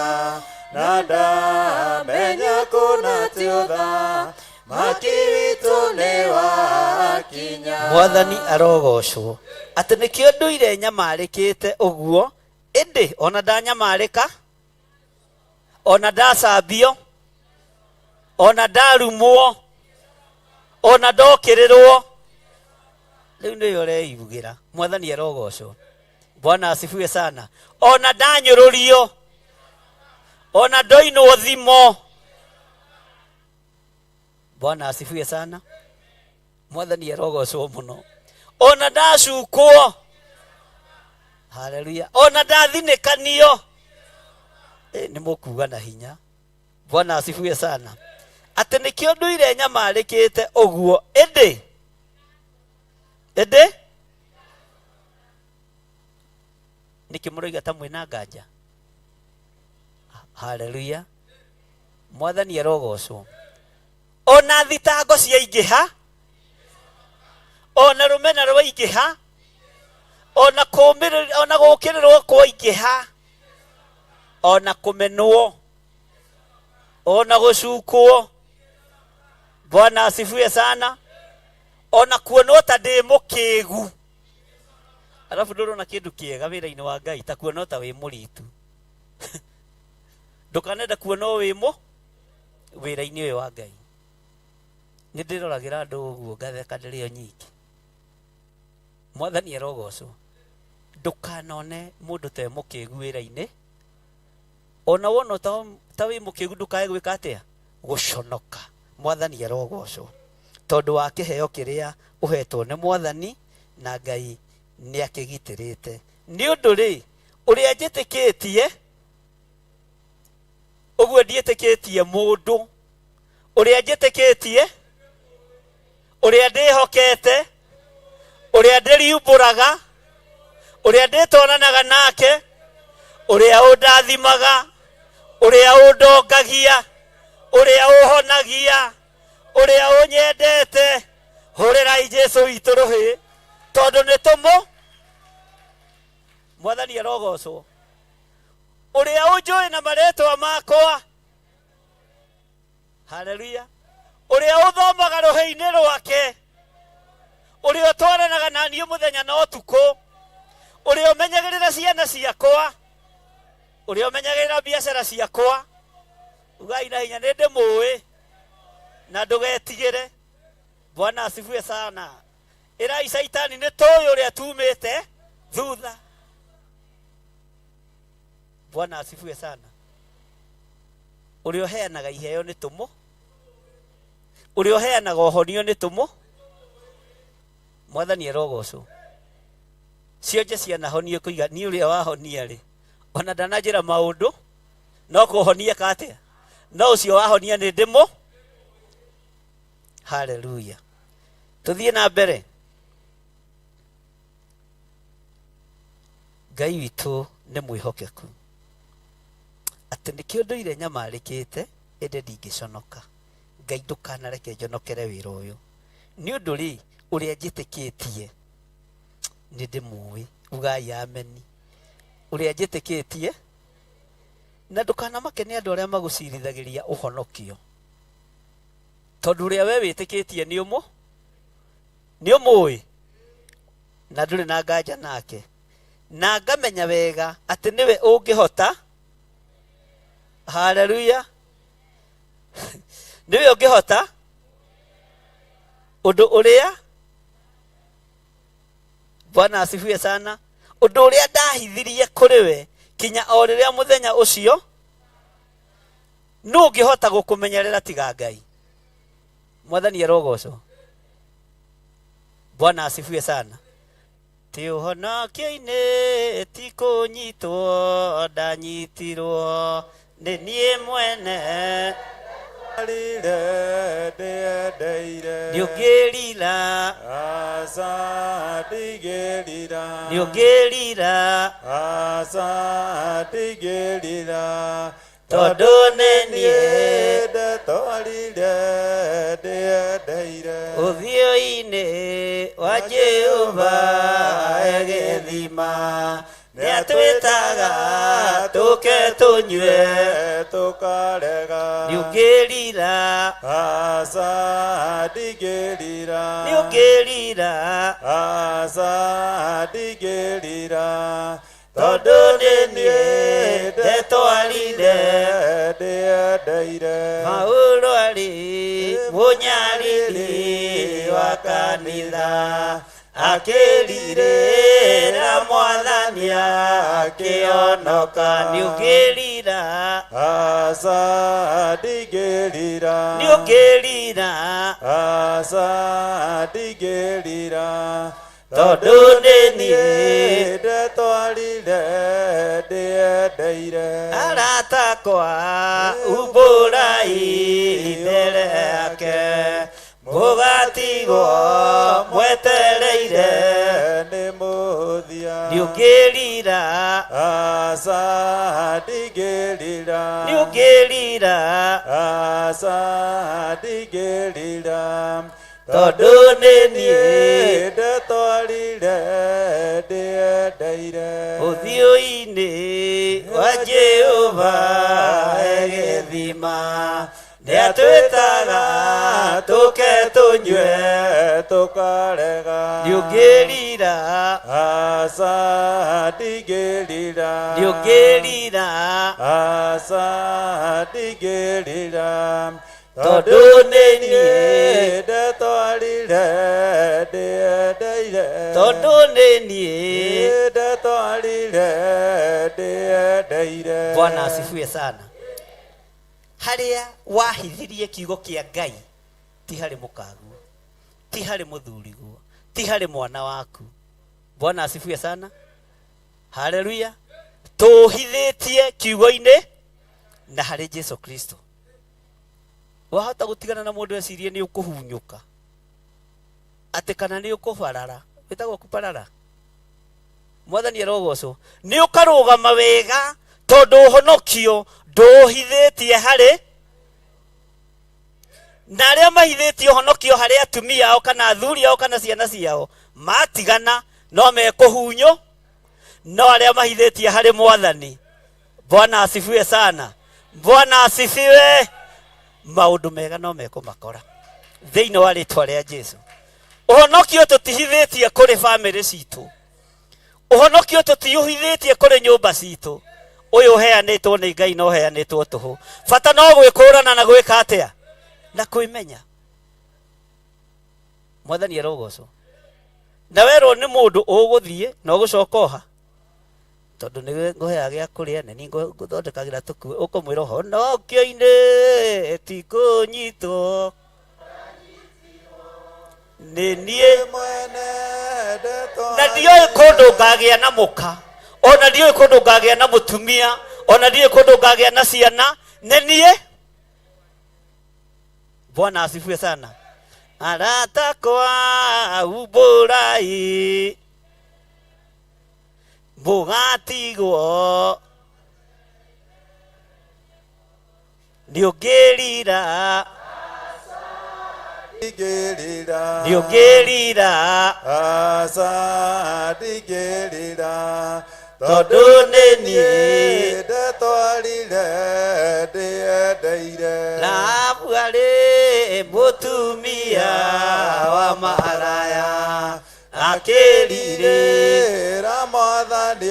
na ndamenya kũna ti ũthamaki witũ nĩ wakinya. Mwathani arogocwo atĩ nĩkĩo ndũire nyamarĩkĩte ũguo ĩndĩ ona ndanyamarĩka ona ndacambio ona ndarumwo ona ndokĩrĩrwo rĩu nĩyo ũreigugĩra. Mwathani arogocwo. Bwana asifiwe sana. Ona ndanyũrũrio ona ndoinwo thimo. Bwana asifiwe sana. Mwathani arogocwo mũno. Ona ndacukwo. Haleluya. Ona ndathinĩkanio. Nĩ mũkuga na hinya. Bwana asifiwe sana. Atĩ nĩkĩo ndũire nyamarĩkĩte ũguo ĩndĩ ĩndĩ nĩkĩ mũroiga ta mwĩna nganja? Haleluya. Mwathani arogocwo. Ona thitango ciaingĩha ona rũmena rwaingĩha ona kũmĩrĩria ona gũkĩrĩrwo kwaingĩha ona kũmenwo ona gũcukwo. Bwana asifiwe sana. Ona kuonwo ta ndĩ mũkĩgu arabu ndũrona kĩndũ kĩega wĩra-inĩ wa Ngai ta kuonwo ta wĩ mũritu. Ndũkanenda kuonwo wĩ mũ wĩra-inĩ ũyũ wa Ngai. Nĩ ndĩroragĩra andũ ũguo ngatheka ndĩrĩ o nyingĩ. Mwathani arogocwo. Ndũkanone mũndũ ta e mũkĩgu wĩra-inĩ ona wona ta wĩ mũkĩgu ndũkae gwĩka atĩa? Gũconoka. Mwathani arogocwo tondũ wa kĩheo kĩrĩa ũhetwo nĩ Mwathani na Ngai nĩ akĩgitĩrĩte. Nĩ ũndũ rĩ ũrĩa njĩtĩkĩtie ũguo ndiĩtĩkĩtie mũndũ ũrĩa njĩtĩkĩtie ũrĩa ndĩhokete ũrĩa ndĩriumbũraga ũrĩa ndĩtwaranaga nake ũrĩa ũndathimaga ũrĩa ũndongagia ũrĩa ũhonagia ũrĩa ũnyendete. Hũrĩrai Jesũ witũ rũhĩ tondũ nĩ tũmũ. Mwathani arogocwo. Ũrĩa ũnjũĩ na marĩtwa makwa. Haleluya. Ũrĩa ũthomaga rũhĩ-inĩ rwake ũrĩa ũtwaranaga na niĩ mũthenya na ũtukũ ũrĩa ũmenyagĩrĩra ciana ciakwa ũrĩa ũmenyagĩrĩra biacara ciakwa. Ugai na hinya nĩ ndĩmũĩ na ndũgetigĩre. Bwana asifiwe sana. Ĩrai caitani nĩ tũĩ ũrĩa tumĩte thutha. Bwana asifiwe sana. Ũrĩa ũheanaga iheo nĩ tũmũ ũrĩa ũheanaga ũhonio nĩ tũmũ. Mwathani arogocwo. Cionje cianahonio kũiga niĩ ũrĩa wahonia rĩ ona ndananjĩra maũndũ no kũhonia ka atĩa no ũcio wahonia nĩ ndĩmũ. Haleluya. Tũthiĩ na mbere. Ngai witũ nĩ mwĩhokeku atĩ nĩkĩo ndũire nyamarĩkĩte ĩndĩ ndingĩconoka. Ngai ndũkanareke njonokere wĩra ũyũ nĩ ũndũ rĩ ũrĩa njĩtĩkĩtie nĩ ndĩmũĩ. Ugai ameni. Ũrĩa njĩtĩkĩtie na ndũkanamake nĩ andũ arĩa magũcirithagĩria ũhonokio tondũ ũrĩa we wĩtĩkĩtie nĩ ũmũ nĩ ũmũĩ na ndũrĩ na nganja nake na ngamenya wega atĩ nĩwe ũngĩhota. Haleluya. Nĩwe ũngĩhota ũndũ ũrĩa. Bwana asifiwe sana. Ũndũ ũrĩa ndahithirie kũrĩ we kinya o rĩrĩa mũthenya ũcio nũ ũngĩhota gũkũmenyerera tiga Ngai. Mwathani arogocwo. Bwana asifiwe sana. Ti ũhonokio-inĩ ti kũnyitwo ndanyitirwo nĩ niĩ mwene. Rire ndĩendeire. Nĩũngĩrira. Aca ndigĩrira. Nĩũngĩrira. Aca ndigĩrira. Tondũ nĩ niĩ ndetwarire ndĩendeire. Ũthiũ-inĩ wa Jehova egĩthima nĩatwĩtaga tũke tũnyue tũkarega. Nĩũngĩrira. Aca ndigĩrira. Nĩũngĩrira. Aca ndigĩrira. Tondũ nĩ niĩ ndetwarire ndĩendeire. Paulo arĩ mũnyariri wa kanitha akĩrirĩra mwathani akĩonoka. Nĩũngĩrira. Aca ndigĩrira. Nĩũngĩrira. Aca ndigĩrira. Tondũ nĩ niĩ ndetwarire ndĩendeire. Arata akwa umbũrai mbere yake mũgatigwo mwetereire nĩ mũthia. Nĩũngĩrira. Aca ndigĩrira. Nĩũngĩrira. Aca ndingĩrira. Tondũ nĩ niĩ ndetwarire ndĩendeire. Ũthiũ-inĩ wa Jehova egĩthima nĩatwĩtaga tũke tũnyue tũkarega. Nĩũngĩrira. Aca ndingĩrira. Nĩũngĩrira. Aca ndingĩrira. Tondũ nĩ niĩ ndetwarire ndĩendeire. Tondũ nĩ niĩ ndetwarire ndĩendeire. Bwana asifiwe sana. Harĩa wahithirie kiugo kĩa Ngai ti harĩ mũkaguo, ti harĩ mũthuriguo, ti harĩ mwana waku. Bwana asifiwe sana. Haleluya. Tũhithĩtie kiugo-inĩ na harĩ Jesu Kristo. Wahota gũtigana na mũndũ ecirie nĩ ũkũhunyũka, atĩ kana nĩ ũkũbarara, wĩtagwo kũbarara. Mwathani arogocwo. Nĩ ũkarũgama wega tondũ ũhonokio ndũhithĩtie harĩ na arĩa mahithĩtie ũhonokio harĩ atumia ao kana athuri ao kana ciana ciao matigana no mekũhunywo, no arĩa mahithĩtie harĩ mwathani. Bwana asifiwe sana. Bwana asifiwe. Maũndũ mega no mekũmakora thĩinĩ wa rĩtwa rĩa Jesu. Ũhonokio tũtihithĩtie kũrĩ bamĩrĩ citũ, ũhonokio tũtiũhithĩtie kũrĩ nyũmba citũ. Ũyũ ũheanĩtwo nĩ Ngai na ũheanĩtwo tũhũ. Bata no gwĩkũrana na gwĩka atĩa? Na kwĩmenya. Mwathani arogocwo. Na werwo nĩ mũndũ ũgũthiĩ na ũgũcoka oha, tondũ nĩ ngũheaga gĩa kũrĩa, nĩ niĩ ngũthondekagĩra tũkue, ũkũmwĩra ũhonokio-inĩ ti kũnyitwo nĩ niĩ na ndioĩ kũndũ ngagĩa na mũka, ona ndioĩ kũndũ ngagĩa na mũtumia, ona ndioĩ kũndũ ngagĩa na ciana, nĩ niĩ. Bwana asifiwe sana. Arata kwa umbũrai mũgatigwo nĩũngĩrira. Ndigĩrira. Nĩũngĩrira. Aca ndingĩrira. Tondũ nĩ niĩ ndetwarire ndĩendeire. Rahabu arĩ mũtumia wa maraya akĩrirĩra mwathani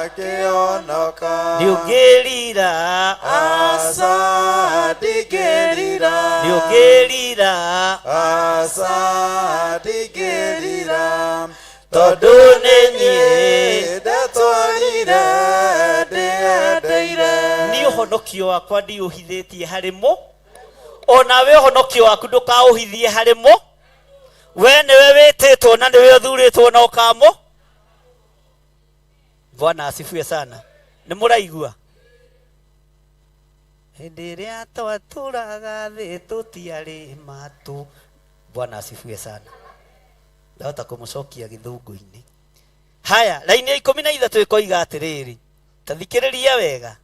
akĩonoka. Nĩũngĩrira. Aca ndingĩrira. Nĩũngĩrira. Aca ndingĩrira. Tondũ nĩ niĩ ndetwarire ndĩendeire. Niĩ ũhonokio wakwa ndiũhithĩtie harĩ mo, onawe ũhonokio waku ndũkaũhithie harĩ mo. We nĩwe wĩtĩtwo na nĩwe ũthurĩtwo na ũkamo. Bwana asifiwe sana. Nĩ mũraigua? Hĩndĩ ĩrĩa twatũraga thĩ tũtiarĩ matũ. Bwana asifiwe sana. Ndahota kũmũcokia gĩthũngũ-inĩ. Haya, raini ya 13 ĩkoiga atĩrĩrĩ, ta thikĩrĩria wega.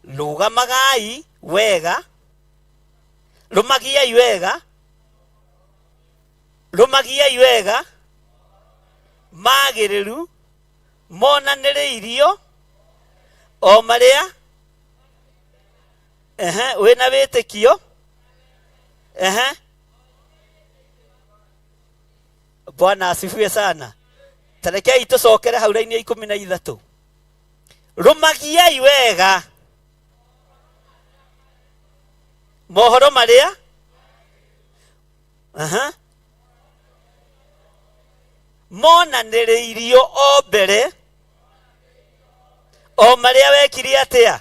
Rũgamagai wega, rũmagiai wega, rũmagiai wega magĩrĩru monanĩrĩirio o marĩa ehe wĩna wĩtĩkio ehe. Bwana asifiwe sana. Tarekei tũcokere hau raini ya 13. Rũmagiai wega mohoro marĩa aha monanĩrĩirio o mbere o marĩa wekire atĩa,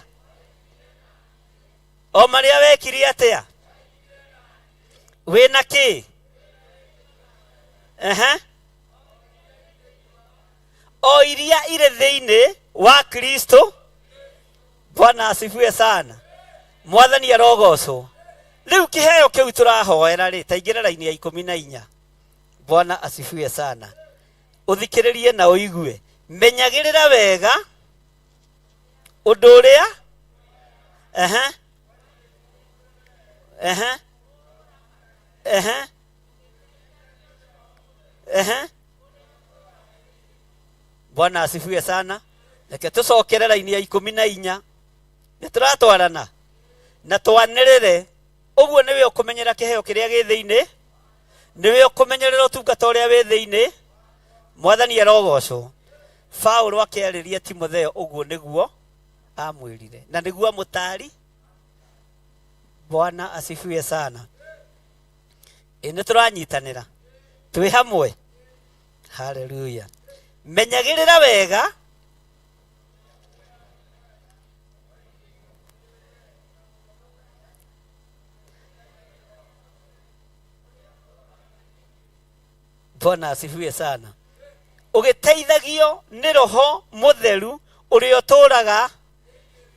o marĩa wekire atĩa, wĩna kĩ ehe, o iria irĩ thĩinĩ wa Kristo. Bwana asifiwe sana. Mwathani arogocwo. Rĩu kĩheo kĩu tũrahoera rĩ, ta ingĩra raini ya 14. Bwana asifiwe sana. Ũthikĩrĩrie na ũigue. Menyagĩrĩra wega ũndũ ũrĩa ehe ehe ehe ehe. Bwana asifiwe sana. Reke tũcokere raini ya 14. Nĩ tũratwarana na twanĩrĩre. Ũguo nĩwe ũkũmenyera kĩheo kĩrĩa gĩ thĩinĩ, nĩwe ũkũmenyerera ũtungata ũrĩa wĩ thĩinĩ. Mwathani arogocwo. Paulo akĩarĩria Timotheo ũguo nĩguo amwĩrire na nĩguo amũtari. Bwana asifiwe sana. Ĩ nĩ tũranyitanĩra twĩ hamwe. Haleluya. Menyagĩrĩra wega Bwana asifiwe sana. Ũgĩteithagio nĩ Roho Mũtheru ũrĩa ũtũũraga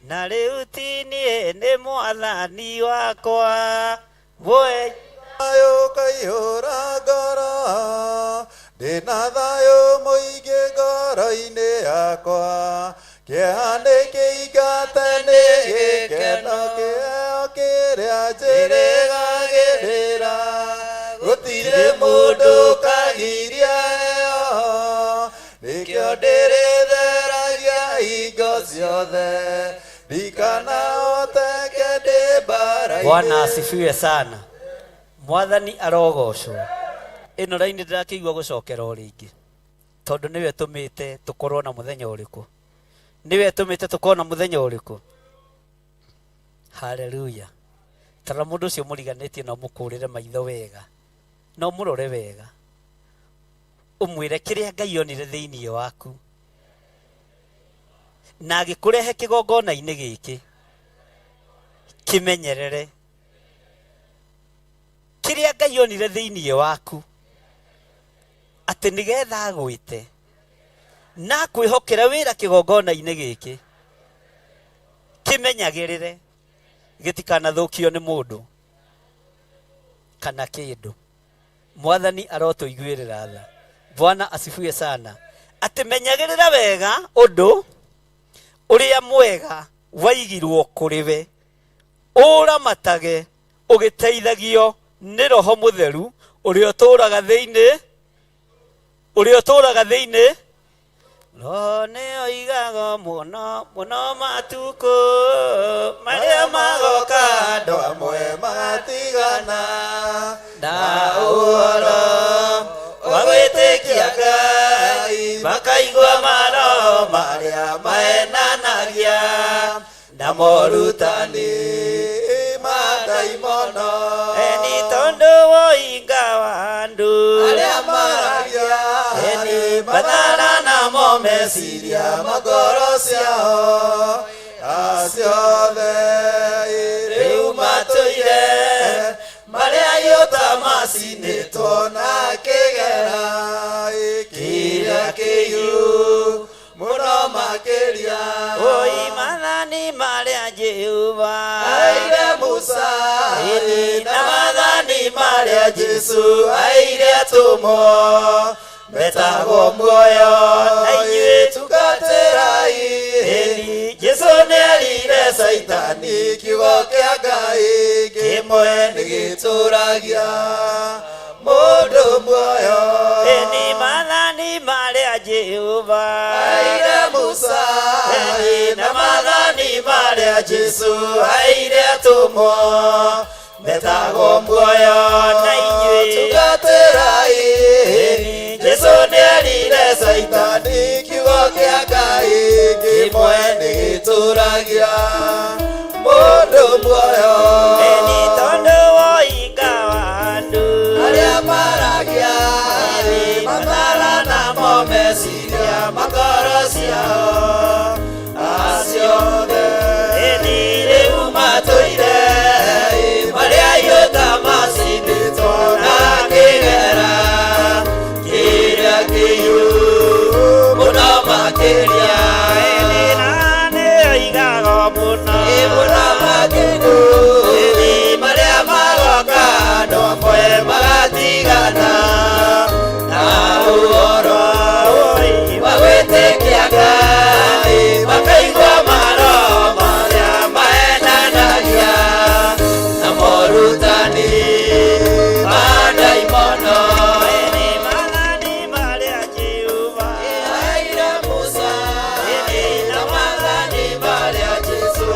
na rĩu ti niĩ nĩ mwathani wakwa. Mwe Thayũ kaihũra ngoro, ndĩna thayũ mũingĩ ngoro-inĩ yakwa. Kĩeha nĩ kĩingate nĩ gĩkeno kĩheo kĩrĩa njĩrĩgagĩrĩra. Gũtirĩ mũndũ ũkagiria heo, nĩkĩo ndĩrĩtheragia hingo ciothe. Ndikanahoteke ndĩ mbara-inĩ. Bwana asifiwe sana. Mwathani arogocwo. Ĩno raini ndĩrakĩigua gũcokera o rĩngĩ, tondũ nĩwe tũmĩte tũkorwo na mũthenya ũrĩkũ, nĩwe tũmĩte tũkorwo na mũthenya ũrĩkũ. Haleluya. Tara mũndũ ũcio mũriganĩtie na ũmũkũrĩre maitho wega, na ũmũrore wega, ũmwĩre kĩrĩa Ngai onire thĩinĩ waku na agĩkũrehe kĩgongona-inĩ gĩkĩ, kĩmenyerere. Kĩrĩa Ngai onire thĩinĩ waku atĩ nĩgetha agwĩte na akwĩhokere wĩra kĩgongona-inĩ gĩkĩ, kĩmenyagĩrĩre gĩtikanathũkio nĩ mũndũ kana kĩndũ. Mwathani arotũiguĩrĩra tha. Bwana asifiwe sana. Atĩ menyagĩrĩra wega ũndũ ũrĩa mwega waigirwo kũrĩ we, ũramatage ũgĩteithagio nĩ Roho Mũtheru ũrĩa ũtũũraga thĩinĩ, ũrĩa ũtũũraga thĩinĩ. Roho nĩ oigaga mũno mũno matukũ marĩa magoka, andũ amwe magatigana na ũhoro wa gwĩtĩkia Ngai, makaigua maroho marĩa mahenanagia na morutani ma ndaimono. Eni tondũ woinga wa andũ arĩa maragia eni mathara namo meciria ma ngoro ciao aciothe rĩu matũire marĩa iũta macinĩtwo na kĩgera kĩrĩa kĩhiũ Mũno makĩria. Oi mathani marĩa Jehova Aire Musa, na mathani marĩa Jesu aire atũmwo metagwo muoyo, na inyuĩ tungatĩrai. Jesu nĩerire Caitani kiugo kĩa Ngai kĩmwe nĩgĩtũragia mũndũ muoyo. Eni mathani marĩa Jehova Aire Musa, na mathani marĩa Jesu aire atũmwo metagwo muoyo, na inyuĩ tungatĩrai. Jesu nĩerire Caitani kiugo kĩa Ngai kĩmwe nĩgĩtũragia mũndũ muoyo. Eni tondũ woinga wa andũ arĩa maragia matara namo meciria makoro ciao acio othe, ĩni rĩu matũire marĩa iũta macindĩtwo na kĩgera kĩrĩa kĩhiũ mũno makĩria. Eni na nĩoigaga mũno mũno makĩria, ĩni marĩa magoka andũ amwe magatigana na ũhoro wa gwĩtĩkia Ngai, makaigua maroho marĩa mahenanagia na morutani ma ndaimono. Eni mathani marĩa Jehova Aire Musa, na mathani marĩa Jesu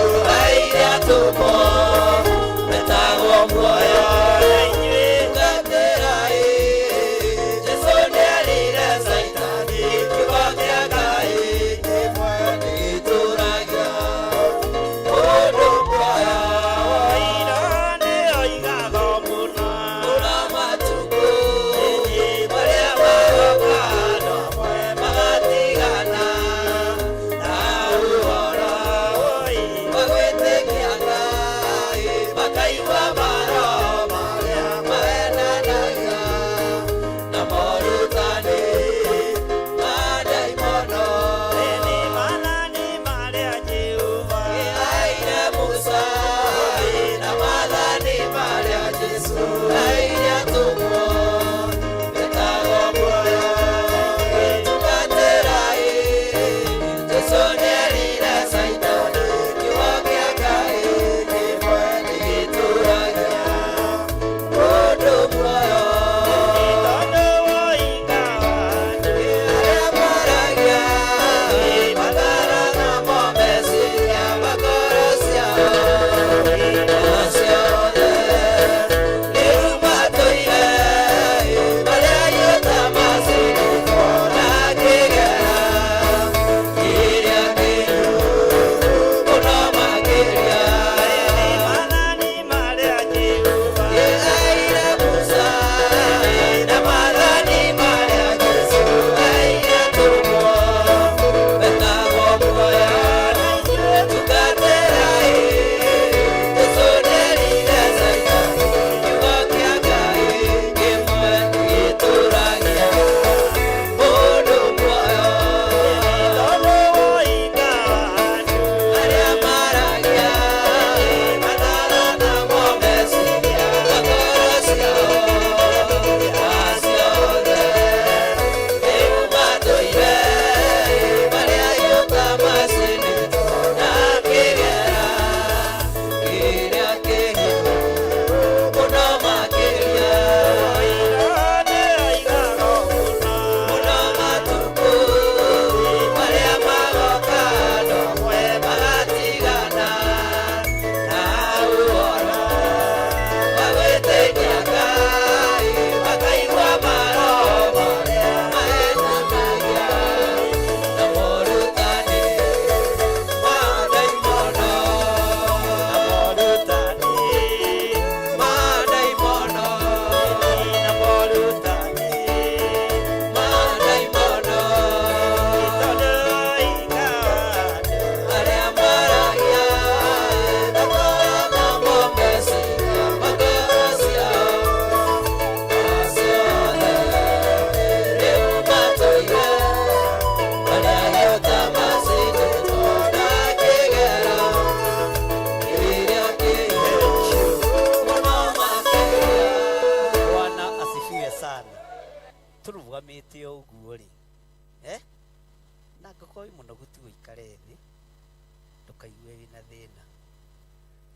ũigue wĩna thĩna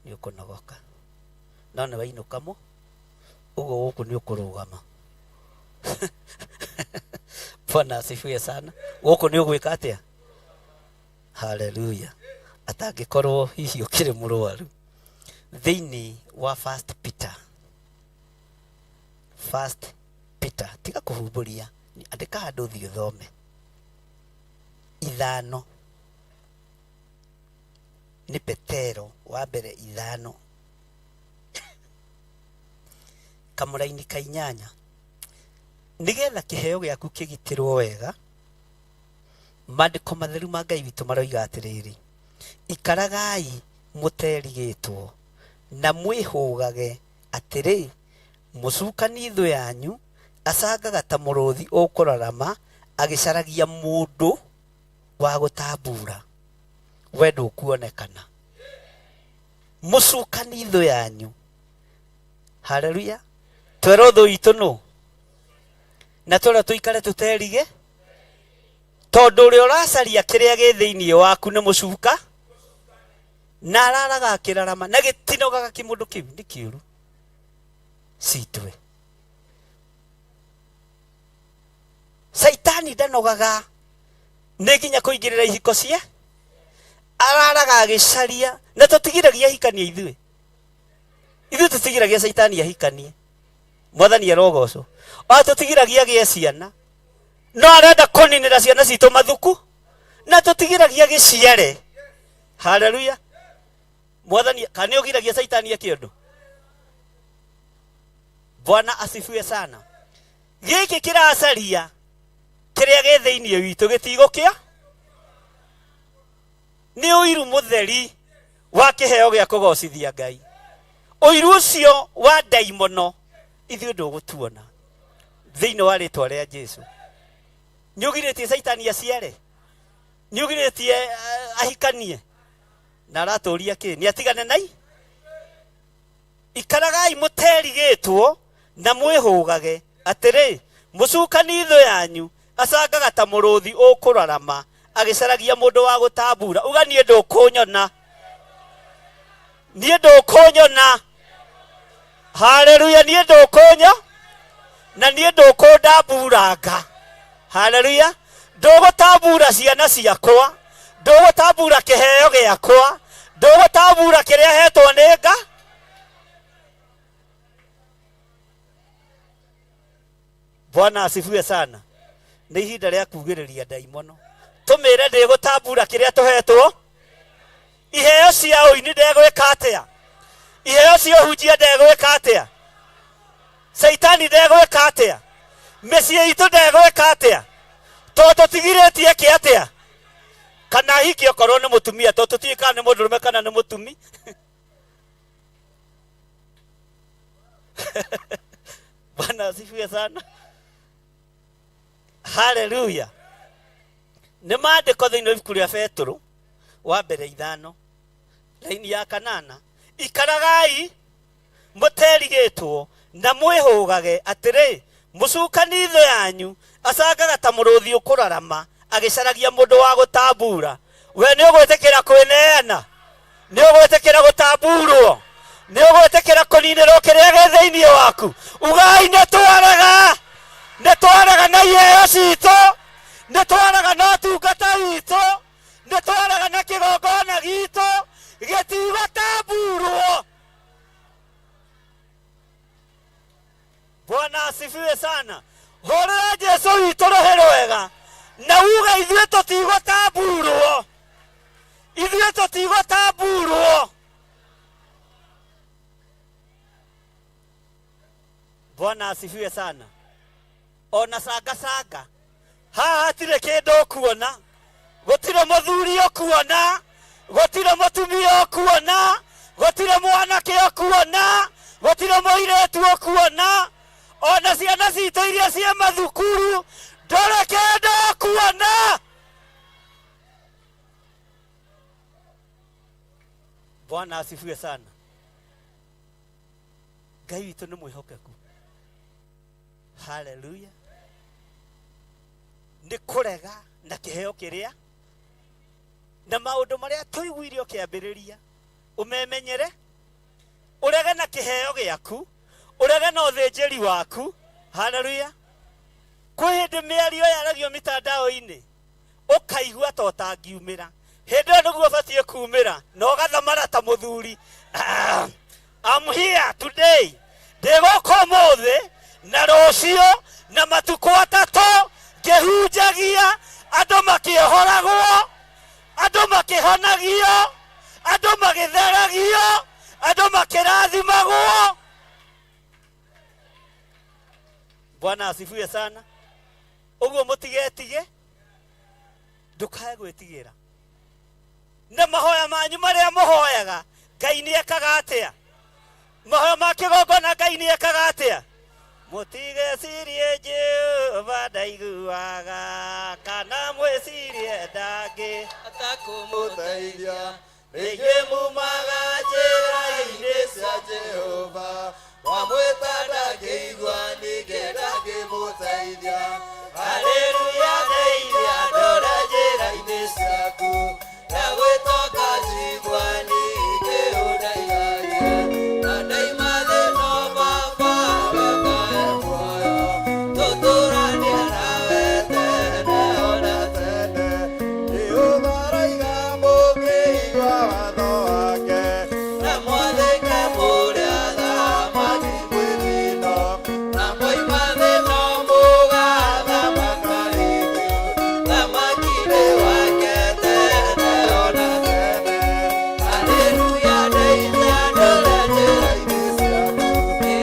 nĩ ũkũnogoka no nĩ wainũka mũ ũguo gũkũ nĩ ũkũrũgama. Bwana asifiwe sana. Gũkũ nĩ ũgwĩka atĩa? Haleluya. Atangĩkorwo hihi ũkĩrĩ mũrwaru. Thĩinĩ wa First Peter, First Peter, tiga kũhumbũria, andĩka handũ ũthiĩ ũthome. 5 nĩ Petero wa mbere 5 kamũraini ka 8. Nĩgetha kĩheo gĩaku kĩgitĩrwo wega, maandĩko matheru ma Ngai witũ maroiga atĩrĩrĩ, ikaragai mũterigĩtwo na mwĩhũgage atĩrĩ, mũcukani thũ yanyu acangaga ta mũrũthi ũkũrarama agĩcaragia mũndũ wa gũtambura, we ndũkuonekana. Mũcukani thũ yanyu. Haleluya. Twerwo thũ itũ nũ? Na twĩrwo tũikare tũterige, tondũ ũrĩa ũracaria kĩrĩa gĩ thĩinĩ waku nĩ mũcuka, na araraga akĩrarama na gĩtinogaga kĩmũndũ kĩu nĩ kĩũru citwe. Caitani ndanogaga nĩ nginya kũingĩrĩra ihiko cia araraga agĩcaria, na tũtigiragia ahikanie ithuĩ. Ithuĩ tũtigiragia caitani ahikanie. Mwathani arogocwo. O tũtigiragia agĩe ciana, no arenda kũninĩra ciana citũ mathuku, na tũtigiragia gĩciare. Haleluya. Mwathani, kana nĩ ũgiragia caitani eke ũndũ? Bwana asifiwe sana. Gĩkĩ kĩracaria kĩrĩa gĩ thĩinĩ witũ gĩtigũkĩa nĩ ũiru mũtheri wa kĩheo gĩa kũgocithia Ngai. Ũiru ũcio wa ndaimono ithuĩ ndũgũtuona thĩinĩ wa rĩtwa rĩa Jesu. Nĩ ũgirĩtie caitani aciare, nĩ ũgirĩtie ahikanie, na aratũria kĩ? Nĩ atigane nai. Ikaragai mũterigĩtwo na mwĩhũgage atĩrĩ, mũcukani thũ yanyu acangaga ta mũrũthi ũkũrarama agĩcaragia mũndũ wa gũtambura. Uga niĩ ndũkũnyona, niĩ ndũkũnyona. Haleluya, niĩ ndũkũnyo na niĩ ndũkũndamburanga. Haleluya, ndũgũtambura ciana ciakwa, ndũgũtambura kĩheo gĩakwa, ndũgũtambura kĩrĩa hetwo nĩ Nga. Bwana asifiwe sana. Nĩ ihinda rĩa kugĩrĩria ndaimono, tũmĩre ndĩgũtambura kĩrĩa tũhetwo. Iheo cia ũini ndegwĩka atĩa? Iheo cia ũhunjia ndegwĩka atĩa? Caitani ndegwĩka atĩa? Mĩciĩ itũ ndegwĩka atĩa? Tondũ tũtigirĩtie kĩ atĩa? Kana hiki okorwo nĩ mũtumia, tondũ tũtiũĩ kana nĩ mũndũrũme kana nĩ mũtumi. Bwana asifiwe sana. Haleluya. Nĩ maandĩko thĩinĩ wa ibuku rĩa Petero wa mbere 5 laini ya 8, ikaragai mũterigĩtwo na mwĩhũgage atĩrĩ, mũcukani thũ yanyu acangaga ta mũrũthi ũkũrarama agĩcaragia mũndũ wa gũtambura. We nĩ ũgwĩtĩkĩra kwĩneana? Nĩ ũgwĩtĩkĩra gũtamburwo? Nĩ ũgwĩtĩkĩra kũninĩrwo kĩrĩa gĩ thĩinĩ waku? Ugai nĩ twaraga, nĩ twaraga na iheo citũ, nĩ twaraga na ũtungata witũ, nĩ twaraga na kĩgongona gitũ, gĩtigũtamburwo. Bwana asifiwe sana. Hũrĩra Jesu witũ rũhĩ rwega na uge ithuĩ tũtigũtamburwo, ithuĩ tũtigũtamburwo. Bwana asifiwe sana. Ona canga canga haha hatirĩ kĩndũ ũkuona, gũtirĩ mũthuri ũkuona, gũtirĩ mũtumia ũkuona, gũtirĩ mwanake ũkuona, gũtirĩ mũirĩtu ũkuona, ona ciana citũ iria ciĩ mathukuru ndũrĩ kĩndũ ũkuona. Bwana asifiwe sana. Ngai witũ nĩ mwĩhokeku. Haleluya. Nĩ kũrega na kĩheo kĩrĩa Na maũndũ marĩa tũiguire ũkĩambĩrĩria ũmemenyere, ũrege na kĩheo gĩaku, ũrege na ũthĩnjĩri waku. Haleluya. Kwĩ hĩndĩ mĩario yaragio mitandao-inĩ ũkaigua ta ũtangiumĩra, hĩndĩ ĩyo nĩguo ũbatiĩ kumĩra na ũgathamara ta mũthuri. I'm here today, ndĩ gũkũ ũmũthĩ na rũciũ na matukũ atatũ ngĩhunjagia, andũ makĩohoragwo, andũ makĩhonagio, andũ magĩtheragio, andũ makĩrathimagwo. Bwana asifiwe sana. Ũguo mũtigetige, ndũkae gwĩtigĩra na mahoya manyu marĩa mũhoyaga. Ngai nĩ ekaga atĩa? Mahoya ma kĩgongona Ngai nĩ ekaga atĩa? Mũtigecirie Jehova ndaiguaga, kana mwĩcirie ndangĩ atakũmũteithia. Rĩngĩ mumaga njĩra-inĩ cia Jehova, wamwĩta ndangĩigua, ningĩ ndangĩmũteithia. Haleluya, ndeithia ndũra njĩra-inĩ ciaku, ndagwĩtoka njigua, ningĩ ũndeithagie. Na ndaima thĩna Baba wekae muoyo, tũtũranie nawe tene ona tene. Jehova araiga mũngĩigua watho wake, na mwathĩke mũrĩ athamaki mwĩtino, na mwoima thĩna mũgathamaka rĩngĩ, thamaki-inĩ wake tene ona tene. Haleluya, ndeithia ndũre njĩra-inĩ ciaku,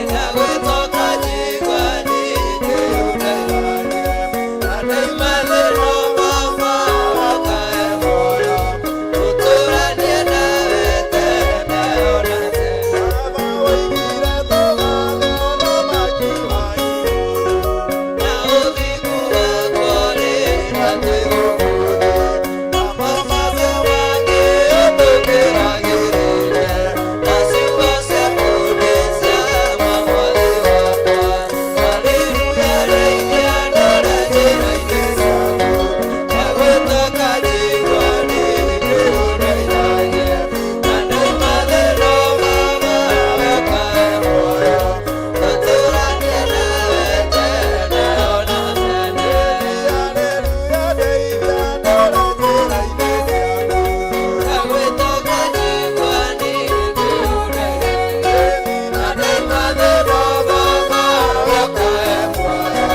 ndagwĩtoka njigua, ningĩ ũndeithagie. Na ndaima thĩna Baba wakae muoyo, tũtũranie nawe tene ona tene. Baba woigire tũgathamaki wa igũrũ, na ũthingu wakwa rĩrĩa twĩ gũkũ thĩ, na mawatho make ũtũkĩragĩrĩrie, na ciugo ciaku nĩ cia ma Mwathi wakwa. Haleluya, ndeithia ndũre njĩra-inĩ ciaku, ndagwĩtoka njigua, ningĩ ũndeithagie. Na ndaima thĩna Baba wekae muoyo, tũtũranie nawe tene ona tene. Haleluya, ndeithia ndũre njĩra-inĩ ciaku, ndagwĩtoka njigua, ningĩ ũndeithagie. Na ndaima thĩna Baba wekae muoyo,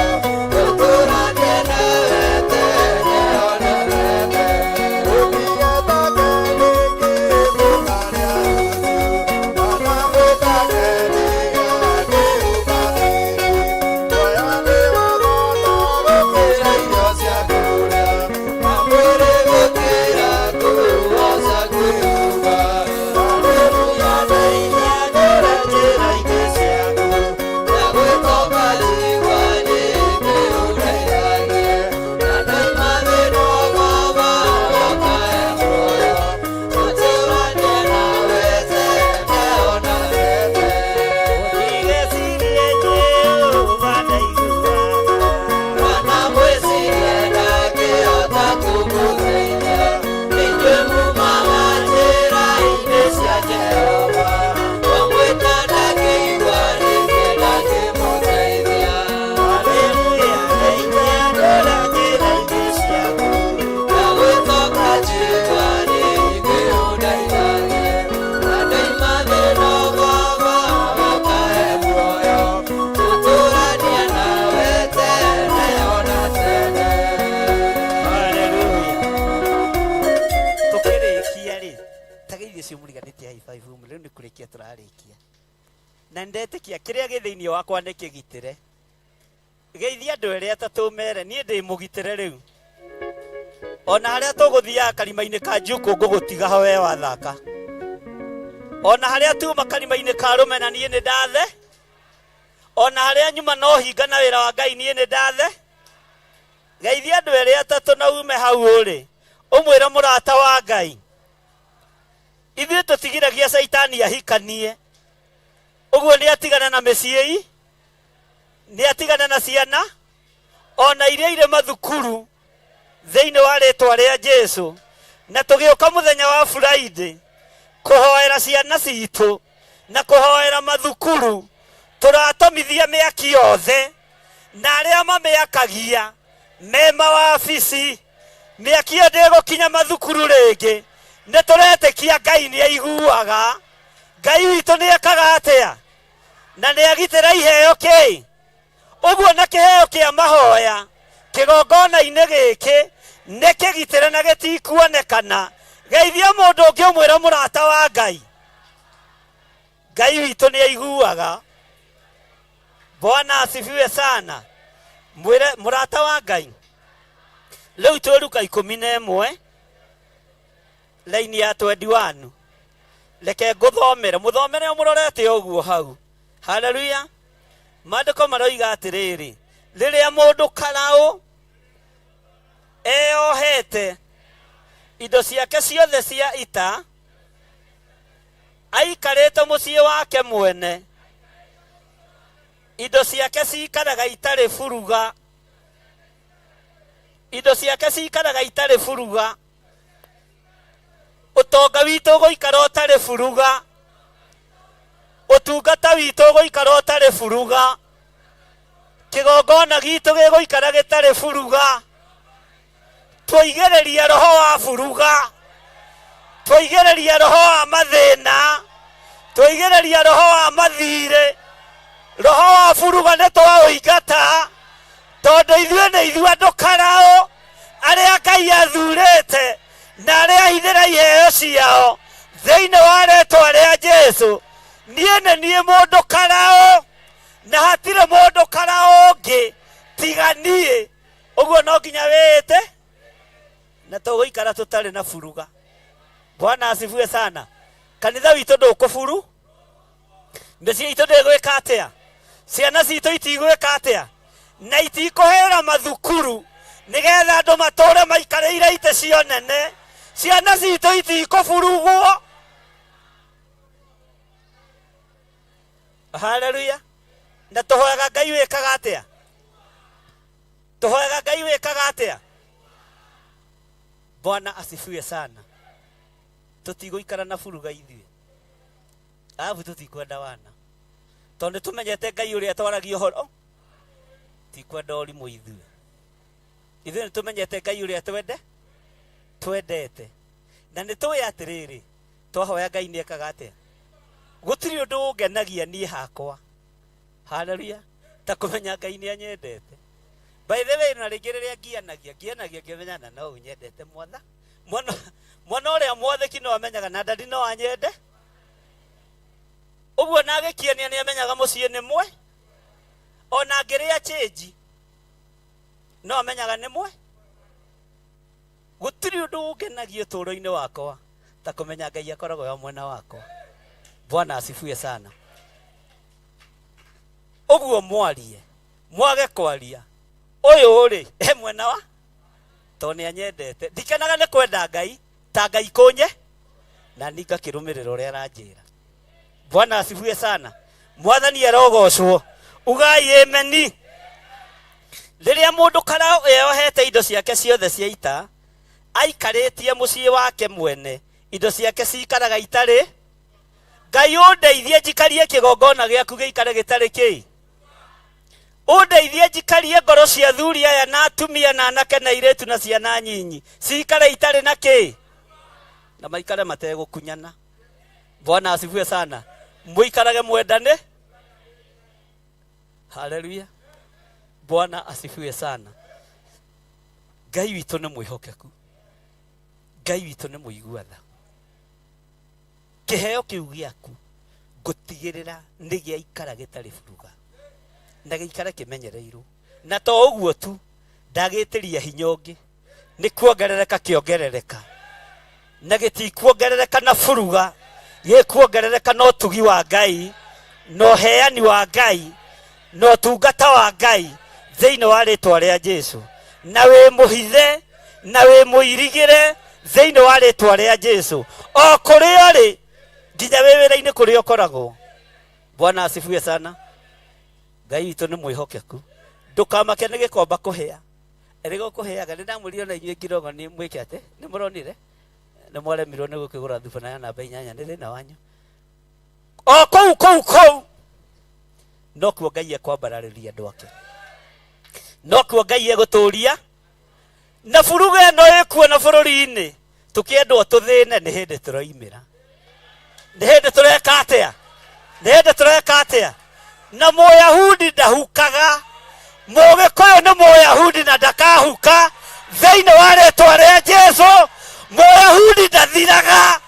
tũtũranie nawe tene ona tene. Ũngĩgetake nĩkĩ mũkarĩa rũciũ, kana mwĩtage nĩgetha ũbatithio. Muoyo nĩ wa bata gũkĩra irio cia kũrĩa, na mwĩrĩ gũkĩra nguo cia kwĩhumba. Haleluya, ndeithia ndũre njĩra-inĩ ciaku, ndagwĩtoka njigua, ningĩ ũndeithagie. Na ndaima thĩna Baba wakae muoyo, tũtũranie nawe tene ona tene. Mũtigecirie Jehova ndaiguaga, Kana mwĩcirie ndangĩhota kũmũteithia. Inyuĩ mumaga njĩra-inĩ cia Jehova, wamwĩta ndangĩigua, ningĩ ndangĩmũteithia. Haleluya, ndeithia ndũre njĩra-inĩ ciaku, Ndagwĩtoka njigua, ningĩ ũndeithagie. Na ndaima thĩna Baba wakae muoyo, tũtũranie nawe tene ona tene. Haleluya. Tũkĩrĩkia rĩ, tageithio cio mũriganĩtie high five rĩu nĩ kũrĩkia tũrarĩkia, na ndetĩkia kĩrĩa gĩ thĩinĩ wakwa nĩ kĩgitĩre. Geithia andũ erĩ atatũ, mere niĩ ndĩ mũgitĩre rĩu, ona harĩa tũgũthiaga karima-inĩ ka njukũ ngũgũtiga ho we wathaka, ona harĩa tuma karima-inĩ ka rũmena niĩ nĩ ndathe, ona harĩa nyuma no hinga na wĩra wa Ngai niĩ nĩ ndathe. Geithia andũ erĩ atatũ na ume hau ũrĩ ũmwĩre mũrata wa Ngai, ithuĩ tũtigiragia caitani ahikanie, ũguo nĩ atigana na mĩciĩ, nĩ atigana na ciana ona iria irĩ mathukuru thĩinĩ wa rĩtwa rĩa Jesu. Na tũgĩũka mũthenya wa Friday kũhoera ciana citũ na kũhoera mathukuru, tũratomithia mĩaki yothe na arĩa mamĩakagia me mawabici. Mĩaki ĩyo ndĩgũkinya mathukuru rĩngĩ. Nĩ tũretĩkia Ngai nĩ aiguaga. Ngai witũ nĩ ekaga atĩa? Na nĩ agitĩra iheo kĩ? Ũguo na kĩheo kĩa mahoya kĩgongona-inĩ gĩkĩ nĩ kĩgitĩre na gĩtikuonekana. Geithia mũndũ ũngĩ ũmwĩre mũrata wa Ngai. Ngai witũ nĩ aiguaga. Bwana asifiwe sana. Mwĩre mũrata wa Ngai. Rĩu twĩ Luka 11 laini ya 21. Reke ngũthomere, mũthomere ũmũrorete ũguo hau. Haleluya. Maandĩko maroiga atĩrĩrĩ, rĩrĩa mũndũ karaũ eyohete indo ciake ciothe cia ita, aikarĩte mũciĩ wake mwene, indo ciake cikaraga itarĩ buruga, indo ciake cikaraga itarĩ buruga. Ũtonga witũ ũgũikara ũtarĩ buruga, ũtungata witũ ũgũikara ũtarĩ buruga, kĩgongona gitũ gĩgũikara gĩtarĩ buruga. Tũigĩrĩria roho wa buruga, tũigĩrĩria roho wa mathĩna, tũigĩrĩria roho wa mathirĩ. Roho wa buruga nĩ twaũingata, tondũ ithuĩ nĩ ithuĩ andũ karaũ arĩa Ngai athurĩte na arĩa ahithĩra iheo ciao thĩinĩ wa rĩtwa rĩa Jesu. Niĩ nĩ niĩ mũndũ karaũ na hatirĩ mũndũ karaũ ũngĩ tiga niĩ. Ũguo no nginya wĩĩte na tũgũikara tũtarĩ na buruga. Bwana asifiwe sana. Kanitha witũ ndũkũburu, mĩciĩ itũ ndĩgwĩka atĩa, ciana citũ itigwĩka atĩa, na itikũhera mathukuru nĩgetha andũ matũre maikarĩire itĩ cio nene. Ciana citũ itikũburugwo. Haleluya. Na tũhoyaga Ngai wĩkaga atĩa? Tũhoyaga Ngai wĩkaga atĩa? Bwana asifiwe sana. Tũtigũikara na buruga ithuĩ, arabu tũtikwenda wana, tondũ nĩtũmenyete Ngai ũrĩa twaragia ũhoro, tikwenda ũrimũ ithuĩ. Ithuĩ nĩtũmenyete Ngai ũrĩa twendete, na nĩtũĩ atĩrĩrĩ, twahoya Ngai nĩekaga atĩa. Gũtirĩ ũndũ ũngenagia niĩ hakwa, haleluya, ta kũmenya Ngai nĩanyendete. By the way, na rĩngĩ rĩrĩa ngianagia ngĩmenya na no ũnyendete mwatha mwana ũrĩa mwathĩki no amenyaga na ndadi no anyende. Ũguo na agĩkiania nĩ amenyaga mũciĩ nĩ mwe, ona angĩrĩa change no amenyaga nĩ mwe. Gũtirĩ ũndũ ũngenagia ũtũũro-inĩ wakwa ta kũmenya Ngai akoragwo e mwena wakwa. Bwana asifiwe sana. Ũguo mwarie mwage kwaria, ũyũ rĩ e mwena wa tondũ nĩ anyendete. Ndikenaga nĩ kwenda Ngai ta Ngai kũnye na niĩ ngakĩrũmĩrĩra ũrĩa aranjĩra. Bwana asifiwe sana. Mwathani arogocwo. Ugai ameni. Rĩrĩa mũndũ karaũ eyohete indo ciake ciothe cia ita, aikarĩtie mũciĩ wake mwene, indo ciake cikaraga itarĩ. Ngai ũndeithie njikarie kĩgongona gĩaku gĩikare gĩtarĩ kĩ. Ũndeithie njikarie ngoro cia athuri aya na atumia na anake na airĩtu na ciana nyinyi cikare itarĩ na kĩ, na maikare mategũkunyana. Bwana asifiwe sana. Mũikarage mwendane. Haleluya. Bwana asifiwe sana. Ngai witũ nĩ mwĩhokeku, Ngai witũ nĩ mũigua tha. Kĩheo kĩu gĩaku ngũtigĩrĩra nĩ gĩaikara gĩtarĩ buruga na gĩikare kĩmenyereirwo. Na to ũguo tu, ndagĩtĩria hinya ũngĩ, nĩ kuongerereka kĩongerereka, na gĩtikuongerereka na buruga, gĩkuongerereka na ũtugi wa Ngai na ũheani wa Ngai na ũtungata wa Ngai thĩinĩ wa rĩtwa rĩa Jesu. Na wĩ mũhithe na wĩ mũirigĩre thĩinĩ wa rĩtwa rĩa Jesu, o kũrĩa ũrĩ nginya wĩ wĩra-inĩ kũrĩa ũkoragwo. Bwana asifiwe sana. Ngai witũ nĩ mwĩhokeku. Ndũkamake nĩ gĩkomba kũhĩa, rĩgũkũhĩaga. Nĩ ndamwĩrire ona inyuĩ ngirogo nĩ mwĩke atĩ nĩ mũronire. Nĩ mwaremirwo nĩ gũkĩgũra thubana ya namba 8, nĩ thĩna wanyu. O kũu kũu kũu nokuo Ngai ekwambararĩria andũ ake, nokuo Ngai egũtũria na buruga ĩno ĩkuo na bũrũri-inĩ. Tũkĩendwo tũthĩne, nĩ hĩndĩ tũroimĩra, nĩ hĩndĩ tũreka atĩa, nĩ hĩndĩ tũreka atĩa. Na Mũyahudi ndahukaga, Mũgĩkũyũ nĩ Mũyahudi na ndakahuka thĩinĩ wa rĩtwa rĩa Jesu. Mũyahudi ndathiraga,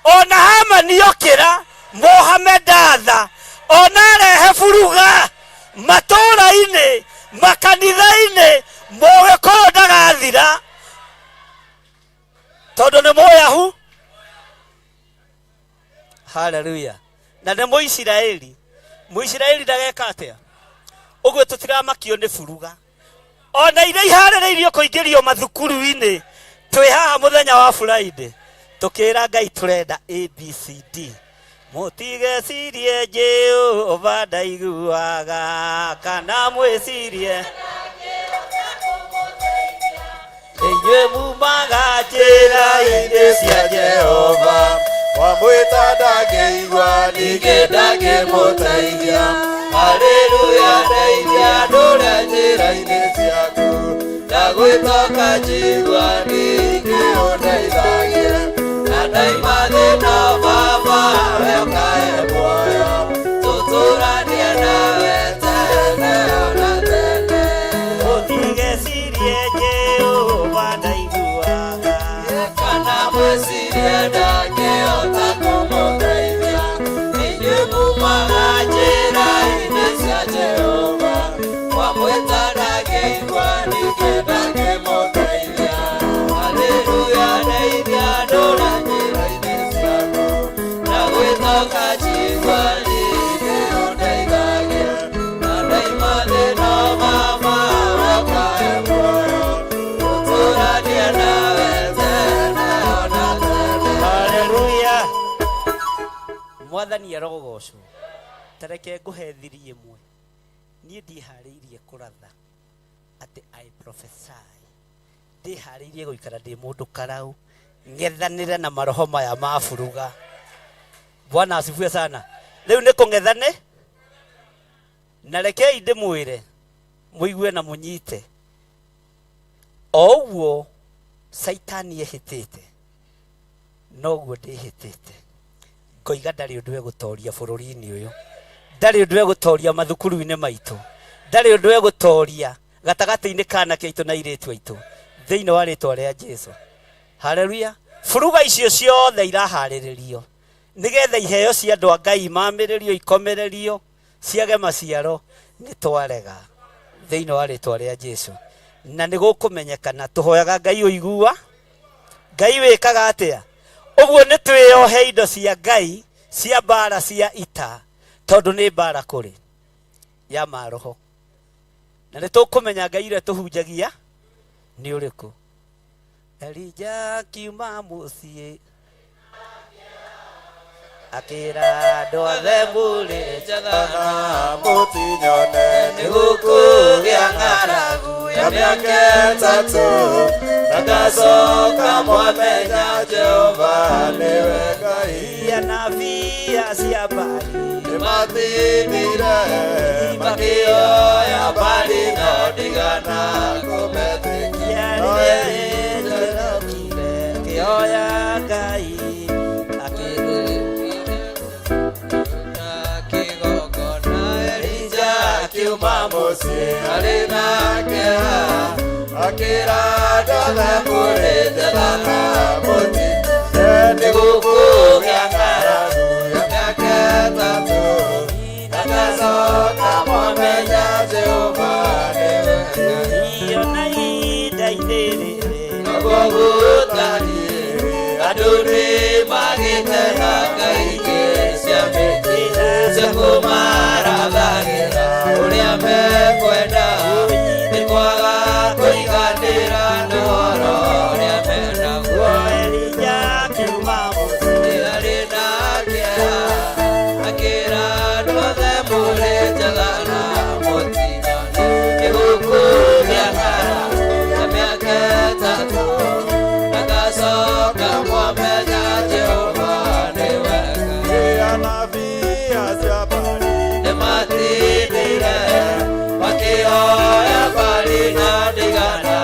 ona Hamani okĩra, Mohamedatha ona arehe buruga matũũra-inĩ, makanitha-inĩ, Mũgĩkũyũ ndagathira tondũ nĩ Mũyahu. Haleluya! Na nĩ Mũisiraeli, Mũisiraeli ndageka atĩa? Ũguo tũtiramakio nĩ buruga ona iria iharĩrĩirio kũingĩrio mathukuru-inĩ. Twĩ haha mũthenya wa Friday tũkĩra Ngai tũrenda ABCD. Mũtigecirie Jehova ndaiguaga, kana mwĩcirie inyuĩ mumaga njĩra-inĩ cia Jehova. Wamwĩta ndangĩigua, ningĩ ndangĩmũteithia. Haleluya, ndeithia ndũre njĩra-inĩ ciaku. Ndagwĩta ũkanjigua, ningĩ ũndeithagie. Na ndaima thĩna, Baba, we ũkahe muoyo. Tũtũranie nawe tene ona tene. Mũtigecirie Jehova ndaiguaga, kana mwĩcirie ndangĩhota kũmũteithia. Inyuĩ mumaga njĩra-inĩ cia Jehova, wamwĩta ndangĩigua, ningĩ ndangĩmũteithia. Haleluya, ndeithia ndũre njĩra-inĩ ciaku. Ndagwĩta ũkanjigua, ningĩ ũndeithagie. Na ndaima thĩna, Baba, we ũkahe muoyo. Tũtũranie nawe tene ona tene. Haleluya! Mwathani arogocwo. Tareke ngũhe thiri ĩmwe. Niĩ ndiĩharĩirie kũratha atĩ I prophesy, ndĩharĩirie gũikara ndĩ mũndũ karau, ng'ethanĩre na maroho maya ma buruga. Bwana asifiwe sana. Rĩu nĩ kũng'ethane, na rekei ndĩmwĩre mũigue na mũnyite o ũguo Caitani ehĩtĩte, noguo ndĩhĩtĩte ngoiga ndarĩ ũndũ egũtoria bũrũri-inĩ ũyũ, ndarĩ ũndũ egũtoria mathukuru-inĩ maitũ, ndarĩ ũndũ egũtoria gatagatĩ-inĩ ka anake aitũ na airĩtu aitũ thĩinĩ wa rĩtwa rĩa Jesu. Haleluya! Buruga icio ciothe iraharĩrĩrio nĩgetha iheo cia andũ a Ngai mamĩrĩrio, ikomererio, ciage maciaro, nĩ twarega thĩinĩ wa rĩtwa rĩa Jesu. Na nĩ gũkũmenyekana tũhoyaga Ngai ũigua, Ngai wĩkaga atĩa. Ũguo nĩ twĩyohe indo cia Ngai cia mbara cia ita, tondũ nĩ mbara kũrĩ ya maroho, na nĩ tũkũmenya Ngai ũrĩa tũhunjagia nĩ ũrĩkũ. Elija akiuma mũciĩ akĩra andũ othe mũrĩ Njathana mũtinyone, nĩgũkũgĩa ng'aragu ya mĩaka 3, na ngacoka mwamenya Jehova nĩwe Ngai. Anabii acia Baali nĩmathĩnire makĩoya Baali, no ndigana kũmetĩkia. No Elija akĩoya Ngai kĩgongona. Elija akiuma mũciĩ arĩ na kĩeha, akĩra andũ othe mũrĩ njathana mũti nĩgũkũgĩa ng'aragu ya mĩaka 3, na ngacoka mwamenya Jehova nĩwe Ngai. Ona ihinda-inĩ rĩrĩ noguo gũtariĩ, andũ nĩ magĩte na ngai ingĩ cia mĩtĩ cia kũmarathagĩra ũrĩa mekwenda, nĩ kwaga kũiganĩra nĩ ũhoro ũrĩa menaguo. Elija akiuma mũciĩ arĩ na kĩeha. Anabii acio a Baali nĩmatindire makĩhoya Baali na ndigana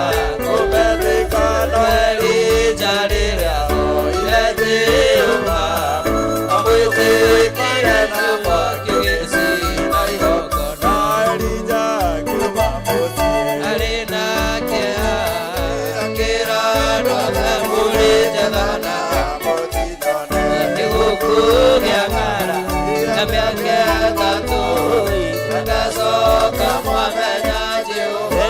kũmetĩkano Elija rĩrĩa oire Jehova amwĩtĩkire na mwaki ũgĩcina igongona na Elija akiuma mũciĩ arĩ na kĩeha akĩra andũ othe mũrĩ njethana nĩgũkũgĩa ng'ara na mĩaka ĩtatũ agacoka mwamenya Jehova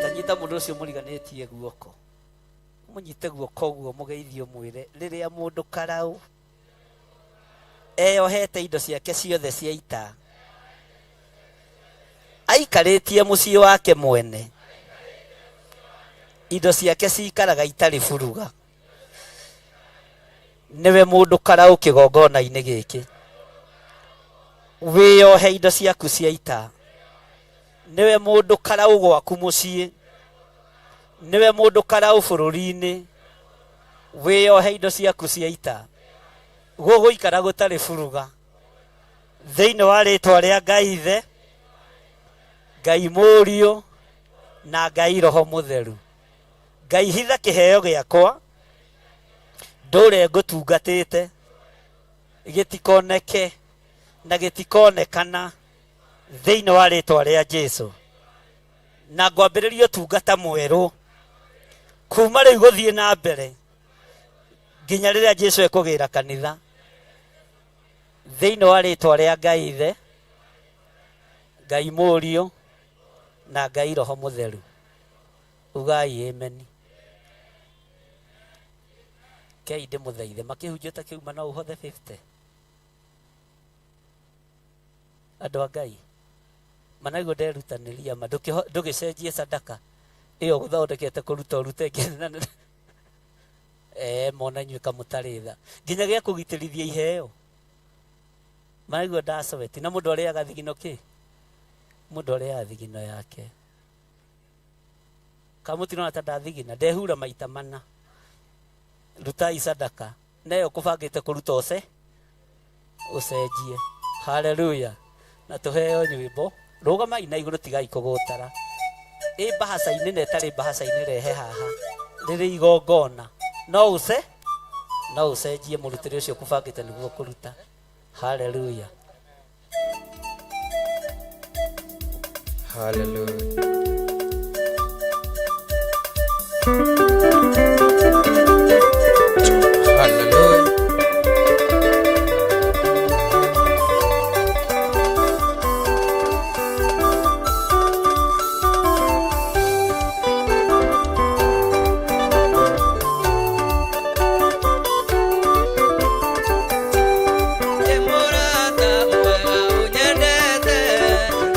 Tanyita mũndũ ũcio mũriganĩtie guoko, mũnyite guoko ũguo mũgeithio mwĩre rĩrĩa mũndũ karau eyohete indo ciake ciothe cia ita aikarĩtie mũciĩ wake mwene, indo ciake cikaraga itarĩ buruga, nĩwe mũndũ karau kĩgongona-inĩ gĩkĩ. Wĩyohe indo ciaku cia ita, nĩwe mũndũ karau gwaku mũciĩ, nĩwe mũndũ karau bũrũri-inĩ, wĩyohe indo ciaku cia ita, gũgũikara gũtarĩ buruga, thĩinĩ wa rĩtwa rĩa Ngai Ithe, Ngai Mũriũ na Ngai Roho Mũtheru. Ngai hitha kĩheo gĩakwa ndũre ngũtungatĩte, gĩtikoneke na gĩtikonekana thĩinĩ wa rĩtwa rĩa Jesu. Na ngwambĩrĩria ũtungata mwerũ kuma rĩu gũthiĩ na mbere nginya rĩrĩa Jesu ekũgĩra kanitha, thĩinĩ wa rĩtwa rĩa Ngai Ithe, Ngai Mũriũ na Ngai Roho Mũtheru. Ugai ameni. Kei ndĩmũthaithe makĩhunjia ta kĩuma no ũhothe 50. Andũ a Ngai manaiguo nderutanĩria ma ndũgĩcenjie sadaka ĩyo ũgũthondekete kũruta ũrute ĩngĩ mona inyuĩ kamũtarĩ tha nginya gĩa kũgitĩrithia iheo manaigua ndacoweti na mũndũ arĩaga thigino kĩ mũndũ arĩaga thigino yake kamũtinona ta ndathigina ndehura maita mana rutai sadaka neyo kũbangĩte kũruta ũce ũcenjie. Haleluya. Na tũheo nyĩmbo rũgamai na igũrũ tigai kũgũtara ĩ mbahaca-inĩ na ĩtarĩ mbahaca-inĩ rehe haha rĩrĩ igongona no ũce no ũcenjie mũrutĩre ũcio kũbangĩte nĩguo kũruta. Haleluya. Hallelujah. Hallelujah. Ndĩ mũrata mwega ũnyendete,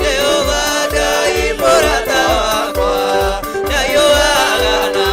Jehova Ngai mũrata wakwa, ndaiũaga na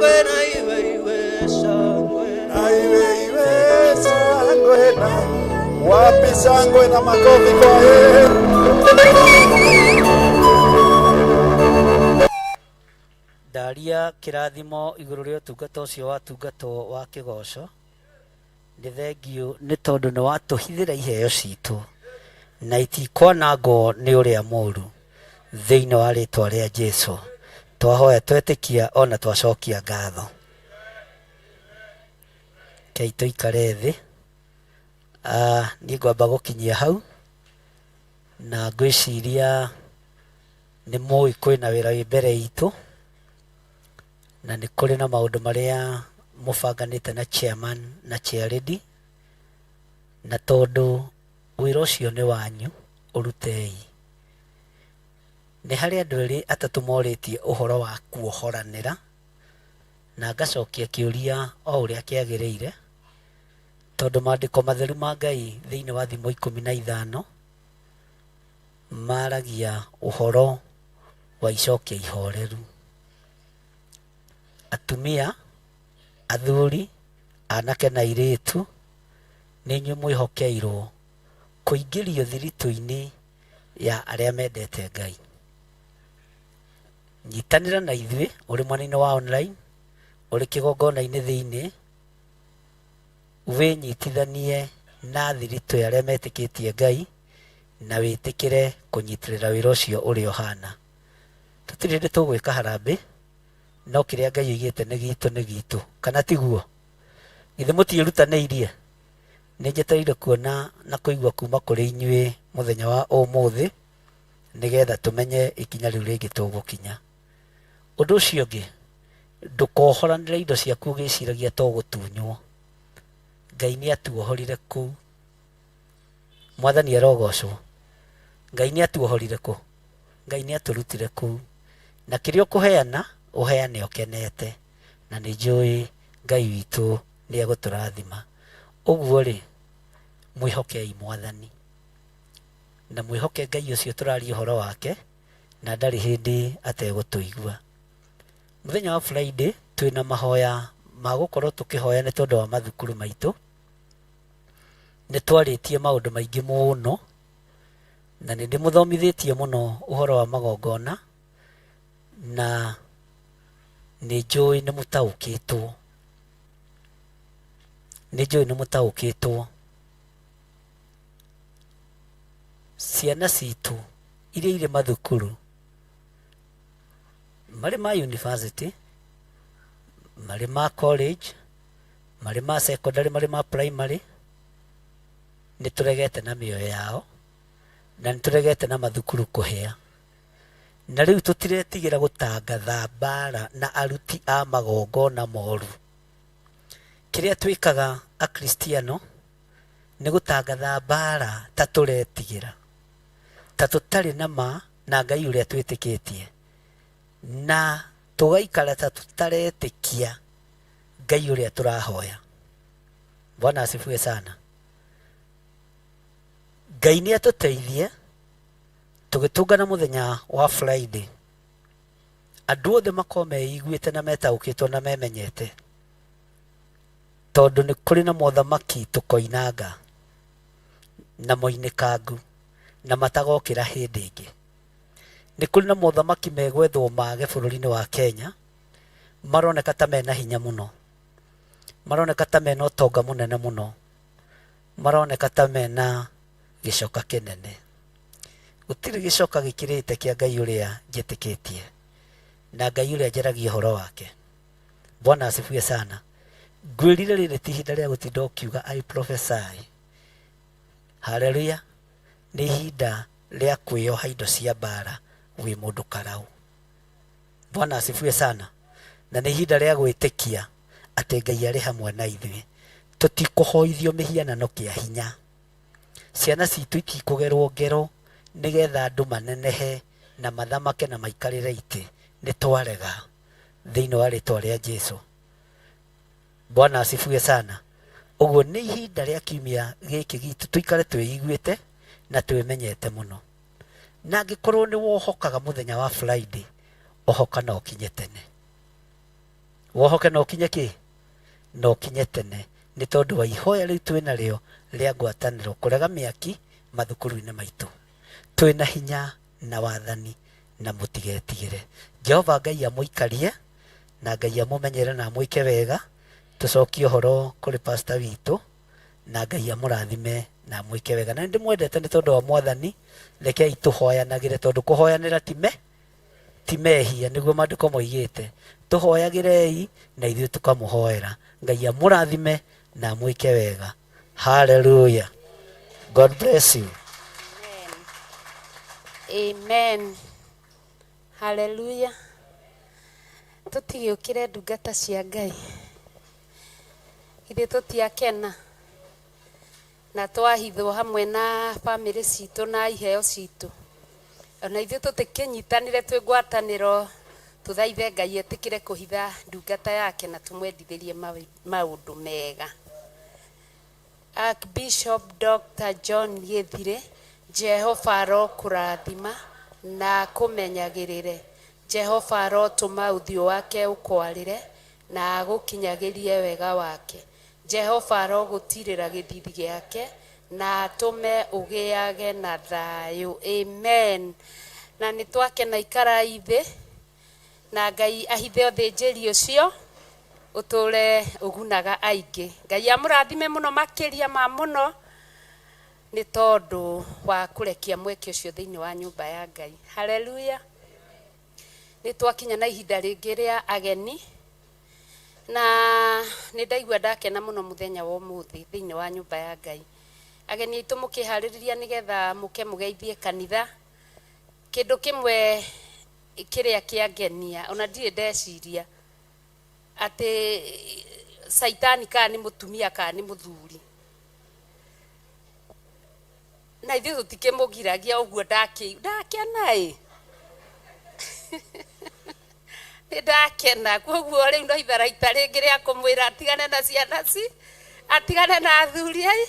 Shangwe na iwe iwe shangwe na iwe iwe shangwe na wapi shangwe na makofi kwa yeye. Ndaria kĩrathimo igũrũ rĩa ũtungata ũcio watungatwo wa kĩgoco. Nĩ thengiũ nĩ tondũ nĩ watũhithĩra iheo citũ na itikwanangwo nĩ ũrĩa mũru thĩinĩ wa rĩtwa rĩa Jesu. Twahoya twetĩkia ona twacokia ngatho. Kei tũikare thĩ. Niĩ ngwamba gũkinyia hau na ngwĩciria nĩ mũĩ kwĩna wĩra wĩ mbere itũ na nĩ kũrĩ na maũndũ marĩa mũbanganĩte na chairman na chairlady, na tondũ wĩra ũcio nĩ wanyu ũrutei. Nĩ harĩ andũ erĩ atatũ morĩtie ũhoro wa kuohoranĩra na ngacokia kĩũria o ũrĩa kĩagĩrĩire, tondũ maandĩko matheru ma Ngai thĩinĩ wa thimo 15 maragia ũhoro wa icokia ihoreru. Atumia, athuri, anake na airĩtu, nĩ inyuĩ mwĩhokeirwo kũingĩrio thiritũ-inĩ ya arĩa mendete Ngai. Nyitanĩra na ithuĩ ũrĩ mwena-inĩ wa online, ũrĩ kĩgongona-inĩ thĩinĩ, wĩnyitithanie na thiritũ ya arĩa metĩkĩtie Ngai na wĩtĩkĩre kũnyitĩrĩra wĩra ũcio ũrĩa ũhana. Tũtirĩ hĩndĩ tũgwĩka harambĩ, no kĩrĩa Ngai oigĩte nĩ gitũ nĩ gitũ, kana tiguo? Githĩ mũtiĩrutanĩirie? Nĩ njetereire kuona na kũigua kuma kũrĩ inyuĩ mũthenya wa ũmũthĩ, nĩgetha tũmenye ikinya rĩu rĩngĩ tũgũkinya. Ũndũ ũcio ũngĩ, ndũkohoranĩre indo ciaku ũgĩciragia to gũtunywo. Ngai nĩ atuohorire kũu. Mwathani arogocwo. Ngai nĩ atuohorire kũ? Ngai nĩ atũrutire kũu. Na kĩrĩa ũkũheana, ũheane ũkenete. Na nĩ njũĩ Ngai witũ nĩ egũtũrathima. Ũguo rĩ, mwĩhokei Mwathani. Na mwĩhoke Ngai ũcio tũraria ũhoro wake, na ndarĩ hĩndĩ ategũtũigua. Mũthenya wa Friday twĩna mahoya ma gũkorwo tũkĩhoya nĩ tondũ wa mathukuru maitũ. Nĩ twarĩtie maũndũ maingĩ mũno, na nĩ ndĩmũthomithĩtie mũno ũhoro wa magongona, na nĩ njũĩ nĩ mũtaũkĩtwo. Nĩ njũĩ nĩ mũtaũkĩtwo. Ciana citũ iria irĩ mathukuru, marĩ ma university, marĩ ma college, marĩ ma secondary, marĩ ma primary, nĩ tũregete na mĩoyo yao, na nĩ tũregete na mathukuru kũhĩa. Na rĩu tũtiretigĩra gũtangatha mbara na aruti a magongona moru. Kĩrĩa twĩkaga Akristiano nĩ gũtangatha mbara ta tũretigĩra, ta tũtarĩ na ma na Ngai ũrĩa twĩtĩkĩtie, na tũgaikara ta tũtaretĩkia Ngai ũrĩa tũrahoya. Bwana asifiwe sana. Ngai nĩ atũteithie tũgĩtũngana mũthenya wa Friday, andũ othe makorwo meiguĩte na metaũkĩtwo na memenyete, tondũ nĩ kũrĩ na mothamaki tũkoinanga na moinĩkangu na matagokĩra hĩndĩ ĩngĩ. Nĩ kũrĩ na mothamaki megwethwo mage bũrũri-inĩ wa Kenya, maroneka ta mena hinya mũno, maroneka ta mena ũtonga mũnene mũno, maroneka ta mena gĩcoka kĩnene. Gũtirĩ gĩcoka gĩkĩrĩte kĩa Ngai ũrĩa njĩtĩkĩtie na Ngai ũrĩa njaragia ũhoro wake. Bwana asifiwe sana. Ngwĩrire rĩrĩ ti ihinda rĩa gũtinda ũkiuga I prophesy. Haleluya. Nĩ ihinda rĩa kwĩyoha indo cia mbara wĩ mũndũ karau. Bwana asifiwe sana. Na nĩ ihinda rĩa gwĩtĩkia atĩ Ngai arĩ hamwe na ithuĩ. Tũtikũhoithio mĩhianano kĩa hinya. Ciana citũ itikũgerwo ngero nĩgetha andũ manenehe na mathamake na maikarĩre itĩ. Nĩ twarega thĩinĩ wa rĩtwa rĩa Jesu. Bwana asifiwe sana. Ũguo nĩ ihinda rĩa kiumia gĩkĩ gitũ tũikare twĩiguĩte na twĩmenyete mũno. Na angĩkorwo nĩ wohokaga mũthenya wa Friday, ohoka na ũkinye tene. Wohoke na ũkinye kĩ? Na ũkinye tene nĩ tondũ wa ihoya rĩu twĩ narĩo rĩa ngwatanĩro kũrega mĩaki mathukuru-inĩ maitũ. Twĩ na hinya na wathani na mũtigetigĩre. Jehova Ngai amũikarie na Ngai amũmenyere na amwĩke wega. Tũcokie ũhoro kũrĩ pastor witũ na Ngai amũrathime na amwĩke wega. Na nĩ ndĩmwendete nĩ tondũ wa Mwathani, rekei tũhoyanagĩre tondũ kũhoyanĩra ti me ti mehia nĩguo maandĩko moigĩte. Tũhoyagĩrei na ithuĩ tũkamũhoera. Ngai amũrathime na amwĩke wega. Hallelujah. God bless you. Amen. Hallelujah. Tũtigĩũkĩre ndungata cia Ngai. Ithuĩ tũtiakena na twahithwo hamwe na bamĩrĩ citũ na iheo citũ. Ona ithuĩ tũtikĩnyitanĩre twĩ ngwatanĩro tũthaithe Ngai etĩkĩre kũhitha ndungata yake na tũmwendithĩrie maũndũ mega. Archbishop Dr. John Gĩthire, Jehova arokũrathima na akũmenyagĩrĩre. Jehova arotũma ũthiũ wake ũkwarĩre na agũkinyagĩrie wega wake. Jehova arogũtirĩra gĩthithi gĩake na atũme ũgĩage na thayũ. Amen. Na nĩ twakena ikarai thĩ na Ngai ahithe ũthĩnjĩri ũcio ũtũre ũgunaga aingĩ. Ngai amũrathime mũno makĩria ma mũno nĩ tondũ wa kũrekia mweke ũcio thĩinĩ wa nyũmba ya Ngai. Haleluya. Nĩ twakinya na ihinda rĩngĩ rĩa ageni na nĩ ndaigua ndakena mũno mũthenya wa ũmũthĩ thĩinĩ wa nyũmba ya Ngai. Ageni aitũ mũkĩharĩrĩria nĩgetha mũke mũgeithie kanitha. Kĩndũ kĩmwe kĩrĩa kĩangenia ona ndirĩ ndeciria atĩ caitani kana nĩ mũtumia kana nĩ mũthuri na ithuĩ tũtikĩmũgiragia ũguo ndakena ĩ nĩ ndakena koguo rĩu no itharaita rĩngĩ rĩa kũmwĩra atigane na ciana ci atigane na athuri ai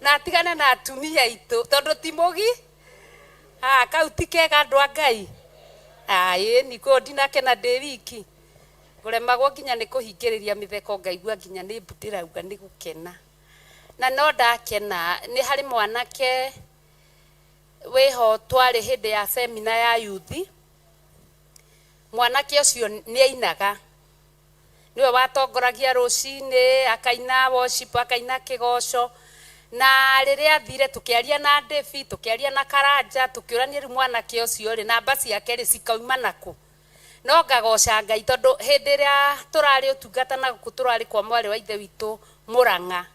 na atigane na atumia aitũ tondũ ti mũgi kau ti kega andũ a Ngai. Ĩĩ ni koguo ndinakena ndĩ wiki ngũremagwo nginya nĩ kũhingĩrĩria mĩtheko ngaigua nginya nĩ mbu ndĩrauga nĩ gũkena. Na no ndakena nĩ harĩ mwanake wĩho twarĩ hĩndĩ ya semina ya yuthi. Mwanake ũcio nĩ ainaga, nĩwe watongoragia rũcinĩ akaina worship akaina kĩgoco. Na rĩrĩa athire tũkĩaria na Devi tũkĩaria na Karanja tũkĩũrania rĩu mwanake ũcio rĩ namba ciake rĩ cikauma nakũ. No ngagoca Ngai tondũ hĩndĩ ĩrĩa tũrarĩ ũtungata na gũkũ tũrarĩ kwa mwarĩ wa ithe witũ Mũrang'a,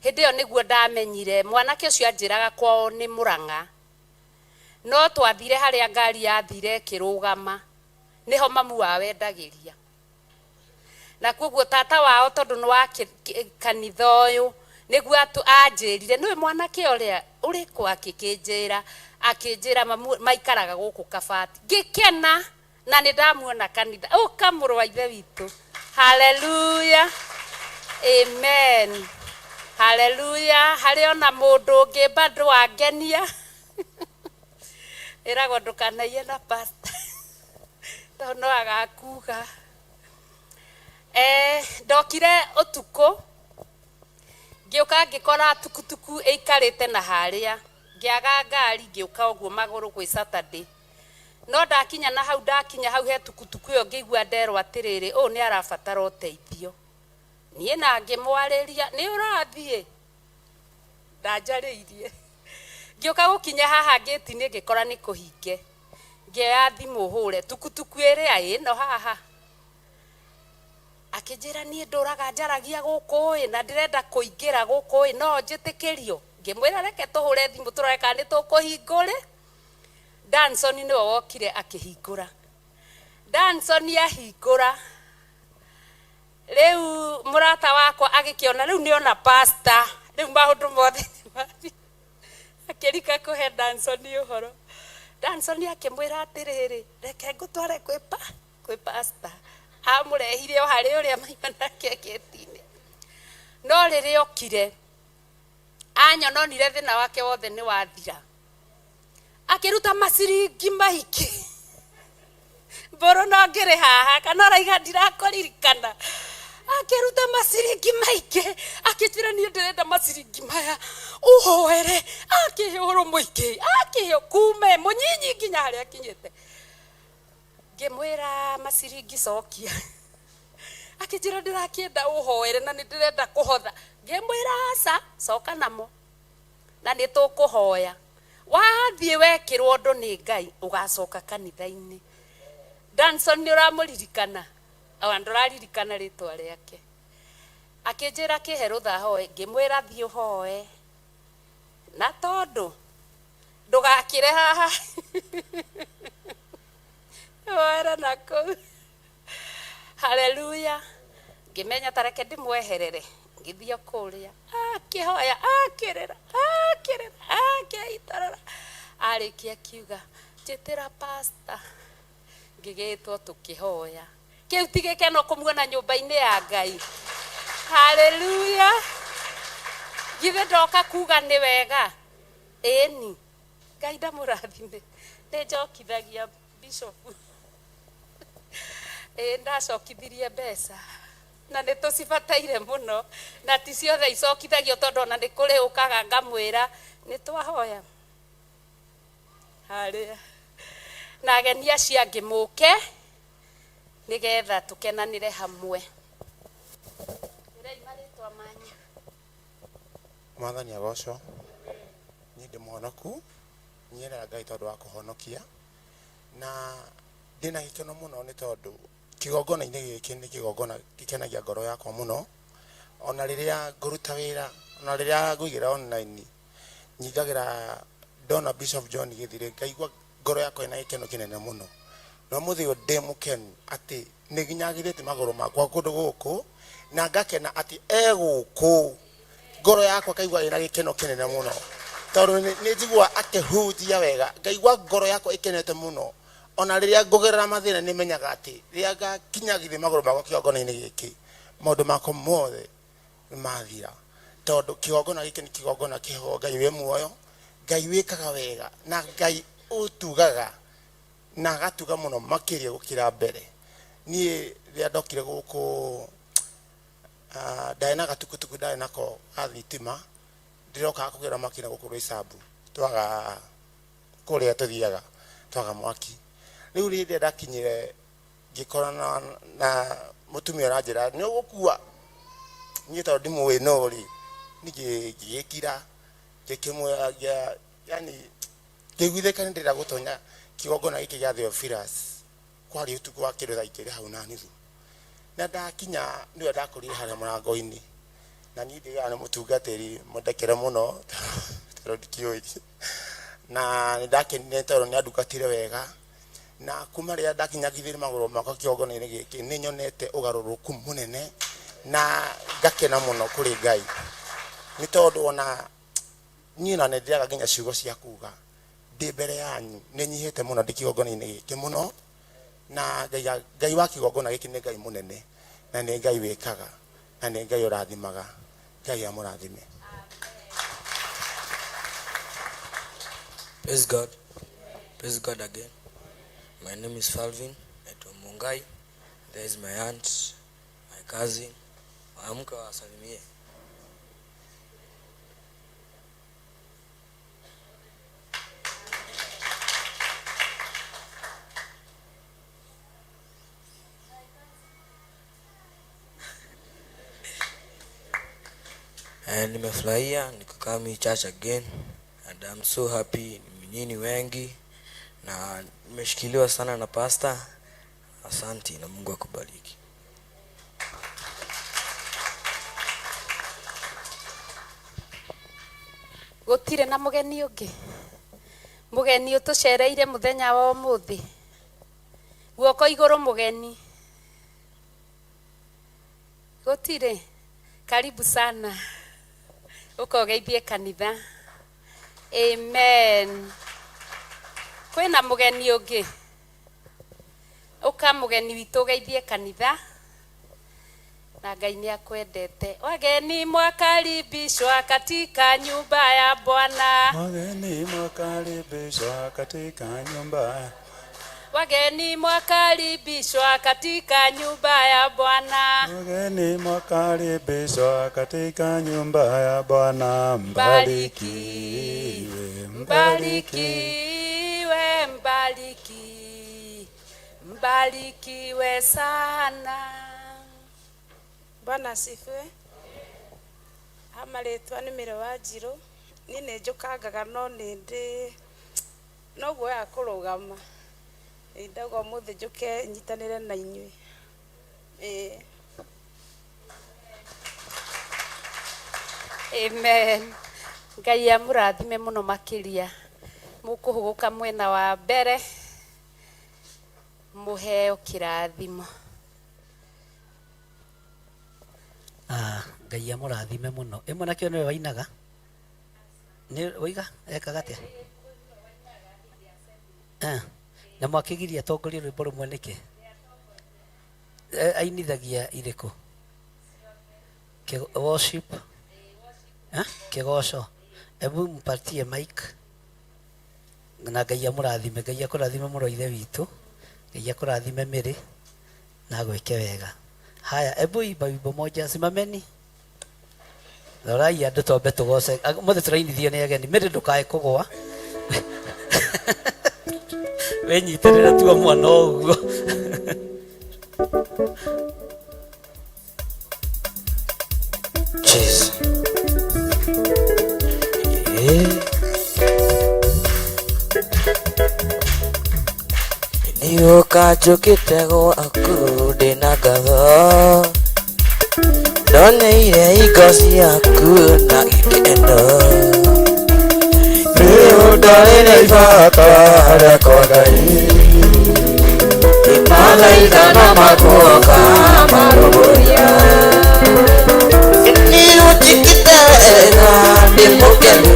hĩndĩ ĩyo nĩguo ndamenyire mwanake ũcio anjĩraga kwao nĩ Mũrang'a. No twathire harĩa ngari yathire ĩkĩrũgama nĩho mamu wao endagĩria. Na koguo tata wao tondũ nĩ wa kanitha ũyũ nĩguo anjĩrire nĩwe mwanake ũrĩa ũrĩ kũ akĩkĩnjĩra akĩnjĩra mamu maikaraga gũkũ Kabati. Ngĩkena na nĩ ndamuona kanitha. Ũka mũrũ wa ithe witũ. Haleluya. Amen. Haleluya. Harĩ ona mũndũ ũngĩ bado wangenia. Ĩragwo ndũkanaiye na pastor tondũ no agakuga. Ndokire ũtukũ ngĩũka ngĩkora tukutuku ĩikarĩte na harĩa ngĩaga ngari ngĩũka ũguo magũrũ gwĩ Saturday. No ndakinya na hau ndakinya hau he tukutuku ĩyo ngĩigua nderwo atĩrĩrĩ ũyũ nĩ arabatara ũteithio. Niĩ na ngĩmwarĩria nĩ ũrathiĩ ndanjarĩirie. Ngĩũka gũkinya haha ngĩti-inĩ ngĩkora nĩ kũhinge. Ngĩoya thimũ hũre tukutuku ĩrĩa ĩno haha. Akĩnjĩra niĩ ndũraga njaragia gũkũ ĩ na ndĩrenda kũingĩra gũkũ ĩ no njĩtĩkĩrio. Ngĩmwĩra reke tũhũre thimũ tũrore kana nĩ tũkũhingũre. Danson nĩwe wokire akĩhingũra. Danson ahingũra rĩu mũrata wakwa agĩkĩona rĩu nĩona pastor rĩu maũndũ mothe nĩmathiĩ. Akĩrika kũhe Danson ũhoro. Danson akĩmwĩra atĩrĩrĩ reke ngũtware kwĩ pastor. Amũrehire o harĩ ũrĩa maima nake gĩti-inĩ. No rĩrĩa okire anyononire thĩna wake wothe nĩ wathira. Akĩruta maciringi maingĩ. Mbũrũ no ngĩrĩ haha kana ũraiga ndirakũririkana. Akĩruta maciringi maingĩ akĩnjĩra niĩ ndĩrenda maciringi maya ũhoere. Akĩhe ũhoro mũingĩ, akĩhe kume mũnyinyi nginya harĩa akinyĩte. Ngĩmwĩra maciringi cokia. Akĩnjĩra ndĩrakĩenda ũhoere na nĩ ndĩrenda kũhotha. Ngĩmwĩra aca, coka namo na nĩ tũkũhoya. Wathiĩ wekĩrwo ũndũ nĩ Ngai ũgacoka kanitha-inĩ. Danson nĩ ũramũririkana? Awa ndũraririkana rĩtwa rĩake. Akĩnjĩra kĩhe rũtha hoe, ngĩmwĩra thiĩ ũhoe. Na tondũ ndũgakĩre haha hoere na kũu. Haleluya. Ngĩmenya ta reke ndĩmweherere. Ngĩthiĩ kũrĩa akĩhoya, akĩrĩra, akĩrĩra, akĩitarara. Arĩkia akiuga njĩtĩra pastor. Ngĩgĩtwo tũkĩhoya. Kĩu ti gĩkeno kũmuona nyũmba-inĩ ya Ngai. Haleluya. Githĩ ndoka kuga nĩ wega? Ĩni. Ngai ndamũrathime. Nĩ njokithagia bishop. Ĩĩ ndacokithirie mbeca na nĩ tũcibataire mũno, na ti ciothe icokithagio tondũ ona nĩ kũrĩ ũkaga ngamwĩra nĩ twahoya harĩa na ageni acio angĩ mũke nĩgetha tũkenanĩre hamwe. Ĩrai marĩtwa manyu. Mwathani agocwo. Niĩ ndĩ mũhonoku, nyeraga Ngai tondũ wa kũhonokia, na ndĩna gĩkeno mũno nĩ tondũ kĩgongona-inĩ gĩkĩ nĩ kĩgongona gĩkenagia ngoro yakwa mũno. Ona rĩrĩa ngũruta wĩra, ona rĩrĩa ngũigĩra online, nyingagĩra ndona Bishop John Gĩthirĩ, ngaigua ngoro yakwa ĩna gĩkeno kĩnene mũno. Na ũmũthĩ ũyũ ndĩ mũkenu atĩ nĩ nginyagithĩtie magũrũ makwa kũndũ gũkũ, na ngakena atĩ e gũkũ. Ngoro yakwa ngaigua ĩna gĩkeno kĩnene mũno, tondũ nĩ njiguaga akĩhunjia wega, ngaigua ngoro yakwa ĩkenete mũno. Ona rĩrĩa ngũgerera mathĩna nĩ menyaga atĩ rĩrĩa ngakinyagithia magũrũ makwa kĩgongona-inĩ gĩkĩ, maũndũ makwa mothe nĩ mathira, tondũ kĩgongona gĩkĩ nĩ kĩgongona kĩho Ngai wĩ muoyo, Ngai wĩkaga wega, na Ngai ũtugaga na agatuga mũno makĩria gũkĩra mbere. Niĩ rĩrĩa ndokire gũkũ, ndarĩ na gatukutuku ndarĩ nako ga thitima, ndĩrokaga kũgĩra mwaki na gũkũ Roysambu, twaga kũrĩa tũthiaga twaga mwaki. Rĩu rĩrĩa ndakinyire ngĩkorana na mũtumia ũranjĩra nĩ ũgũkua, niĩ tondũ ndimũĩ no rĩ, niĩ ngĩgĩkira, ngĩkĩmwĩra, yani ngĩiguithĩka nĩ ndĩrenda gũtonya kĩgongona gĩkĩ gĩa Theophilus. Kwarĩ ũtukũ wa kĩndũ thaa igĩrĩ hau na nuthu, na ndakinya nĩwe ndakorire harĩa mũrango-inĩ, na niĩ ndigaga nĩ mũtungatĩri mũndekere mũno tondũ ndikĩũĩ, na nĩ ndakenire tondũ nĩ andungatire wega, na kuma rĩrĩa ndakinyagithire magũrũ makwa kĩgongona-inĩ gĩkĩ nĩ nyonete ũgarũrũku mũnene na ngakena mũno kũrĩ Ngai, nĩ tondũ ona niĩ na nĩ ndĩaga nginya ciugo cia kuga ndĩ mbere yanyu, nĩ nyihĩte mũno ndĩ kĩgongona-inĩ gĩkĩ mũno, na Ngai wa kĩgongona gĩkĩ nĩ Ngai mũnene, na nĩ Ngai wĩkaga, na nĩ Ngai ũrathimaga. Ngai amũrathime. Praise God. Praise God again. My name is Falvin Eto Mungai. There is my aunt, my cousin. Waamke wasalimie. And nimefurahia niko Kami Church again and I'm so happy. Nyinyi wengi na nimeshikiliwa sana na pastor. Asanti na Mungu akubariki. Gũtirĩ na mũgeni ũngĩ, mũgeni ũtũcereire mũthenya wa ũmũthĩ. Guoko igũrũ mũgeni. Gũtirĩ. Karibu sana. Ũka ũgeithie kanitha. Amen. Kwĩna mũgeni ũngĩ? Ũka mũgeni witũ ũgeithie kanitha. Na Ngai nĩ akwendete. Wageni mwakaribishwa katika nyumba ya Bwana. Wageni mwakaribishwa katika nyumba. Wageni mwakaribishwa katika nyumba ya Bwana. Wageni mwakaribishwa katika nyumba ya Bwana. Mbarikiwe, Mbarikiwe, mbariki, mbarikiwe sana. Bwana asifiwe. Ha marĩtwa nĩ Mĩrĩ wa Njirũ. Niĩ nĩ njũkangaga no nĩ ndĩ no guoya kũrũgama. Ĩ, ndauga ũmũthĩ njũke nyitanĩre na inyuĩ. Ĩ. Amen. Ngai amũrathime mũno makĩria. Mũkũhũgũka mwena wa mbere mũheo kĩrathimo. Ah, Ngai amũrathime mũno. Ĩ mwanake ũyũ nĩwe wainaga? Nĩ waiga ekaga atĩa? Eh, na mwakĩgiria atongorie rwĩmbo rũmwe nĩkĩ? Eh, ainithagia irĩkũ? Worship? Eh, kĩgoco. Hebu mpatie mic. Na Ngai amũrathime. Ngai akũrathime mũno ithe witũ. Ngai akũrathime Mĩrĩ na agwĩke wega. Haya, hebu imba wimbo moja, simameni. Rorai andũ twambe tũgoce. Ũmũthĩ tũrainithio nĩ ageni. Mĩrĩ ndũkae kũgũa. Wĩnyitĩrĩre tua mwana ũguo. Cheers. Eh. Nĩũka njũkĩte gwaku ndĩna ngatho, ndoneire hingo ciaku na gĩkeno. Nĩũndorire ibata rĩakwa Ngai, Mathaithana maguoka marũmũria. Nĩũnjĩkĩte wega ndĩ mũkenu,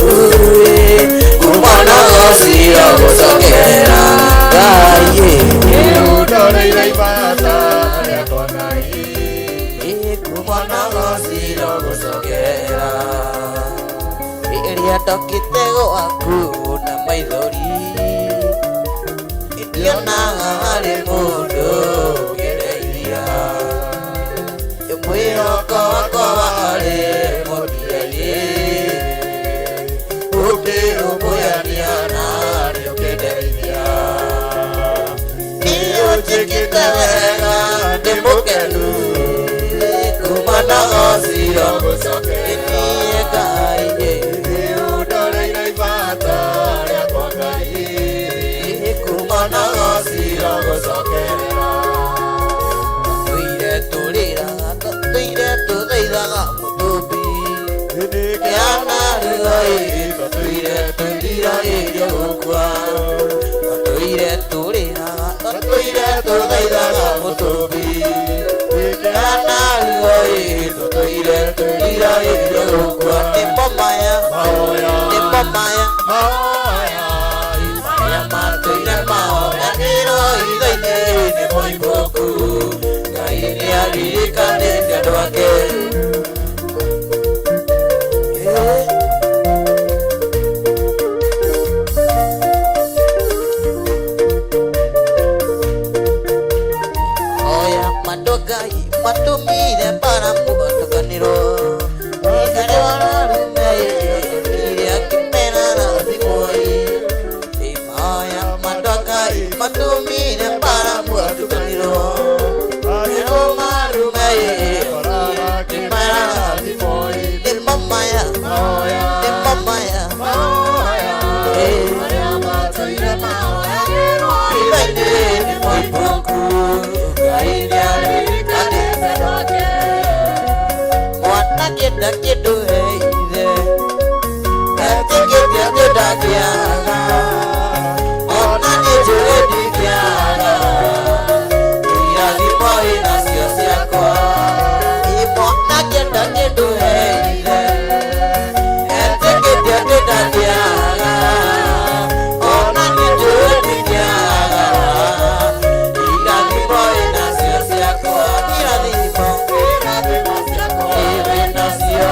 kuma na gociro gũcokera Ngai. Nĩũndorire ibata rĩakwa Ngai, kuma na gociro gũcokera. Rĩrĩa ndokĩte gwaku na maithori, ndionaga harĩ mũndũ ũngĩndeithia. Mwĩhoko wakwa warĩ mũthia-inĩ, ũkĩrũmbũyania na nĩũkĩndeithia. Nĩũnjĩkĩte wega ndĩ mũkenu, kuma na gociro gũcokera niĩ Ngai. Nĩũndoreire ibata rĩakwa Ngai, kuma na gociro gũcokera. Tũire tũrĩraga, tũire tũthaithaga mũtũmbi, kĩana rĩoi, tũire twĩriragĩria gũkua. Tũire tũrĩraga, tũire tũthaithaga mũtũmbi, kĩana rĩoi, tũire twĩriragĩria gũkua. Nĩmo maya, nĩmo maya, maya matũire mahoyanĩrwo hitho-inĩ nĩ moimbũku. Ngai nĩaririkanĩte andũ ake. Oya mandũ Ngai matũmire mbaramu atukanĩrwo. Ikare wararume iria kĩmera rathimwo. Oya mandũ Ngai matũmire mbaramu atukanĩrwo. Erwo marume kĩmera rathimwo. Nĩmo maya, nĩmo maya, marĩa matũire mahoyanĩrwo hitho-inĩ nĩ moimbũku. Ngai nĩaririkanĩte andũ ake. Mwana kĩenda kĩndũ he ithe, etĩkĩtie atĩ ndangĩaga. Ona nĩ njũĩ ndingĩaga, irathimo ĩnacio ciakwa. Ĩ mwana kĩenda kĩndũ he ithe, etĩkĩtie atĩ ndangĩaga. Ona nĩ njũĩ ndingĩaga, irathimo ĩnacio ciakwa. Irathimo, irathimo ciakwa, ĩnacio.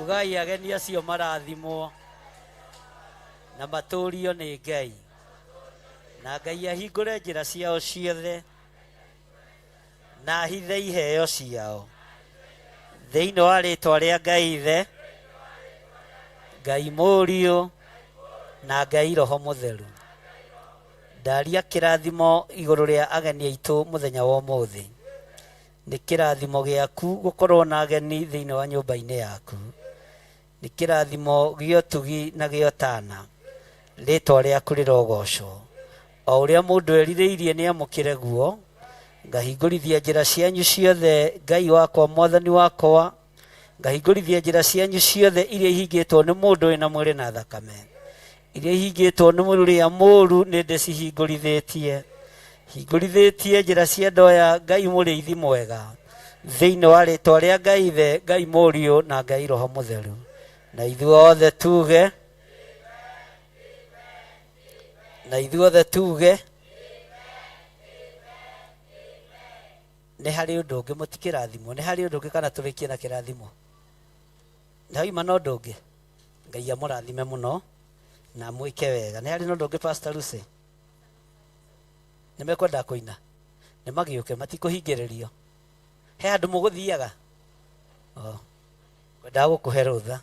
Ugai ageni acio marathimwo na matũrio nĩ Ngai, na Ngai ahingũre njĩra ciao ciothe na ahithe iheo ciao thĩinĩ wa rĩtwa rĩa Ngai Ithe, Ngai Mũriũ na Ngai Roho Mũtheru. Ndaria kĩrathimo igũrũ rĩa ageni aitũ mũthenya wa ũmũthĩ. Nĩ kĩrathimo gĩaku gũkorwo na ageni thĩinĩ wa nyũmba-inĩ yaku. Nĩ kĩrathimo gĩa ũtugi na gĩa ũtana. Rĩtwa rĩaku rĩrogocwo. O ũrĩa mũndũ erirĩirie nĩ amũkĩre guo. Ngahingũrithia njĩra cianyu ciothe, Ngai wakwa, Mwathani wakwa. Ngahingũrithia njĩra cianyu ciothe iria ihingĩtwo nĩ mũndũ wĩna mwĩrĩ na thakame. Iria ihingĩtwo nĩ mũrĩa mũũru nĩ ndĩcihingũrithĩtie. Hingũrithĩtie njĩra cia andũ aya, Ngai mũrĩithi mwega, thĩinĩ wa rĩtwa rĩa Ngai Ithe, Ngai Mũriũ na Ngai Roho Mũtheru. Na ithuothe tuge, na ithuothe tuge, nĩ harĩ ũndũ ũngĩ mũtikĩrathimwo, nĩ harĩ ũndũ ũngĩ kana tũrĩkie na kĩrathimo? Nĩ hauma na ũndũ ũngĩ? Ngai amũrathime mũno na mwĩke wega. Nĩ harĩ na ũndũ ũngĩ, Pastor Lucy? Nĩ mekwenda kũina? Nĩ magĩũke, matikũhingĩrĩrio. He handũ mũgũthiaga? Oh, ngwendaga gũkũhe rũtha.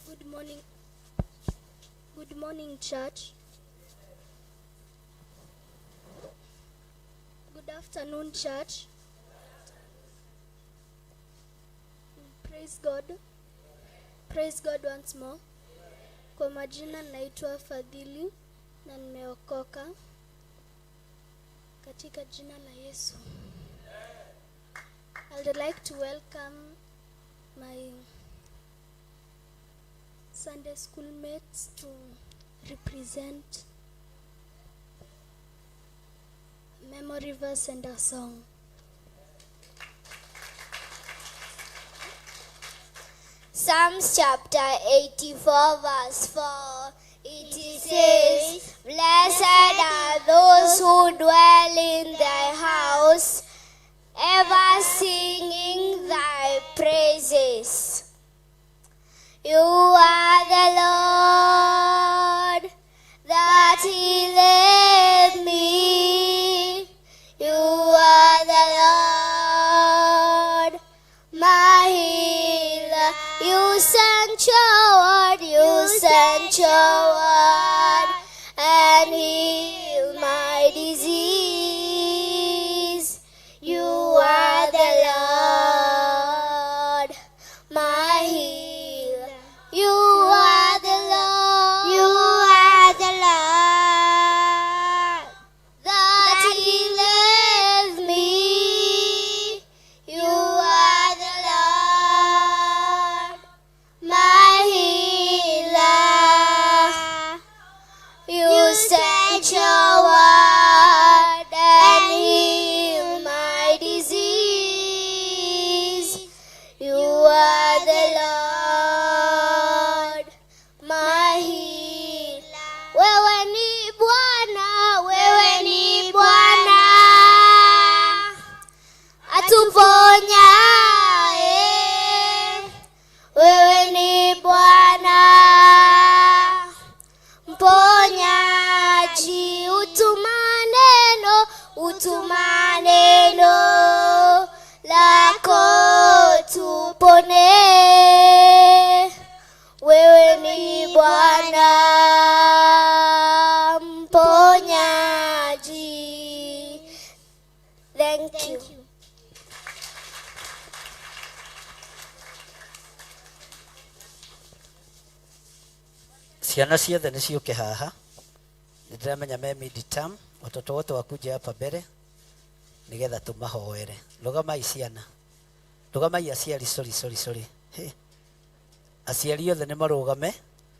Good morning. Good morning, church. Good afternoon, church. Praise God. Praise God once more. Kwa majina naitwa Fadhili na nimeokoka katika jina la Yesu. I'd like to welcome my Sunday school mates to represent memory verse and a song. Psalms chapter 84, verse 4. It says, Blessed are those who dwell in thy house, ever singing thy praises. You are the Lord that healeth me. You are the Lord, my healer. You sent your word, you sent your word, and healed my disease. You are the Lord, my healer. You are the Lord, you are the Lord that healeth me. You are the Lord, my healer. You sent your word and healed my disease. You are the Lord, my healer. Wewe ni Bwana, wewe ni Bwana atuponyaye. Wewe ni Bwana mponyaji, utuma neno lako tupone. Wewe ni Bwana. Ciana ciothe nĩ ciũke haha. Nĩndĩramenya me mid-term, watoto wote wakuje hapa mbere nigetha tũmahoere. Rũgamai ciana, rũgamai aciari, sorry sorry sorry. Hey. Aciari othe nĩ marũgame,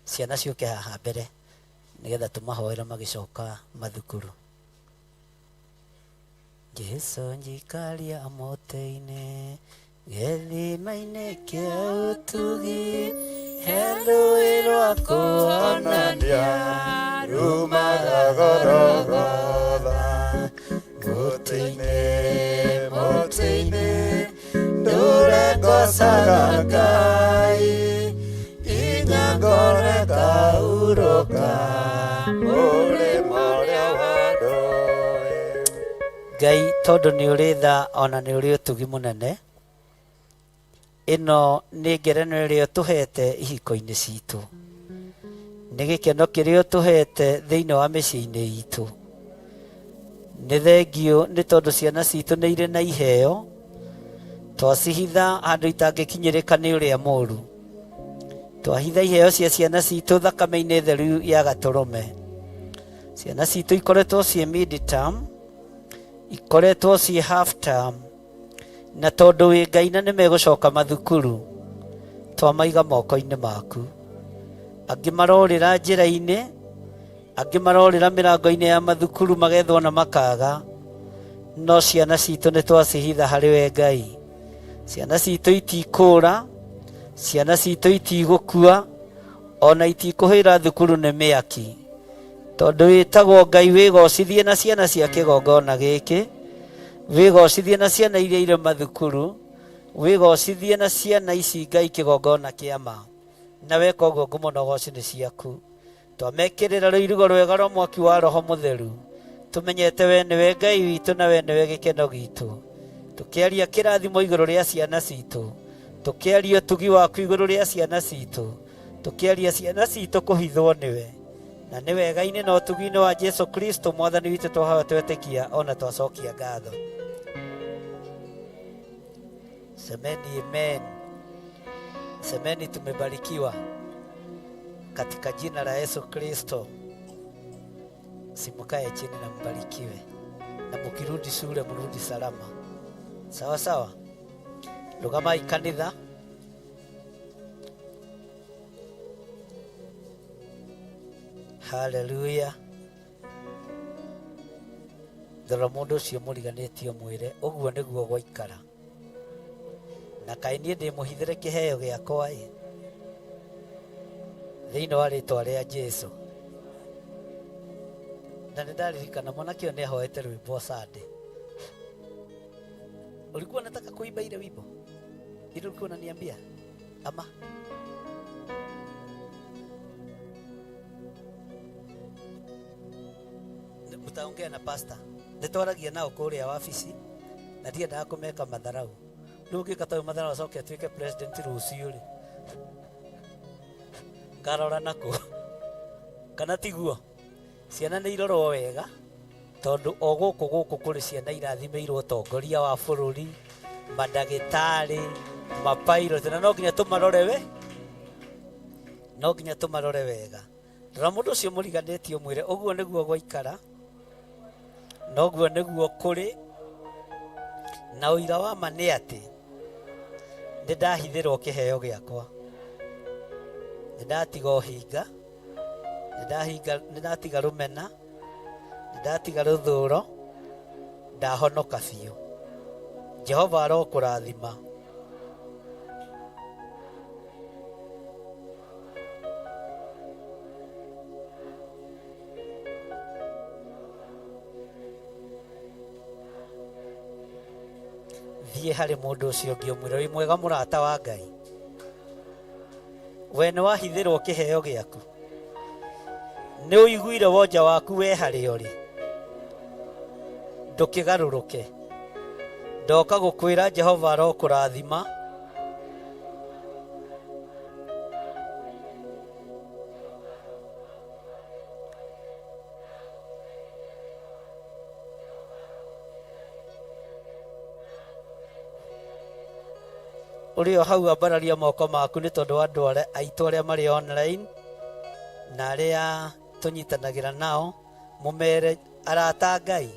ciana ciũke haha mbere nigetha tũmahoere magĩcoka mathukuru. Jesu njikaria mũtĩ-inĩ gĩthima-inĩ kĩa ũtugi, he rũĩ rwa kuonania rumaga Gorogotha. Mũtĩ-inĩ, mũtĩ-inĩ, ndũre ngocaga Ngai, nginya ngore ngahurũka mũrĩmo ũrĩa wa ndũĩ. Ngai tondũ nĩ ũrĩ tha ona nĩ ũrĩ ũtugi mũnene, ĩno nĩ ngerenwa ĩrĩa ũtũhete ihiko-inĩ citũ, nĩ gĩkeno kĩrĩa ũtũhete thĩinĩ wa mĩciĩ-inĩ itũ. Nĩ thengio nĩ tondũ ciana citũ nĩ irĩ na iheo, twacihitha handũ itangĩkinyĩrĩka nĩ ũrĩa mũru. Twahitha iheo cia ciana citũ thakame-inĩ theru ya gatũrũme. Ciana citũ ikoretwo ciĩ mid-term, ikoretwo ciĩ half term, na tondũ wĩ Ngai na nĩ megũcoka mathukuru, twamaiga moko-inĩ maku. Angĩ marorĩra njĩra-inĩ, angĩ marorĩra mĩrango-inĩ ya mathukuru magethwo na makaga, no ciana citũ nĩ twacihitha harĩ we Ngai. Ciana citũ itikũra, ciana citũ itigũkua, ona itikũhĩra thukuru nĩ mĩaki. Tondũ wĩtagwo Ngai wĩgocithie na ciana cia kĩgongona gĩkĩ, wĩgocithie na ciana iria irĩ mathukuru, wĩgocithie na ciana ici Ngai kĩgongona kĩa ma. Na weka ũguo ngumo na ũgoci nĩ ciaku. Twamekĩrĩra rũirigo rwega rwa mwaki wa Roho Mũtheru, tũmenyete we nĩwe Ngai witũ na we nĩwe gĩkeno gitũ. Tũkĩaria kĩrathimo igũrũ rĩa ciana citũ, tũkĩaria ũtugi waku igũrũ rĩa ciana citũ, tũkĩaria ciana citũ kũhithwo nĩwe. Na nĩ wega-inĩ na ũtugi-inĩ wa Jesu Kristo mwathani witũ twahoya twetĩkia ona twacokia ngatho. Semeni amen. Semeni tumebarikiwa katika jina la Yesu Kristo. Simukae chini na mbarikiwe, na mukirudi shule mrudi salama. Sawa sawa. Rugamai kanitha. Haleluya. Rora mũndũ ũcio mũriganĩtio mwĩre ũguo nĩguo gwaikara. Na kaĩ niĩ ndĩmũhithĩre kĩheo gĩakwa ĩ thĩinĩ wa rĩtwa rĩa Jesu. Na nĩ ndaririkana mwanake ũyũ nĩ ahoete rwĩmbo Sunday. Ulikuwa unataka kuimba ile wimbo? Ile ulikuwa unaniambia? Ama? Mtaongea na pastor. Nĩtwaragia nao kũrĩa wabici na ndiendaga kũmeka matharau. Rĩu ũngĩka ta matharau acoke atuĩke president rũciũ rĩ, ngarora nakũ kana tiguo? Ciana nĩ irorwo wega tondũ o gũkũ gũkũ kũrĩ ciana irathimĩirwo ũtongoria wa bũrũri, mandagĩtarĩ, mapilot, na no nginya tũmarore we, no nginya tũmarore wega. Rora mũndũ ũcio mũriganĩtie ũmwĩre ũguo nĩguo gwaikara, noguo nĩguo kũrĩ, na ũira wa ma nĩ atĩ nĩ ndahithĩrwo kĩheo gĩakwa, nĩ ndatiga ũhinga, nĩ ndatiga rũmena, nĩ ndatiga rũthũro, ndahonoka biũ. Jehova arokũrathima. Thiĩ harĩ mũndũ ũcio ũngĩ ũmwĩre wĩ mwega mũrata wa Ngai. We nĩ wahithĩrwo kĩheo gĩaku. Nĩ ũiguire wonja waku we harĩa ũrĩ. Ndũkĩgarũrũke. Ndoka gũkwĩra Jehova arokũrathima. Ũrĩ o hau ambararia moko maku nĩ tondũ wa andũ arĩa aitũ arĩa marĩ online. Na arĩa tũnyitanagĩra nao mũmere arata a Ngai,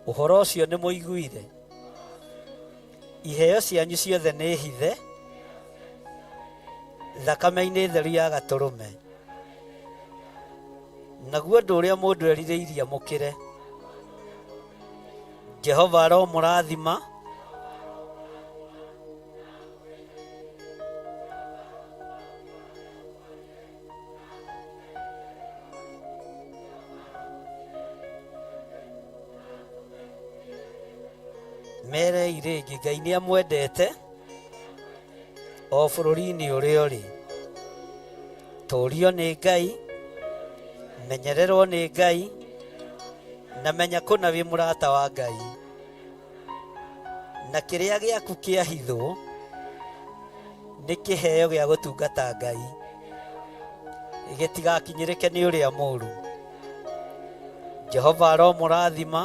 ũhoro ũcio nĩ mũiguire. Iheo cianyu ciothe nĩ hithe thakame-inĩ theru ya gatũrũme. Naguo ũndũ ũrĩa mũndũ erirĩirie amũkĩre. Jehova aromũrathima. Merei rĩngĩ Ngai nĩ amwendete o bũrũri-inĩ ũrĩa ũrĩ. Tũrio nĩ Ngai, menyererwo nĩ Ngai, na menya kũna wĩ mũrata wa Ngai. Na kĩrĩa gĩaku kĩahithwo nĩ kĩheo gĩa gũtungata Ngai, gĩtigakinyĩrĩke nĩ ũrĩa mũũru. Jehova aromũrathima.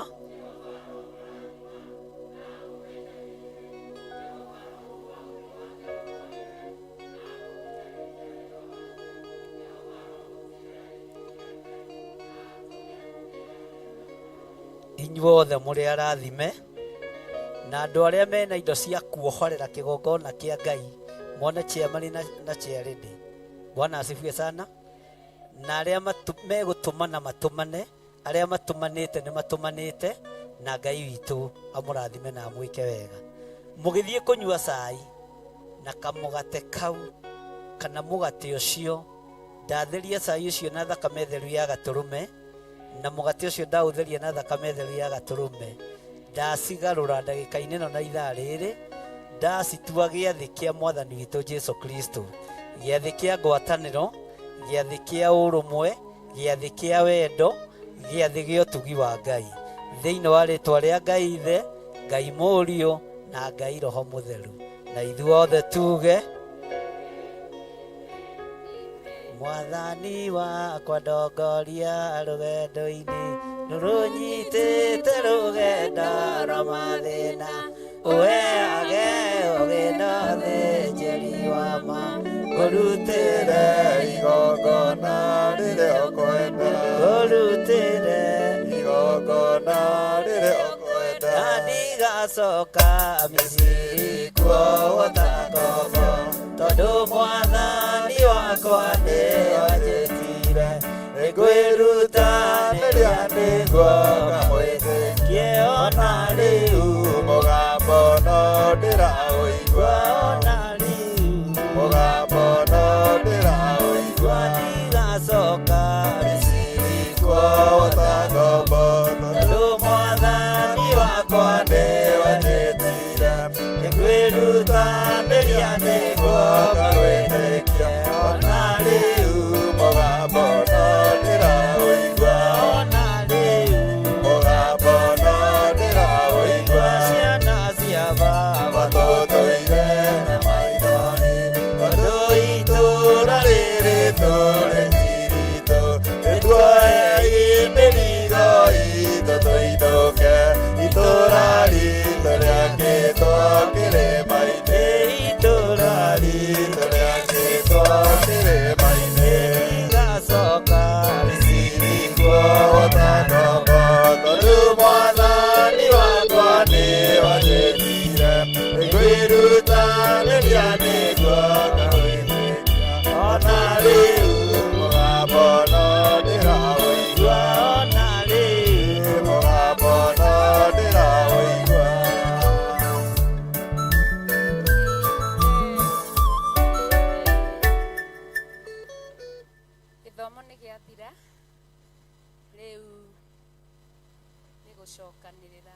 Inyuothe mũrĩ arathime, na andũ arĩa mena indo cia kuohorera kĩgongona kĩa Ngai mone chairman na chairlady. Bwana asifiwe sana. Na arĩa megũtũmana matũmane, arĩa matũmanĩte nĩ matũmanĩte, na Ngai witũ amũrathime na amwĩke wega. Mũgĩthiĩ kũnyua cai na kamũgate kau kana mũgate ũcio, ndatheria cai ũcio na thakame theru ya gatũrũme, na mũgate ũcio ndaũtheria na thakame theru ya gatũrũme, ndacigarũra ndagĩka-inĩ ĩno na ithaa rĩrĩ, ndacitua gĩathĩ kĩa Mwathani witũ Jesu Kristo, gĩathĩ kĩa ngwatanĩro, gĩathĩ kĩa ũrũmwe, gĩathĩ kĩa wendo, gĩathĩ gĩa ũtugi wa Ngai. Thĩinĩ wa rĩtwa rĩa Ngai Ithe, Ngai Mũriũ, na Ngai Roho Mũtheru. Na ithuothe tuge, Mwathani wakwa ndongoria rũgendo-inĩ, rũnyitĩte rũgendo rwa mathĩna, ũheage ũgĩ na ũthĩnjĩri wa ma, ngũrutĩre igongona rĩrĩa ũkwenda, ngũrutĩre igongona rĩrĩa ũkwenda, na ndigacoka Misiri kuohwo ta ngombo, tondũ Mwathani wakwa nĩanjĩtire, nĩngwĩrutanĩria nĩguo ngamwĩtĩkie ona rĩu, mũgambo no ndĩraũigua, ona rĩu, mũgambo no ndĩraũigua, ndigacoka Misiri kuohwo ta ngombo, tondũ Mwathani wakwa nĩanjĩtire, nĩngwĩrutanĩria nĩguo ngamwĩtĩkie ona rĩu, mũgambo no ndĩraũigua, ona rĩu, mũgambo no ndĩraũigua, ciana cia baba tũtũire na maithori, tondũ itũũra rĩrĩ tũrĩ ti ritũ, nĩtuoei mĩrigo itũ tũinũke, itũũra ritũ rĩakĩtwo kĩrĩma-inĩ, itũũra ritũ rĩakĩtwo kĩrĩma-inĩ, ndigacoka Misiri kuohwo ta ngombo, tondũ Mwathani wakwa nĩanjĩtire, nĩngwĩrutanĩria nĩguo ngamwĩtĩkia ona rĩu, mũgambo no ndĩraũigua, ona rĩu, mũgambo no ndĩraũigua. Gĩthomo nĩ gĩathira, rĩu nĩ gũcokanĩrĩra.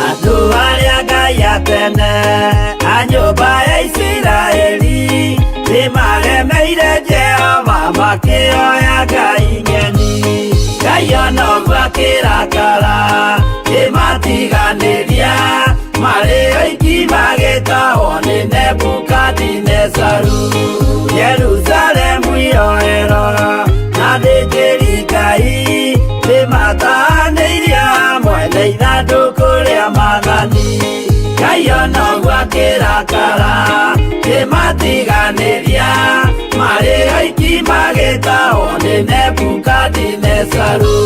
Andũ arĩa Ngai atene a nyũmba ya Isiraeli nĩmaremeire Jehova makĩoya ngai ng'eni. Ngai ona ũguo akĩrakara kĩmatiganĩria, marĩ oiki magĩtahwo nĩ Nebukadinezaru. Yerusalemu iroero na athĩnjĩri Ngai nĩmatiganĩirie. akĩrakara kĩmatiganĩria marĩ oiki magĩtahwo nĩ Nebukadinezaru.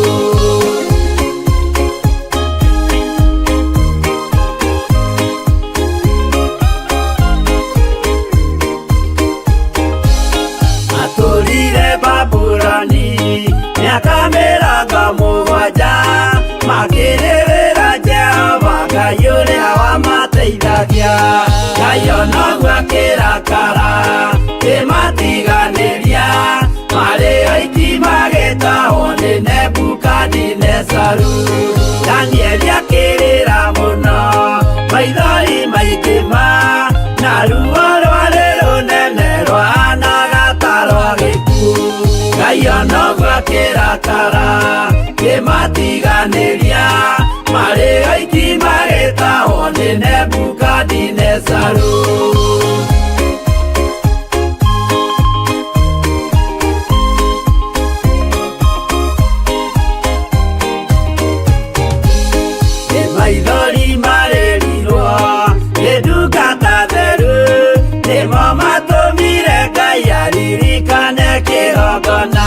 Atũrire Babuloni mĩaka mĩrongo mũgwanja makĩrĩrĩra Jehova Ngai ũrĩa wamateithagia. Ngai onoguo akĩrakara kĩmatiganĩria marĩ oiki magĩtahwo nĩ Nebukadinezaru. Danieli akĩrĩra mũno maithori maingĩ ma na ruo rwarĩ rũnene rwahanaga ta rwa gĩkuũ. Ngai onoguo akĩrakara kĩmatiganĩria marĩ oiki magĩtahwo nĩ Nebukadinezaru. Maithori marĩrirwo nĩ ndungata theru nĩmo matũmire Ngai aririkane kĩgongona.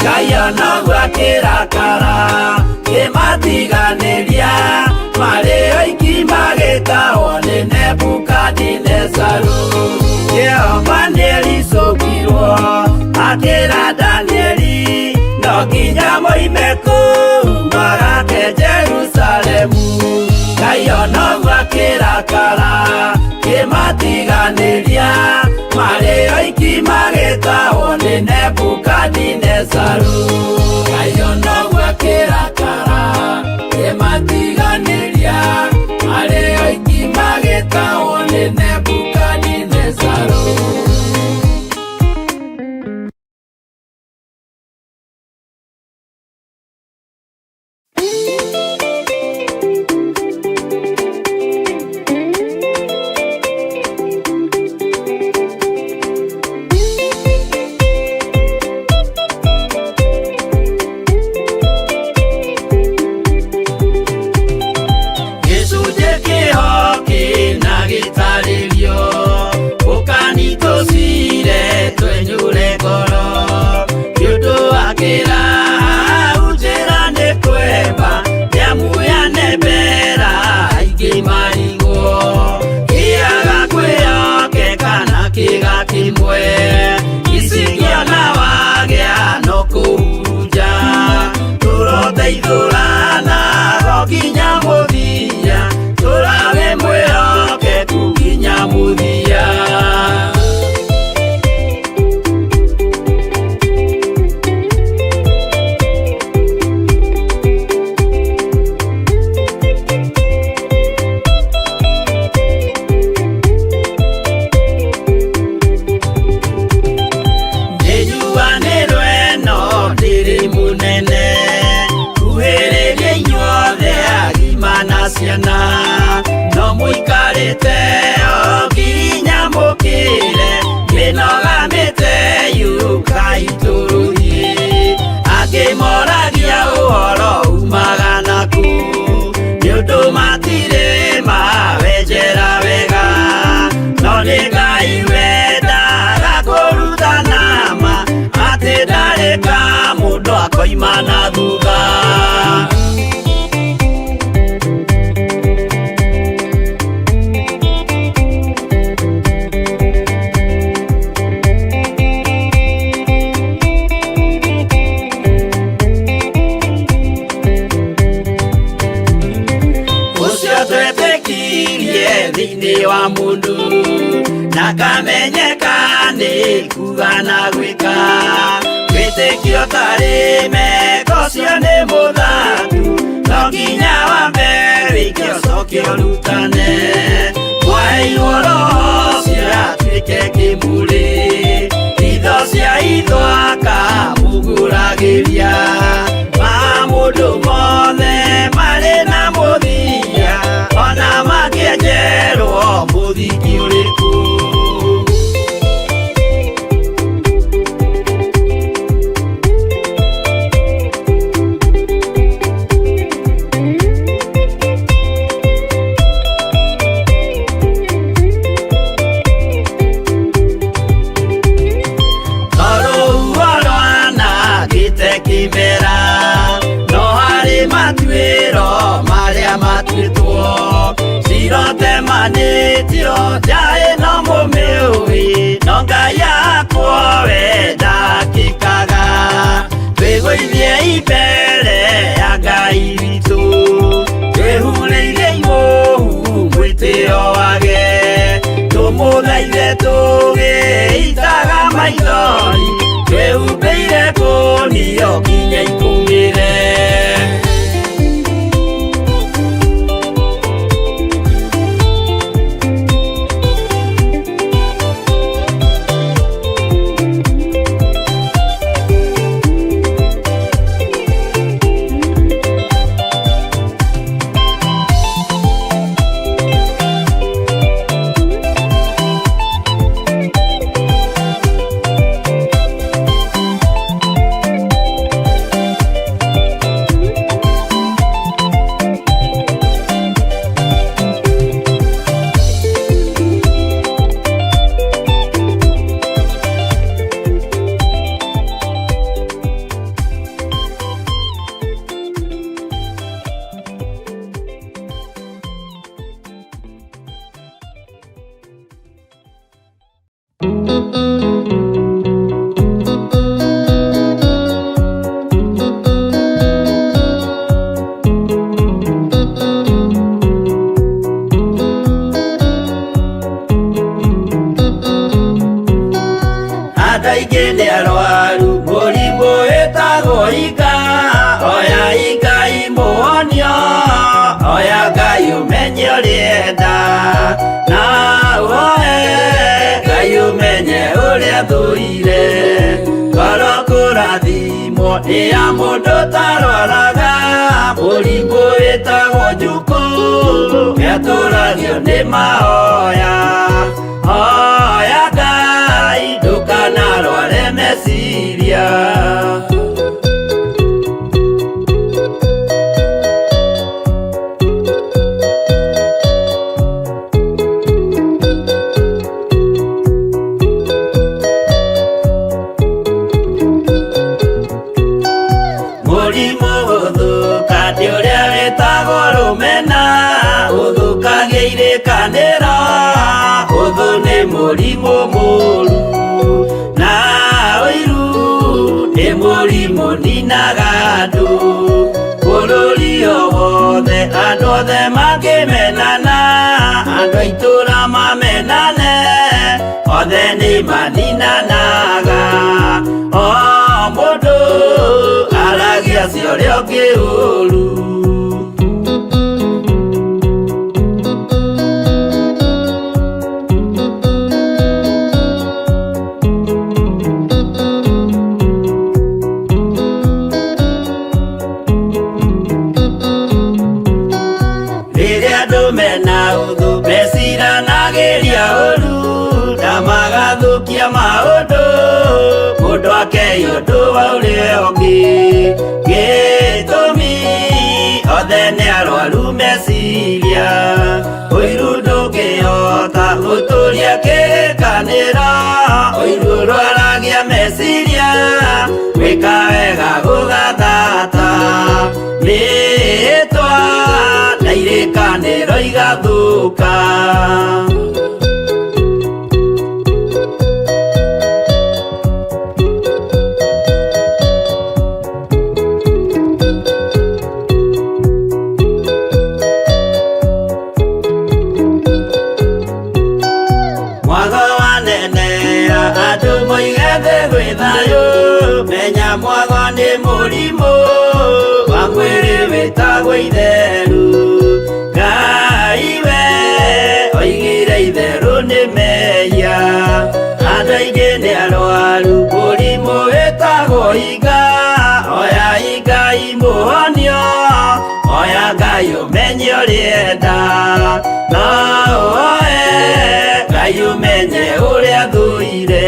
Ngai onoguo akĩrakara kĩmatiganĩria marĩ oiki magĩtahwo nĩ Nebukadinezaru. Jehova nĩericũkirwo akĩra Danieli no nginya moime kũu magake Jerusalemu. Ngai onoguo akĩrakara kĩmatiganĩria marĩ oiki magĩtahwo nĩ Nebukadinezaru. Ngai onoguo akĩrakara kĩmatiganĩria marĩ oiki magĩtahwo nĩ Nebukadinezaru. Gĩcunjĩ kĩho kĩna gĩtarĩrio ũkani tũcire twenyũre ngoro nĩ ũndũ wa kĩrahau njĩra nĩ kwemba nĩamu yanembera aingĩ marigwo kĩaga kwĩhokeka na kĩga kĩmwe icingĩona wagĩa no kũhurunja tũroteithũrana go nginya mũthia tũrawe mwĩhokeku nginya mũthia. Nĩnjuanĩrwo ĩno ndĩrĩ mũnene kuhĩrĩria inyuothe agima na ciana no mũikarĩte o nginya mũkĩre mĩnoga mĩte yũkai tũrũthiĩ angĩ moragia ũhoro umaga nakũ nĩ ũndũ matirĩ mawenjera wega no nĩ Ngai wendaga kũrutana ma atĩ ndarĩ ka mũndũ akoima na thutha. Ũcio twetĩkirie thĩinĩ wa mũndũ na kamenyeka nĩ kuga na gwĩka wĩtĩkio tarĩ meko ũcio nĩ mũthatu no nginya wambe wĩke ũcoke ũrutane mwaheirwo roho ũcio atuĩke kĩmũrĩ itho cia itho akamũgũragĩria ma mũndũ mothe marĩ na mũthia ona makĩenjerwo mũthingi ũrĩkũ. mbere ya Ngai witũ twĩhurĩire imũhu mwĩtĩo wage tũmũthaithe tũgĩitaga maithori twĩhumbĩire kũnio nginya ikumĩre. Andũ aingĩ nĩ arwaru mũrimũ wĩtagwo ika oya Ngai mũhonio oya Ngai ũmenye ũrĩa enda na ũhoe Ngai ũmenye ũrĩa thũire ngoro kũrathimwo nĩ ya mũndũ ũtarwaraga mũrimũ wĩtagwo njukũ nĩatũragio nĩ mahoya oya Ngai ndũkanarware meciria. Mũrimũ gũthũka nĩ ũrĩa wĩtagwo rũmena ũthũkagia irĩkanĩro ũthũ nĩ mũrimũ mũru na ũiru nĩ mũrimũ ninaga andũ bũrũri o wothe andũ othe mangĩmenana andũ a itũũra mamenane othe nĩ maninanaga o mũndũ aragia cia ũrĩa ũngĩ ũru. Rĩrĩa andũ mena ũthũ meciranagĩria ũru na magathũkia maũndũ mũndũ akei ũndũ wa ũrĩa ũngĩ gĩtũmi othe nĩ arwaru meciria ũiru ndũngĩhota gũtũria kĩrĩkanĩro ũiru ũrwaragia meciria gwĩka wega gũgathata mĩĩtwa na irĩkanĩro igathũka. Mwago wanenea andũ moige thĩ gwĩ thayũ menya mwago nĩ mũrimũ wa mwĩrĩ wĩtagwo itheru Ngai we oigire itherũ nĩ mehia andũ aingĩ nĩ arwaru mũrimũ wĩtagwo iga oya Ngai mũhonio oya Ngai ũmenye ũrĩa enda na ũhoe Ngai ũmenye ũrĩa thũire.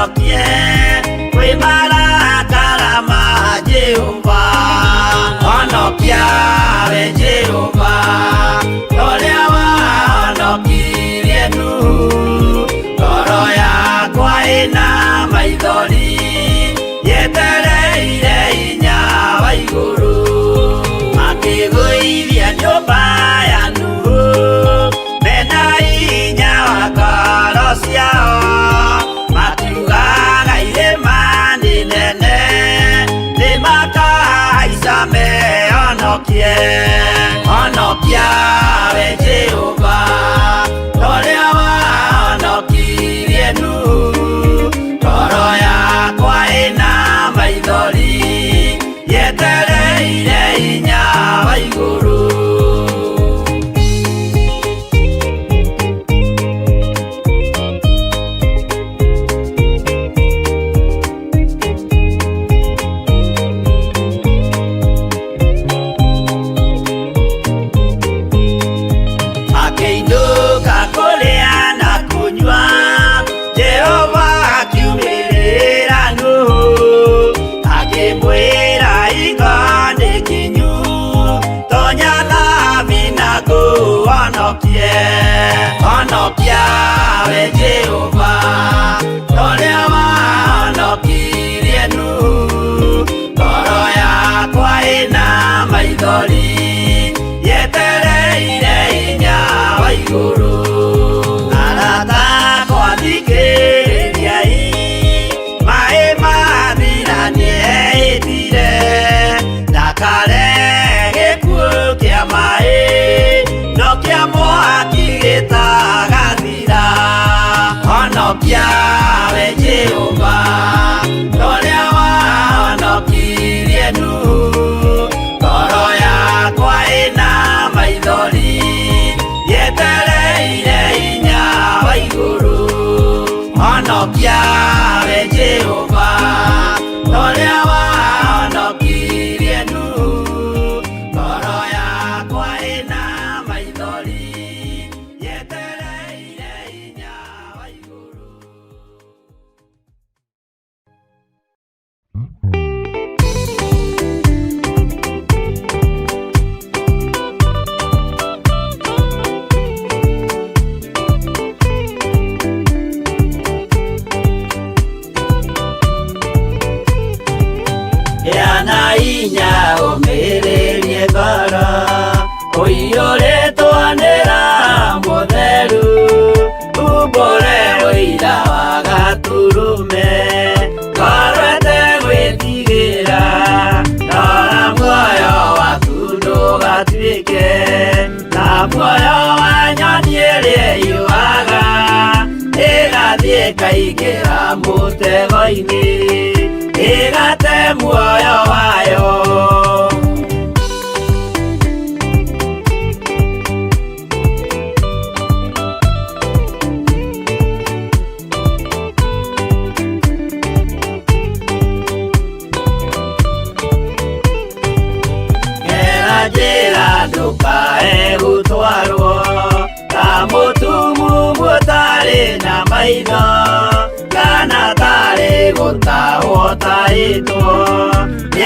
honokie kwĩ marakara ma Jehova. Honokia we Jehova, ũrĩa wahonokirie Nuhu. Ngoro yakwa ĩna maithori, yetereire hinya wa igũrũ. Makĩgũithia nyũmba ya Nuhu, mena hinya wa ngoro ciao. Makiugaga irĩma nĩ nene, nĩmakahaica mehonokie. Honokia we Jehova, ũrĩa wahonokirie Nuhu. Ngoro yakwa ĩna maithori, yetereire hinya wa igũrũ. Makĩinũka kũrĩa na kũnyua, Jehova akiumĩrĩra Nuhu, akĩmwĩra hingo nĩ kinyu, tonya thabina ngũhonokie. Honokia we Jehova, ũrĩa wahonokirie Nuhu. Ngoro yakwa ĩna maithori, yetereire hinya wa igũrũ. Arata akwa thikĩrĩriai, maĩ mathira nĩehĩtire, ndakare gĩkuũ kĩa maĩ, no kĩa mwaki gĩtagathira. Honokia we Jehova, ũrĩa wahonokirie Nuhu. Ngoro yakwa ĩna maithori, yetereire hinya wa igũrũ. Honokia we Jehova, ũrĩa wahonokirie Nuhu. Ngoro yakwa ĩna maithori, yetereire hinya wa igũrũ. Gĩa na hinya ũmĩrĩrie ngoro, ũiyũrĩtwo nĩ Roho Mũtheru, umbũre ũira wa Gatũrũme, ngoro ĩtegwĩtigĩra, rora muoyo waku ndũgatuĩke ta muoyo wa nyoni ĩrĩa yũaga, ĩgathiĩ ĩkaingĩra mũtego-inĩ, ĩgate muoyo wayo. Gera njĩra ndũkae gũtwarwo ta mũtumumu ũtarĩ na maitho, kana tarĩ gũtahwo tahĩtwo nĩ